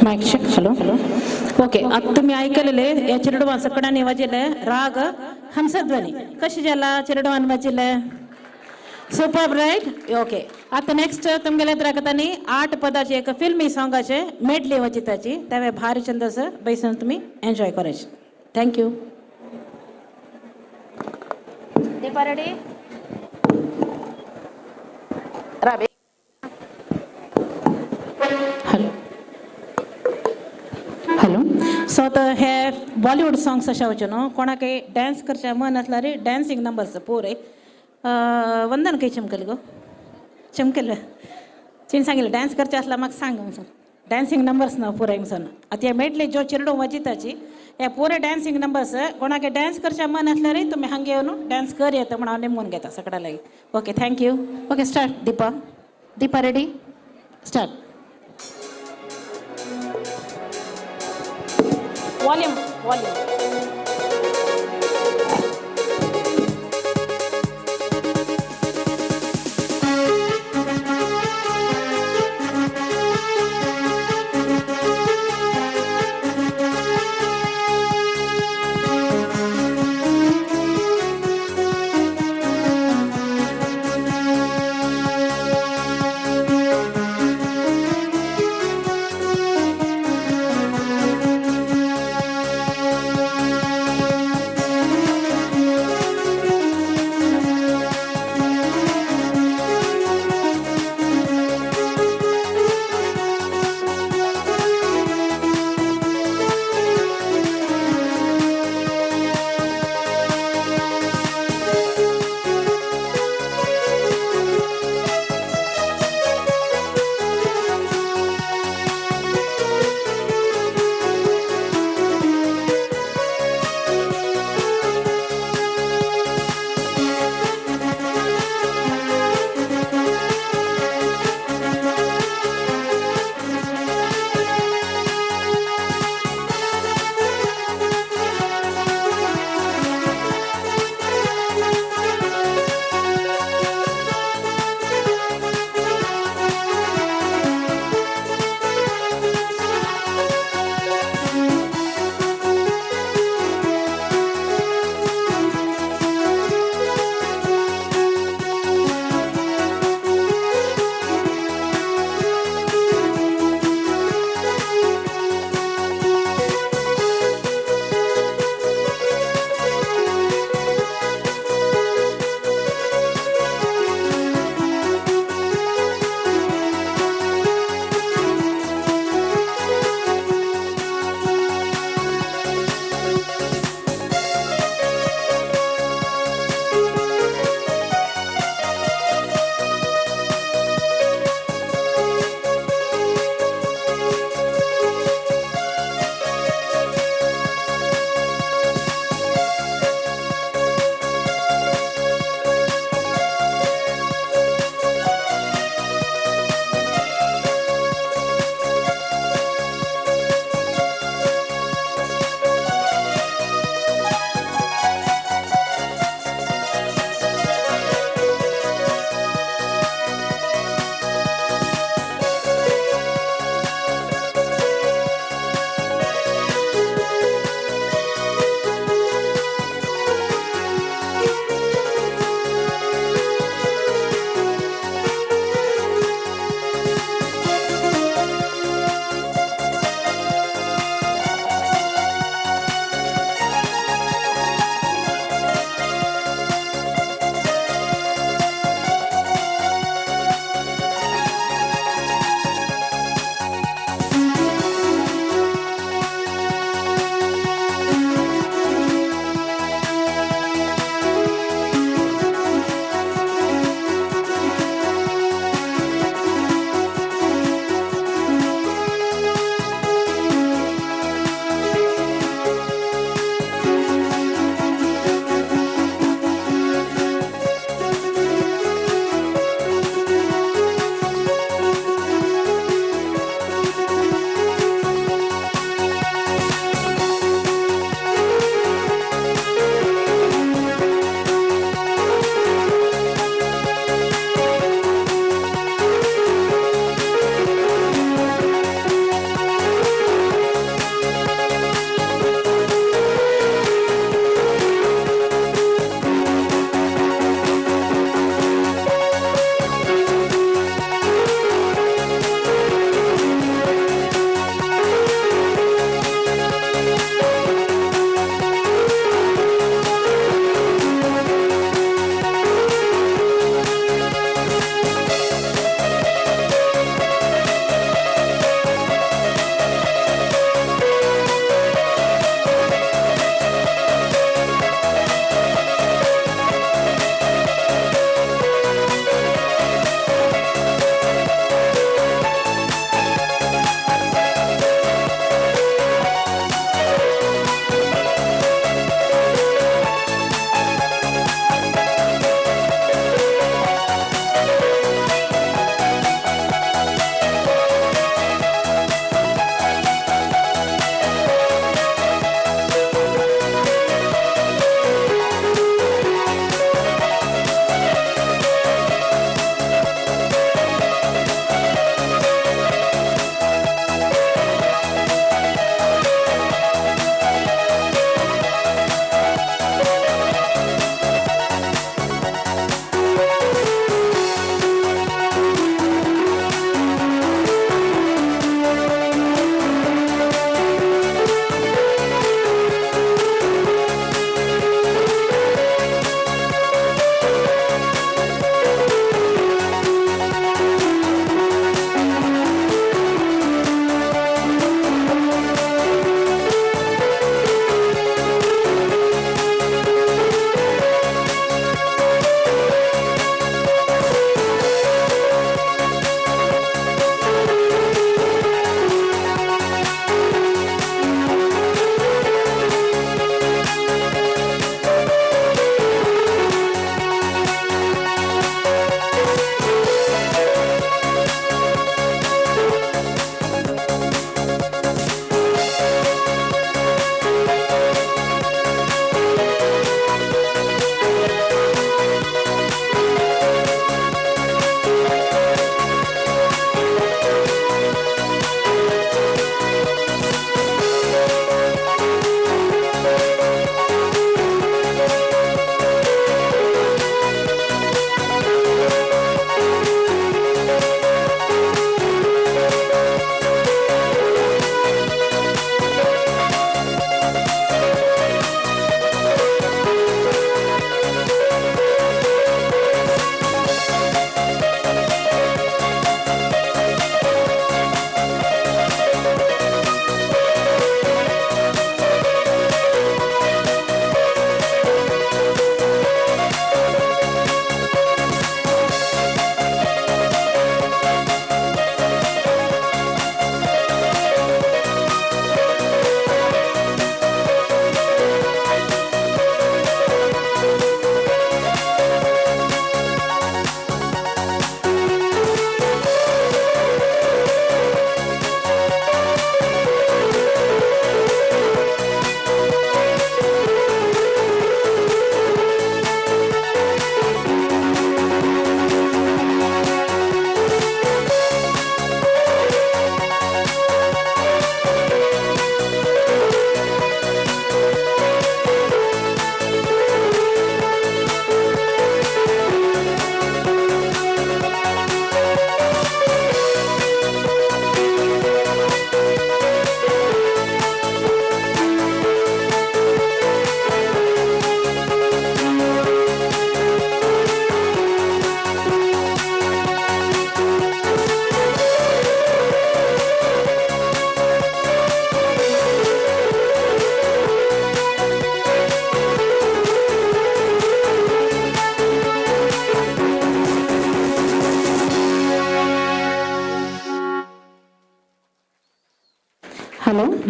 Mic check, hello hello. Okay, आता तुम्ही ऐकलेले या चेरडवान सकडांनी वाजिले राग हंसध्वनी कशी जाला चेरडवान वाजिले सुपर राईट. ओके, आता नेक्स्ट तुमगेले रागतानी 8 पदाचे एक फिल्मी सॉंगाचे मेडली वजिताची त्यावे भारी छंद बैसून तुम्ही एन्जॉय करायचे. Thank you. Deepa ready? Rabi. Hello. So आतां हे बॉलिवूड सॉंग्स अशें वचून न्हू कोणाकय डांस करचें मन आसल्यार डांसींग नंबर्स पुरे. वंदन खंय चमकले गो, चमकले तिणें सांगिल्लें डांस करचें आसल्यार म्हाका सांग म्हणून. डांसींग नंबर्स ना पुराय म्हणून. आतां हे मेळटले ज्यो चेडूं वाजयताची हे पुरे डांसींग नंबर्स. कोणाक डांस करचें मन आसल्यार तुमी हांगा येवन डांस कर येता म्हण हांव नेमून घेता सगळ्या लागीं. Okay, thank you. Okay, start. Deepa, Deepa ready, start. Volume, volume.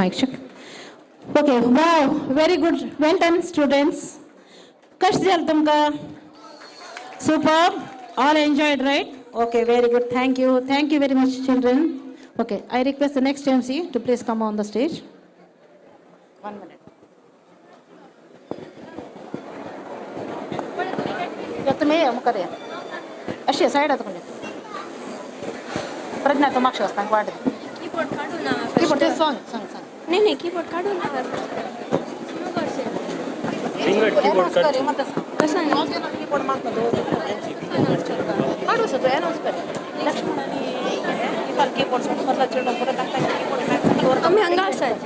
Mic check. Okay, wow, very good. Well done, students. कशें जालें तुमकां? Super. All enjoyed, right? Okay, very good. Thank you. Thank you very much, children. Okay, I request the next MC to please come on the stage. 1 minute. तुम्ही मुखार या. अशी side आतां प्रज्ञा तूं मागशें वचपाक वाट. कीबोर्ड काडू ना. कीबोर्ड ते सॉंग सांग सांग. नाही नाही कीबोर्ड काडू ना. कीबोर्ड काड. कसं कीबोर्ड मागता काडू सर तू अनाउन्स कर. लक्ष्मण आणि कीबोर्ड सोडून मधला चेंडू परत कीबोर्ड आम्ही हांगा आसात.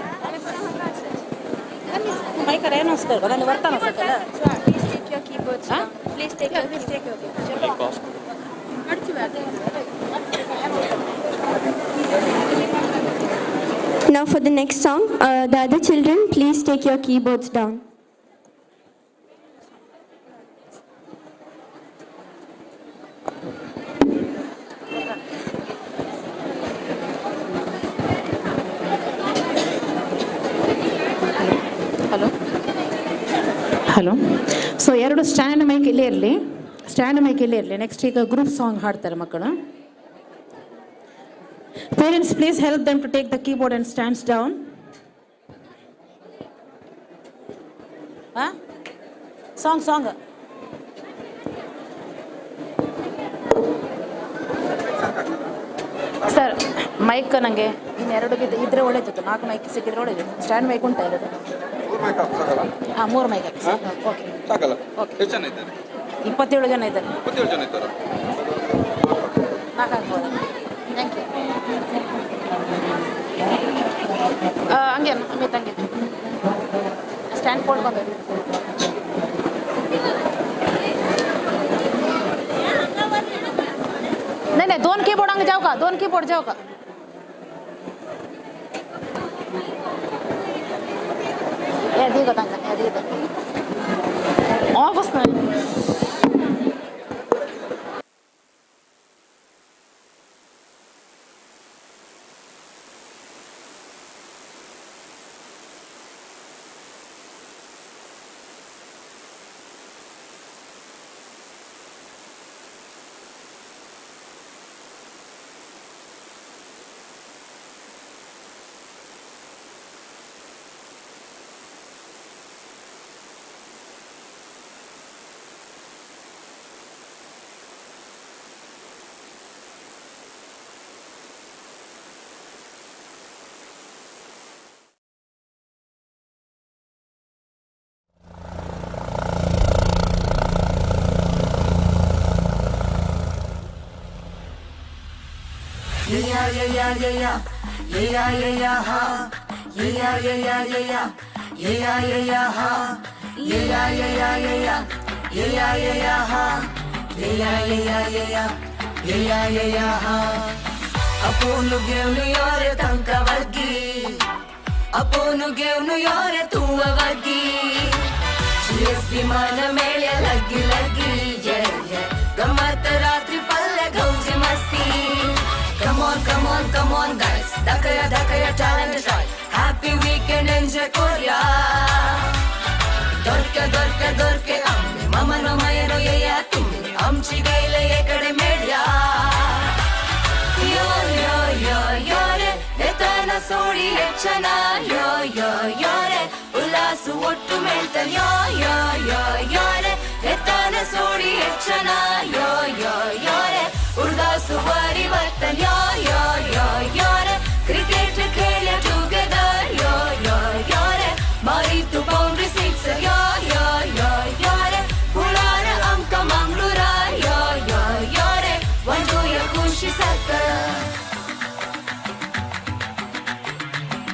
मायकार अनाउन्स कर आनी वरताना सकयल. Please take your keyboards. Please take your keyboard. Now for the next song, the other children, please take your keyboards down. Hello. Hello. So ಎರಡು ಸ್ಟ್ಯಾಂಡ್ ಮೈಕ್ ಇಲ್ಲೇ ಇರಲಿ, ಸ್ಟ್ಯಾಂಡ್ ಮೈಕ್ ಇಲ್ಲೇ ಇರಲಿ. ನೆಕ್ಸ್ಟ್ ಈಗ ಗ್ರೂಪ್ ಸಾಂಗ್ ಹಾಡ್ತಾರೆ ಮಕ್ಕಳು. Parents, please help them to take the keyboard and stands down. Song song. Sir mic ನನಗೆ ಇನ್ನೆರಡು ಇದ್ರೆ ಒಳ್ಳೇದಿತ್ತು, 4 ಮೈಕ್ ಸಿಕ್ಕಿದ್ರೆ ಒಳ್ಳೇದಿತ್ತು. ಸ್ಟ್ಯಾಂಡ್ ಮೈಕ್ ಉಂಟಾ ಎರಡು? ಹಾಂ, 3 ಮೈಕ್ ಹಾಕಿ ಸರ್. ಓಕೆ ಸಾಕಲ್ಲ? ಎಷ್ಟು ಜನ ಇದ್ದಾರೆ? 27 ಜನ ಇದ್ದಾರೆ. 27 ಜನ ಇದ್ದಾರೆ. 4 ಹಾಕ್ಬೋದು. Thank you. ಹಂಗೆ ಅಮಿತ್ ಹಂಗೆ ಸ್ಟ್ಯಾಂಡ್ ಫೋಲ್ಡ್ ಬಂದಿದೆ. नहीं नहीं दोन कीबोर्ड हंग जाओ का, दोन कीबोर्ड जाओ का. ऑफिस में Yeah yeah yeah yeah yeah yeah yeah ha yeah yeah yeah yeah yeah yeah yeah ha yeah yeah yeah yeah yeah yeah yeah ha yeah yeah yeah yeah yeah yeah ha. ಅಪೋನು ಗೆವ್ನು ಯೋರೆ ತಂಕವಗ್ಗಿ, ಅಪೋನು ಗೆವ್ನು ಯೋರೆ ತೂವವಗ್ಗಿ, GS ವಿಮಾನ ಮೇಳೆ ಲಗ್ಗಿ ಲಗ್ಗಿ ಯೆ ಯೆ ಗಮ್ಮತ್ತ ರಾತ್ರಿ ಪಲ್ಲೆ ಗೌಜಿ ಮಸ್ತಿ. Come on, come on, come on guys, dakaya dakaya talent try, happy weekend enjoy Korea. Dorke dorke dorke amme mamano mayano yeya tummi amchi gaile ekade medya. Yo yo yo yo re etana sodi echana yo yo yo re ullasu ottu melta yo yo yo yo re etana sodi echana yo yo yo re उर्दासु परिवर्तन यो yo yo यो रे cricket खेले together यो yo यो रे मारी तू boundary sixer यो यो यो यो रे पुळार अंक मंगळूरा यो यो यो रे ಒಂದು ಯ ಖುಷಿ ಸಕ್ಕ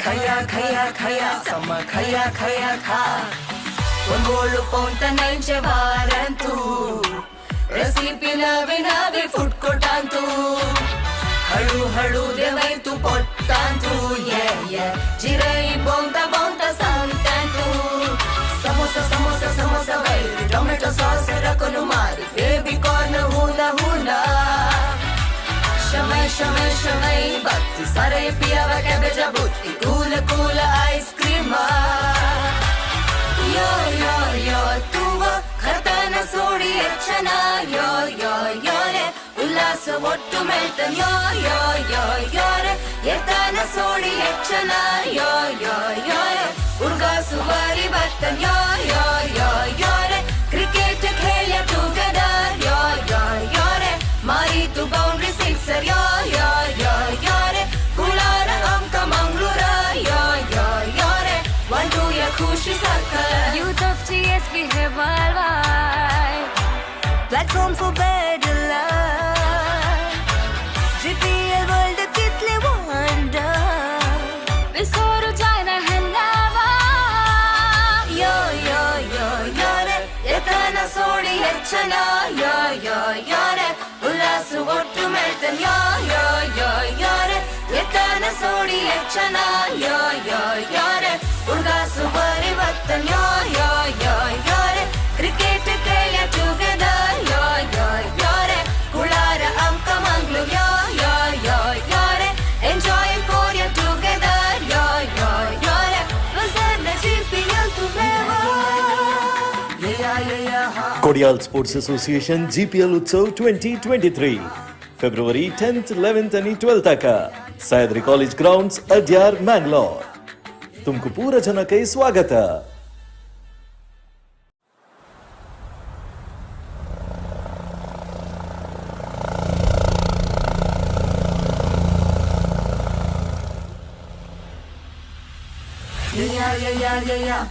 ಖಯ ಖಯ ಖಯ ಸಮ ಖಯ ಖಯ ಖಾ ಒಂಗೋಳು ಪೌಂತ ನೈಂಚ ವಾರಂತು रेसिपी नवे नवे फूड कोटांतु हळू हळू देवैतु पोट्टांतु ये ये जिरई बोंता बोंता सांगतांतु समोसा समोसा समोसा वैरी टोमॅटो सॉस रकोनु मारी बेबी कॉर्न हुना हुना शमै शमै शमै शमै भक्ति सारे पियावा कैबेजा बुत्ती cool cool ice cream yo yo यो तूव खरताನ ಸೋಡಿ ಎಚ್ಚನ ಯೋ ಯೋ ಯೋರೆ ಉಲ್ಲಾಸ ಒಟ್ಟು ಮೆಳ್ತನ್ ಯೋ ಯೋ ಯೋ ಯೋರೆ ಎತ್ತಾನ ಸೋಡಿ ಎಚ್ಚನ ಯೋ ಯೋ ಯೋರೆ ಉರ್ಗಾಸು ವಾರಿ ಬತ್ತನ್ ಯೋ ಯೋ ಯೋ ಯೋರೆ ಕ್ರಿಕೆಟ್ ಖೇಳ್ಯ ಟುಗೆದರ್ ಯೋ ಯೋ ಯೋರೆ ಮಾರಿತು ಬೌಂಡ್ರಿ ಸಿಕ್ಸರ್ ಯೋ ಯೋ ಯೋ ಯೋರೆ ಕುಳಾರ ಅಂಕ ಮಂಗಳೂರ ಯೋ ಯೋ ಯೋರೆ ಒಂದು ಯ ಖುಷಿ ಸಕ್ಕ Youth of GSB Hai worldwide. Platform for better life. GPL world कितले wonder. विसोरु जायना है नावा. Yo yo yo yo re, ಎತನ ಸೋಡಿ ಹೆಚ್ಚನ yo yo yo re, ಉಲ್ಲಾಸ ಒಟ್ಟು ಮೆಳ್ತನ್ yo yo yo yo re, ಎತನ ಸೋಡಿ ಹೆಚ್ಚನ yo yo yo re, ಉರ್ಗಾಸು ಪರಿವರ್ತನ್ yo yo yo yo re, cricket ಖೇಳ್ಯ together yo yo yo ರೆ, ಕುಳಾರ ಅಂಕ Mangalore yo yo yo yo ರೆ, ಎಂಜಾಯ್ ಕೋರಿಯ ಟುಗೆದರ್ ಯೋ ಯೋ ಯೋ ರೆ, ವಸರ್ನ ಜಿಪಿಎಲ್ ತುಮೇವಾ. Kodial Sports Association GPL Utsav 2023 February 10th, 11th आणि 12th का Sahyadri college grounds, Adyar, Mangalore. तुमको पूरा जनकै स्वागत. Yeah yeah yeah yeah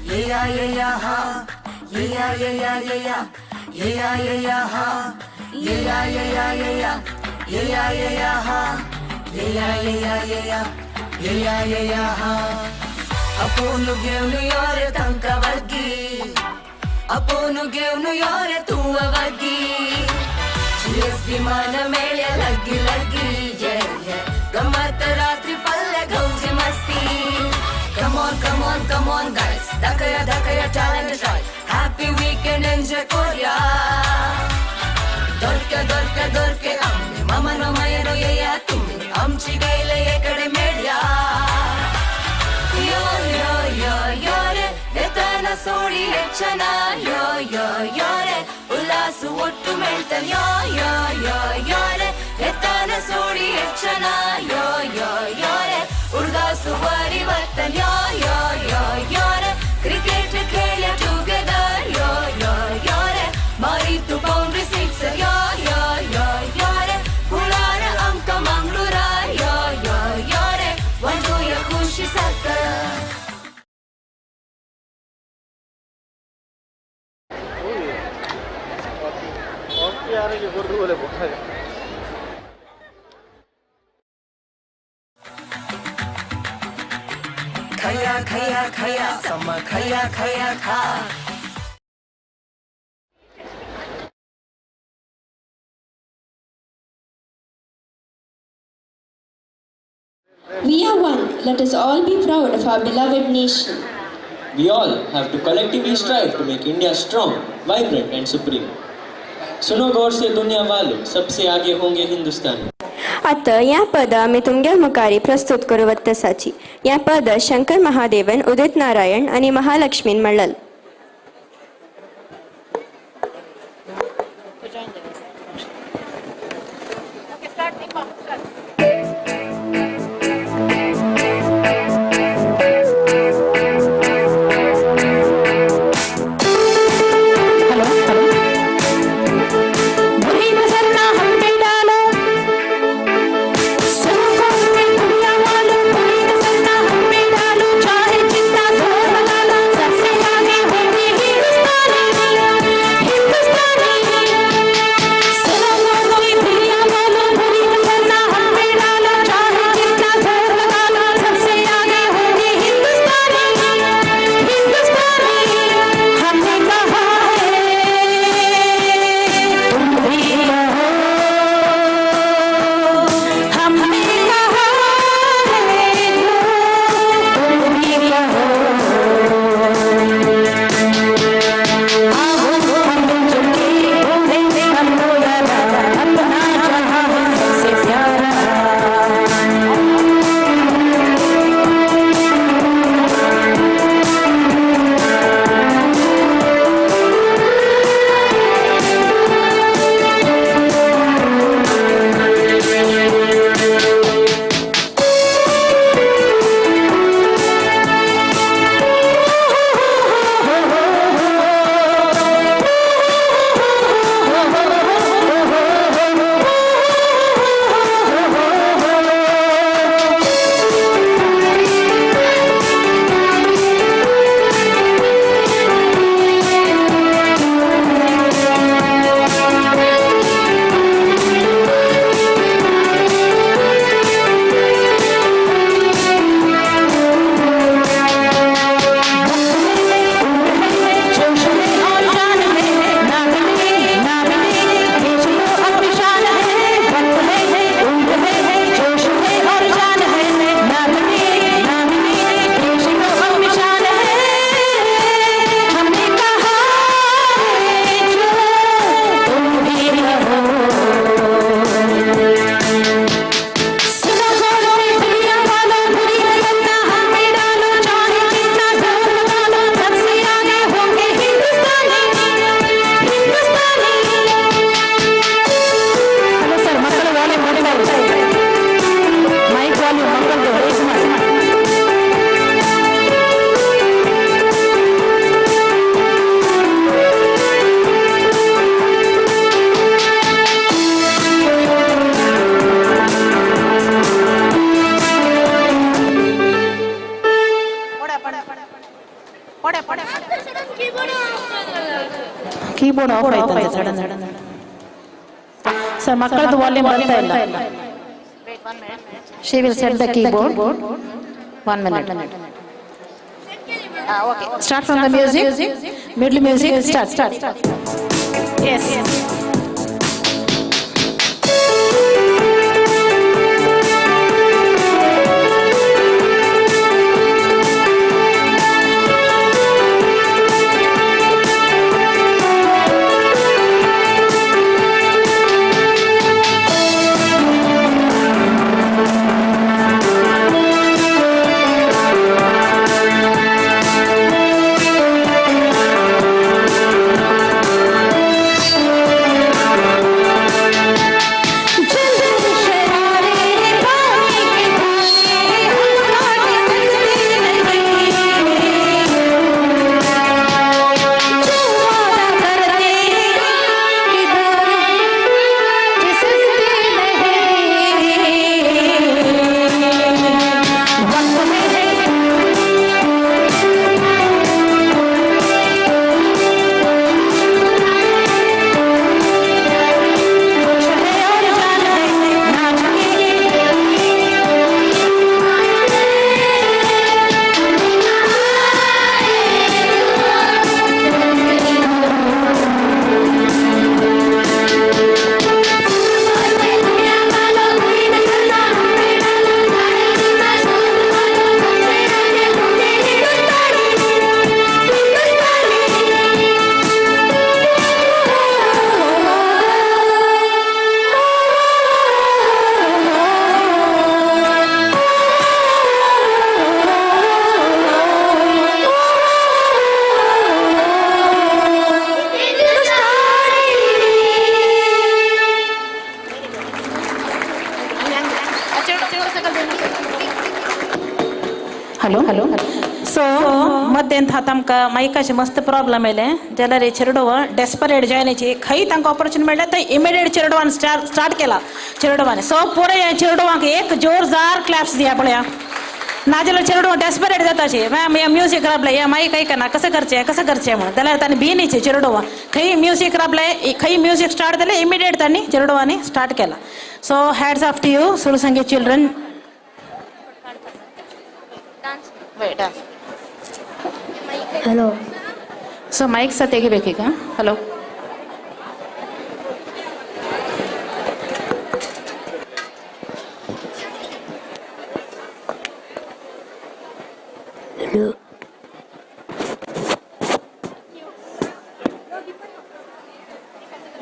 yeah yeah yeah ha yeah yeah yeah yeah yeah yeah yeah ha yeah yeah yeah yeah yeah yeah yeah ha yeah yeah yeah yeah yeah yeah ha ಅಪೋನು ಗೆವ್ನು ಯೋರೆ ತಂಕವಗ್ಗಿ ಅಪೋನು ಗೆವ್ನು ಯೋರೆ ತೂವವಗ್ಗಿ GS ವಿಮಾನ ಮೇಳ್ಯ ಲಗ್ಗಿ ಲಗ್ಗಿ ಯೆ ಯೆ ಗಮ್ಮತ್ತ ರಾತ್ರಿ ಪಲ್ಲೆ ಗೌಜಿ ಮಸ್ತಿ. Come on, come on, come on, guys. Dakaya, dakaya, talent try. Happy weekend, enjoy Korea. Dorke, dorke, dorke, amme. Mama no maya no ye ya tummi. Amchi gaile ye kade medya. Yo, yo, yo, yo re. Etana sodi hechana. Yo, yo, yo re. Ullasu ottu meltan. Yo, yo, yo, yo re. Etana sodi hechana. Yo, yo, yo re. ಉರ್ಗಾಸು ಪರಿವರ್ತನ್ ಯೋ yo yo yo ರೆ, cricket ಖೇಳ್ಯ together yo yo yo ರೆ, ಮಾರಿತು boundary sixer ಯೋ yo yo yo ರೆ, ಕುಳಾರ ಅಂಕ ಮಂಗಳೂರ ಯೋ yo yo ರೆ, ಒಂದು ಯ ಖುಷಿ ಸಕ್ಕ. खया खया खया सम खया खया खा. We are one. Let us all be proud of our beloved nation. We all have to collectively strive to make India strong, vibrant and supreme. सुनो गौर से दुनिया वालों, सबसे आगे होंगे हिंदुस्तानी. आता या पद आमी तुमगे मुखारी प्रस्तुत करू वत्तसाची. या पद शंकर महादेवन, उदित नारायण आणि महालक्ष्मीन म्हणल. चाहे जितना जोर लगा लो, सबसे आगे ಕೀಬೋರ್ಡ್ ಆಫ್ ಆಯ್ತು ಸಡನ್. ಸರ್ ಮಕ್ಕಳದ್ದು ವಾಲ್ಯೂಮ್ ಬರ್ತಾ ಇಲ್ಲ. She will set the keyboard. 1 minute. Okay. Start from the music. Middle music. Start. Start. Yes. Hello hello. So मध्य था मायकाचे मस्त प्रॉब्लम आयले जाल्यार हे चेरडुव डेस्परेट जॉयनीची खंय तांकां ऑपॉर्च्युनिटी मेळ्ळें थंय इमिडिएट चेरडुवान स्टार्ट केला चेरडुवान. सो पुरे हे चेरडुवांक एक जोरदार क्लॅप्स दिया पळया. नाजाल्यार चेरडुवां डेस्परेट जाताची मॅम हे म्युजीक राबलें हे मायक आयकना कसं करचें कसं करचें म्हणून. जाल्यार तांणी भिनीची चेरडुवां खंय म्युजीक राबलें खंय म्युजीक स्टार्ट जालें इमिडिएट तांणी चेरडुवांनी स्टार्ट केला. So hats off to you Sur Sangeet children. Hello. So mic ಸಹ ತೆಗಿಬೇಕೀಗ. Hello.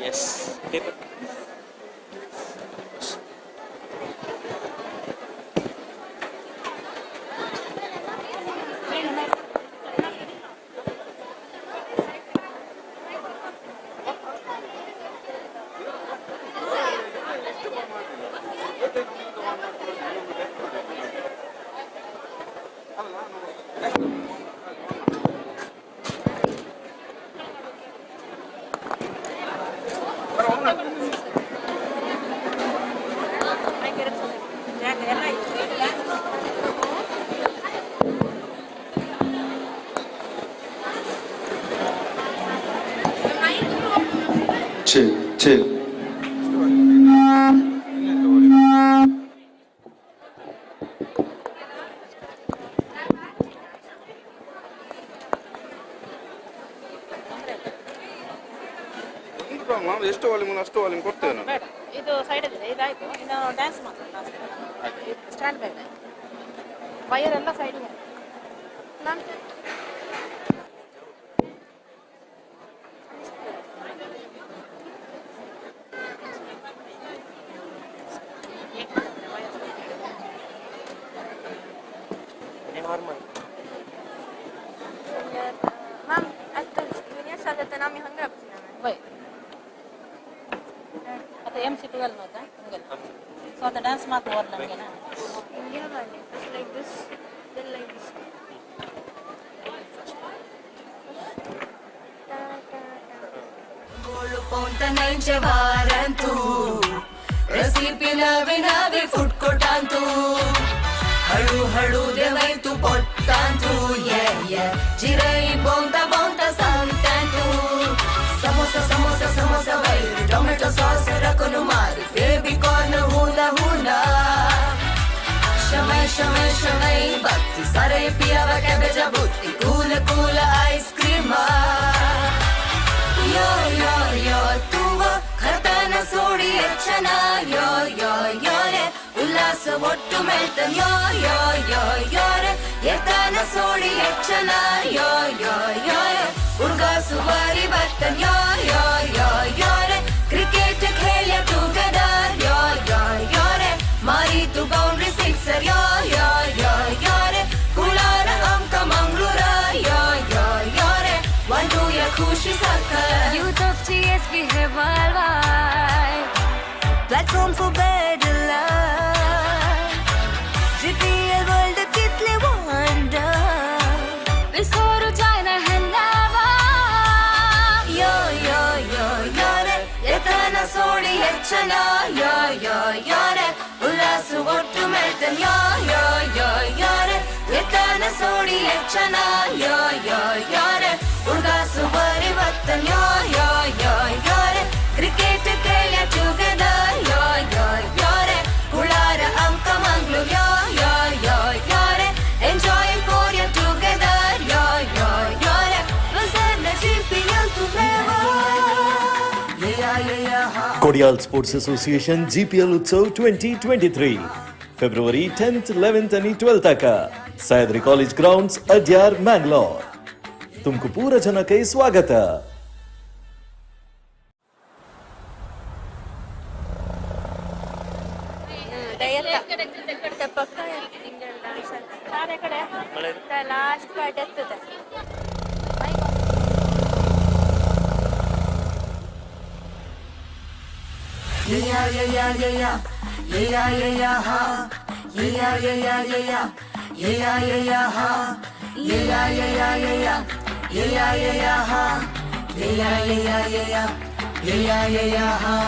Yes. Paper. Chill, chill. ಎಷ್ಟು ವಾಲ್ಯೂಮ್ ಅಷ್ಟು ವಾಲ್ಯೂಮ್ ಕೊಡ್ತೇವೆ ನಾವು. ಇದು ಸೈಡ್ ಇದೆ, ಇದಾಯ್ತು. ಇನ್ನು ಡ್ಯಾನ್ಸ್ ಮಾತ್ರ ಸ್ಟ್ಯಾಂಡ್ ಬೈ ವೈರ್ ಎಲ್ಲ ಸೈಡ್ಗೆ. Ma'am, आता junior साधताना आम्ही हंगा वय आता एम सी 12 नव्हता सो आता डान्स मात्र वर नमगे ना. Like this, then like this. Recipe नवी नवी फूड कोर्टांतू हळू हळू देवै तू पोट. पोट्टांतू ये ये जिरई बोंता बोंता सांगतांतू समोसा समोसा समोसा वैर टोमॅटो सॉस रकोनु मार बेबी कॉर्न हुना हुना शमै शमै शमै बत्ती सारे पियावा कॅबेजा बुत्ती कूल कूल आईस्क्रीम यो यो यो तूव खरताना सोडी यच्छना यो यो यो रे उल्लास ಒಟ್ಟು ಮೆಳ್ತನ್ ಯೋ ಯೋ ಯೋ ಯೋ ರೆ ಎತ್ತಾನ ಸೋಡಿ ಯಚ್ಚನ ಯೋ ಯೋ ಯೋ ರೆ ಉಡ್ಗಾಸು ವಾರಿ ಬತ್ತನ್ ಯೋ ಯೋ ಯೋ ಯೋ ರೆ ಕ್ರಿಕೆಟ್ खेल्या ಟುಗೆದರ್ ಯೋ ಯೋ ಯೋ ರೆ ಮಾರಿತು ಬೌಂಡ್ರಿ ಸಿಕ್ಸರ್ ಯೋ ಯೋ ಯೋ ಯೋ ರೆ ಕುಳಾರ ಅಂಕ ಮಂಗಳೂರ ಯೋ ಯೋ ಯೋ ರೆ ಒಂದು ಯ ಖುಷಿ ಸಕ್ಕರ್ Youth of GSB Hai worldwide. Platform for better life. GPL world कितले wonder. विसोरू जायना है नावा. Yo yo yo yo रे ಎತನ ಸೋಡಿ ಹೆಚ್ಚನ ಯೋ ಯೋ ಯೋ ರೆ ಉಲ್ಲಾಸು ಒಟ್ಟು ಮೆಳ್ತನ್ ಯೋ ಯೋ ಯೋ ಯೋ ರೆ ಎತನ ಸೋಡಿ ಹೆಚ್ಚನ ಯೋ ಯೋ ಯೋ ರೆ ಉಡ್ಗಾಸು ಬರಿ ಬತ್ತನ್ ಯೋ ಯೋ ಯೋ ಯೋ ರೆ ಕ್ರಿಕೆಟ್ खेल्या ಟುಗೆದರ್ ಯೋ ಯೋ ಯೋ ರೆ ಕುಳಾರ ಅಂಕ Mangalore yo yo yo yo ರೆ ಎಂಜಾಯ್ ಕೋರಿಯಾ ಟುಗೆದರ್ ಯೋ ಯೋ ಯೋ ರೆ ವಸರ್ನ ಜಿಪಿಎಲ್ ತುಮೇವಾ Kodial Sports Association GPL Utsav 2023 February 10th, 11th आणि 12th का सह्याद्री कॉलेज ग्राउंड्स, अड्यार, मैंगलोर। तुमको पूरा जना के स्वागत है। ಲಾಸ್ಟ್ ಪಾರ್ಟ್ ಎತ್ತದೆ. Yeah yeah yeah yeah yeah yeah yeah yeah ha yeah yeah yeah yeah yeah yeah yeah yeah ha yeah yeah yeah yeah yeah yeah yeah yeah ha yeah yeah yeah yeah yeah yeah yeah ha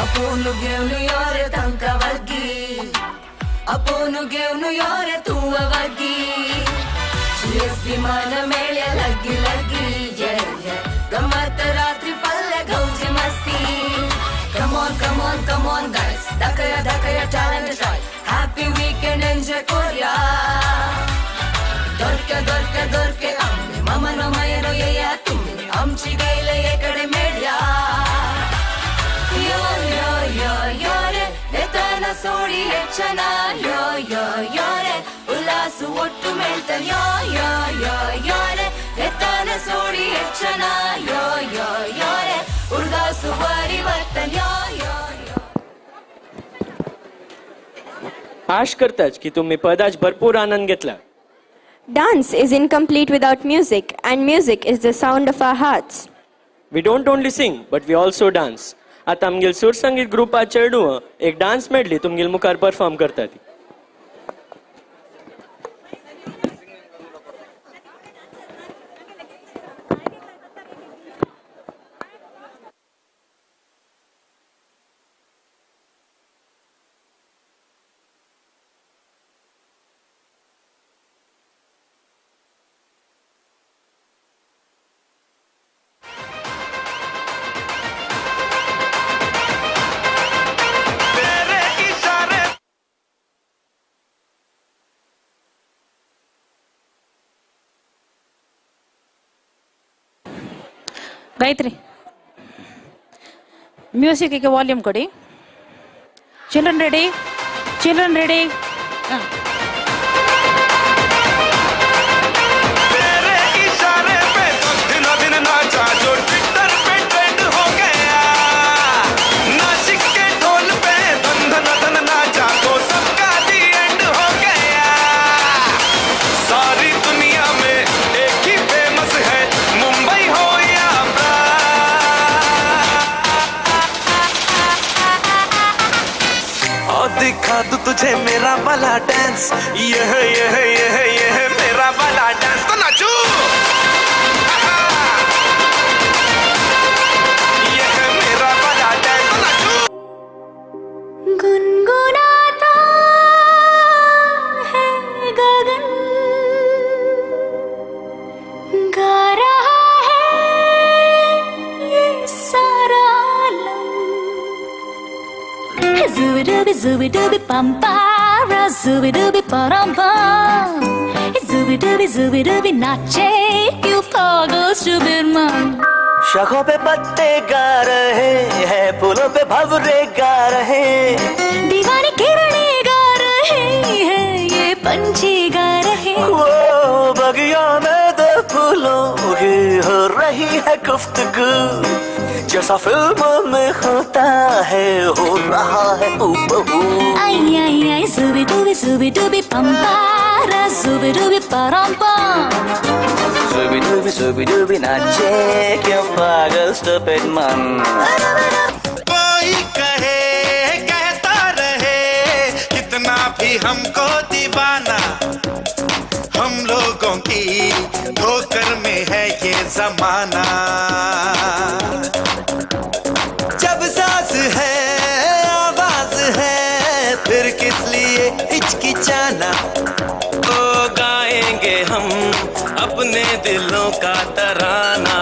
ಅಪೋನು ಗೆವ್ನು ಯೋರೆ ತಂಕವರ್ಗಿ ಅಪೋನು ಗೆವ್ನು ಯೋರೆ ತೂವವರ್ಗಿ GSB ಮಾನ ಮೇಳೆ ಲಗ್ಗಿ ಲಗ್ಗಿ ಯೆ ಯೆ ಗಮ್ಮತ್ತ ರಾತ್ರಿ ಪಲ್ಲೆ ಗೌಜಿ ಮಸ್ತಿ. Come on, come on, come on, guys. Dakaya, dakaya, talent try. Happy weekend, enjoy Korea. Dorke, dorke, dorke, amme. Mama no mayano ye ya tumne. Amchi gaile ye kade medya. Yo, yo, yo, yo re. Netana sodi hechana. Yo, yo, yo re. Ullasu ottu meltan. Yo, yo, yo, yo re. Netana sodi hechana. Yo, yo, yo re. ಉಡ್ಗಾಸು Wari ಬತ್ತನ್ yo yo ಯೋ. आश करताच की तुम्ही पदाच भरपूर आनंद घेतला. Dance is incomplete without music, and music is the sound of our hearts. We don't only sing but we also dance. आता आमगेल सुरसंगीत ग्रुपा चेडू एक डान्स मेडली तुमगेल मुखार परफॉर्म करता ती. ಗಾಯತ್ರಿ, ಮ್ಯೂಸಿಕ್ಗೆ ವಾಲ್ಯೂಮ್ ಕೊಡಿ. Children ready? Children ready? दिखा दूं तुझे मेरा वाला डांस, यह यह यह यह मेरा वाला डांस, तो नाचू यह मेरा वाला डांस, तो नाचू। गुनगुनाता है गगन, Zooby dooby, zooby dooby pampara, zooby dooby param pam. Zooby dooby, zooby dooby nache, क्यों पागल stupid man. शाखों पे पत्ते गा रहे हैं, फूलों पे भंवरे गा रहे, दीवाने किरणें गा रहे हैं, ये पंछी गा रहे। वो बगिया में तो फूलों की हो रही है गुफ्तगू, जैसा फिल्मों में होता है हो रहा है हूबहू। आई आई आई ज़ूबी डूबी ज़ूबी डूबी पंपारा ज़ूबी डूबी परम पम। ज़ूबी डूबी ज़ूबी डूबी नाचे क्यों पागल स्टूपिड मन। कोई कहे कहता रहे कितना भी हमको दीवाना, हम लोगों की ठोकर में है ये जमाना। जब सास है आवाज है फिर किस लिए हिचकिचाना। तो गाएंगे हम अपने दिलों का तराना।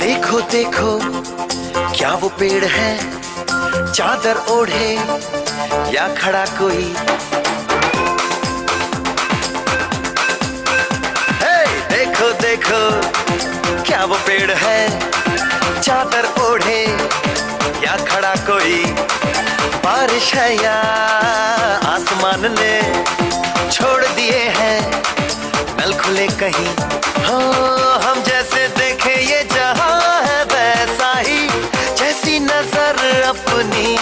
देखो देखो क्या वो पेड़ है चादर ओढ़े या खड़ा कोई। हे देखो देखो क्या वो पेड़ है चादर ओढ़े या खड़ा कोई। बारिश है या आसमान ने छोड़ दिए हैं नल खुले कहीं। हो हम जैसे देखे ये जहां है वैसा ही, जैसी नजर अपनी।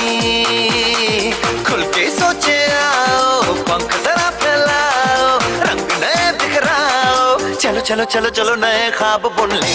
खुल के सोचे आओ, पंख जरा फैलाओ, रंग नए बिखराओ, चलो चलो चलो चलो नए ख्वाब बुन ले।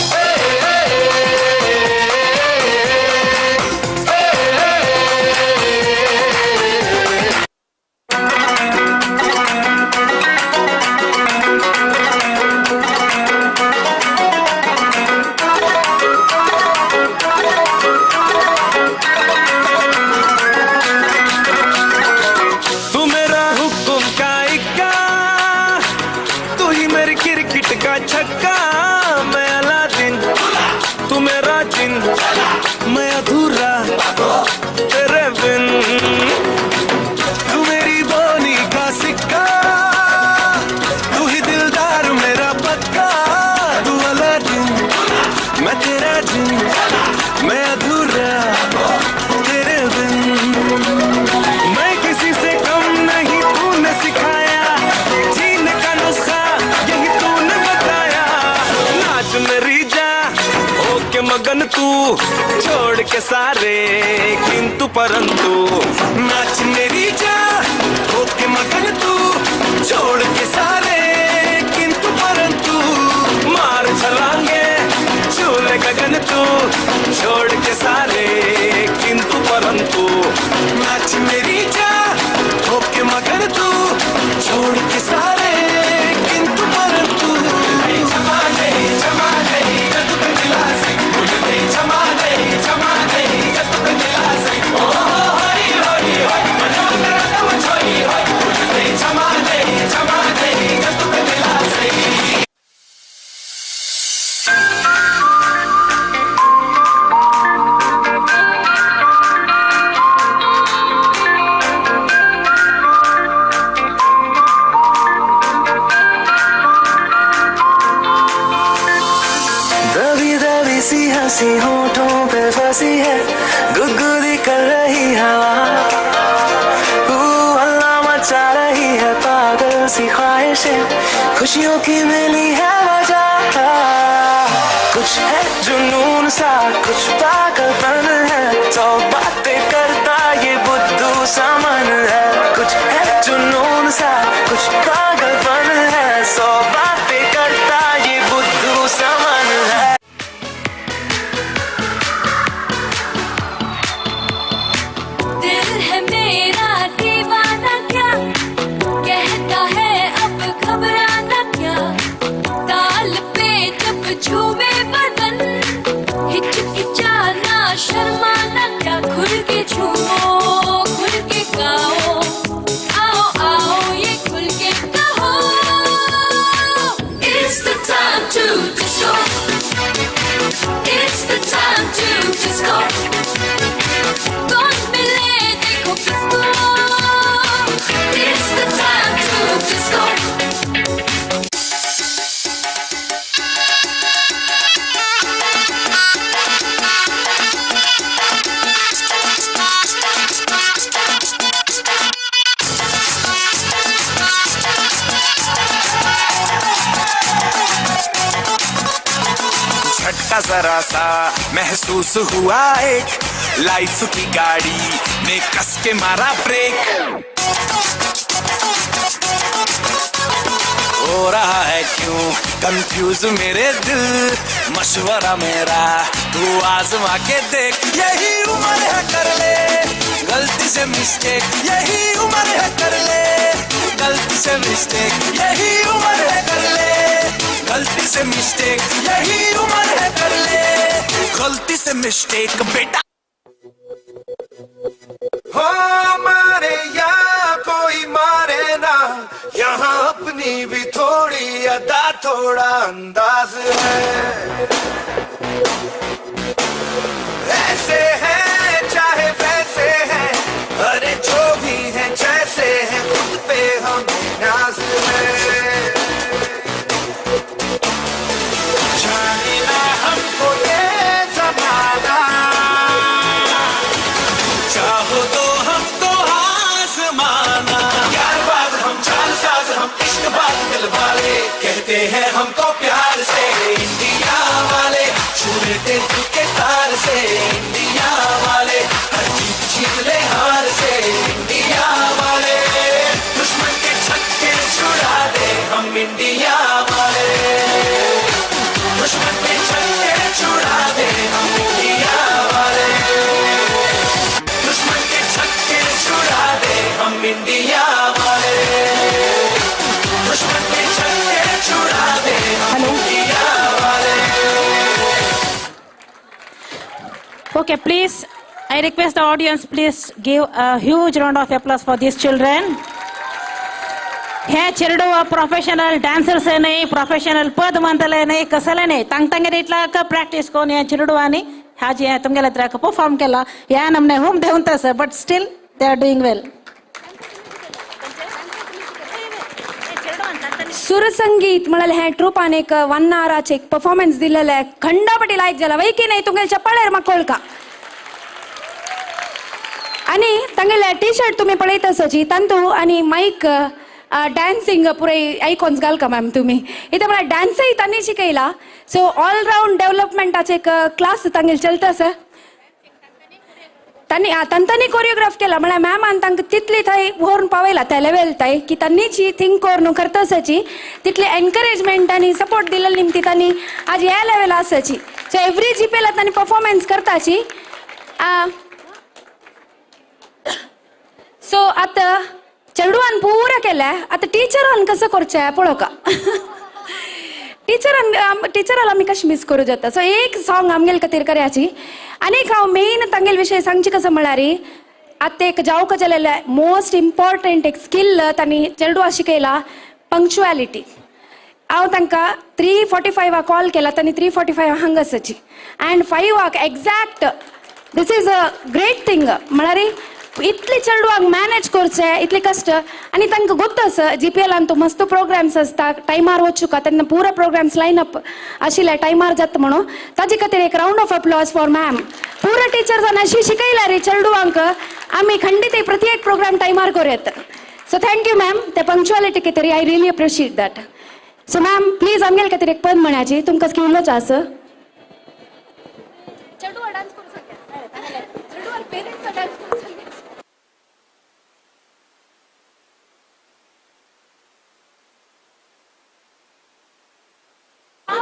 मगन तू छोड़ के सारे किंतु परंतु, नाच मेरी जा होके मगन तू छोड़ के सारे किंतु परंतु, मार छलांगे झूले गगन तू छोड़ के सारे किंतु परंतु, नाच मेरी जा होके मगन तू पत्तों पे फंसी है गुदगुदी कर रही हवा, तू हल्ला मचा रही है पागल सी ख्वाहिशें, खुशियों की मिली है वजह। कुछ है जुनून सा कुछ पागलपन है, सौ बातें करता ये बुद्धू सामान है। कुछ है जुनून सा कुछ पागलपन है, सौ बातें करता ये बुद्धू सामान है। दिल है मेरा दीवाना क्या कहता है अब घबराना क्या, ताल पे जब झूमे बदन हिचकिचाना शर्माना क्या, खुल के झूमो खुल के गाओ, आओ आओ ये खुल के कहो। It's the time to disco, it's the time to disco, कौन मिले देखो किसको, it's the time to disco। झटका जरा सा महसूस हुआ एक, लाइफ की गाड़ी ने कस के मारा ब्रेक। हो रहा है क्यों कंफ्यूज मेरे दिल, मशवरा मेरा तू आजमा के देख। यही उम्र है कर ले गलती से मिस्टेक, यही उम्र है कर ले गलती से मिस्टेक, यही उम्र है कर ले गलती से मिस्टेक, यही उम्र है कर ले गलती से मिस्टेक बेटा। हो मारे या कोई मारे ना, यहाँ अपनी भी थोड़ी अदा थोड़ा अंदाज है। ऐसे हैं चाहे वैसे हैं, अरे जो भी हैं जैसे हैं, खुद पे हमें नाज है। जाने ना हमको ये जमाना, चाहो तो हमको आजमाना। यार बाज हम चाल साज हम इश्क बाज दिल वाले, कहते हैं हमको प्यार से इंडिया वाले, छू लेते दिल के तार से इंडिया वाले, हर जीत जीत ले हार से इंडिया वाले, दुश्मन के छक्के छुड़ा दे हम इंडिया वाले, दुश्मन के छक्के छुड़ा दे हम इंडिया वाले, दुश्मन के छक्के छुड़ा दे हम इंडिया वाले, दुश्मन के छक्के छुड़ा दे हम इंडिया वाले। Okay, please, I request the audience, please give a huge round of applause for these children. हे चेरडुवा प्रोफेशनल डान्सर्स न्हय, प्रोफेशनल पद म्हणतले न्हय, कसले न्हय, तांग तांगेर इतला प्रॅक्टीस करून ह्या चेरडुवांनी हाजी हें तुमगेले त्राक परफॉर्म केला. ह्या नमने होम देवन तसं, but still they are doing well. Sursangeet म्हळ्यार हें ट्रुपान एक 1 आवराचें एक परफॉर्मन्स दिलेलें, खंडापटी लायक जाला वय की न्हय? तुमगेले चप्पाळेर म्हाका कळका. आनी तांगेले टी शर्ट तुमी पळयत आसाची तांतू आनी मायक डान्सिंग पुराय आयकॉन्स घालका मॅम तुमी इथं म्हळ्यार डान्सय तांणी शिकयला. सो ऑल रावंड डेवलपमेंटाचे एक क्लास तांगेले चलता आसा. तांणी तांतांनी कोरियोग्राफ केला म्हळ्यार मॅमान तांकां तितली थंय व्हरून पावयला त्या लेवल थंय की तांणीच थिंक करून करता आसाची, तितली एनकरेजमेंट आनी सपोर्ट दिलेली निमती तांणी आज ह्या लेवल आसाची. सो एवरी जीपेला तांणी परफॉर्मन्स करताची. सो आतां चेडवान पुरा केलें, आतां टिचरान कसं करचें पळोवका. टिचरान टिचराला आमी कशें मीस करूं जाता. सो एक सॉंग आमगेले खातीर करयाची. आनी एक हांव मेन तांगेले विशय सांगची कसं म्हळ्यार आतां एक जावंक जालेलें मोस्ट इम्पॉर्टंट एक स्किल तांणी चेडवा शिकयला, पंक्चुएलिटी. हांव तांकां 3:45 कॉल केला, तांणी 3:45 हांगा आसाची and 5 exact. This is a great thing म्हळ्यार इतले चेडवांक मॅनेज करचे इतले कश्ट आनी तांकां गोत्त आसा जी पी एलान तो मस्त प्रोग्राम्स आसता टायमार वचूका तेन्ना पुरा प्रोग्राम्स लायन अप आशिल्ले टायमार जाता म्हणून ताजे खातीर एक round of applause for ma'am. पुरा टिचर्सान अशी शिकयला रे चेडवांक आमी खंडीत प्रति एक प्रोग्राम टायमार करूं येता. सो thank you ma'am ते पंक्च्युअलिटी खातीर I really appreciate that. So ma'am please आमगेले खातीर एक पद म्हण्याची तुमकां किवलोच आसा.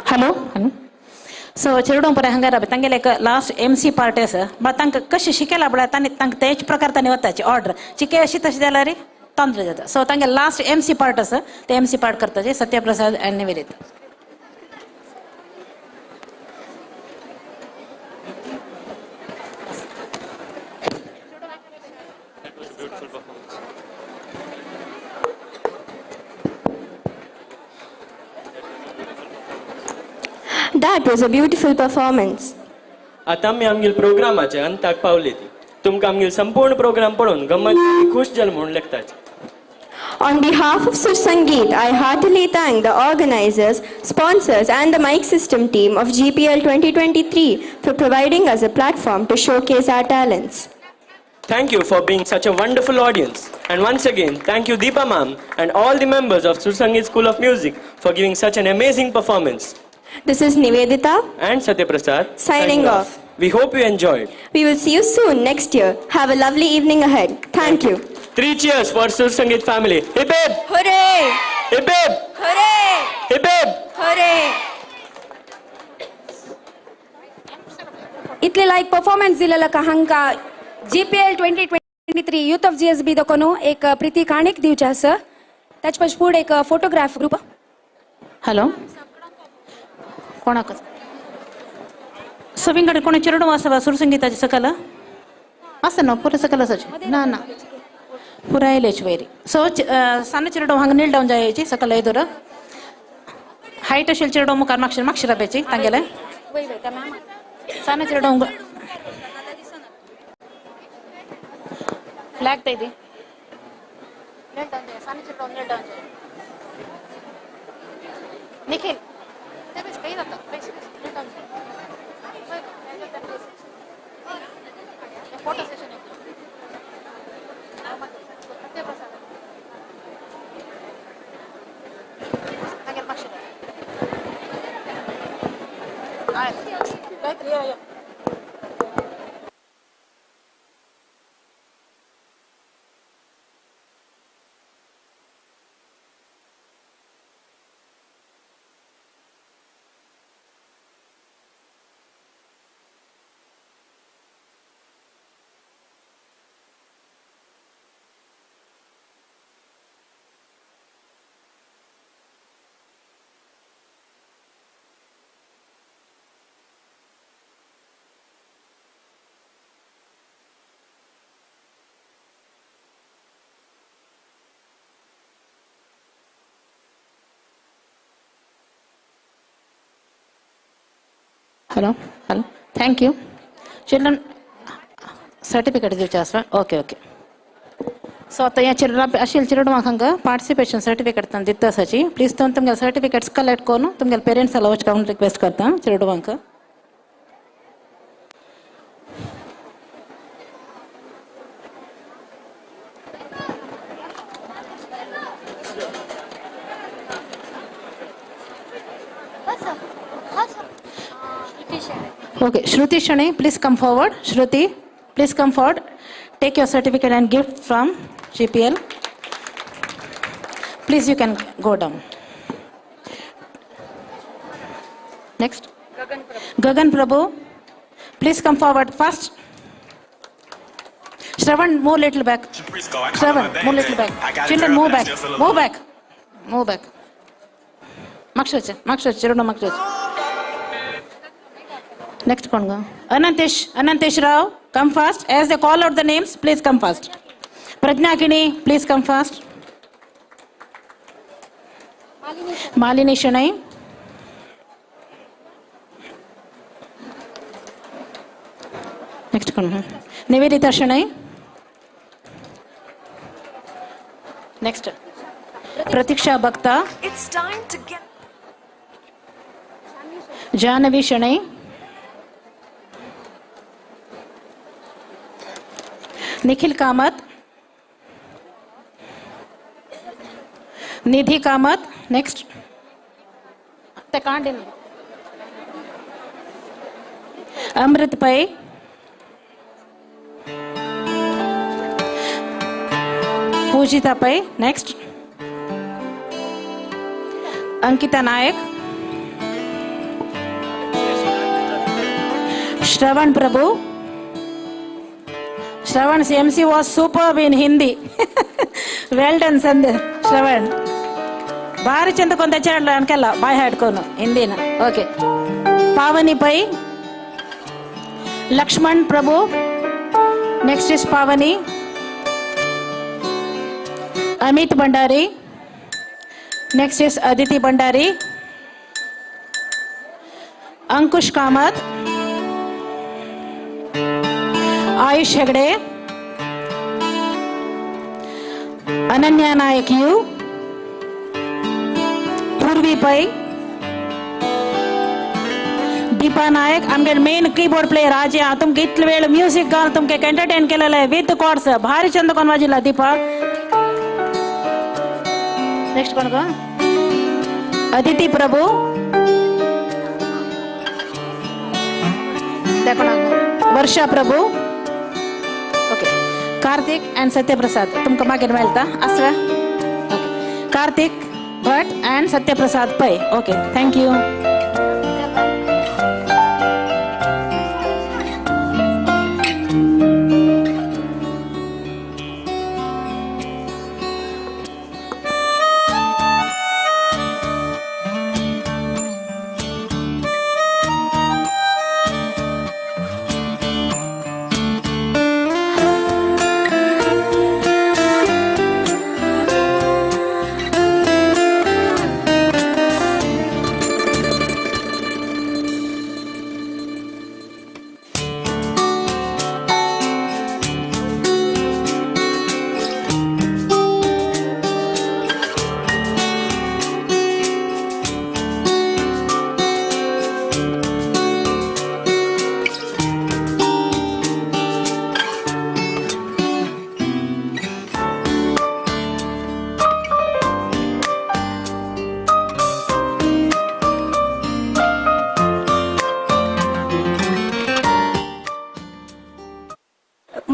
हॅलो हॅलो सो चेडूं पळय हांगा राव तांगेले एक लास्ट एम सी पार्ट आसा बट तांकां कशें शिकयला पळय तांणी तांकां तेच प्रकार तांणी वताचे ऑर्डर चिके अशी तशें जाल्यार तंत्र जाता. सो तांगे लास्ट एम सी पार्ट आसा ते एम सी पार्ट करताचे Satyaprasad and Nivedita. That was a beautiful performance. आतां आमी आमगेल प्रोग्रामाचे अंताक पावले ती तुमकां आमगेल संपूर्ण प्रोग्राम पळोवन गमत खुश जाल म्हूण लेखताचे. On behalf of Sur Sangeet, I heartily thank the organizers, sponsors and the mic system team of GPL 2023 for providing us a platform to showcase our talents. Thank you for being such a wonderful audience. And once again, thank you Deepa ma'am and all the members of Sur Sangeet School of Music for giving such an amazing performance. This is Nivedita and Satyaprasad signing off. We hope you enjoyed. We will see you soon next year. Have a lovely evening ahead. Thank you. 3 cheers for Sur Sangeet family. Hip hip! Hooray! Hip hip! Hooray! Hip hip! Hooray! इतले लायक performance दिलेला का हांका GPL 2023 youth of GSB दकोनो एक प्रीती काणीक दिवचे आसा. ताचे पश्च फुडें एक फोटोग्राफ ग्रुप. हॅलो कोणाक सगळीं कडेन कोणी चेडूं आसा वा सुरसंगीताचे सकल आसा न्हू पुरो सकल आसाचे ना ना पुरा येयलेच वयर. सो सान्न चेडूं हांगा नील डावन जायची सकल येदोर हायट आशिल्ले चेडूं मुखार मागशीर मागशीर राबायची तांगेले सान्न चेडूं फ्लॅग दी सान्न चेडूं नील डावन जाय. Nikhil photo session hello hello thank you children certificate दिवचे आसा. ओके ओके सो आतां ह्या चिल्ड्रन आशिल्ले चेडवांक हांगा पार्टिसिपेशन सर्टिफिकेट दिता आसाची. प्लीज तुमी तुमगेले सर्टिफिकेट्स कलेक्ट करून तुमगेले पेरंट्सा वचका म्हूण रिक्वेस्ट करता चेडवांक. Okay, Shruti Shane, please come forward. Shruti, please come forward. Take your certificate and gift from GPL. Please, you can go down. Next. Gagan Prabhu. Gagan Prabhu, please come forward first. Shravan, move little back. Shravan, move little back. Children, move back. Move back. Move back. Makshach, Makshach, children, Makshach. Next one. Anantesh, Anantesh Rao, come fast. As they call out the names, please come fast. Prajna Kini, please come fast. Malini Shanai. Next one. Nivedita Shanai. Next Pratiksha Bhakta, It's time to get Jahnavi Shenoy, Nikhil Kamath, Nidhi Kamath. Next Amrit Pai, Poojitha Pai. Next Ankita Nayak, Shravan Prabhu. Shravan MC was superb in Hindi. Well done Shravan. ಭಾರಿ ಚಂದ ಕೊಂದ ಅನ್ಕಲ್ಲ ಬಾಯ್ ಹಾಡ್ಕೋನು ಹಿಂದಿನ. Okay. Pavani Pai, Lakshman Prabhu. Next is Pavani. Amit Bhandari. Next is Aditi Bhandari. Ankush Kamath, Ayush Hegde, Ananya Nayak U, Purvi Pai, Deepa Nayak. आमगे main keyboard player आजे तुमके इतले वेळ music घाल तुमके entertain केलेले विथ कॉर्ड्स भारी चंद कोण वाजिला Deepa. Next कोण गो? अदिती प्रभु, वर्षा प्रभु. Okay. Kartik and Satyaprasad तुमकां मागीर मेळटा आसवा. Okay. Kartik Bhat and Satyaprasad Pai. Okay, thank you.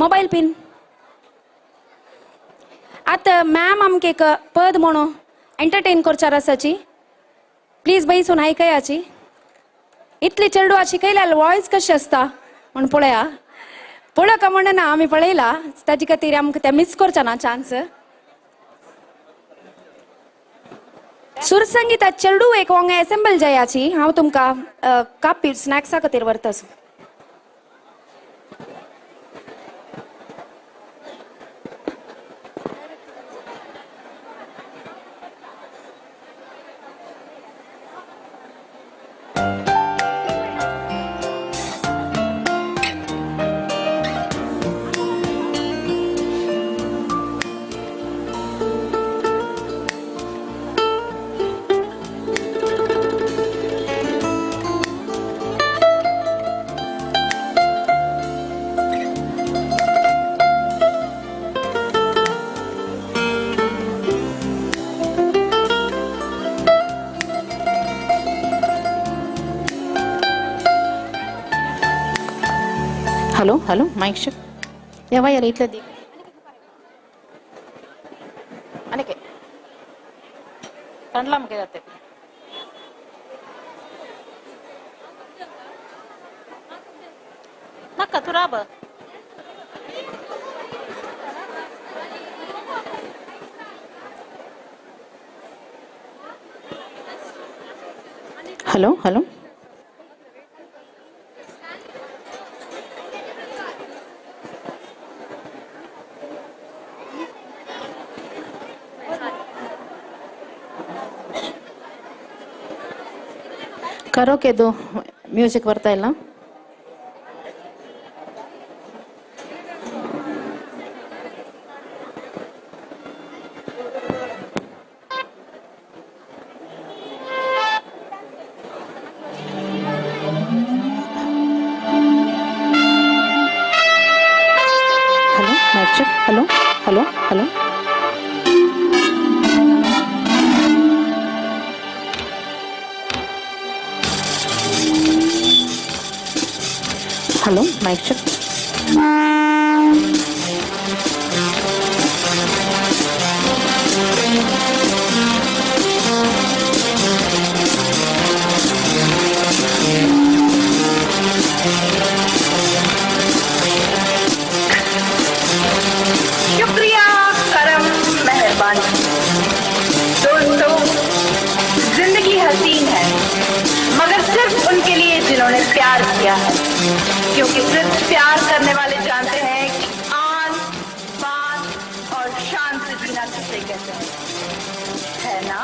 Mobile pin आतां मॅम आमकां एक पद म्हणून एंटरटेन करचार आसाची. प्लीज बैसून आयकयाची. इतली चेडवाची कैल्यार वॉयस कशी आसता म्हूण पळया. पळोवका म्हणना आमी पळयला, ताजे खातीर आमकां तें मीस करचा ना चान्स. सुरसंगीता चेडू एक वांगा एसेंबल जायाची. हांव तुमकां कापी स्नॅक्सा खातीर व्हरता. Hello hello mic check. या वायर इतले दी अनेक थंडला मगे जाते. नका तू राब. हॅलो हॅलो ಕರೋಕೆದು ಮ್ಯೂಸಿಕ್ ಬರ್ತಾ ಇಲ್ಲ. Mic check. Hello hello hello. Hello mic check. शुक्रिया करम मेहरबानी। दोस्तों, जिंदगी हसीन है मगर सिर्फ उनके लिए जिन्होंने प्यार किया है, क्योंकि सिर्फ प्यार करने वाले जानते हैं कि आन बान और शान से जीना किसे कहते हैं, है ना?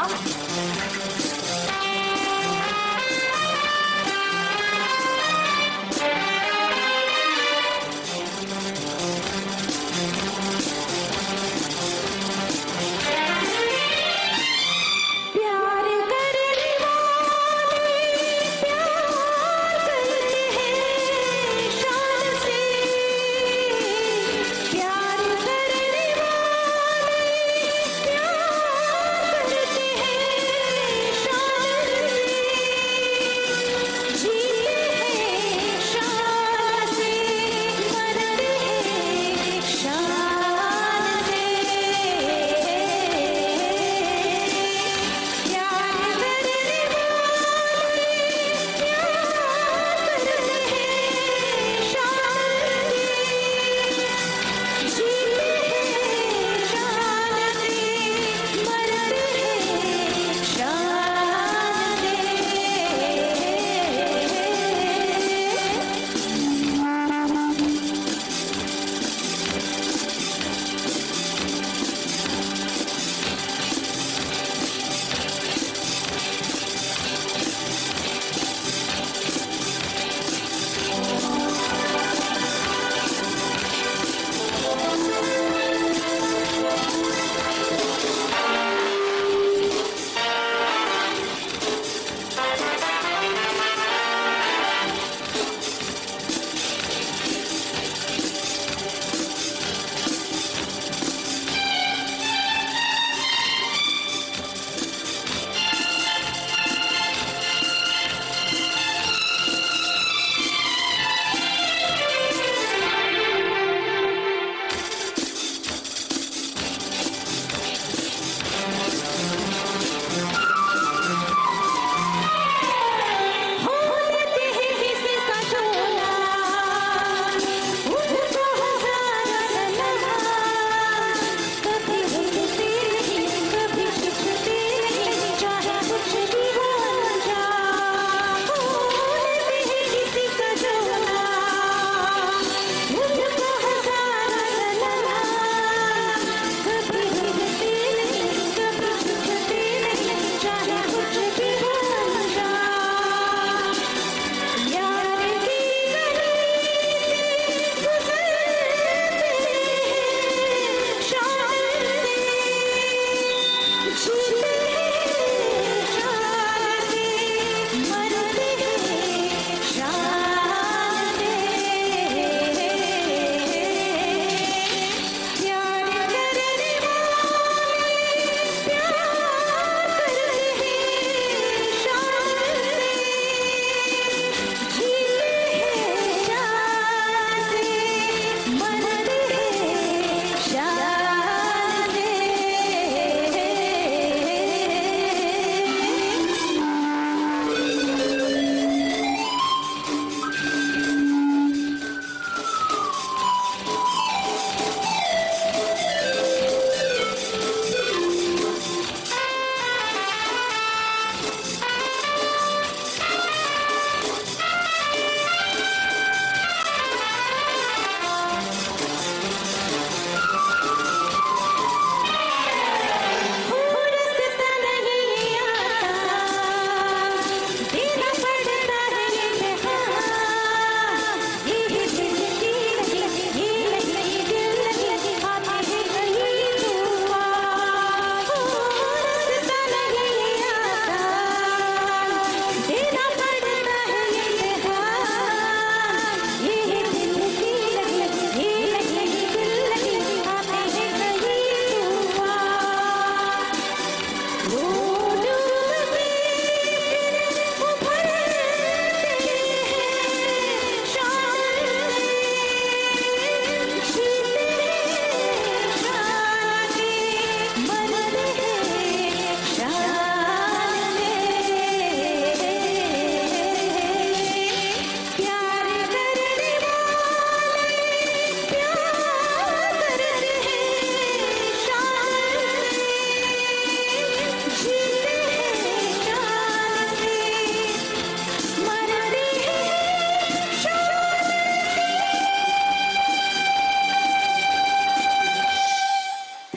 प्यार करने वाले प्यार करते हैं शान से।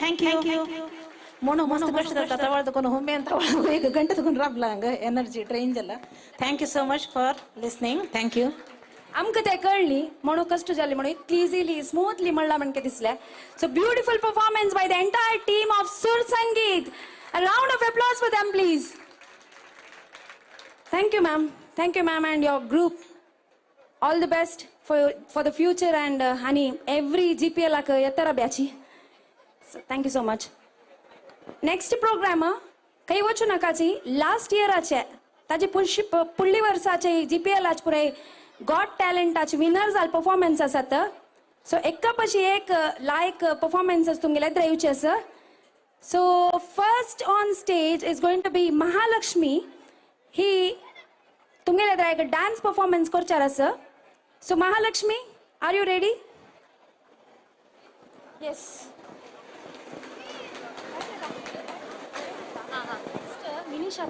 Thank you. ಮೊಣು ಮಸ್ತ್ ಕಷ್ಟ ತಗೊಳ್ದಕೊಂಡು ಹುಮ್ಮೆ ಅಂತ ಈಗ ಗಂಟೆ ತಗೊಂಡು ರಾಬ್ಲ ಹಂಗೆ ಎನರ್ಜಿ ಟ್ರೈನ್ ಎಲ್ಲ. Thank you so much for listening. Thank you. आमकां तें कळ्ळी म्हणून कश्ट जाली म्हणून इतली इझिली स्मूथली म्हणलां म्हणके दिसलें. So beautiful performance by the entire team of Sur Sangeet. A round of applause for them please. Thank you ma'am. Thank you ma'am and your group. All the best for the future and आनी every GPL आक येतारा ब्याची. So thank you so much. Next programme खंय वचूं नाकाची last इयराचे ताजे पुडली वर्साचे GPL आज पुराय got टॅलंटाचे winner जाल performance आसात. सो एका पशी एक लायक परफॉर्मन्स तुमगेले येवचे आसा. So first on stage is going to be Mahalakshmi. ही तुमगेले एक डान्स परफॉर्मन्स करचार आसा. So Mahalakshmi, are you ready? Yes. Minisha.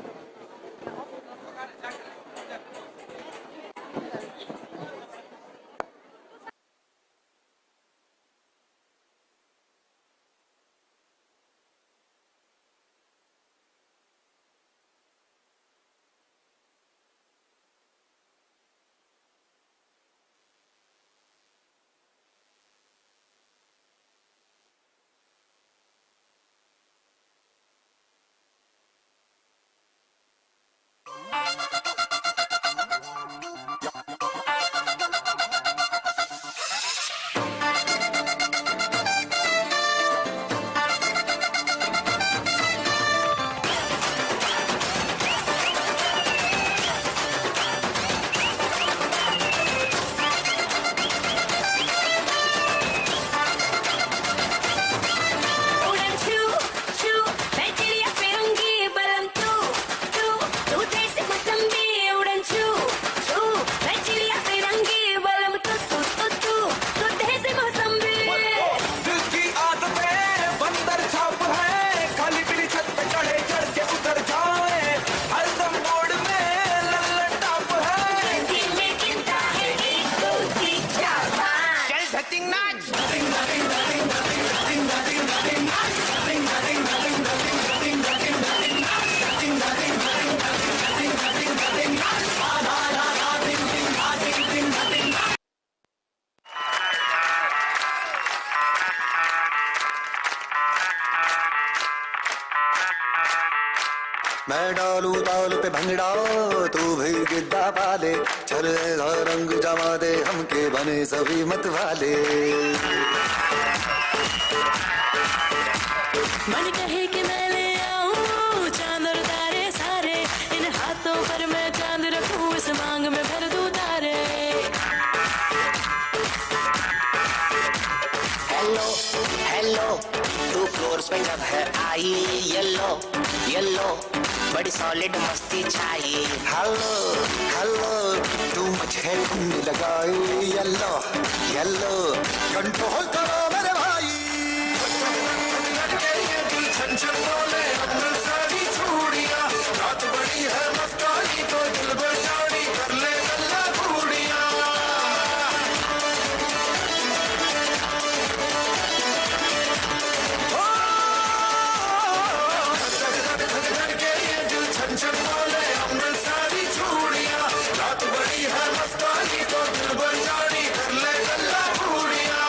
मैं डालू ताल पे भंगड़ा तू भी गिद्दा पाले, चल रंग जमा दे हमके बने सभी मत वाले। मन कहे कि मैं ले आऊं चांद और तारे सारे, इन हाथों पर मैं चांद रखूं, इस मांग में भर दूं तारे। हेलो हेलो तू फ्लोर्स पे जब है आई, येलो येलो बड़ी सॉलिड मस्ती छाई। हेलो हेलो तू मुझे कुंड लगाई, येलो येलो कंट्रोल करो मेरे भाई। छन बोले सारी चूड़ियां, रात बड़ी है मस्तानी तो दिल बजानी कर ले गल्ला बूढ़ियां। छन बोले सारी चूड़ियां, रात बड़ी है मस्तानी तो दिल बजानी कर ले गल्ला बूढ़ियां।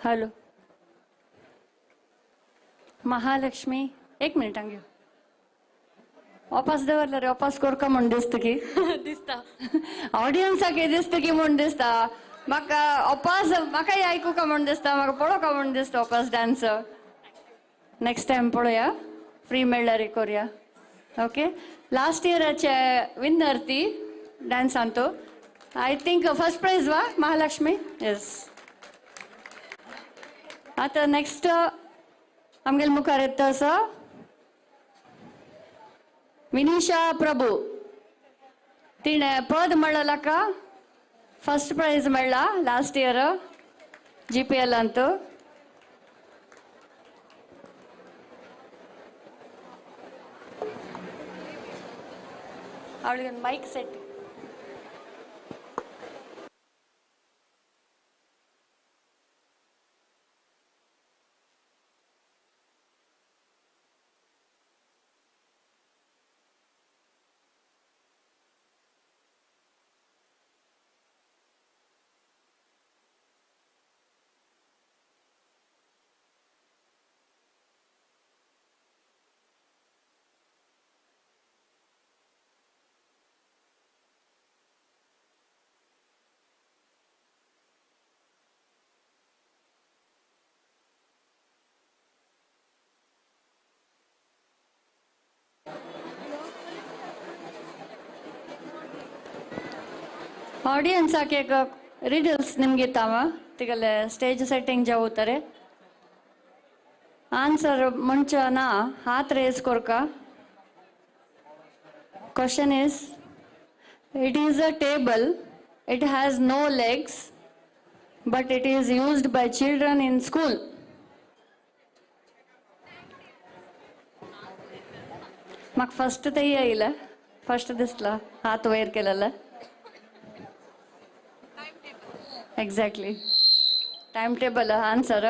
हॅलो महालक्ष्मी एक मिनिटांक यो. वापस दवरला रे, वापस कोरका म्हूण दिसता की दिसता ऑडियन्साक दिसता की म्हूण दिसता म्हाका. वापस म्हाकाय आयकूका म्हूण दिसता, म्हाका पळोवका म्हूण दिसता वापस डान्स. नेक्स्ट टायम पळोवया, फ्री मेळ्ळ्यार करुया. ओके, लास्ट इयराचे विनर ती डान्सांत. I think first prize वा महालक्ष्मी. येस. आतां नेक्स्ट आमगेले मुखार येता आसा विनिशा प्रभू. तिणें पद म्हणलाका फर्स्ट प्रायज मेळ्ळा लास्ट इयर GPL अंत. ಅವಳಿಗೆ ಒಂದು ಮೈಕ್ ಸೆಟ್. ಆಡಿಯನ್ಸ್ एक रिडल्स निमगे ताव तिगले स्टेज सेटिंग जावतारे. आन्सर ಮುಂಚ ना हात race Korka. Question is, it is a table, it has no legs but it is used by children in school. म्हाका फर्स्ट ते येयला, फर्स्ट दिसला हात वयर केलेला. Exactly. Timetable answer.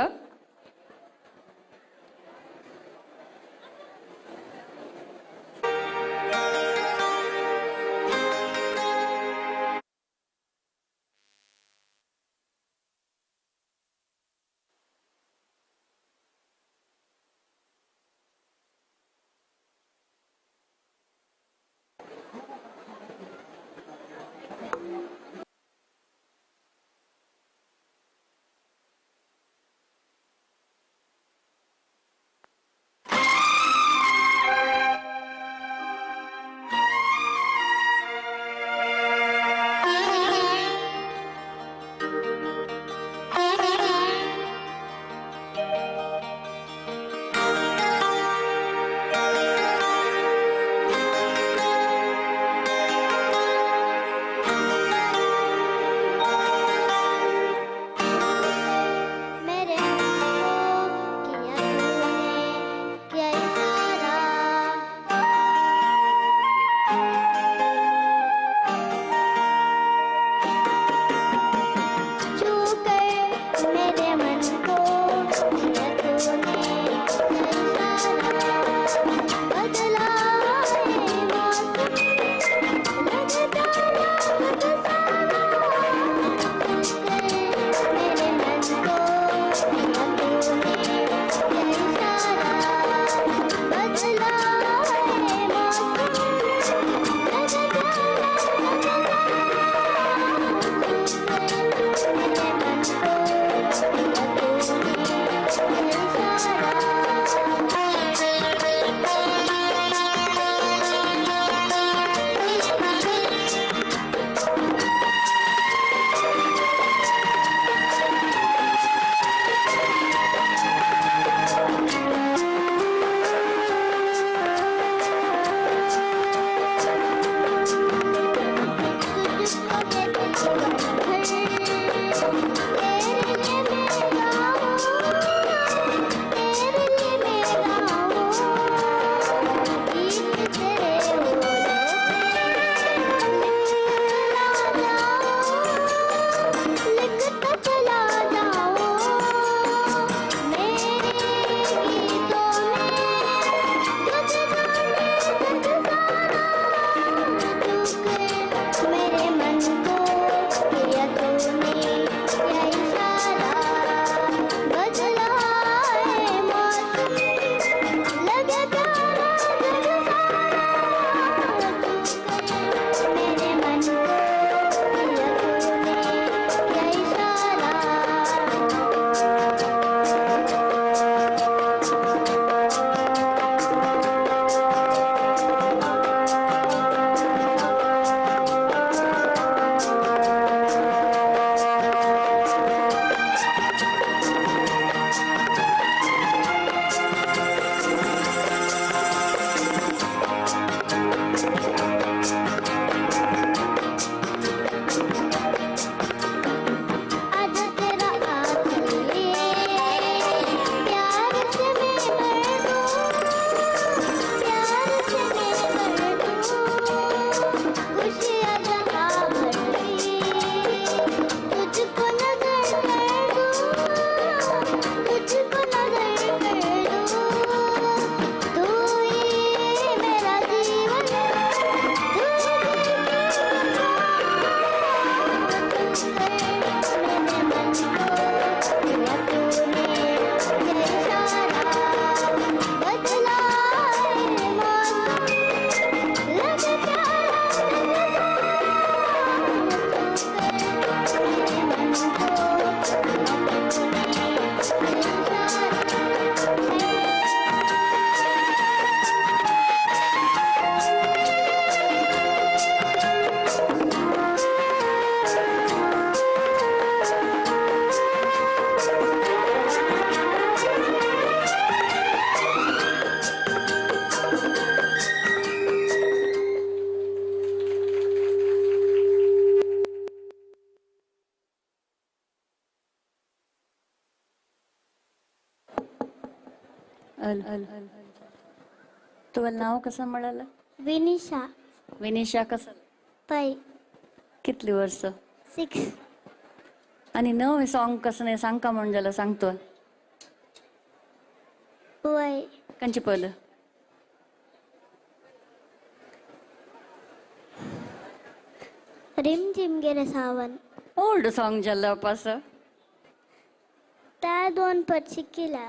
अल तुवें नाव कसं म्हळालं? विनिशा. विनिशा कसं? 5. कितली वर्ष? 6. आणि नव सॉंग कसं नाही सांग का म्हण जाला सांगतो. वय. कंची पळलं? रिम झिम गेले सावन. ओल्ड सॉंग झालं पास. त्या 2 पद शिकिला.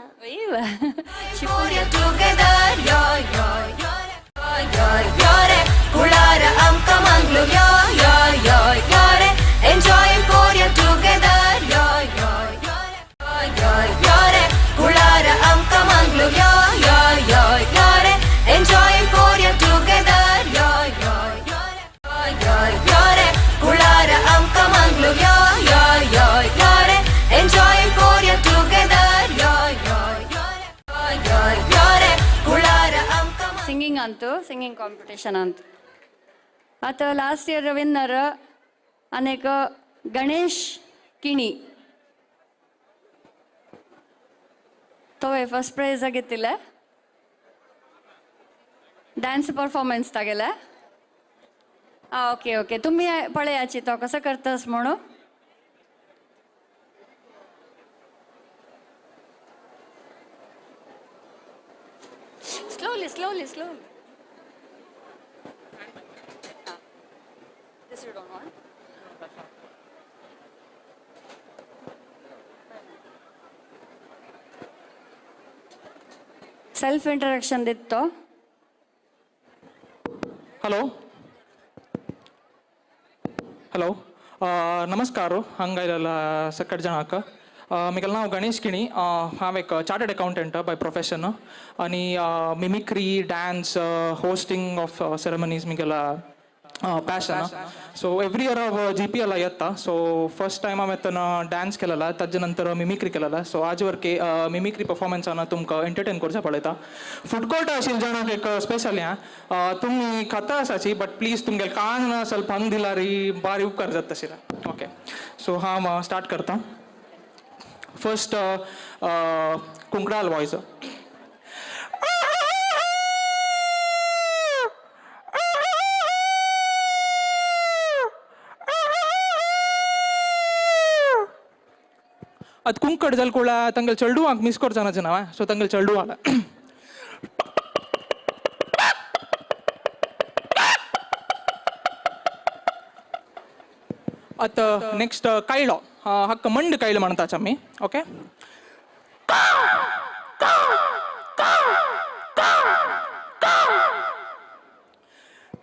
ಸಿಂಗಿಂಗ್ ಅಂತು ಸಿಂಗಿಂಗ್ ಕಾಂಪಿಟೇಷನ್ ಅಂತ ಆತ ಲಾಸ್ಟ್ ಇಯರ್ ವಿನ್ನರ್ ಅನೇಕ ಗಣೇಶ್ ಕಿಣಿ ತೋವೆ ಫಸ್ಟ್ ಪ್ರೈಸ್ ಆಗಿತ್ತಿಲ್ಲ ಡ್ಯಾನ್ಸ್ ಪರ್ಫಾರ್ಮೆನ್ಸ್ ತಾಗೆಲ್ಲ. ओके ओके तुम्ही पळयाची तो कसं करतस म्हणून. Slowly slowly slowly. This you don't want. Self introduction दितो. हॅलो हॅलो नमस्कार हांगा सकट जणांक. म्हगेलें नांव गणेश किणी. हांव एक चार्टर्ड अकाउंटंट बाय प्रोफेशन आनी mimicry dance hosting of ceremonies म्हगेला पॅशन. सो एव्री इयर हांव GPL येता. सो फर्स्ट टायम हांवें तेन्ना डान्स केलेला, ताजे नंतर मिमिक्री केलेला. सो आज वरके मिमिक्री परफॉर्मन्सान तुमकां एंटरटेन करचें पळयता. फूड कोर्ट आशिल्ले जाणांक एक स्पेशल हें तुमी खाता आसाची बट प्लीज तुमगेले कान ಸ್ವಲ್ಪ हंग दिल्यार बारी उपकार जाता आशिल्लें. ओके सो हांव स्टार्ट करता. फर्स्ट कुंकडाल वॉयस. ಅದು ಕುಂಕಡ್ ಜಲ್ಕುಳ ತಂಗಲ್ ಚಲ್ಡು ಮಿಸ್ ಕೊಡ್ತಾನ ಜನ. ಸೊ ತಂಗಲ್ ಚಲ್ಡು ಅಲ್ಲ. ಅತ್ತ ನೆಕ್ಸ್ಟ್ ಕೈಲೋ ಹಕ್ಕ ಮಂಡ್ ಕೈಲು म्हणता आमी. ओके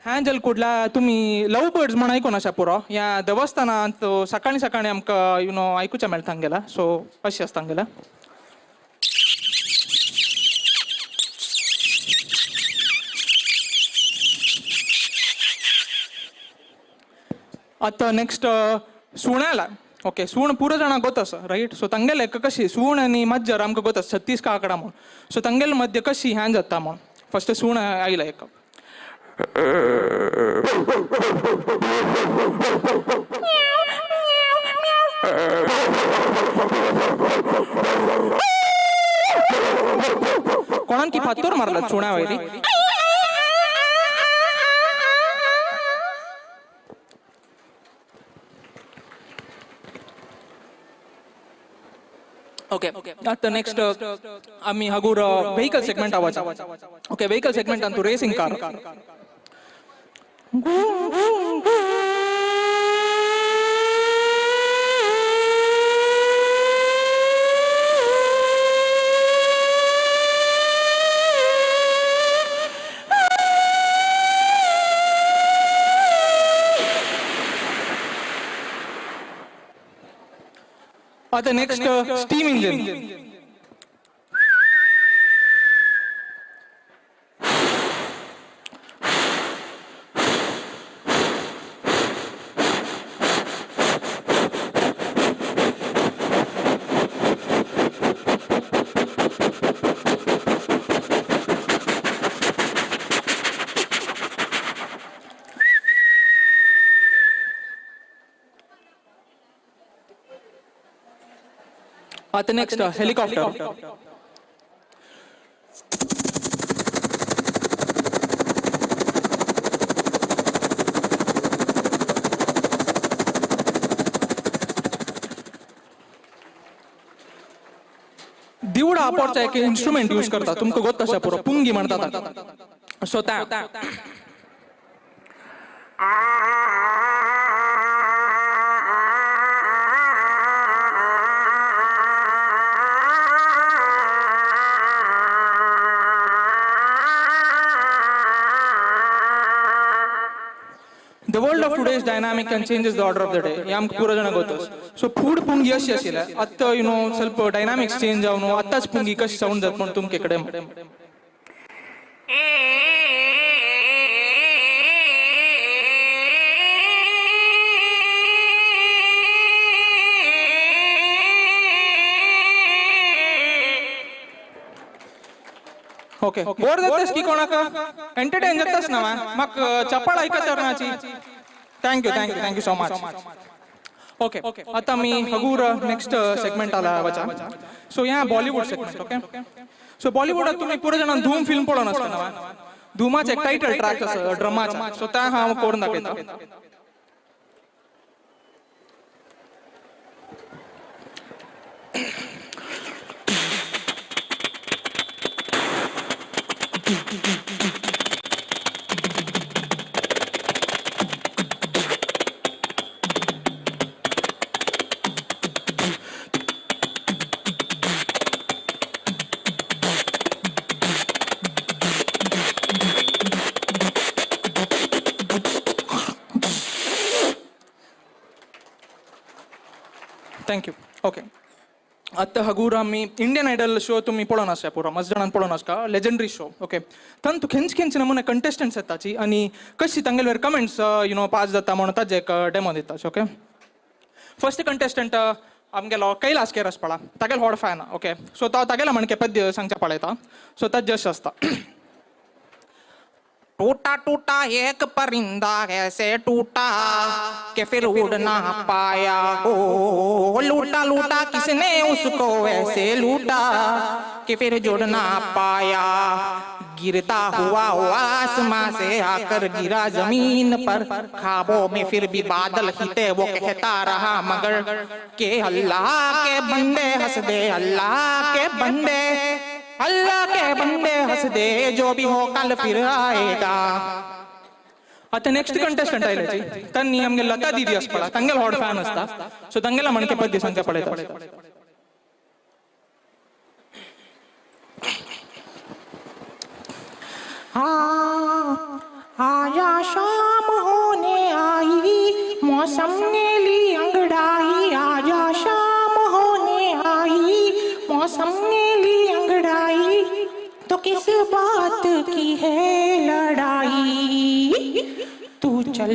ह्या जलकुडला तुमी लव बर्ड्स म्हण आयकून आसा पुरो. ह्या देवस्थानांत सकाळीं सकाळीं आमकां you know आयकुचें मेळटा तांगेला. सो अशें आसता तांगेला. आतां नेक्स्ट सुण्याला. ओके सूण पुरो जाणां गोत आसा रायट. सो तांगेले कशी सूण आनी माजर आमकां गोत आसा 36 काकडां म्हूण. सो तांगेले मध्य कशी ह्यान जाता म्हूण फर्स्ट सूण आयला एक. कोणान की फातोर मारला सुण्या वयली. ओके आतां नेक्स्ट आमी हागूर व्हेकल सेगमेंट आवाज. ओके व्हेकल सेगमेंट अंतु रेसिंग कार. आतां नेक्स्ट स्टीम इंजिन. आतां नेक्स्ट हेलिकॉप्टर. आपोरचा एक इन्स्ट्रुमेंट यूज करता तुमकां गोत आसा पुरो पुंगी म्हणटा ताका. सो त्या The world of today is dynamic and changes the order of the day. हे आमकां पुरो जाणां गोतोस. सो फूड पुंगी अशी आशिल्ले आतां you know ಸ್ವಲ್ಪ डायनामिक्स चेंज जावन आतांच पुंगी कशी सावंड जाता म्हूण तुमचे कडेन. ओके बोर जातास की कोणाक एंटरटेन जातास ना म्हाका चपाळ आयकत नाची. Thank you thank you thank you so much. Okay आतां आमी हगूर नेक्स्ट सेगमेंट आला वचा. सो ह्या बॉलिवूड सेगमेंट. ओके सो बॉलिवूडाक तुमी पुरो जाणां धूम फिल्म पळोवन आसतना धुमाचें एक टायटल ट्रॅक आसा ड्रमाचो. सो तें हांव करून दाखयता. Thank you. Okay आतां हगूर आमी इंडियन आयडल शो तुमी पळोवन आसा पुरो मस्त जाणान पळोवन आसता लेजंडरी शो. ओके तातूंत खंयचे खंयचे नमुने कंटेस्टंट्स येताची आनी कशी तांगेले कमेंट्स you know पास जाता म्हणून ताजे एक डेमो दिता. ओके फर्स्ट कंटेस्टंट आमगेलो कैलास केरस पळा तागेलो व्हड फॅन. ओके सो तो तागेलो म्हणके पद्य सांगचे पळयता. सो ताजें अशें आसता. टूटा टूटा एक परिंदा ऐसे टूटा के फिर उड़ ना पाया, ओ लूटा लूटा किसने उसको ऐसे लूटा कि फिर जुड़ ना पाया, गिरता हुआ वो आसमां से आकर गिरा जमीन पर, ख्वाबों में फिर भी बादल ही थे वो कहता रहा मगर के अल्लाह के बंदे हंस दे, अल्लाह के बंदे, अल्लाह के बंदे हंस दे, जो भी हो कल फिर आएगा. आतां नेक्स्ट कंटेस्टंट आयले तांणी आमगे लता दीदी आसपा तांगेलो व्हड फॅन आसता. सो तांगेला म्हणके पद्य सांगचे पळयता. आजा शाम होने आई, मौसम ने ली अंगड़ाई, आजा शाम होने आई, मौसम ने ली अंगड़ाई, तो किस बात की है लड़ाई, तू चल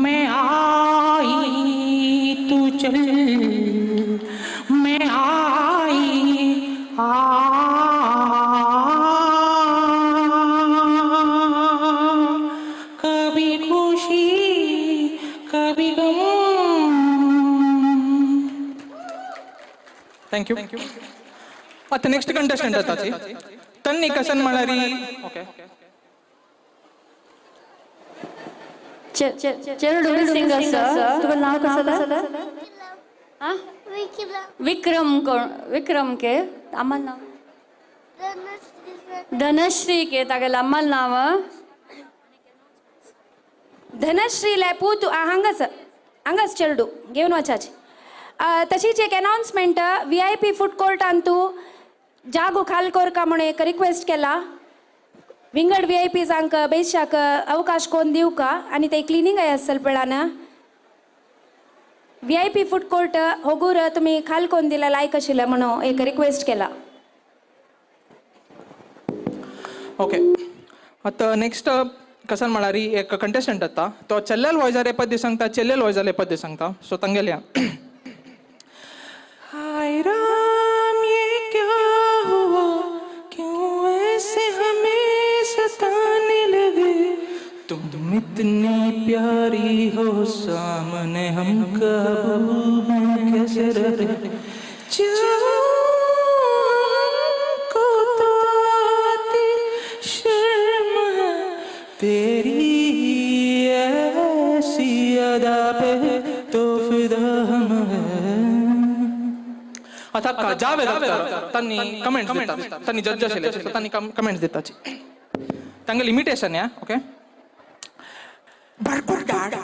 मैं आई, तू चल मैं आई, आ कभी खुशी कभी गम. Thank you. आतां नेक्स्ट कंटेस्टंट येताची तन्नी कसन म्हळ्यार. ओके चेरडू सिंगर तुझं नाव कसं? विक्रम. कोण विक्रम के आम्हाला नाव धनश्री के तागेलें आम्हाला नाव धनश्री लै पूत हांगाच हांगाच चेरडू घेवन वचाची. तशीच एक अनाउन्समेंट VIP food कोर्टान तूं जागो खाल कोरका म्हणून एक रिक्वेस्ट केला. विंगड VIPजांक बेशाक अवकाश कोण दिवका आनी ते क्लिनींगय आसल पळान VIP food court होगूर तुमी खाल कोण दिला लायक आशिल्लें म्हणून एक रिक्वेस्ट केला. ओके आतां नेक्स्ट कसन म्हळ्यार एक कंटेस्टंट येता तो चेल्लेल वॉयजार पद्य सांगता, चेल्लेल वॉयजार पद्य सांगता. सो तांगेल्या हाय राम ये क्या हुआ, क्यों ऐसे हमें सताने लगे, तुम इतनी प्यारी हो सामने हम काबू में कैसे रहे, को तो आती शर्म है तेरी ऐसी अदा पे तो फिदा हम है. आतां जावेद अख्तर तांणी कमेंट्स दितात, तांणी जज आशिल्ले, सो तांणी कमेंट्स दिताची तांगेले इमिटेशन या. ओके, बरकुरदार,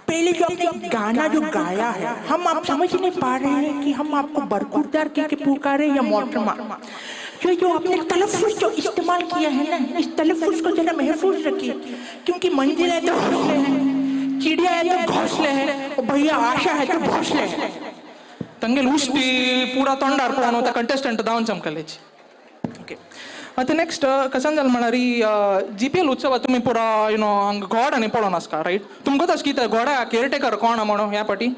पहले जो आपने गाना जो गाया है, हम आप समझ नहीं पा रहे हैं कि हम आपको बरकुरदार कह के पुकारे या मोहतरमा। जो जो आपने तलफ़ुज़ जो इस्तेमाल किया है ना, इस तलफ़ुज़ को जरा महफूज रखिए, क्योंकि मंजिल है तो घोंसले हैं, चिड़िया है तो घोंसले हैं, और भैया आशा है तो घोंसले हैं। तांगेले उश्टी पुरा तोंडार पळोवन त्या कंटेस्टंट धांवन चमकलेची. ओके, आतां नेक्स्ट कसन जालें म्हळ्यार GPL उत्सवात तुमी पुरा you know हांगा घोड आनी पळोवन आसता, रायट? तुमकां तशें कितें घोड्या केअरटेकर कोण म्हणून ह्या पाटी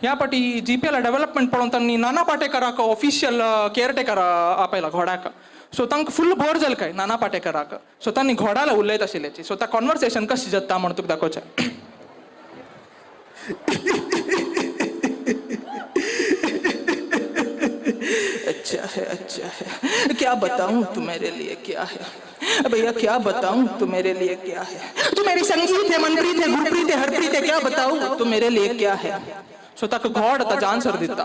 ह्या पाटी GPL development पळोवन तांणी नाना पाटेकराक ऑफिशियल केअरटेकर आपयला घोड्याक. सो तांकां फूल बोर जालें काय नाना पाटेकराक. सो तांणी घोडाला उलयत आशिल्ल्याची. सो त्या कॉन्वर्सेशन कशें जाता म्हण तुका दाखोवचें. अच्छा है, अच्छा है, क्या बताऊं तू मेरे लिए क्या है भैया, क्या बताऊं तू मेरे लिए क्या है, तू मेरी संगीत है, मनप्रीत है, गुरप्रीत है, हरप्रीत है, क्या बताऊं तू मेरे लिए क्या है. सो ताका घोड ताजो आन्सर दिता.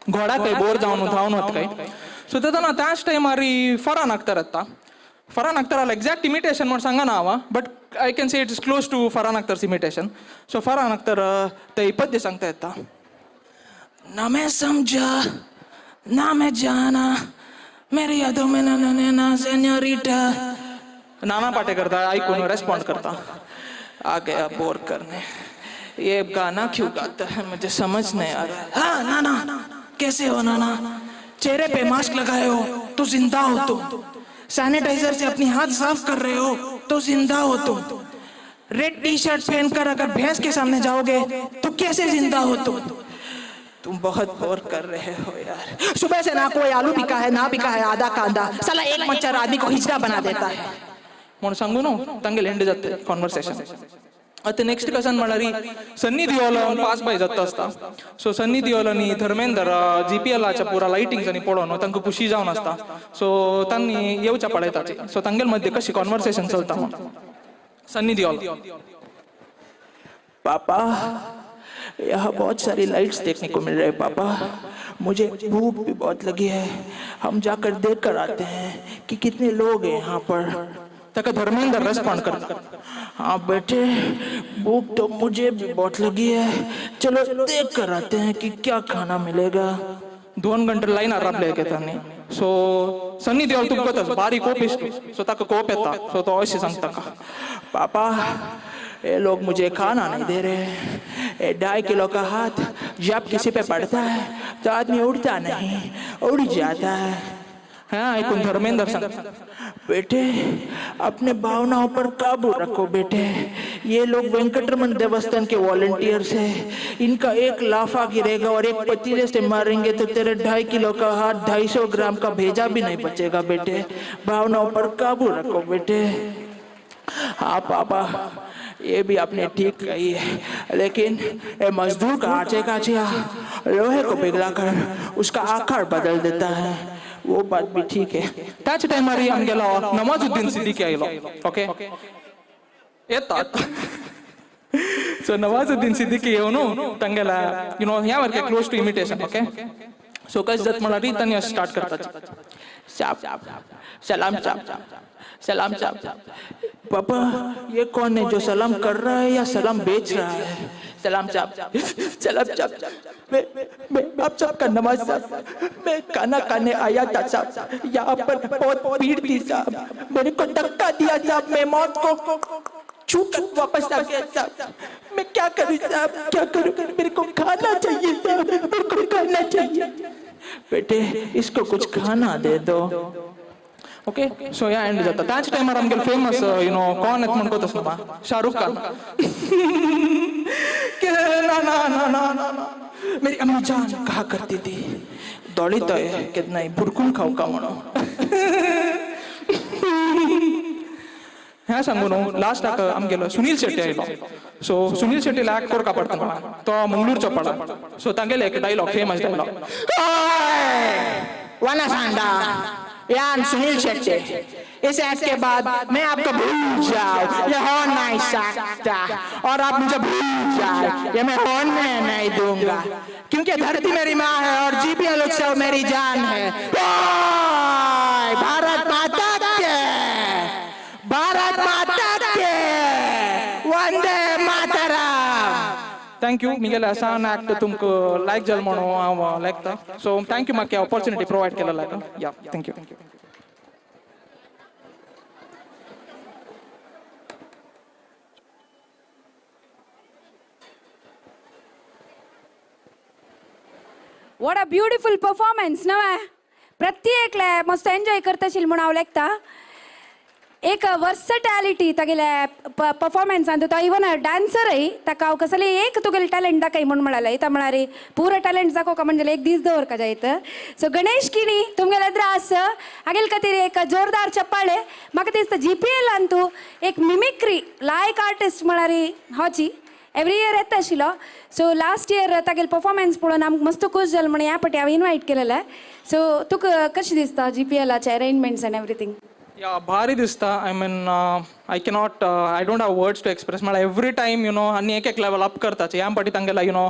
घोडा काय बोर जावन धांवन वता काय. सो तेन्ना त्याच टायमार फरान अख्तर येता. फरान अख्तराला एक्झॅक्ट इमिटेशन म्हण सांगना हांव, but I can say it is close to Farhan Akhtar's imitation. So Farhan Akhtar ते पद्य सांगता येता. ना मैं समझा ना मैं जाना, मेरी यादों में ना ना ना सेन्योरिटा. नाना पाटेकर आयकून रेस्पॉन्ड करता, आ गया बोर करने, ये गाना क्यों गाता है मुझे समझ नहीं आ रहा है. हाँ नाना कैसे हो नाना, चेहरे पे मास्क लगाए हो तो जिंदा हो तुम, सैनिटाइजर से अपनी हाथ साफ कर रहे हो तो जिंदा हो तुम, रेड टी शर्ट पहनकर अगर भैंस के सामने जाओगे तो कैसे जिंदा हो तुम, तुम बहुत बोर कर रहे हो यार, सुबह से ना कोई आलू बिका है ना बिका है आधा कांदा, साला एक मच्छर आदमी को हिजड़ा बना देता है. म्हणून सांगू न्हू तांगेले एंड जाता कॉन्वर्सेशन. आतां नेक्स्ट कसन म्हळ्यार सन्नी दिओल पास बाय जाता आसता. सो सन्नी दिओल आनी धर्मेंदर GPLाच्या पुरा लायटिंग्स आनी पळोवन तांकां खुशी जावन आसता. सो तांणी येवच्या पळयताची. सो तांगेले मध्य कशी कॉन्वर्सेशन चलता म्हण. सन्नी दिओल, पापा यहाँ बहुत सारी लाइट्स देखने को मिल रहे हैं पापा, मुझे भूख भी बहुत लगी है, हम जाकर देख कर आते हैं कि कितने लोग हैं यहाँ पर. ताका धर्मेंद्र रेस्पॉन्ड करता, हाँ बेटे भूख तो मुझे भी बहुत लगी है, चलो देख कर आते हैं कि क्या खाना मिलेगा. 2 घंटे लायनार राबले तांणी. सो सन्नी देओल तुमकां बारीक कोप इश्ट, सो ताका कोप येता. सो तो अशें सांगता का, पापा ये लोग मुझे खाना नहीं दे रहे, ये 2.5 किलो का हाथ जब किसी पे पड़ता है तो आदमी उड़ता नहीं, उड़ जाता है. हाँ आयकून धर्मेंद्र सांगता, बेटे अपने भावनाओं पर काबू रखो बेटे, ये लोग वेंकटरमन देवस्थान के वॉलंटियर्स हैं, इनका एक लाफा गिरेगा और एक पतीले से मारेंगे तो तेरे 2.5 किलो का हाथ 250 ग्राम का भेजा भी नहीं बचेगा बेटे, भावनाओं पर काबू रखो बेटे. हाँ पापा ये भी आपने ठीक कही है, लेकिन ये मजदूर का आटे का चिया लोहे को पिघला कर उसका आकार बदल देता है, वो बात भी ठीक है. त्याच टायमार आमगेलो नवाजुद्दीन सिद्दीकी आयलो. ओके येतात. सो नवाजुद्दीन सिद्दीकी येवन तांगेला you know ह्या सारकें close to imitation. Okay so कशें जाता म्हळ्यार तांणी अशें स्टार्ट करतात. साहब सलाम साहब सलाम साहब. पापा ये कौन है जो सलाम कर रहा है या सलाम बेच रहा है? सलाम साहब सलाम साहब, मैं आप साहब का नमाज साहब, मैं खाना खाने आया था साहब, यहाँ पर बहुत भीड़ थी साहब, मेरे को धक्का दिया साहब, मैं मौत को छू कर वापस आ गया साहब, मैं क्या करूँ साहब, क्या करूँ, मेरे को खाना चाहिए साहब, मेरे को खाना चाहिए. बेटे इसको कुछ खाना दे दो. ओके सो ह्या एंड जाता. त्याच टायमार आमगेले फेमस you know कोण येता म्हणटा तसो न्हू शाहरुख खान. ना ना ना ना ना मेरी अम्मी जान कहा करती थी, दौड़ी तो है कितना ही बुरकुल खाऊ का म्हणून. ह्या सांगू न्हू लास्टाक आमगेलो सुनील शेट्टी आयलो. सो सुनील शेट्टीला ऍक्ट करका पडटा म्हणा, तो मंगळूरचो पडा. सो तांगेले एक डायलॉग फेमस डायलॉग, वना सांडा यान सुनील शेट्टी, इस एक्ट के बाद मैं आपको भूल जाऊं ये हो नहीं सकता, और आप मुझे भूल जाए ये मैं होने नहीं दूंगा, क्योंकि धरती मेरी माँ है और जीपीएल उत्सव मेरी जान है। भारत माता के, भारत माता के, वंदे मातरम। Thank you मिगेले आसान एक्ट तुमको लायक जाल म्हणून हांव लेखता. सो thank you म्हाका ऑपॉर्च्युनिटी प्रोवायड केलेला. या thank you. What a beautiful performance नव्हे. प्रत्येकले मस्त एन्जॉय करताशील म्हणून हांव लेखता. एक वर्सटॅलिटी तागेले परफॉर्मन्सान, तो इवन डान्सरय ताका हांव कसले एक तुगेले टॅलंट दाखय म्हूण म्हळाले. इता म्हळ्यार पुरो टॅलंट दाखोवका म्हणजे एक दीस दवरका जायत. सो गणेश किणी तुमगेले द्रास हागेल खातीर एक जोरदार चप्पाळे. म्हाका दिसता जीपीएलान तूं एक मिमिक्री लायक आर्टिस्ट म्हळ्यार होची एवरी इयर येता आशिल्लो. सो लास्ट इयर तागेले परफॉर्मन्स पळोवन आमकां मस्त खूश जालें म्हणून ह्या पाटी हांवें इनवायट केलेलें. सो तुका कशें दिसता जीपीएलाचे अरेंजमेंट्स एंड एवरीथींग? या भारी दिसता. I mean I cannot, I don't have words to express. म्हळ्यार एवरी टायम you know आनी एक एक लेवल अप करताचे. ह्या पाटी तांगेला you know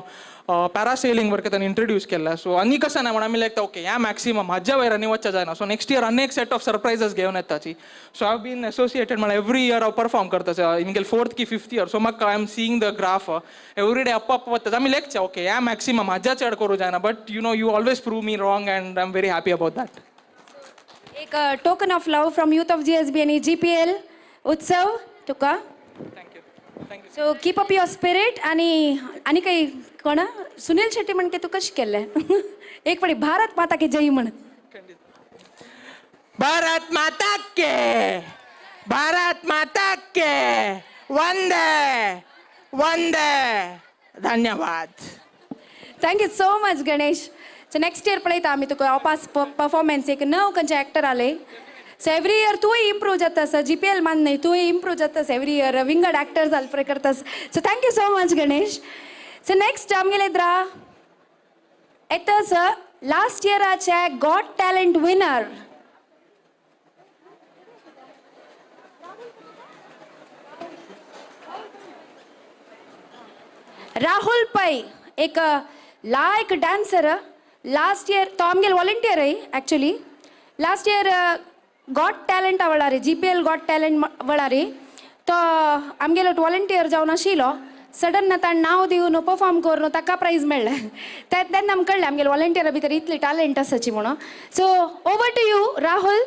parasailing वर तांणी इंट्रोड्यूस केल्लें. सो आनी कशें ना म्हण आमी लेखता ओके ह्या मॅक्सिमम हाज्या वयर आनी वचचें जायना. सो नेक्स्ट इयर आनी एक सेट ऑफ सरप्रायझीस घेवन येताची. सो I bin associated म्हळ्यार एवरी इयर हांव परफॉर्म करता इनगेल फोर्थ की फिफ्थ इयर. सो म्हाका I am seeing the graph every day up up वता. आमी लेखचे ओके ह्या मॅक्सिमम हाज्या चड करूं जायना, but you know you always prove me wrong and I am very happy about that. एक token of love from youth of GSB आणि GPL उत्सव तुका. So keep up your spirit. आणि आनी काही कोण सुनील शेट्टी म्हण तू कशें केल्लें एक पडी भारत माता के जय म्हण. भारत माता के, भारत माता के, वंदे वंदे. धन्यवाद. Thank you so much Ganesh. So next year पळयता आमी तुका ऑपास परफॉर्मन्स एक नव खंयचे एक्टर आले. सो एवरी इयर तूंय इम्प्रूव जाता सर. जीपीएल मान न्हय तूंय इम्प्रूव जाता एवरी इयर. विंगड एक्टर्स आल्फ्रे करता. So thank you so much Ganesh. So next आमगेले द्रा येता सर लास्ट इयराचे got talent winner Rahul Pai, एक लायक डान्सर. लास्ट इयर तो आमगेले वॉलंटियर आहे actually. Last year got talent वेळार जीपीएल गॉट टॅलंट वेळार तो आमगेलो वॉलंटियर जावन आशिल्लो. सडन ताणें नांव दिवन परफॉर्म करून ताका प्रायज मेळ्ळें. तेन्ना आमकां कळ्ळें आमगेले वॉलंटियरा भितर इतली टॅलंट आसाची म्हणून. So over to you Rahul.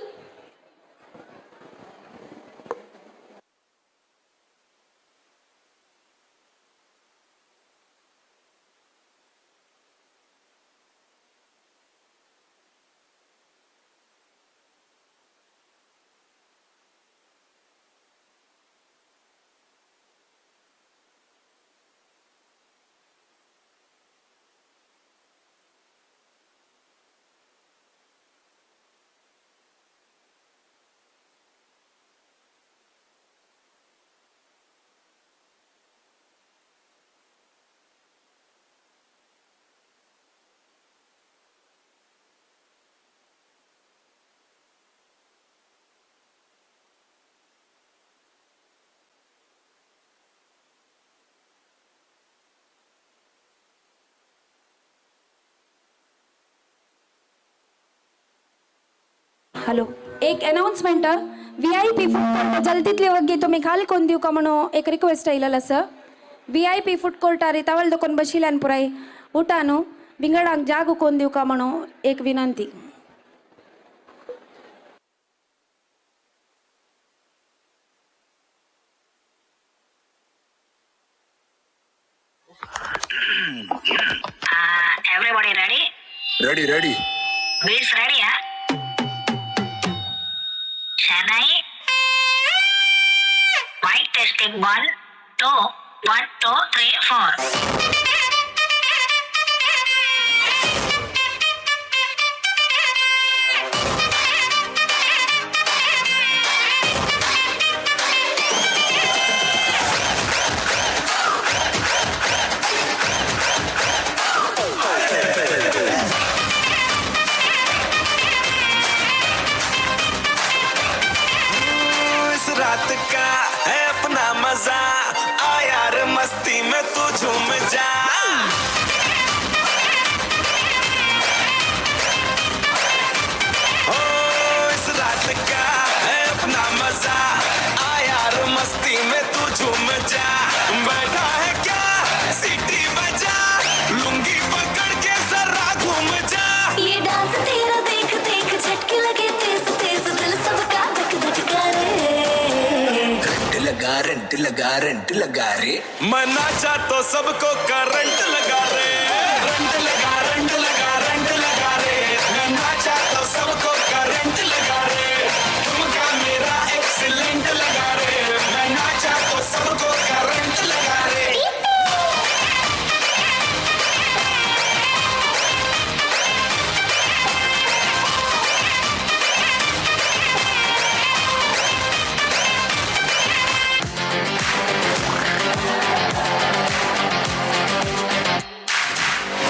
Hello, एक announcement. VIP food court जल्दीतली वग्गी तुमी खाली कोण दिवका म्हणून एक रिक्वेस्ट आयलेलो आसा. VIP food कोर्टार तवल दोकोन बशिल्ल्यान पुराय उठा न्हू बिंगडांक जागो कोण दिवका म्हणून एक विनंती. Everybody ready? Ready, ready. Beats ready, huh? Chennai. Mic testing 1 2 1 2 3 4. का है अपना मजा, आ यार मस्ती में तू झूम जा। ओ इस रात का है अपना मजा, आ यार मस्ती में तू झूम जा। बैठा है क्या सीटी बजा, लुंगी पकड़ के जरा घूम जा। ये डांस तेरा देख देख झटके लगे तेज तेज, दिल सबका धक धक करे। रंट लगा रंट लगा रंट लगा रे, मना जा तो सबको करंट लगा रे। रंट लगा रंट लगा रंट लगा रे, मना जा तो सबको करंट लगा रे। तुमका मेरा एक्सीलेंट लगा रे, मना जा तो सबको करंट लगा रे।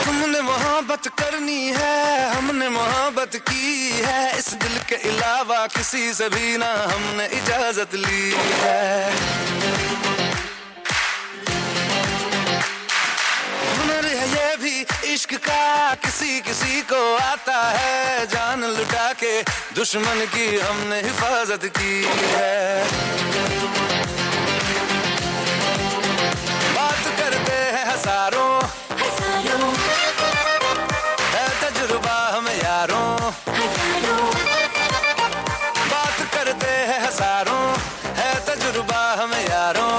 तुमने मोहब्बत करनी है, हमने मोहब्बत की है, इस दिल के अलावा किसी से भी ना हमने इजाजत ली है। हुनर है ये भी इश्क का, किसी किसी को आता है, जान लुटा के दुश्मन की हमने हिफाजत की है। बात करते हैं हजारों, हजारों है तजुर्बा हम यारों, बात करते हैं हजारों, है तजुर्बा हम यारों।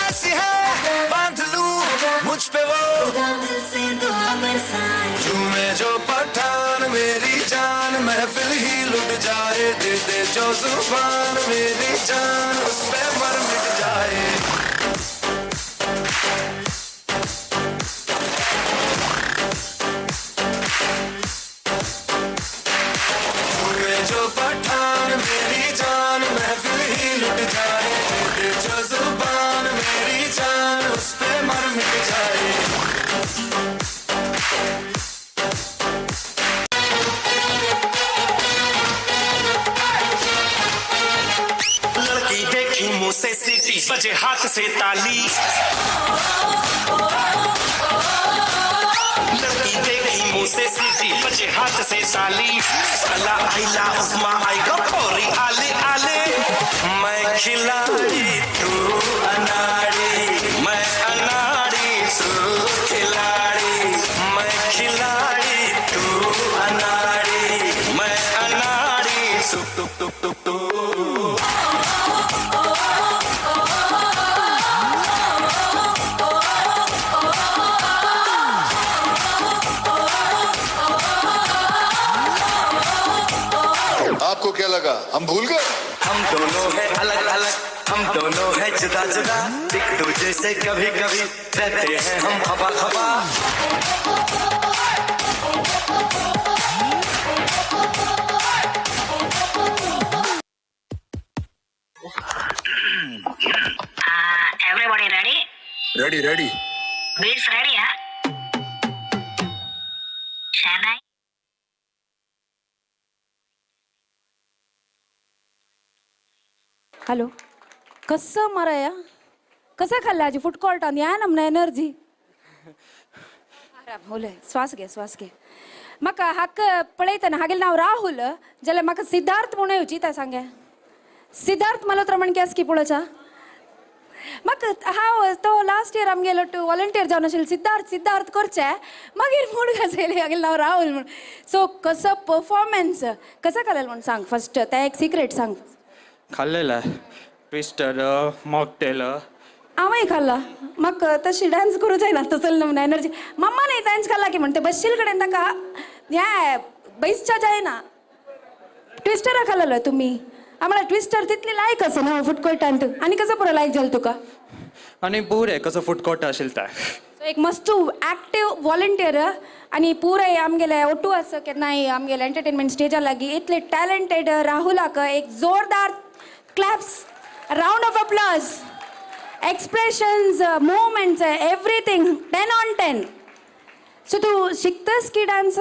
ऐसी है बांध लूं मुझ पे वो झूमे जो पठान मेरी जान, महफिल ही लुट जाए, दे दे जो जुबान मेरी जान, उस पे मर मिट जाए। झूमे जो पठान मेरी जान, महफिल ही लुट जाए, दे दे जो जुबान मेरी जान, उस पे मर मिट जाए। लड़की देखी मुंह से सीटी बजे हाथ से ताली, लड़की देखी मुंह से सीटी बजे हाथ से ताली। अला आइला उस्मा आएगा पोरी आले आले, मैं खिलाड़ी तू अनाड़ी, मैं अनाड़ी तू खिलाड़ी, मैं खिलाड़ी तू अनाड़ी, मैं अनाड़ी तू तू तू तू तू। आपको क्या लगा हम भूल गए? हम दोनों हैं अलग अलग, हम दोनों हैं जुदा जुदा, एक दूसरे से कभी कभी रहते हैं हम खफा खफा। Everybody ready? Ready ready. Beats ready, huh? Shehnai? Hello, कसं माराया कसं खाल्लं आजी फूड कोर्टान या ना एनर्जी आराम होले. श्वास घे श्वास घे. म्हाका हाक पळयतना हागेलें नांव राहुल जाल्यार म्हाका सिद्धार्थ म्हणून येवची ता सांगे. सिद्धार्थ मल्होत्रा म्हण केस की पळोवचा म्हाका. हांव तो लास्ट इयर आमगेलो टू वॉलंटियर जावन आशिल्लो. सिद्धार्थ सिद्धार्थ करचें मागीर म्हूण घासयलें हागेलें नांव राहुल म्हूण. सो कसो परफॉर्मन्स कसो खालें म्हूण सांग फर्स्ट, तें एक सिक्रेट सांग. खाल्लेला ट्विस्टर मॉकटेल हांवें खाल्ला. म्हाका तशी डांस करूं जायना तसलो नमुना एनर्जी. मम्मा न्ही तेंच खाल्ला की म्हणटा बशील कडेन ताका हें बैसच्या जायना. ट्विस्टरा खाल्लेलो तुमी? आम्हाला ट्विस्टर तितली लायक आसा ना फूड कोर्टांत. आनी कसो पुरो लायक जालो तुका? आनी बरें कसो फूड कोर्ट आशिल्लें तें. सो एक मस्त एक्टिव वॉलंटियर आनी पुराय आमगेले ओटू आसा केन्नाय आमगेले एंटरटेनमेंट स्टेजा लागीं इतले टॅलंटेड राहुलाक एक जोरदार claps, round of applause. Expressions, movements, everything 10 on 10. So तूं शिकतस की डांस?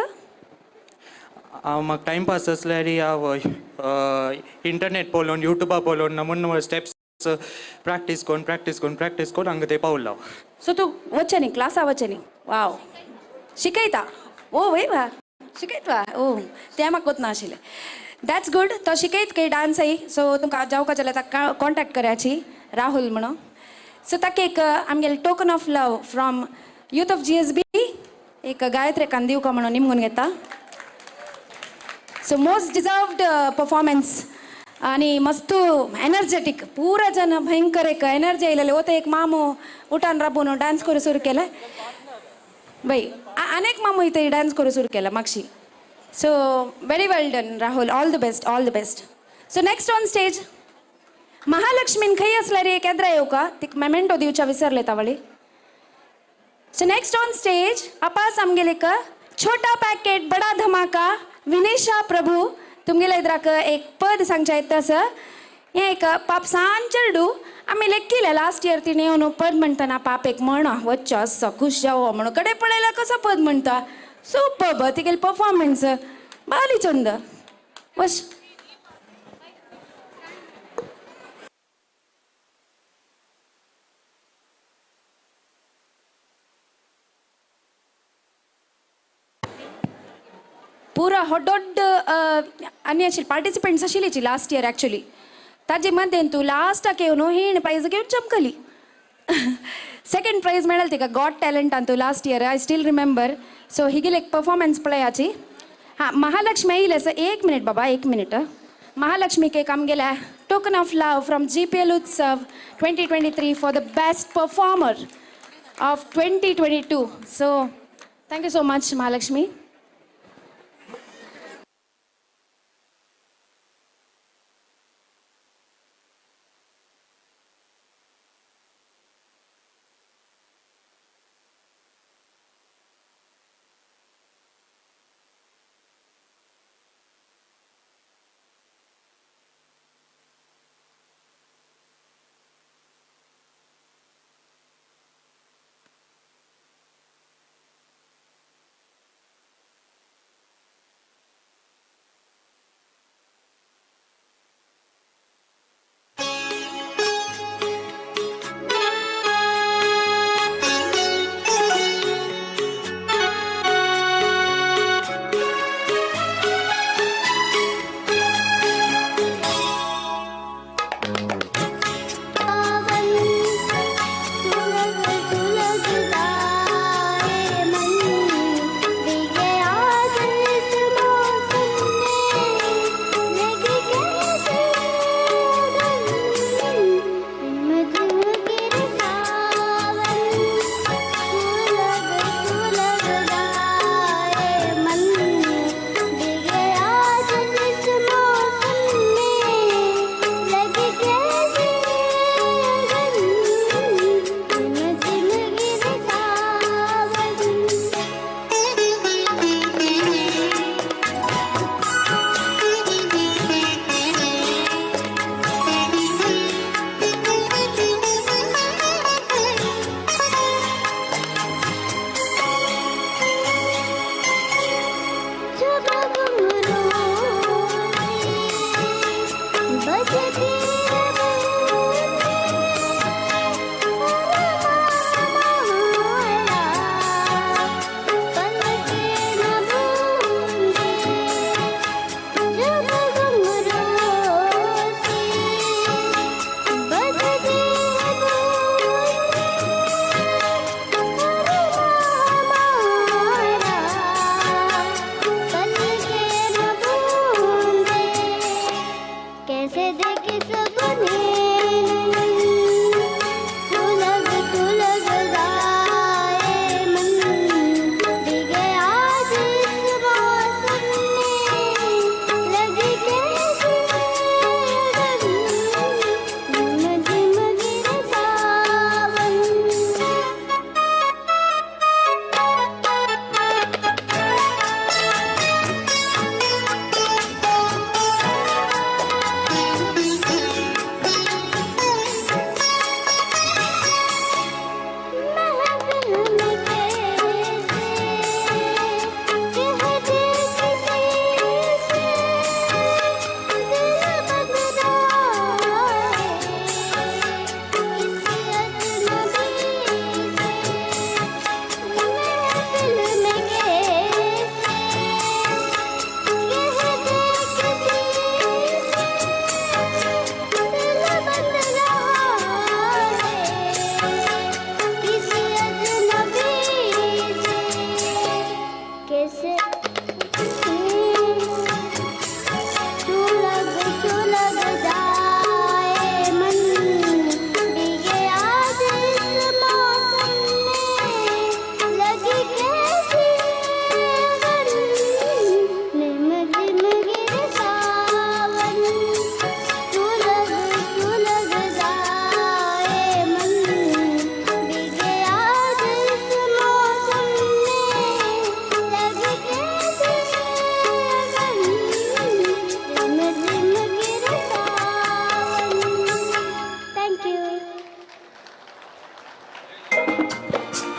हांव म्हाका टायमपास आसल्यार हांव इंटरनेट पळोवन युट्यूबार पळोवन नमून नमून स्टेप्स प्रॅक्टीस करून प्रॅक्टीस करून प्रॅक्टीस करून हांगा थंय पावलो. सो तूं वचें न्ही क्लासा वचें न्ही? वाव, शिकयता? ओ वय वा, शिकयता. ओ तें म्हाका कोत नाशिल्लें. That's good. तो शिकयत खंय डांसय. सो तुमकां जावका जाल्यार ताका कॉन्टेक्ट कराची, राहुल म्हणून. सो ताका एक आमगेले token of love from youth of GSB एक गायत्रेकान दिवका म्हणून निमगून घेता. सो मोस्ट डिजर्वड परफॉर्मन्स आणि मस्त एनर्जेटीक, पुरा जन भयंकर एक एनर्जी आयलेले. ओ ते एक मामू उठान राबून डान्स करूं सुरू केले बाई. अनेक मामू इथे डान्स करूं सुरू केला मागशी. So very well done Rahul, all the best, all the best. So next on stage महालक्ष्मीन खंय आसला रे केद्रा येवका तिका मेमेंटो दिवच्या विसरले तावळी. सो नेक्स्ट ऑन स्टेज अपास आमगेले छोटा पॅकेट बडा धमाका विनेशा प्रभू. तुमगेले इद्राक एक पद सांगच्या येता सर. हें एक पाप सान चेडू आमी लेखिलें लास्ट इयर तिणें येवन पद म्हणटना पाप एक म्हण वच्चो असो खूश जावो म्हणून कडे पळयल्यार कसो पद म्हणटा. सुपर्ब तिगेली परफॉर्मन्स बाली चंद वश. पुरा होडोड आनी आशिल्ली पार्टिसिपंट्स आशिल्लीची लास्ट इयर एक्चुअली. ताजे मदेन तूं लास्टाक येवन हेण प्रायज घेवन चमकली. सेकंड प्रायज मेळ्ळें तिका गॉड टॅलंटान तूं last year, I still remember. So हिगेली एक परफॉर्मन्स पळयाची. हां, महालक्ष्मी येयलें सर. एक मिनीट बाबा, एक मिनीट. महालक्ष्मीक एक आमगेल्या token of love from GPL Utsav 2023 for the best performer of 2022. So thank you so much Mahalakshmi.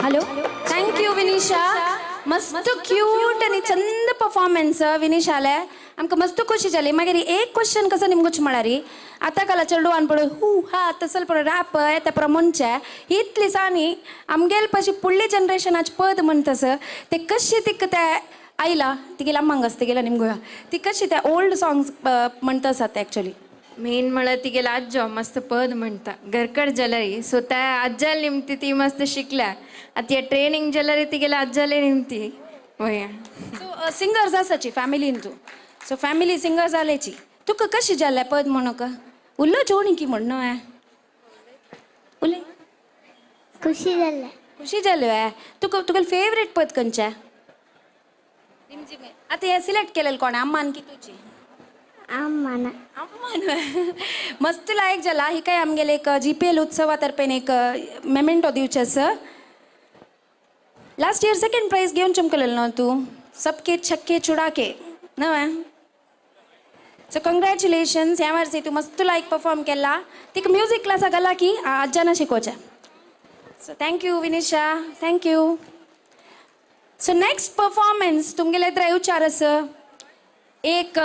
Hello thank you Vinisha मस्त cute आनी चंद परफॉर्मन्स विनिशाले आमकां मस्त खुशी जाली. मागीर एक क्वेश्चन कसो निमगोच म्हळ्यार आतां काला चेडवान पळय हू हा तसल पळय रॅप येता पळय म्हणचे इतली दिसांनी आमगेले पशी फुडले जनरेशनाचे पद म्हणटस ते कशें तिका ते आयला तिगेल्या अम्मांक आसता तिगेल्या निमगोया ती कशी ते ओल्ड सॉंग्स म्हणटा आसात एक्चुअली. मेन म्हळ्यार तिगेलो आज्जो मस्त पद म्हणटा घरकड जाल्यार सो त्या आज्जाले निमती ती मस्त शिकल्या. आतां ट्रेनिंग जाल्यार तिगेल्या आज्जाले निमती वया. सो सिंगर्स आसाची फॅमिलीन तूं सो फॅमिली सिंगर जाल्याची तुका कशी जालें पद म्हणूंक उल्लो जोणी की म्हण न्हू उलय. खुशी जालें. खुशी जाल्यो. तुका तुगेलें फेवरेट पद खंयचें? आतां हें सिलेक्ट केलेलें कोणें अम्मान की तुजी? अम्मान. अम्मान मस्त लायक जाला. ही काय आमगेले एक GPL उत्सवा तर्फेन एक मेमेंटो दिवचें आसा. लास्ट इयर सेकंड प्राइज घेवन चमकलेलो न्हू तूं सबके छक्के छुड़ा के न्हू. सो कंग्रेच्युलेशन्स ह्या वर्सी तूं मस्त लायक परफॉर्म केला. तिका म्युजीक क्लासा घाला की आज्जाना शिकोवचें. So thank you Vinisha thank you. So next performance तुमगेले तर येवचार आसा एक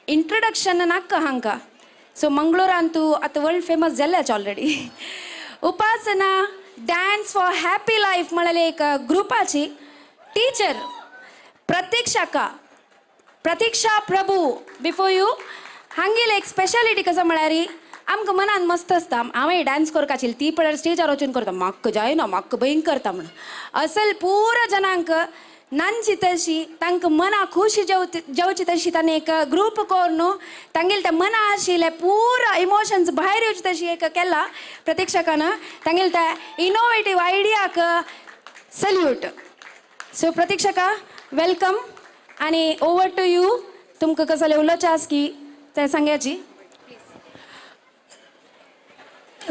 इंट्रोडक्शन नाका हांकां. सो मंगळूरान तूं आतां वर्ल्ड फेमस जाल्याच already. Upasana dance for happy life म्हळ्यार एक ग्रुपाची teacher Pratiksha Pratiksha Prabhu before you. हांगेले एक स्पेशालिटी कसं म्हळ्यार आमकां मनान मस्त आसता हांवें डान्स करपाची ती पळयार स्टेजार वचून करता म्हाका जायना म्हाका भंय करता म्हणून असल पुरा जनांक नानची तशी तांकां मना खुशी जेवची तशी ताणें एक ग्रूप करून तांगेले त्या मना आशिल्ले पुरा इमोशन्स भायर येवचे तशी एक केला प्रतीक्षकान तांगेले त्या इनोवेटीव आयडियाक सल्यूट. सो प्रतीक्षका welcome आनी ओवर टू you. तुमकां कसले उलोवचें आसा की तें सांगयाची.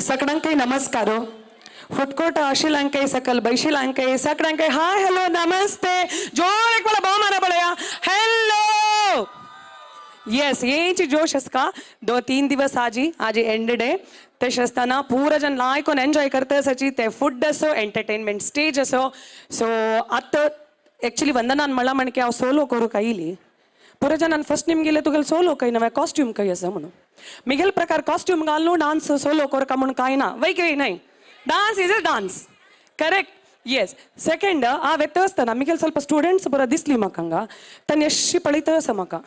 सगळ्यांकय नमस्कार. फुटकोट आशिलांकय सकल बैशिलांकय सगळ्यांकय हाय हॅलो नमस्ते. जोर एक वेळा बहुमान पळया हॅलो. येस येची जोश आसका 2-3 दिवस आजी आजी एंड डे तशें आसतना पुरा जन लायकोन एन्जॉय करता आसाची ते फूड असो एंटरटेनमेंट स्टेज असो. सो आतां एक्चुअली वंदनान म्हणलां म्हण की हांव सोलो करूंक आयली पुरा जनान फर्स्ट निमगेले तुगेले सोलो काय नवे कॉस्ट्यूम काय आसा म्हणून मिगेल प्रकार कॉस्ट्यूम घालून डान्स सोलो करका म्हणून काय ना वय की न्हय. Dance is a dance correct. Yes second हांव येता आसतना मिगेल ಸ್ವಲ್ಪ स्टुडंट्स बरो दिसली म्हाका हांगा तांणी अशी पळयता आसा म्हाका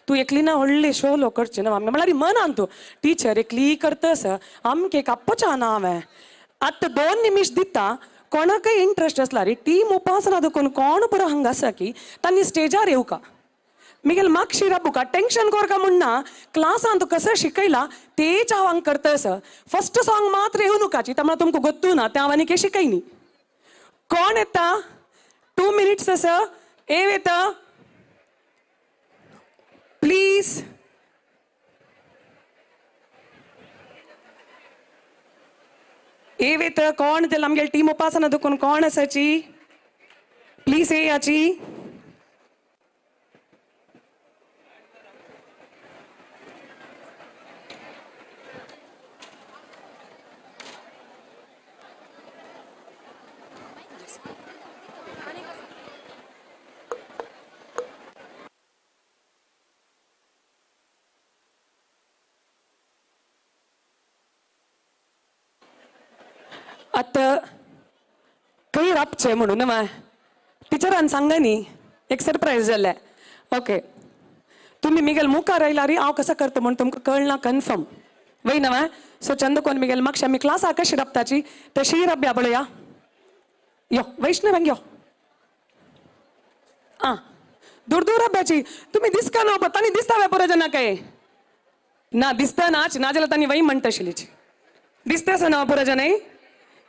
तूं एकली ना व्हडली सोलो करची ना म्हळ्यार मनान तूं टिचर एकली करता आसा आमकां एक अप्पोचा ना हांवें आतां 2 निमिश दिता कोणाकय इंट्रस्ट आसला रे टीम उपासना देखून कोण बरो हांगा आसा की तांणी स्टेजार येवका मिगेल मागशी राबूका टेंशन करका म्हण ना क्लासान तूं कसं शिकयला तेच हांव हांगा करता आसा. फर्स्ट सॉंग मात्र येवं नकाची त्या तुमकां गोत्तू ना तें हांव आनी शिकयनी. कोण येता 2 मिनिट्स आसा एव येता प्लीज. एव येता कोण ते आमगेले टीम उपासना देखून कोण आसाची प्लीज येयाची. आतां खंय राबचें म्हणून न्हय टिचरान सांगलें न्ही एक सरप्रायज जालें. ओके तुमी मिगेल मुखार आयला रे हांव कसो करता म्हूण तुमकां कळना कन्फर्म वय न्हय. सो चंदकोन मिगेल मागशे आमी क्लासाक कशी राबताची तशी राबया पळया. यो वैष्णव यो आं दूर दूर राब्याची तुमी दिसका न्हू तांणी दिसता वे पुरो जना काय ना दिसता नाच ना जाल्यार तांणी वय म्हणटा आशिल्लीची दिसता आसा न्हू पुरो जनय.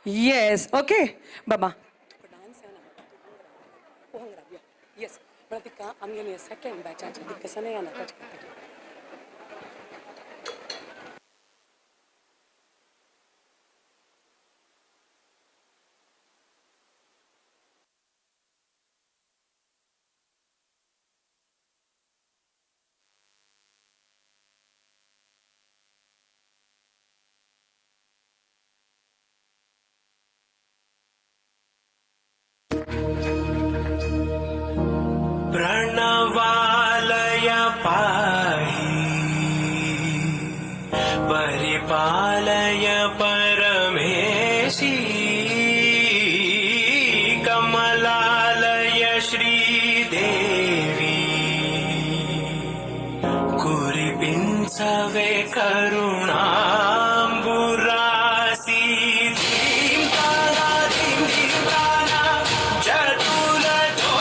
येस ओके बाबा येस तिका आमगेले सेकंड बॅचाची तिका कसं नाही येणार. परमेशी कमलालय श्रीदेवी कुरिपिंसवे करुणांबुरासी धीं ताना धीं धीं ताना జతులతో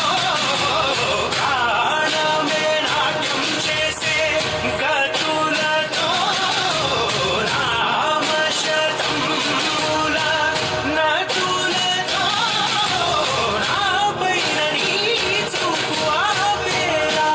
ప్రాణమే నాట్యం చేసే గతులతో నామశతముల నటులతో నాపైన నీ చూపు ఆపేలా.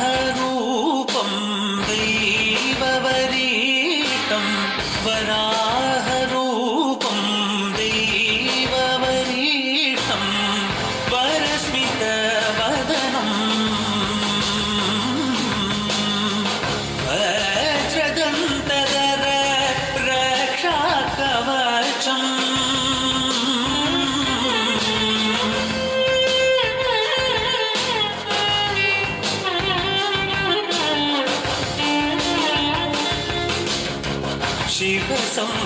వరాహరూపం దైవవరీతం వరాహరూపం దైవవరీతం వరస్మితవదనం వజ్రదంతధర రక్షాకవచం.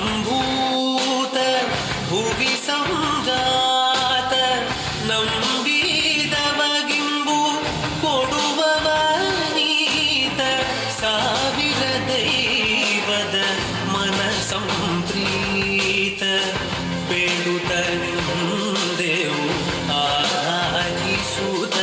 शिवसम्भूत भुवि संजात ನಂಬಿದವಗಿಂಬು ಕೊಡುವವ ನೀತ ಸಾವಿರ ದೈವದ ಮನ ಸಂಪ್ರೀತ ಬೇಡುತ್ತ ನಿಂದೆವು ಆರಾಧಿಸುತ್ತ.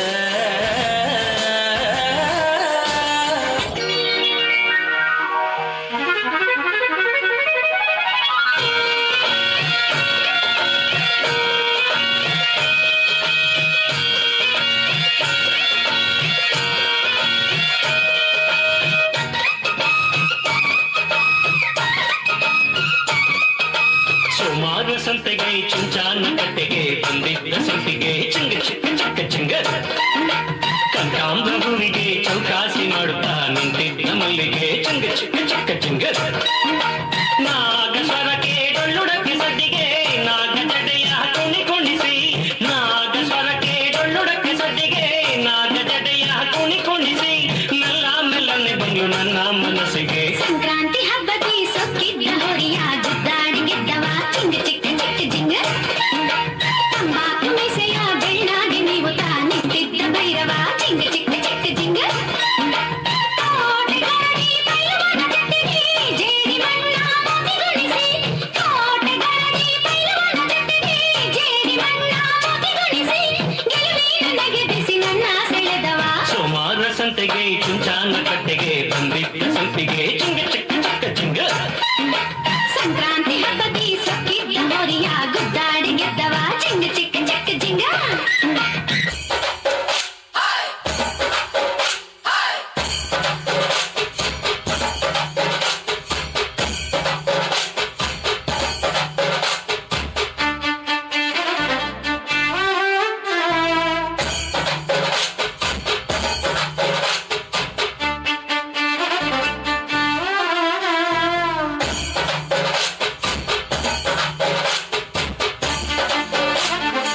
ಸುಮಾರು ಸಂತೆಗೆ ಚುಂಚಾನ ಕಟ್ಟೆಗೆ ಬಂದಿದ್ದ ಸಂಪಿಗೆ ಚಿಂಗ ಚಿಕ್ಕ ಚಿಕ್ಕ ಚಿಂಗ ಕನಕಾಂಬ್ರ ಹೂವಿಗೆ ಚೌಕಾಸಿ ಮಾಡುತ್ತಾ ನಿಂತಿದ್ದ ಮಲ್ಲಿಗೆ ಚಿಂಗ ಚಿಕ್ಕ ಚಿಕ್ಕ ಚಿಂಗ ನಾಗಸ್ವರಕ್ಕೆ ಡೊಳ್ಳುಡಕ್ಕೆ ಸಡ್ಡಿಗೆ ನಾಗ ಜಡೆಯ ಕುಣಿ ಕುಣಿಸಿ ನಾಗಸ್ವರಕ್ಕೆ ಡೊಳ್ಳುಡಕ್ಕೆ ಸಡ್ಡಿಗೆ ನಾಗ ಜಡೆಯ ಕುಣಿ ಕುಣಿಸಿ ಮೆಲ್ಲ ಮೆಲ್ಲನೆ ಬಂದು ನನ್ನ ಮನಸ್ಸಿಗೆ. ಸಂಕ್ರಾಂತಿ ಹಬ್ಬದಿ ಸೊಕ್ಕಿದ್ದ ಹೋರಿಯ ಜುದ್ದಾಡಿ ಗೆದ್ದವ ಚಿಂಗ ಚಿಕ್ಕ ಚಿಕ್ಕ ಜಿಂಗ ತಂಬಾಕು ಮೀಸೆಯ ಬೆಳ್ಳಾಗಿ ನೀವು ನಿಂತಿದ್ದ ಭೈರವ ಚಿಂಗ ಚಿಕ್ಕ ಚಿಕ್ಕ ಜಿಂಗ ಕೋಟೆಗರಡಿ ಪೈಲವಾನ ಜೊತೆಗೆ ಜೇಡಿ ಮಣ್ಣ ಮೋತಿಗೊಳಿಸಿ ಕೋಟೆಗರಡಿ ಪೈಲವಾನ ಜೊತೆಗೆ ಜೇಡಿ ಮಣ್ಣ ಮೋತಿಗೊಳಿಸಿ ಗೆಲುವಿನ ನಗೆದಿಸಿ ನನ್ನ ಸೆಳೆದವ. ಸೋಮಾರ ಸಂತೆಗೆ ಚುಂಚಾನ ಕಟ್ಟೆಗೆ ಬಂದಿದ್ದ ಸಂಪಿಗೆ ಚಿಂಗ ಚಿಕ್ಕ ಚಿಕ್ಕ ಚಿಂಗ ಸಂಕ್ರಾಂತಿ ಹಬ್ಬದಿ ಸೊಕ್ಕಿದ್ದ ಹೋರಿಯ ಗುದ್ದಾಡಿ ಗೆದ್ದವ ಚಿಂಗ ಚಿಕ್ಕ ಚಿಕ್ಕ ಜಿಂಗ. ಿ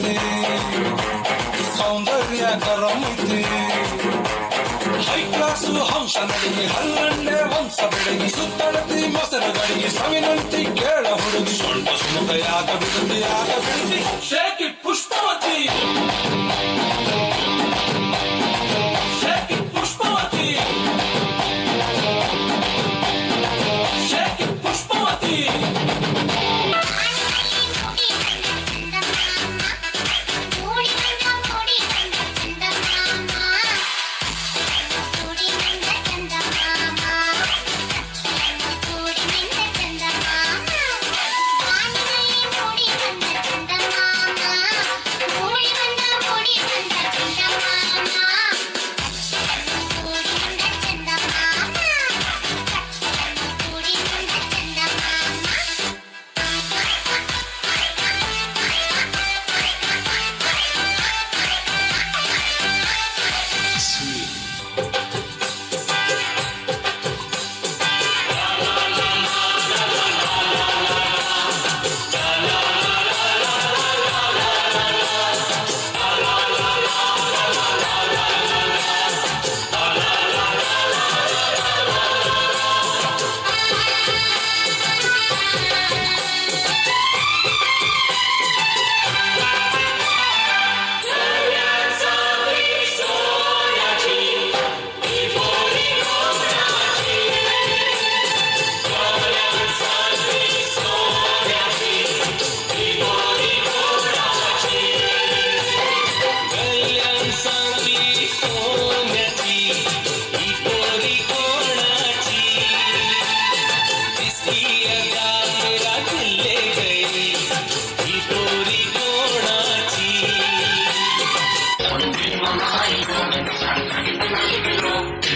ಐತಿ, ಸೌಂದರ್ಯ ಗರಂ ಐತಿ. ಹೈ ಕ್ಲಾಸು ಹಂಸ ನಡಿಗೆ, ಹಲ್ಲಂಡೆ ವಂಶ ಬೆಳಗಿ, ಸುತ್ತಳತಿ ಮೊಸರು ಗಡಿಗೆ, ಸವಿನಂತಿ ಕೇಳ ಹುಡುಗಿ, ಸೊಂಟ ಸುಮುಖ ಯಾಕ ಬಿಡುತ್ತಿ ಯಾಕ ಬಿಡುತ್ತಿ. Shake it Pushpavati, shake it Pushpavati, shake it Pushpavati.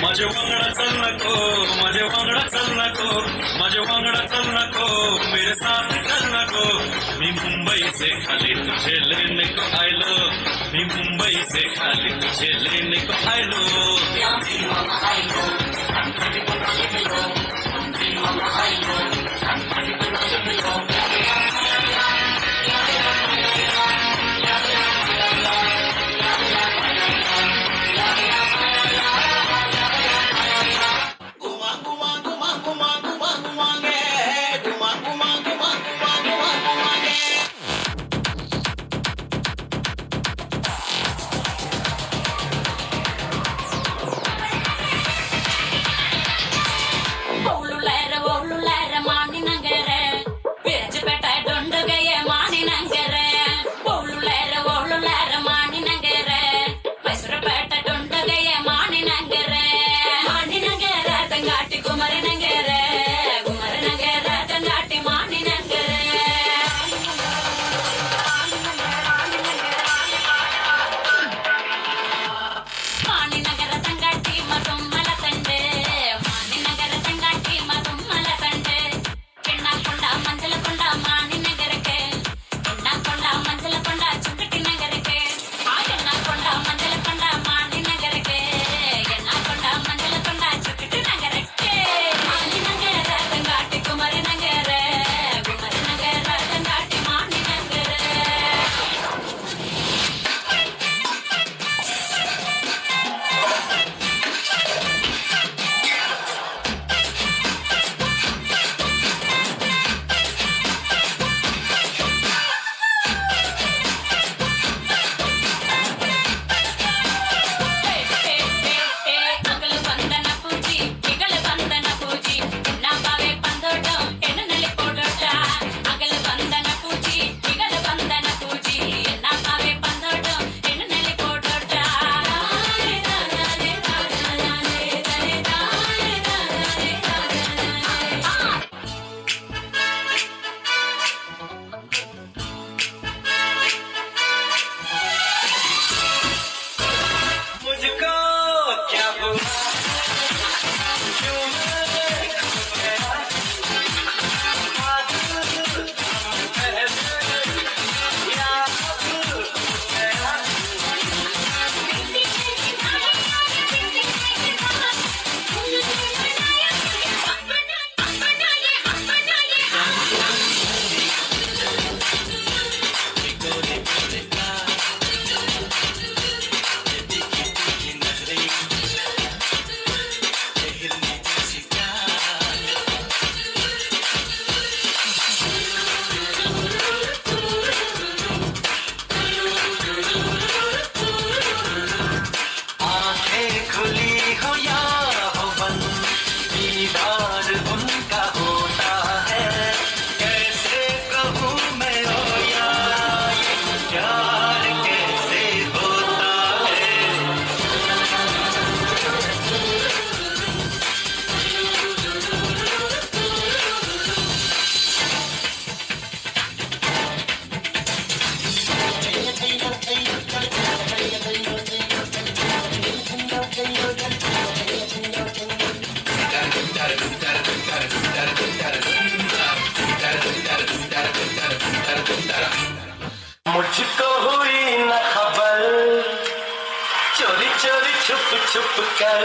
माझे वांगडा चल नको, माझे वांगडा चल नको, माझे वांगडा चल नको, मेरे साथ चल नको. मी मुंबई से खाली तुझे लेने को आयलो, मी मुंबई से खाली तुझे लेने को आयलो. छुप छुप कर।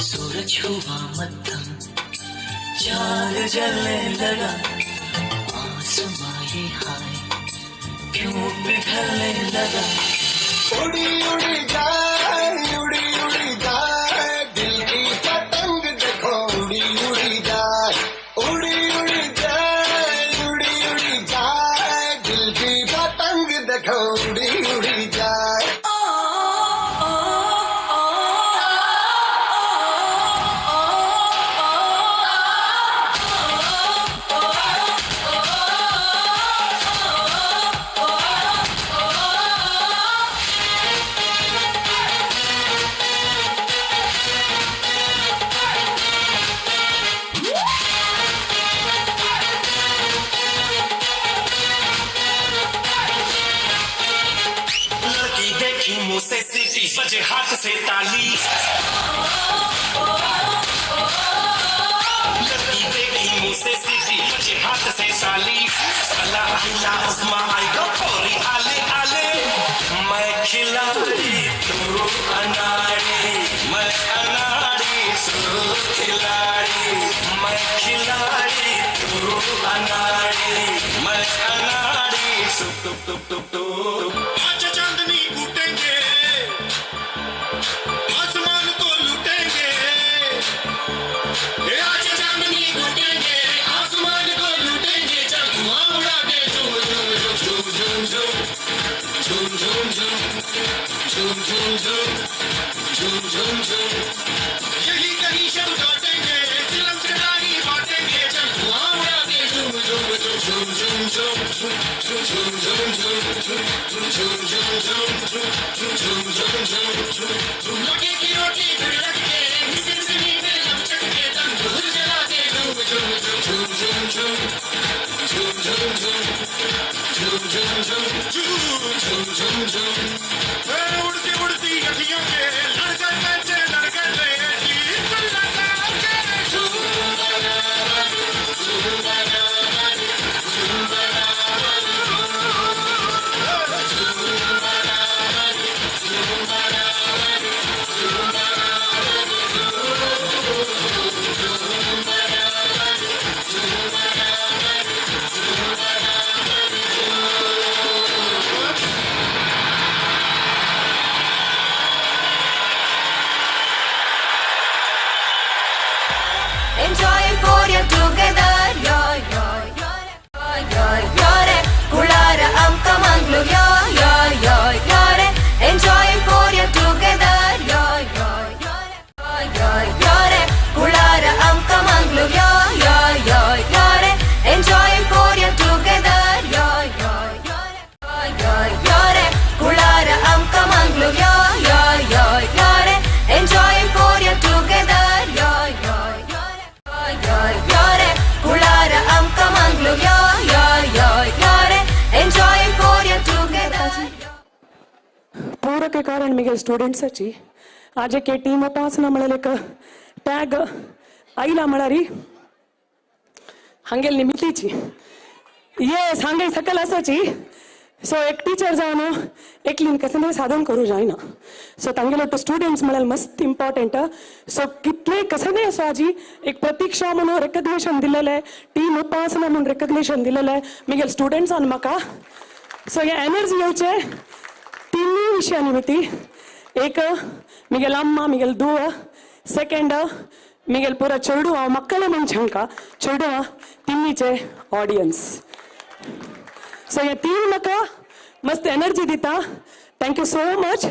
सूरज हुआ मध्यम, चांद जलने लगा, आसमां ये हाय क्यों पिघलने लगा। उड़ी उड़ी जाए, उड़ी उड़ी जाए, दिल की पतंग देखो उड़ी उड़ी जाए, उड़ी उड़ी जाए, उड़ी उड़ी जाए, दिल की पतंग देखो उड़ी उड़ी जाए। लड़की देखी मुंह से सीटी बजे हाथ से ताली, लड़की देखी मुंह से सीटी बजे हाथ से ताली, अला आइला उस्मा आई गो पोरी आले आले, मैं खिलाड़ी तू अनाड़ी, मैं अनाड़ी तू खिलाड़ी, मैं खिलाड़ी तू अनाड़ी, मैं अनाड़ी तू तू तू तू। आज चांदनी कूटेंगे, आसमान को लूटेंगे, आज चांदनी कूटेंगे, आसमान को लूटेंगे, चल धुआं उड़ा K zoom zoom zoom zoom zoom zoom zoom zoom zoom zoom zoom zoom zoom, यही कहीं शब काटेंगे, चिलम चढ़ाई बांटेंगे, चल धुआं उड़ा K zoom zoom zoom zoom zoom zoom zoom zoom zoom zoom zoom zoom zoom zoom zoom zoom, लगे की रोटी फिर रख के मिसिर जमीन पे लपटक के तंदूर जला K zoom zoom zoom zoom zoom zoom zoom zoom zoom zoom zoom zoom zoom zoom, उड़ती उड़ती अखियों K लड़ गए पैसे लड़ गए Enjoy Korea together, yo yo yo yo yo re. Kulara amka manglu yo yo yo yo re. Enjoy Korea together, yo yo yo yo yo re. Kulara amka manglu yo yo yo yo re. Enjoy Korea together, yo yo yo yo yo re. Kulara amka manglu yo yo yo yo re. Enjoy Korea together, yo yo yo yo yo re. Kulara amka manglu yo yo yo yo re. Enjoy Korea together. पूरक कारण Miguel स्टुडंट्साची आज एक team उपासना म्हळ्यार एक tag आयला म्हळ्यार हांगेल निमितीची येस हांगे सकल आसाची। सो एक टीचर जावन एकलीन कसलें साधन करूं जायना, सो तांगेलो टू स्टुडंट्स म्हळ्यार मस्त इम्पॉर्टंट। सो कितले कसलें असो आजी एक प्रतीक्षा म्हणून रेकग्नेशन दिलेलें, टीम उपासना म्हणून रेकग्नेशन दिलेलें मिगेल स्टुडंट्सान म्हाका। सो हे एनर्जी येवचे तिनूय विशया निमित्ती, एक मिगेल अम्मा मिगेल दुव, सेकेंड मिगेल पुरा चेडू मक्कळे मनशांका चेडू, तिन्नीचे ऑडियन्स। सो हे तीन म्हाका मस्त एनर्जी दिता। Thank you so much.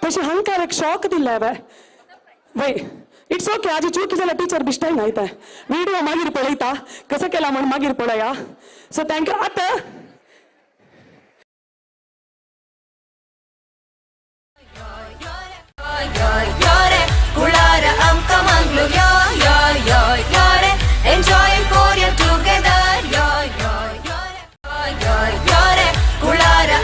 तशें हांकां एक शॉक दिल्ले हांवें, वय it's okay आजी चूक जाल्यार टिचर बिश्टाय न्हायता, विडियो मागीर पळयता कसो केला म्हण मागीर पळया। So thank you. आतां yo yo re. Kulara amka manglu yo yo yo yo re. Enjoy Korea together, yo yo yo yo yo re. Kulara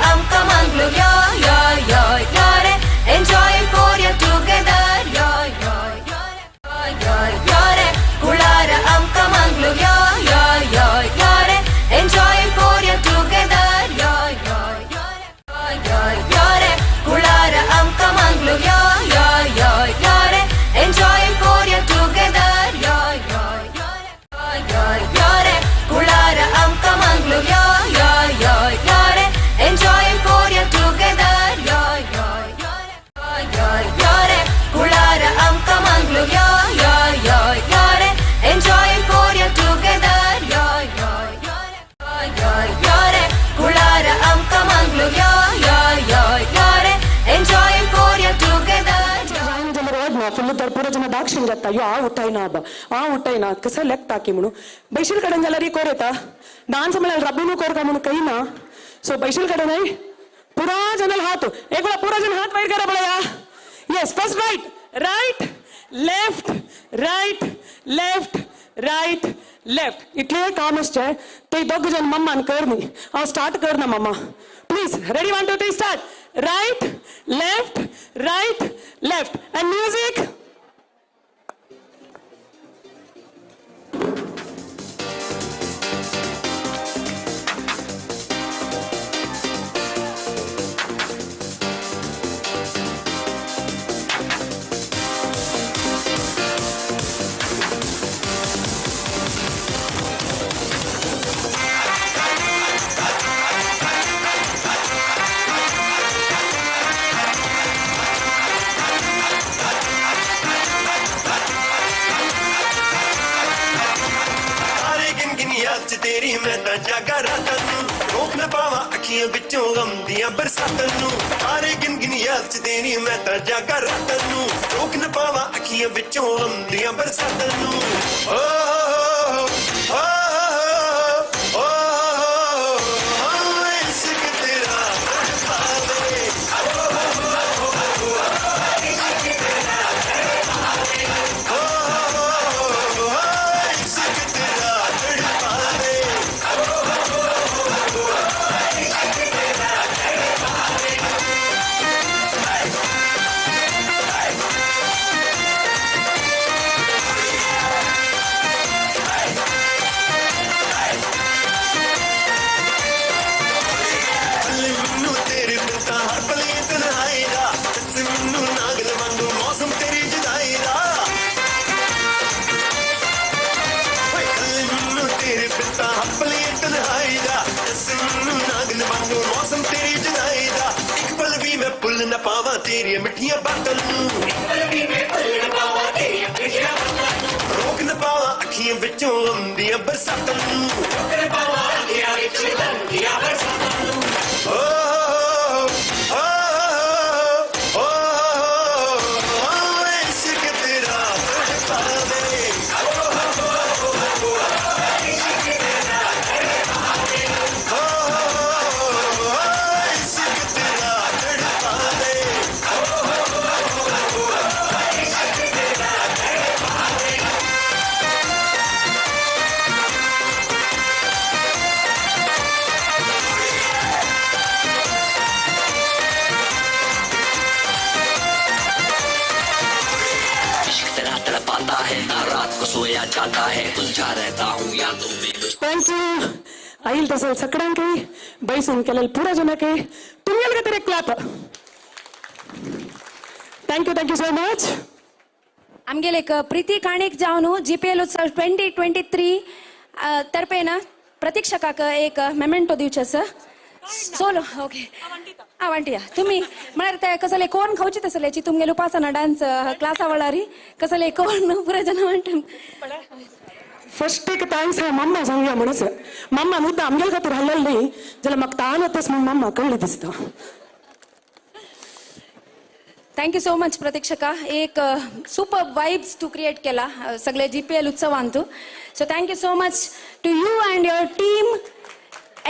यो यो रे कुळार आमकां मंगलूर यो यो यो यो रे एन्जॉय कोरिया टुगेदर. फुल्ल तर पुरो ಜನ ದಾಕ್ಷಿण जाता यो आ उठायना आबा आ उठायना कसं लेखता की म्हणून बैशील कडेन जाल्यार कोर येता डान्स म्हळ्यार रब्बीनू कोर का म्हणून काही ना. सो बैशील कडेन नाही पुरा जनल हात एक वेळा पुरा जण हात वयर करा पळया. Yes, first right right left right left right left इतलें काम आसचें ते दोग जण मम्मान कर न्ही हांव स्टार्ट कर ना मम्मा please. Ready 1 2 3 start. Right left right left and music. तेरी मैं तां जागा रातां नूं रोक ना पावां अखियां विचों गम दियां बरसातां नूं तारे गिन गिन याद च तेरी मैं तां जागा रातां नूं रोक ना पावां अखियां विचों गम दियां बरसातां नूं. ओ हो हो हो हो इश्क तेरा तड़पावे इश्क तेरा तड़पावे हो हो इश्क तेरा तड़पावे. भुल न पावा तेरी मिठियां बातां नूं रोक न पावा अखियां विचों आउंदियां बरसातां नूं. ओ हो हो हो इश्क तेरा तड़पावे इश्क तेरा तड़पावे हो इश्क तेरा तड़पावे इश्क तेरा तड़पावे. इश्क तेरा तड़पाता है ना रात को सोया जाता है उलझा रहता हूँ यादों में. Thank you आईल तसं सगळ्यांकही बैसून केलेलं पुरा जनके तुम्ही तरी clap. Thank you, thank you so much. आमगेले एक प्रीती काणीक जावन GPL उत्सव 2023 तर्फेन प्रतीक्षकाक एक मेमेंटो दिवचें आसा. सोलो ओके आ वांटिया तुम्ही म्हळ्यार ते कसले कोण खावचे तसल्याची तुमगेले उपासना डान्स क्लासा वळारी कसले कोण पुरा जण वांटून. फर्स्ट एक thanks हा मम्मा सांगया म्हणून मम्मा मुद्दा आमगेल खातीर हल्लल न्ही जाल्यार म्हाका ताण येतच म्हणून मम्मा कळ्ळी दिसता. Thank you so much प्रतीक्षका, एक सुपर वाइब्स तू क्रिएट केला सगळे GPL उत्सवांतू. So thank you so much to you and your team.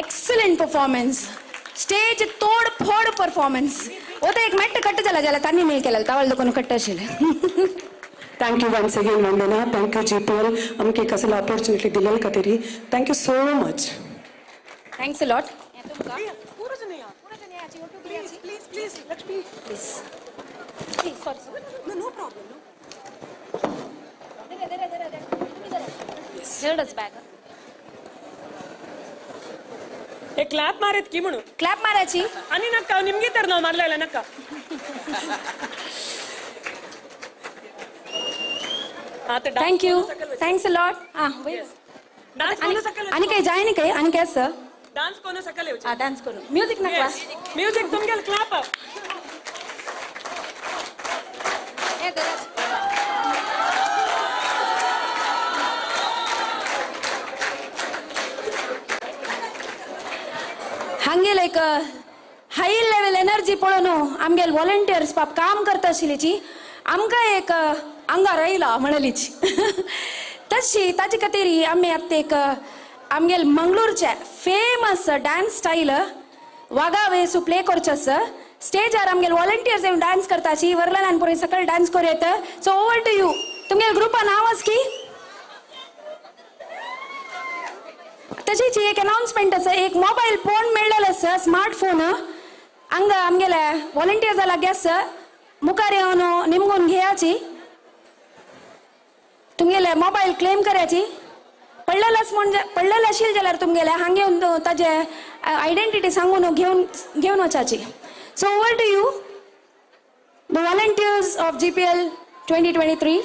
Excellent performance, stage तोड फोड परफॉर्मन्स. ओते एक मेट्ट कट्ट जाला जाला तांणी मेल केला तावल दोन कट्ट आशिल्लें. Thank you once again Vandana, thank you GPL आमकां कसले ऑपॉर्च्युनिटी दिलेल खातीर. Thank you so much. Thanks a lot. Please please Lakshmi please please sorry. No no problem. हेडच bag एक क्लॅप मारीत की म्हणून क्लॅप मारायची आणि नका निमगी तर नाव मारलेलं नका. Thank you, thanks a lot. हा आणि काही जाय नाही काही आणि काय सर डान्स कोण सकल हा डान्स करू म्युझिक नका म्युझिक तुमगेल क्लॅप. हांगेल एक हाय लेवल एनर्जी पळोवन आमगेल व्हॉलंटियर्स पाप काम करता आशिल्लीची आमकां एक आंगार आयला म्हणलीची. तशी ताजे खातीर आमी आतां एक आमगेल मंगळूरचे फेमस डान्स स्टायल वागा वेसू प्ले करचो आसा. स्टेजार आमगेल व्हॉलंटियर्स येवन डान्स करताची वर्लनान पुरो सकयल डान्स करूं येता. So over to you. तुमगेल ग्रुपा नांव आसा की? तशीच एक अनाउन्समेंट आसा. एक मोबायल फोन मेळ्ळेलो आसा, स्मार्ट फोन. हांगा आमगेले व्हॉलंटियर्सा लागीं आसा. मुखार येवन निमगून घेयाची, तुमगेले मोबायल क्लेम करायची. पडलेलाच म्हणजे पडलेलं आशिल्लें जाल्यार तुमगेले हांगा येवन ताजे आयडेंटिटी सांगून घेवन घेवन वचाची. So over to you the volunteers of GPL 2023.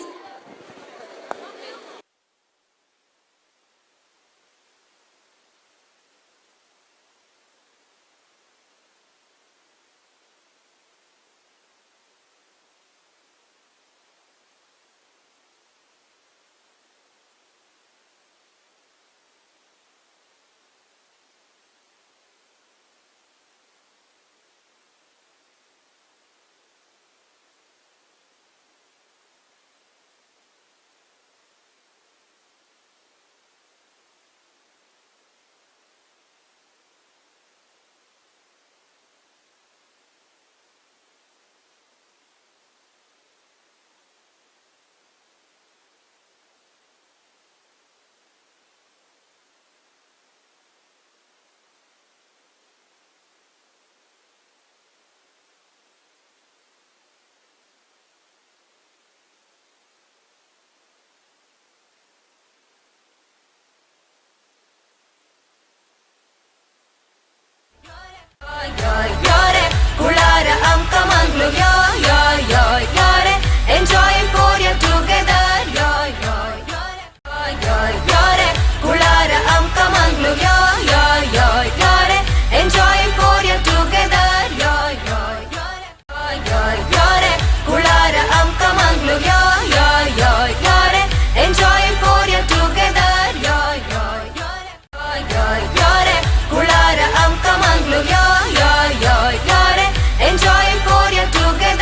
Enjoy Korea together.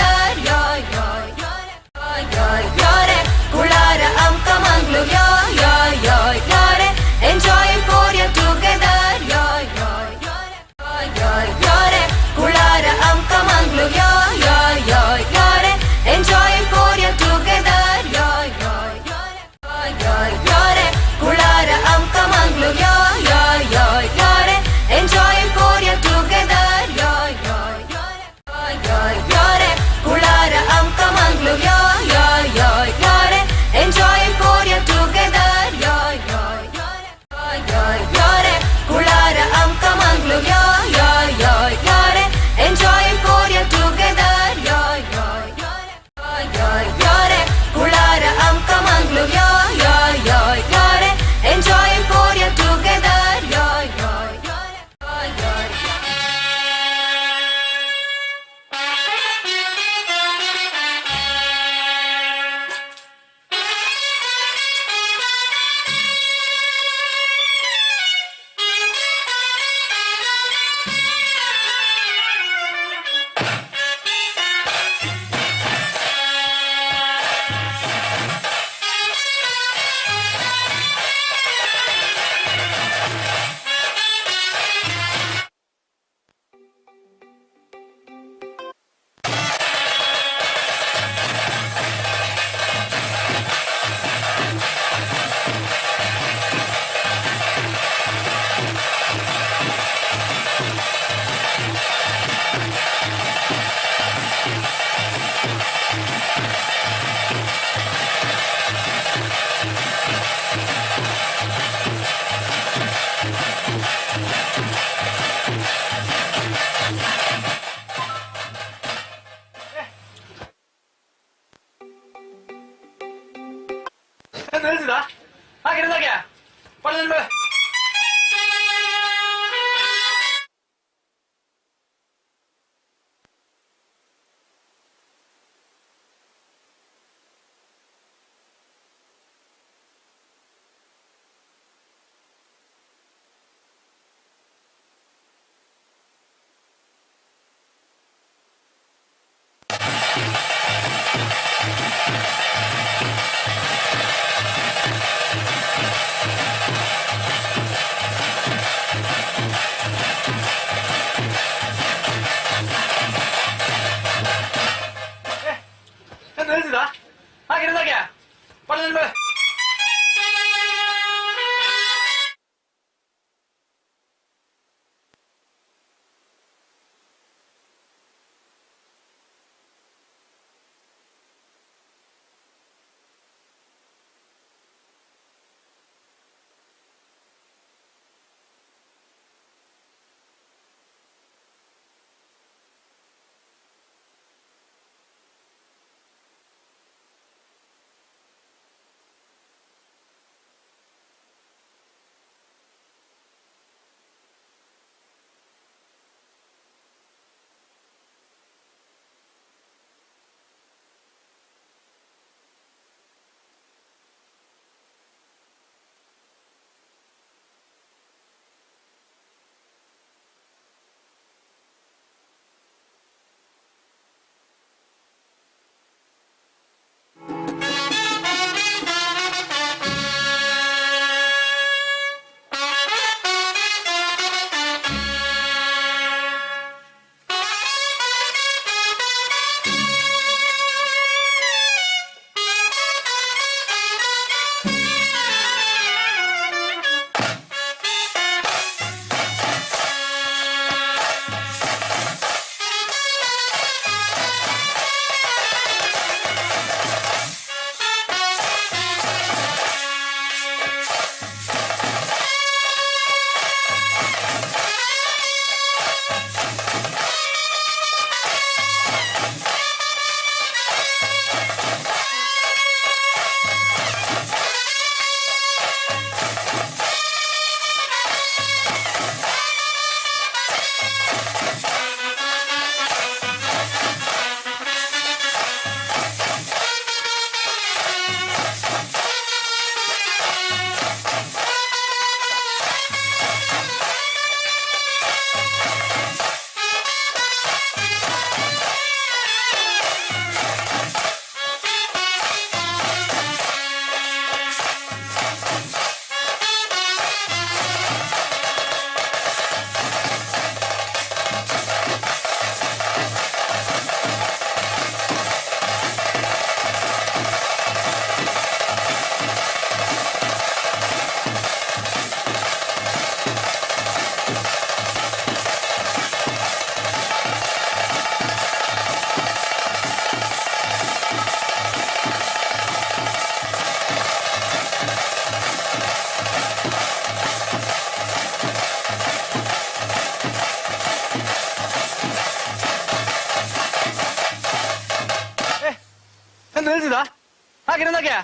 हा कितें जाग्या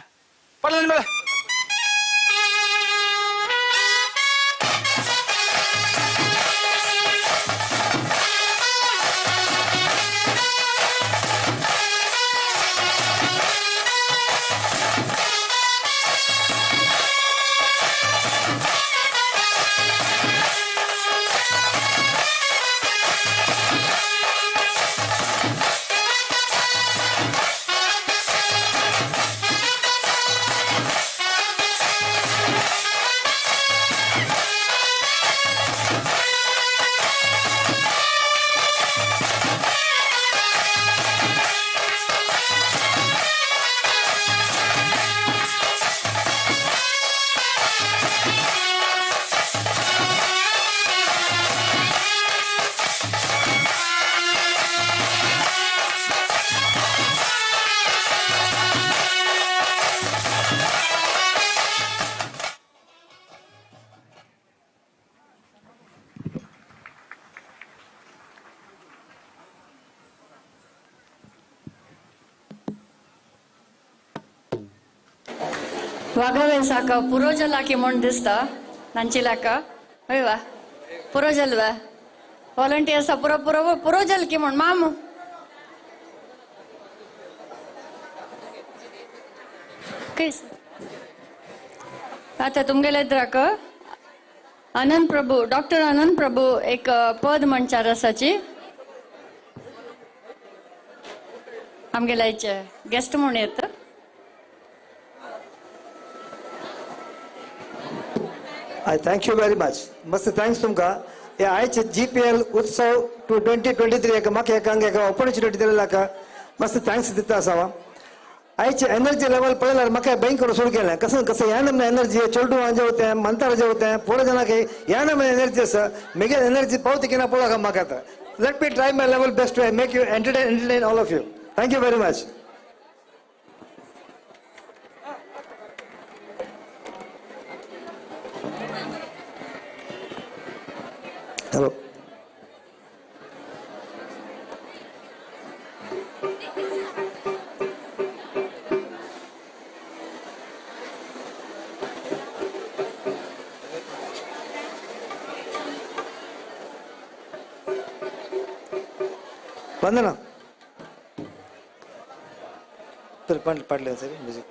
पडलें मेळ्ळें. वाघावे साका पुरो की म्हूण दिसता नांची लाका हय वा पुरो जाल वा व्हॉलंटियर्सा पुरो पुरो पुरो जाल की म्हूण माम केस आतां तुमगेले द्राक आनंद प्रभू डॉक्टर आनंद प्रभू एक पद म्हणचार आसाची आमगेल्याचे गेस्ट म्हूण येता. I thank you very much. मस्त thanks तुमका. हे आयचे GPL उत्सव 2023 एका म्हाका एकांक एका ऑपॉर्च्युनिटी दिलेला मस्त thanks दिता आसा हांव. आयचे एनर्जी लेवल पळयल्यार म्हाका भयंकर सुरू केलें कसं कसं ह्या नमूने एनर्जी चेडवां जेवतें मंतार जेवतें पोरं जणांक ह्या नमूने एनर्जी आसा म्हगे एनर्जी पावता की ना पळोवंक म्हाका आतां. Let me try my level best to make you entertain all of you. Thank you very much. Hello. Vandana तर पाडले सर म्युझिक.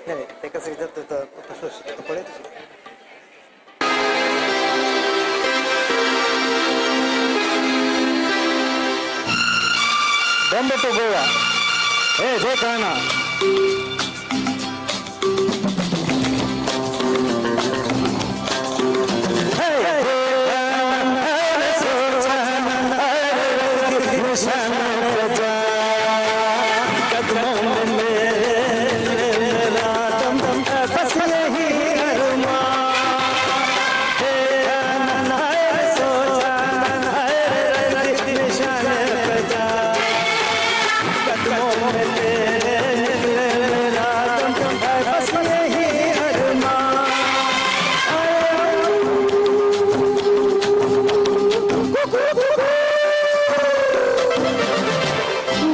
नाही ते कसं तसं पळयत. बॉम्बे टू गोवा हे देखा ना.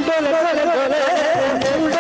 डोले डोले डोले।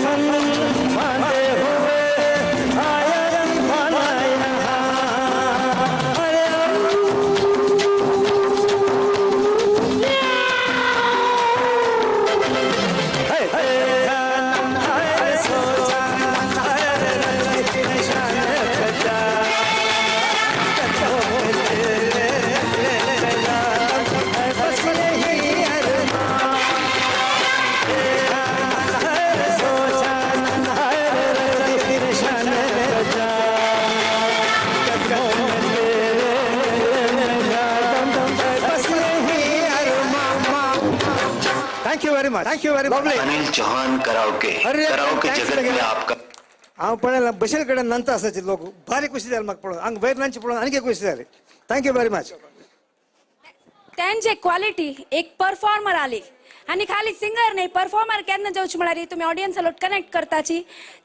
कफन बांधे हुए आया रंग वाला यहाँ। अरे सोचा Thank you very much. Thank you very much. Anil Chauhan karaoke, karaoke जगत में आपका हांव पळयला बशेल कडेन नंतर आसाचे लोक भारी खुशी जाली म्हाका पळोवन, हांगा वयर नांचे पळोवन आनीक खुशी जाली. Thank you very much. त्यांचे क्वालिटी एक परफॉर्मर आली आणि खाली सिंगर नाही, परफॉर्मर केन्ना जावची म्हळ्यार तुमी ऑडियन्स लोट कनेक्ट करताची,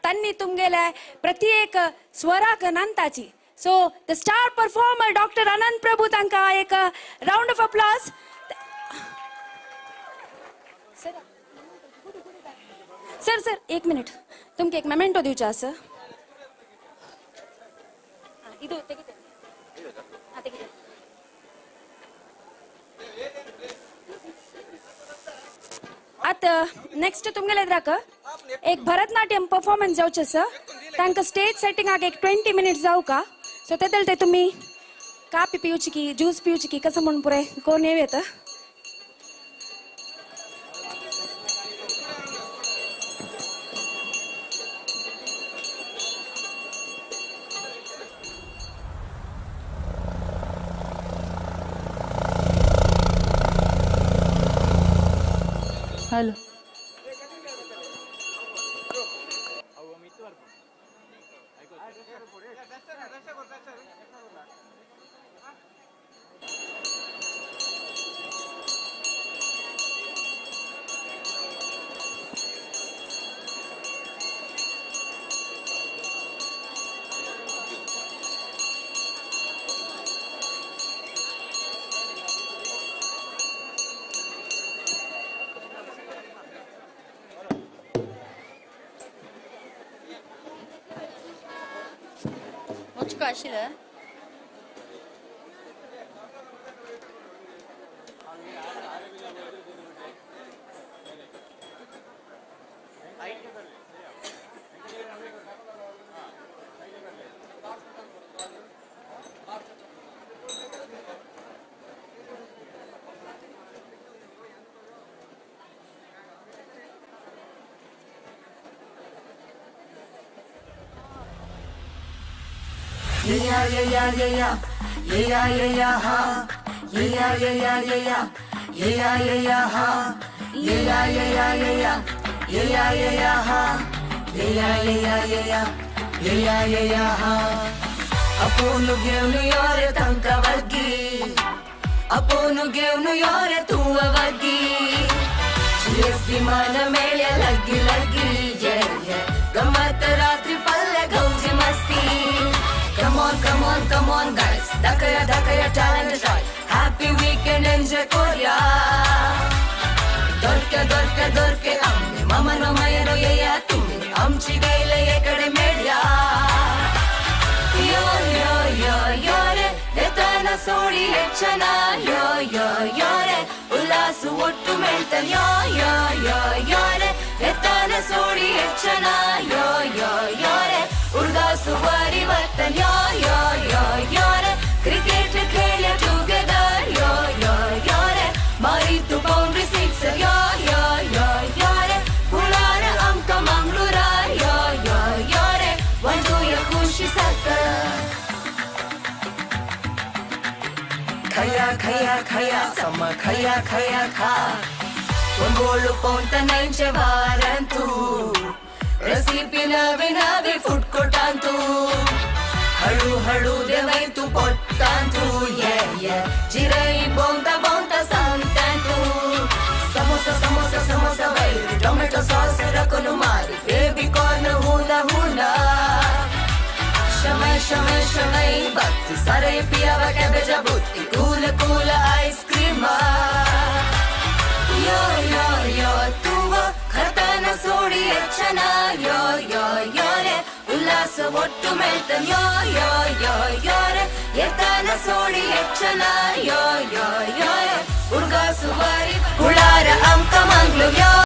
तांणी तुमगेल्या प्रति एक स्वराक नांदताची. So the star performer doctor Anand Prabhu तांकां एक round of applause. Sir sir एक मिनिट, तुमकां एक मेमेंटो दिवचें आसा. इदू तेगिते. हां तेगिते. आतां नेक्स्ट तुमगेले एद्राक एक भरतनाट्यम परफॉर्मन्स जावचें आसा. तांकां स्टेज सेटिंगाक एक 20 मिनिट्स जावका. सो तेदल ते तुमी कापी पिवची की ज्यूस पिवची की कसं म्हूण पुरें कोण येव येता. हॅलो आशिल्लें. Yeah yeah yeah yeah yeah yeah yeah yeah ha yeah yeah yeah yeah yeah yeah yeah yeah ha yeah yeah yeah yeah yeah yeah yeah yeah ha yeah yeah yeah yeah yeah yeah yeah ha. Aponu घेवन यो रे तांकां वर्गी, अपोनु घेवन यो रे तूं वर्गी, GS विमान मेळ्या लगी लगी ये ये गमत रात्री पल्ले गौजी मस्ती. Come on, come on, come on, guys. Dakaya, dakaya, talent try. Happy weekend, enjoy Korea. Dorke, dorke, dorke, amme mama no mayano yeya tummi. Amchi gaile ekade medya. Yo, yo, yo, yo re, etana sodi echana. Yo, yo, yo re, ullasu ottu melta. Yo, yo, yo, yo re, etana sodi echana. Yo, yo, yo re. उडगासु परिवर्तन यो yo yo यो रे, cricket खेळ together यो yo यो रे, मारी तू boundary sixer यो यो यो यो रे, कुळार आमकां मंगळूरा यो यो यो रे, वंदूया खुशी साकर. खया खया खया सम खया खया खा, ಒಂಗೋಳು ಪೌಂತ ನೈಂಚೆ ವಾರಂತೂ, रेसिपी नवी नवी फूड कोर्टांतू, हळू हळू देवैतू पोटांतू, ये ये जिरई बोंता बोंता सांगतांतू, समोसा समोसा समोसा वैर टोमॅटो सॉस रकोनु मारी, बेबी कॉर्न हुना हुना, शमै शमै शमै भक्ती सारे पियावा कॅबेजा बुत्ती, कूल कूल आईस्क्रीम. यो यो यो तू खताना सोडी अच्छा. ಎಚ್ಚನ ಯೋ ಯೋ ಯೋರೆ ಉಲ್ಲಾಸ ಒಟ್ಟು ಮೆಳ್ತನ್ ಯೋ ಯೋ ಯೋ ಯೋರೆ ಎತ್ತನ ಸೋಡಿ ಎಚ್ಚನ ಯೋ ಯೋ ಯೋರೆ ಉಡ್ಗಾಸುವಾರಿ ಕುಳಾರ ಅಂಕ ಮಂಗ್ಳೂರ್ ಯೋ.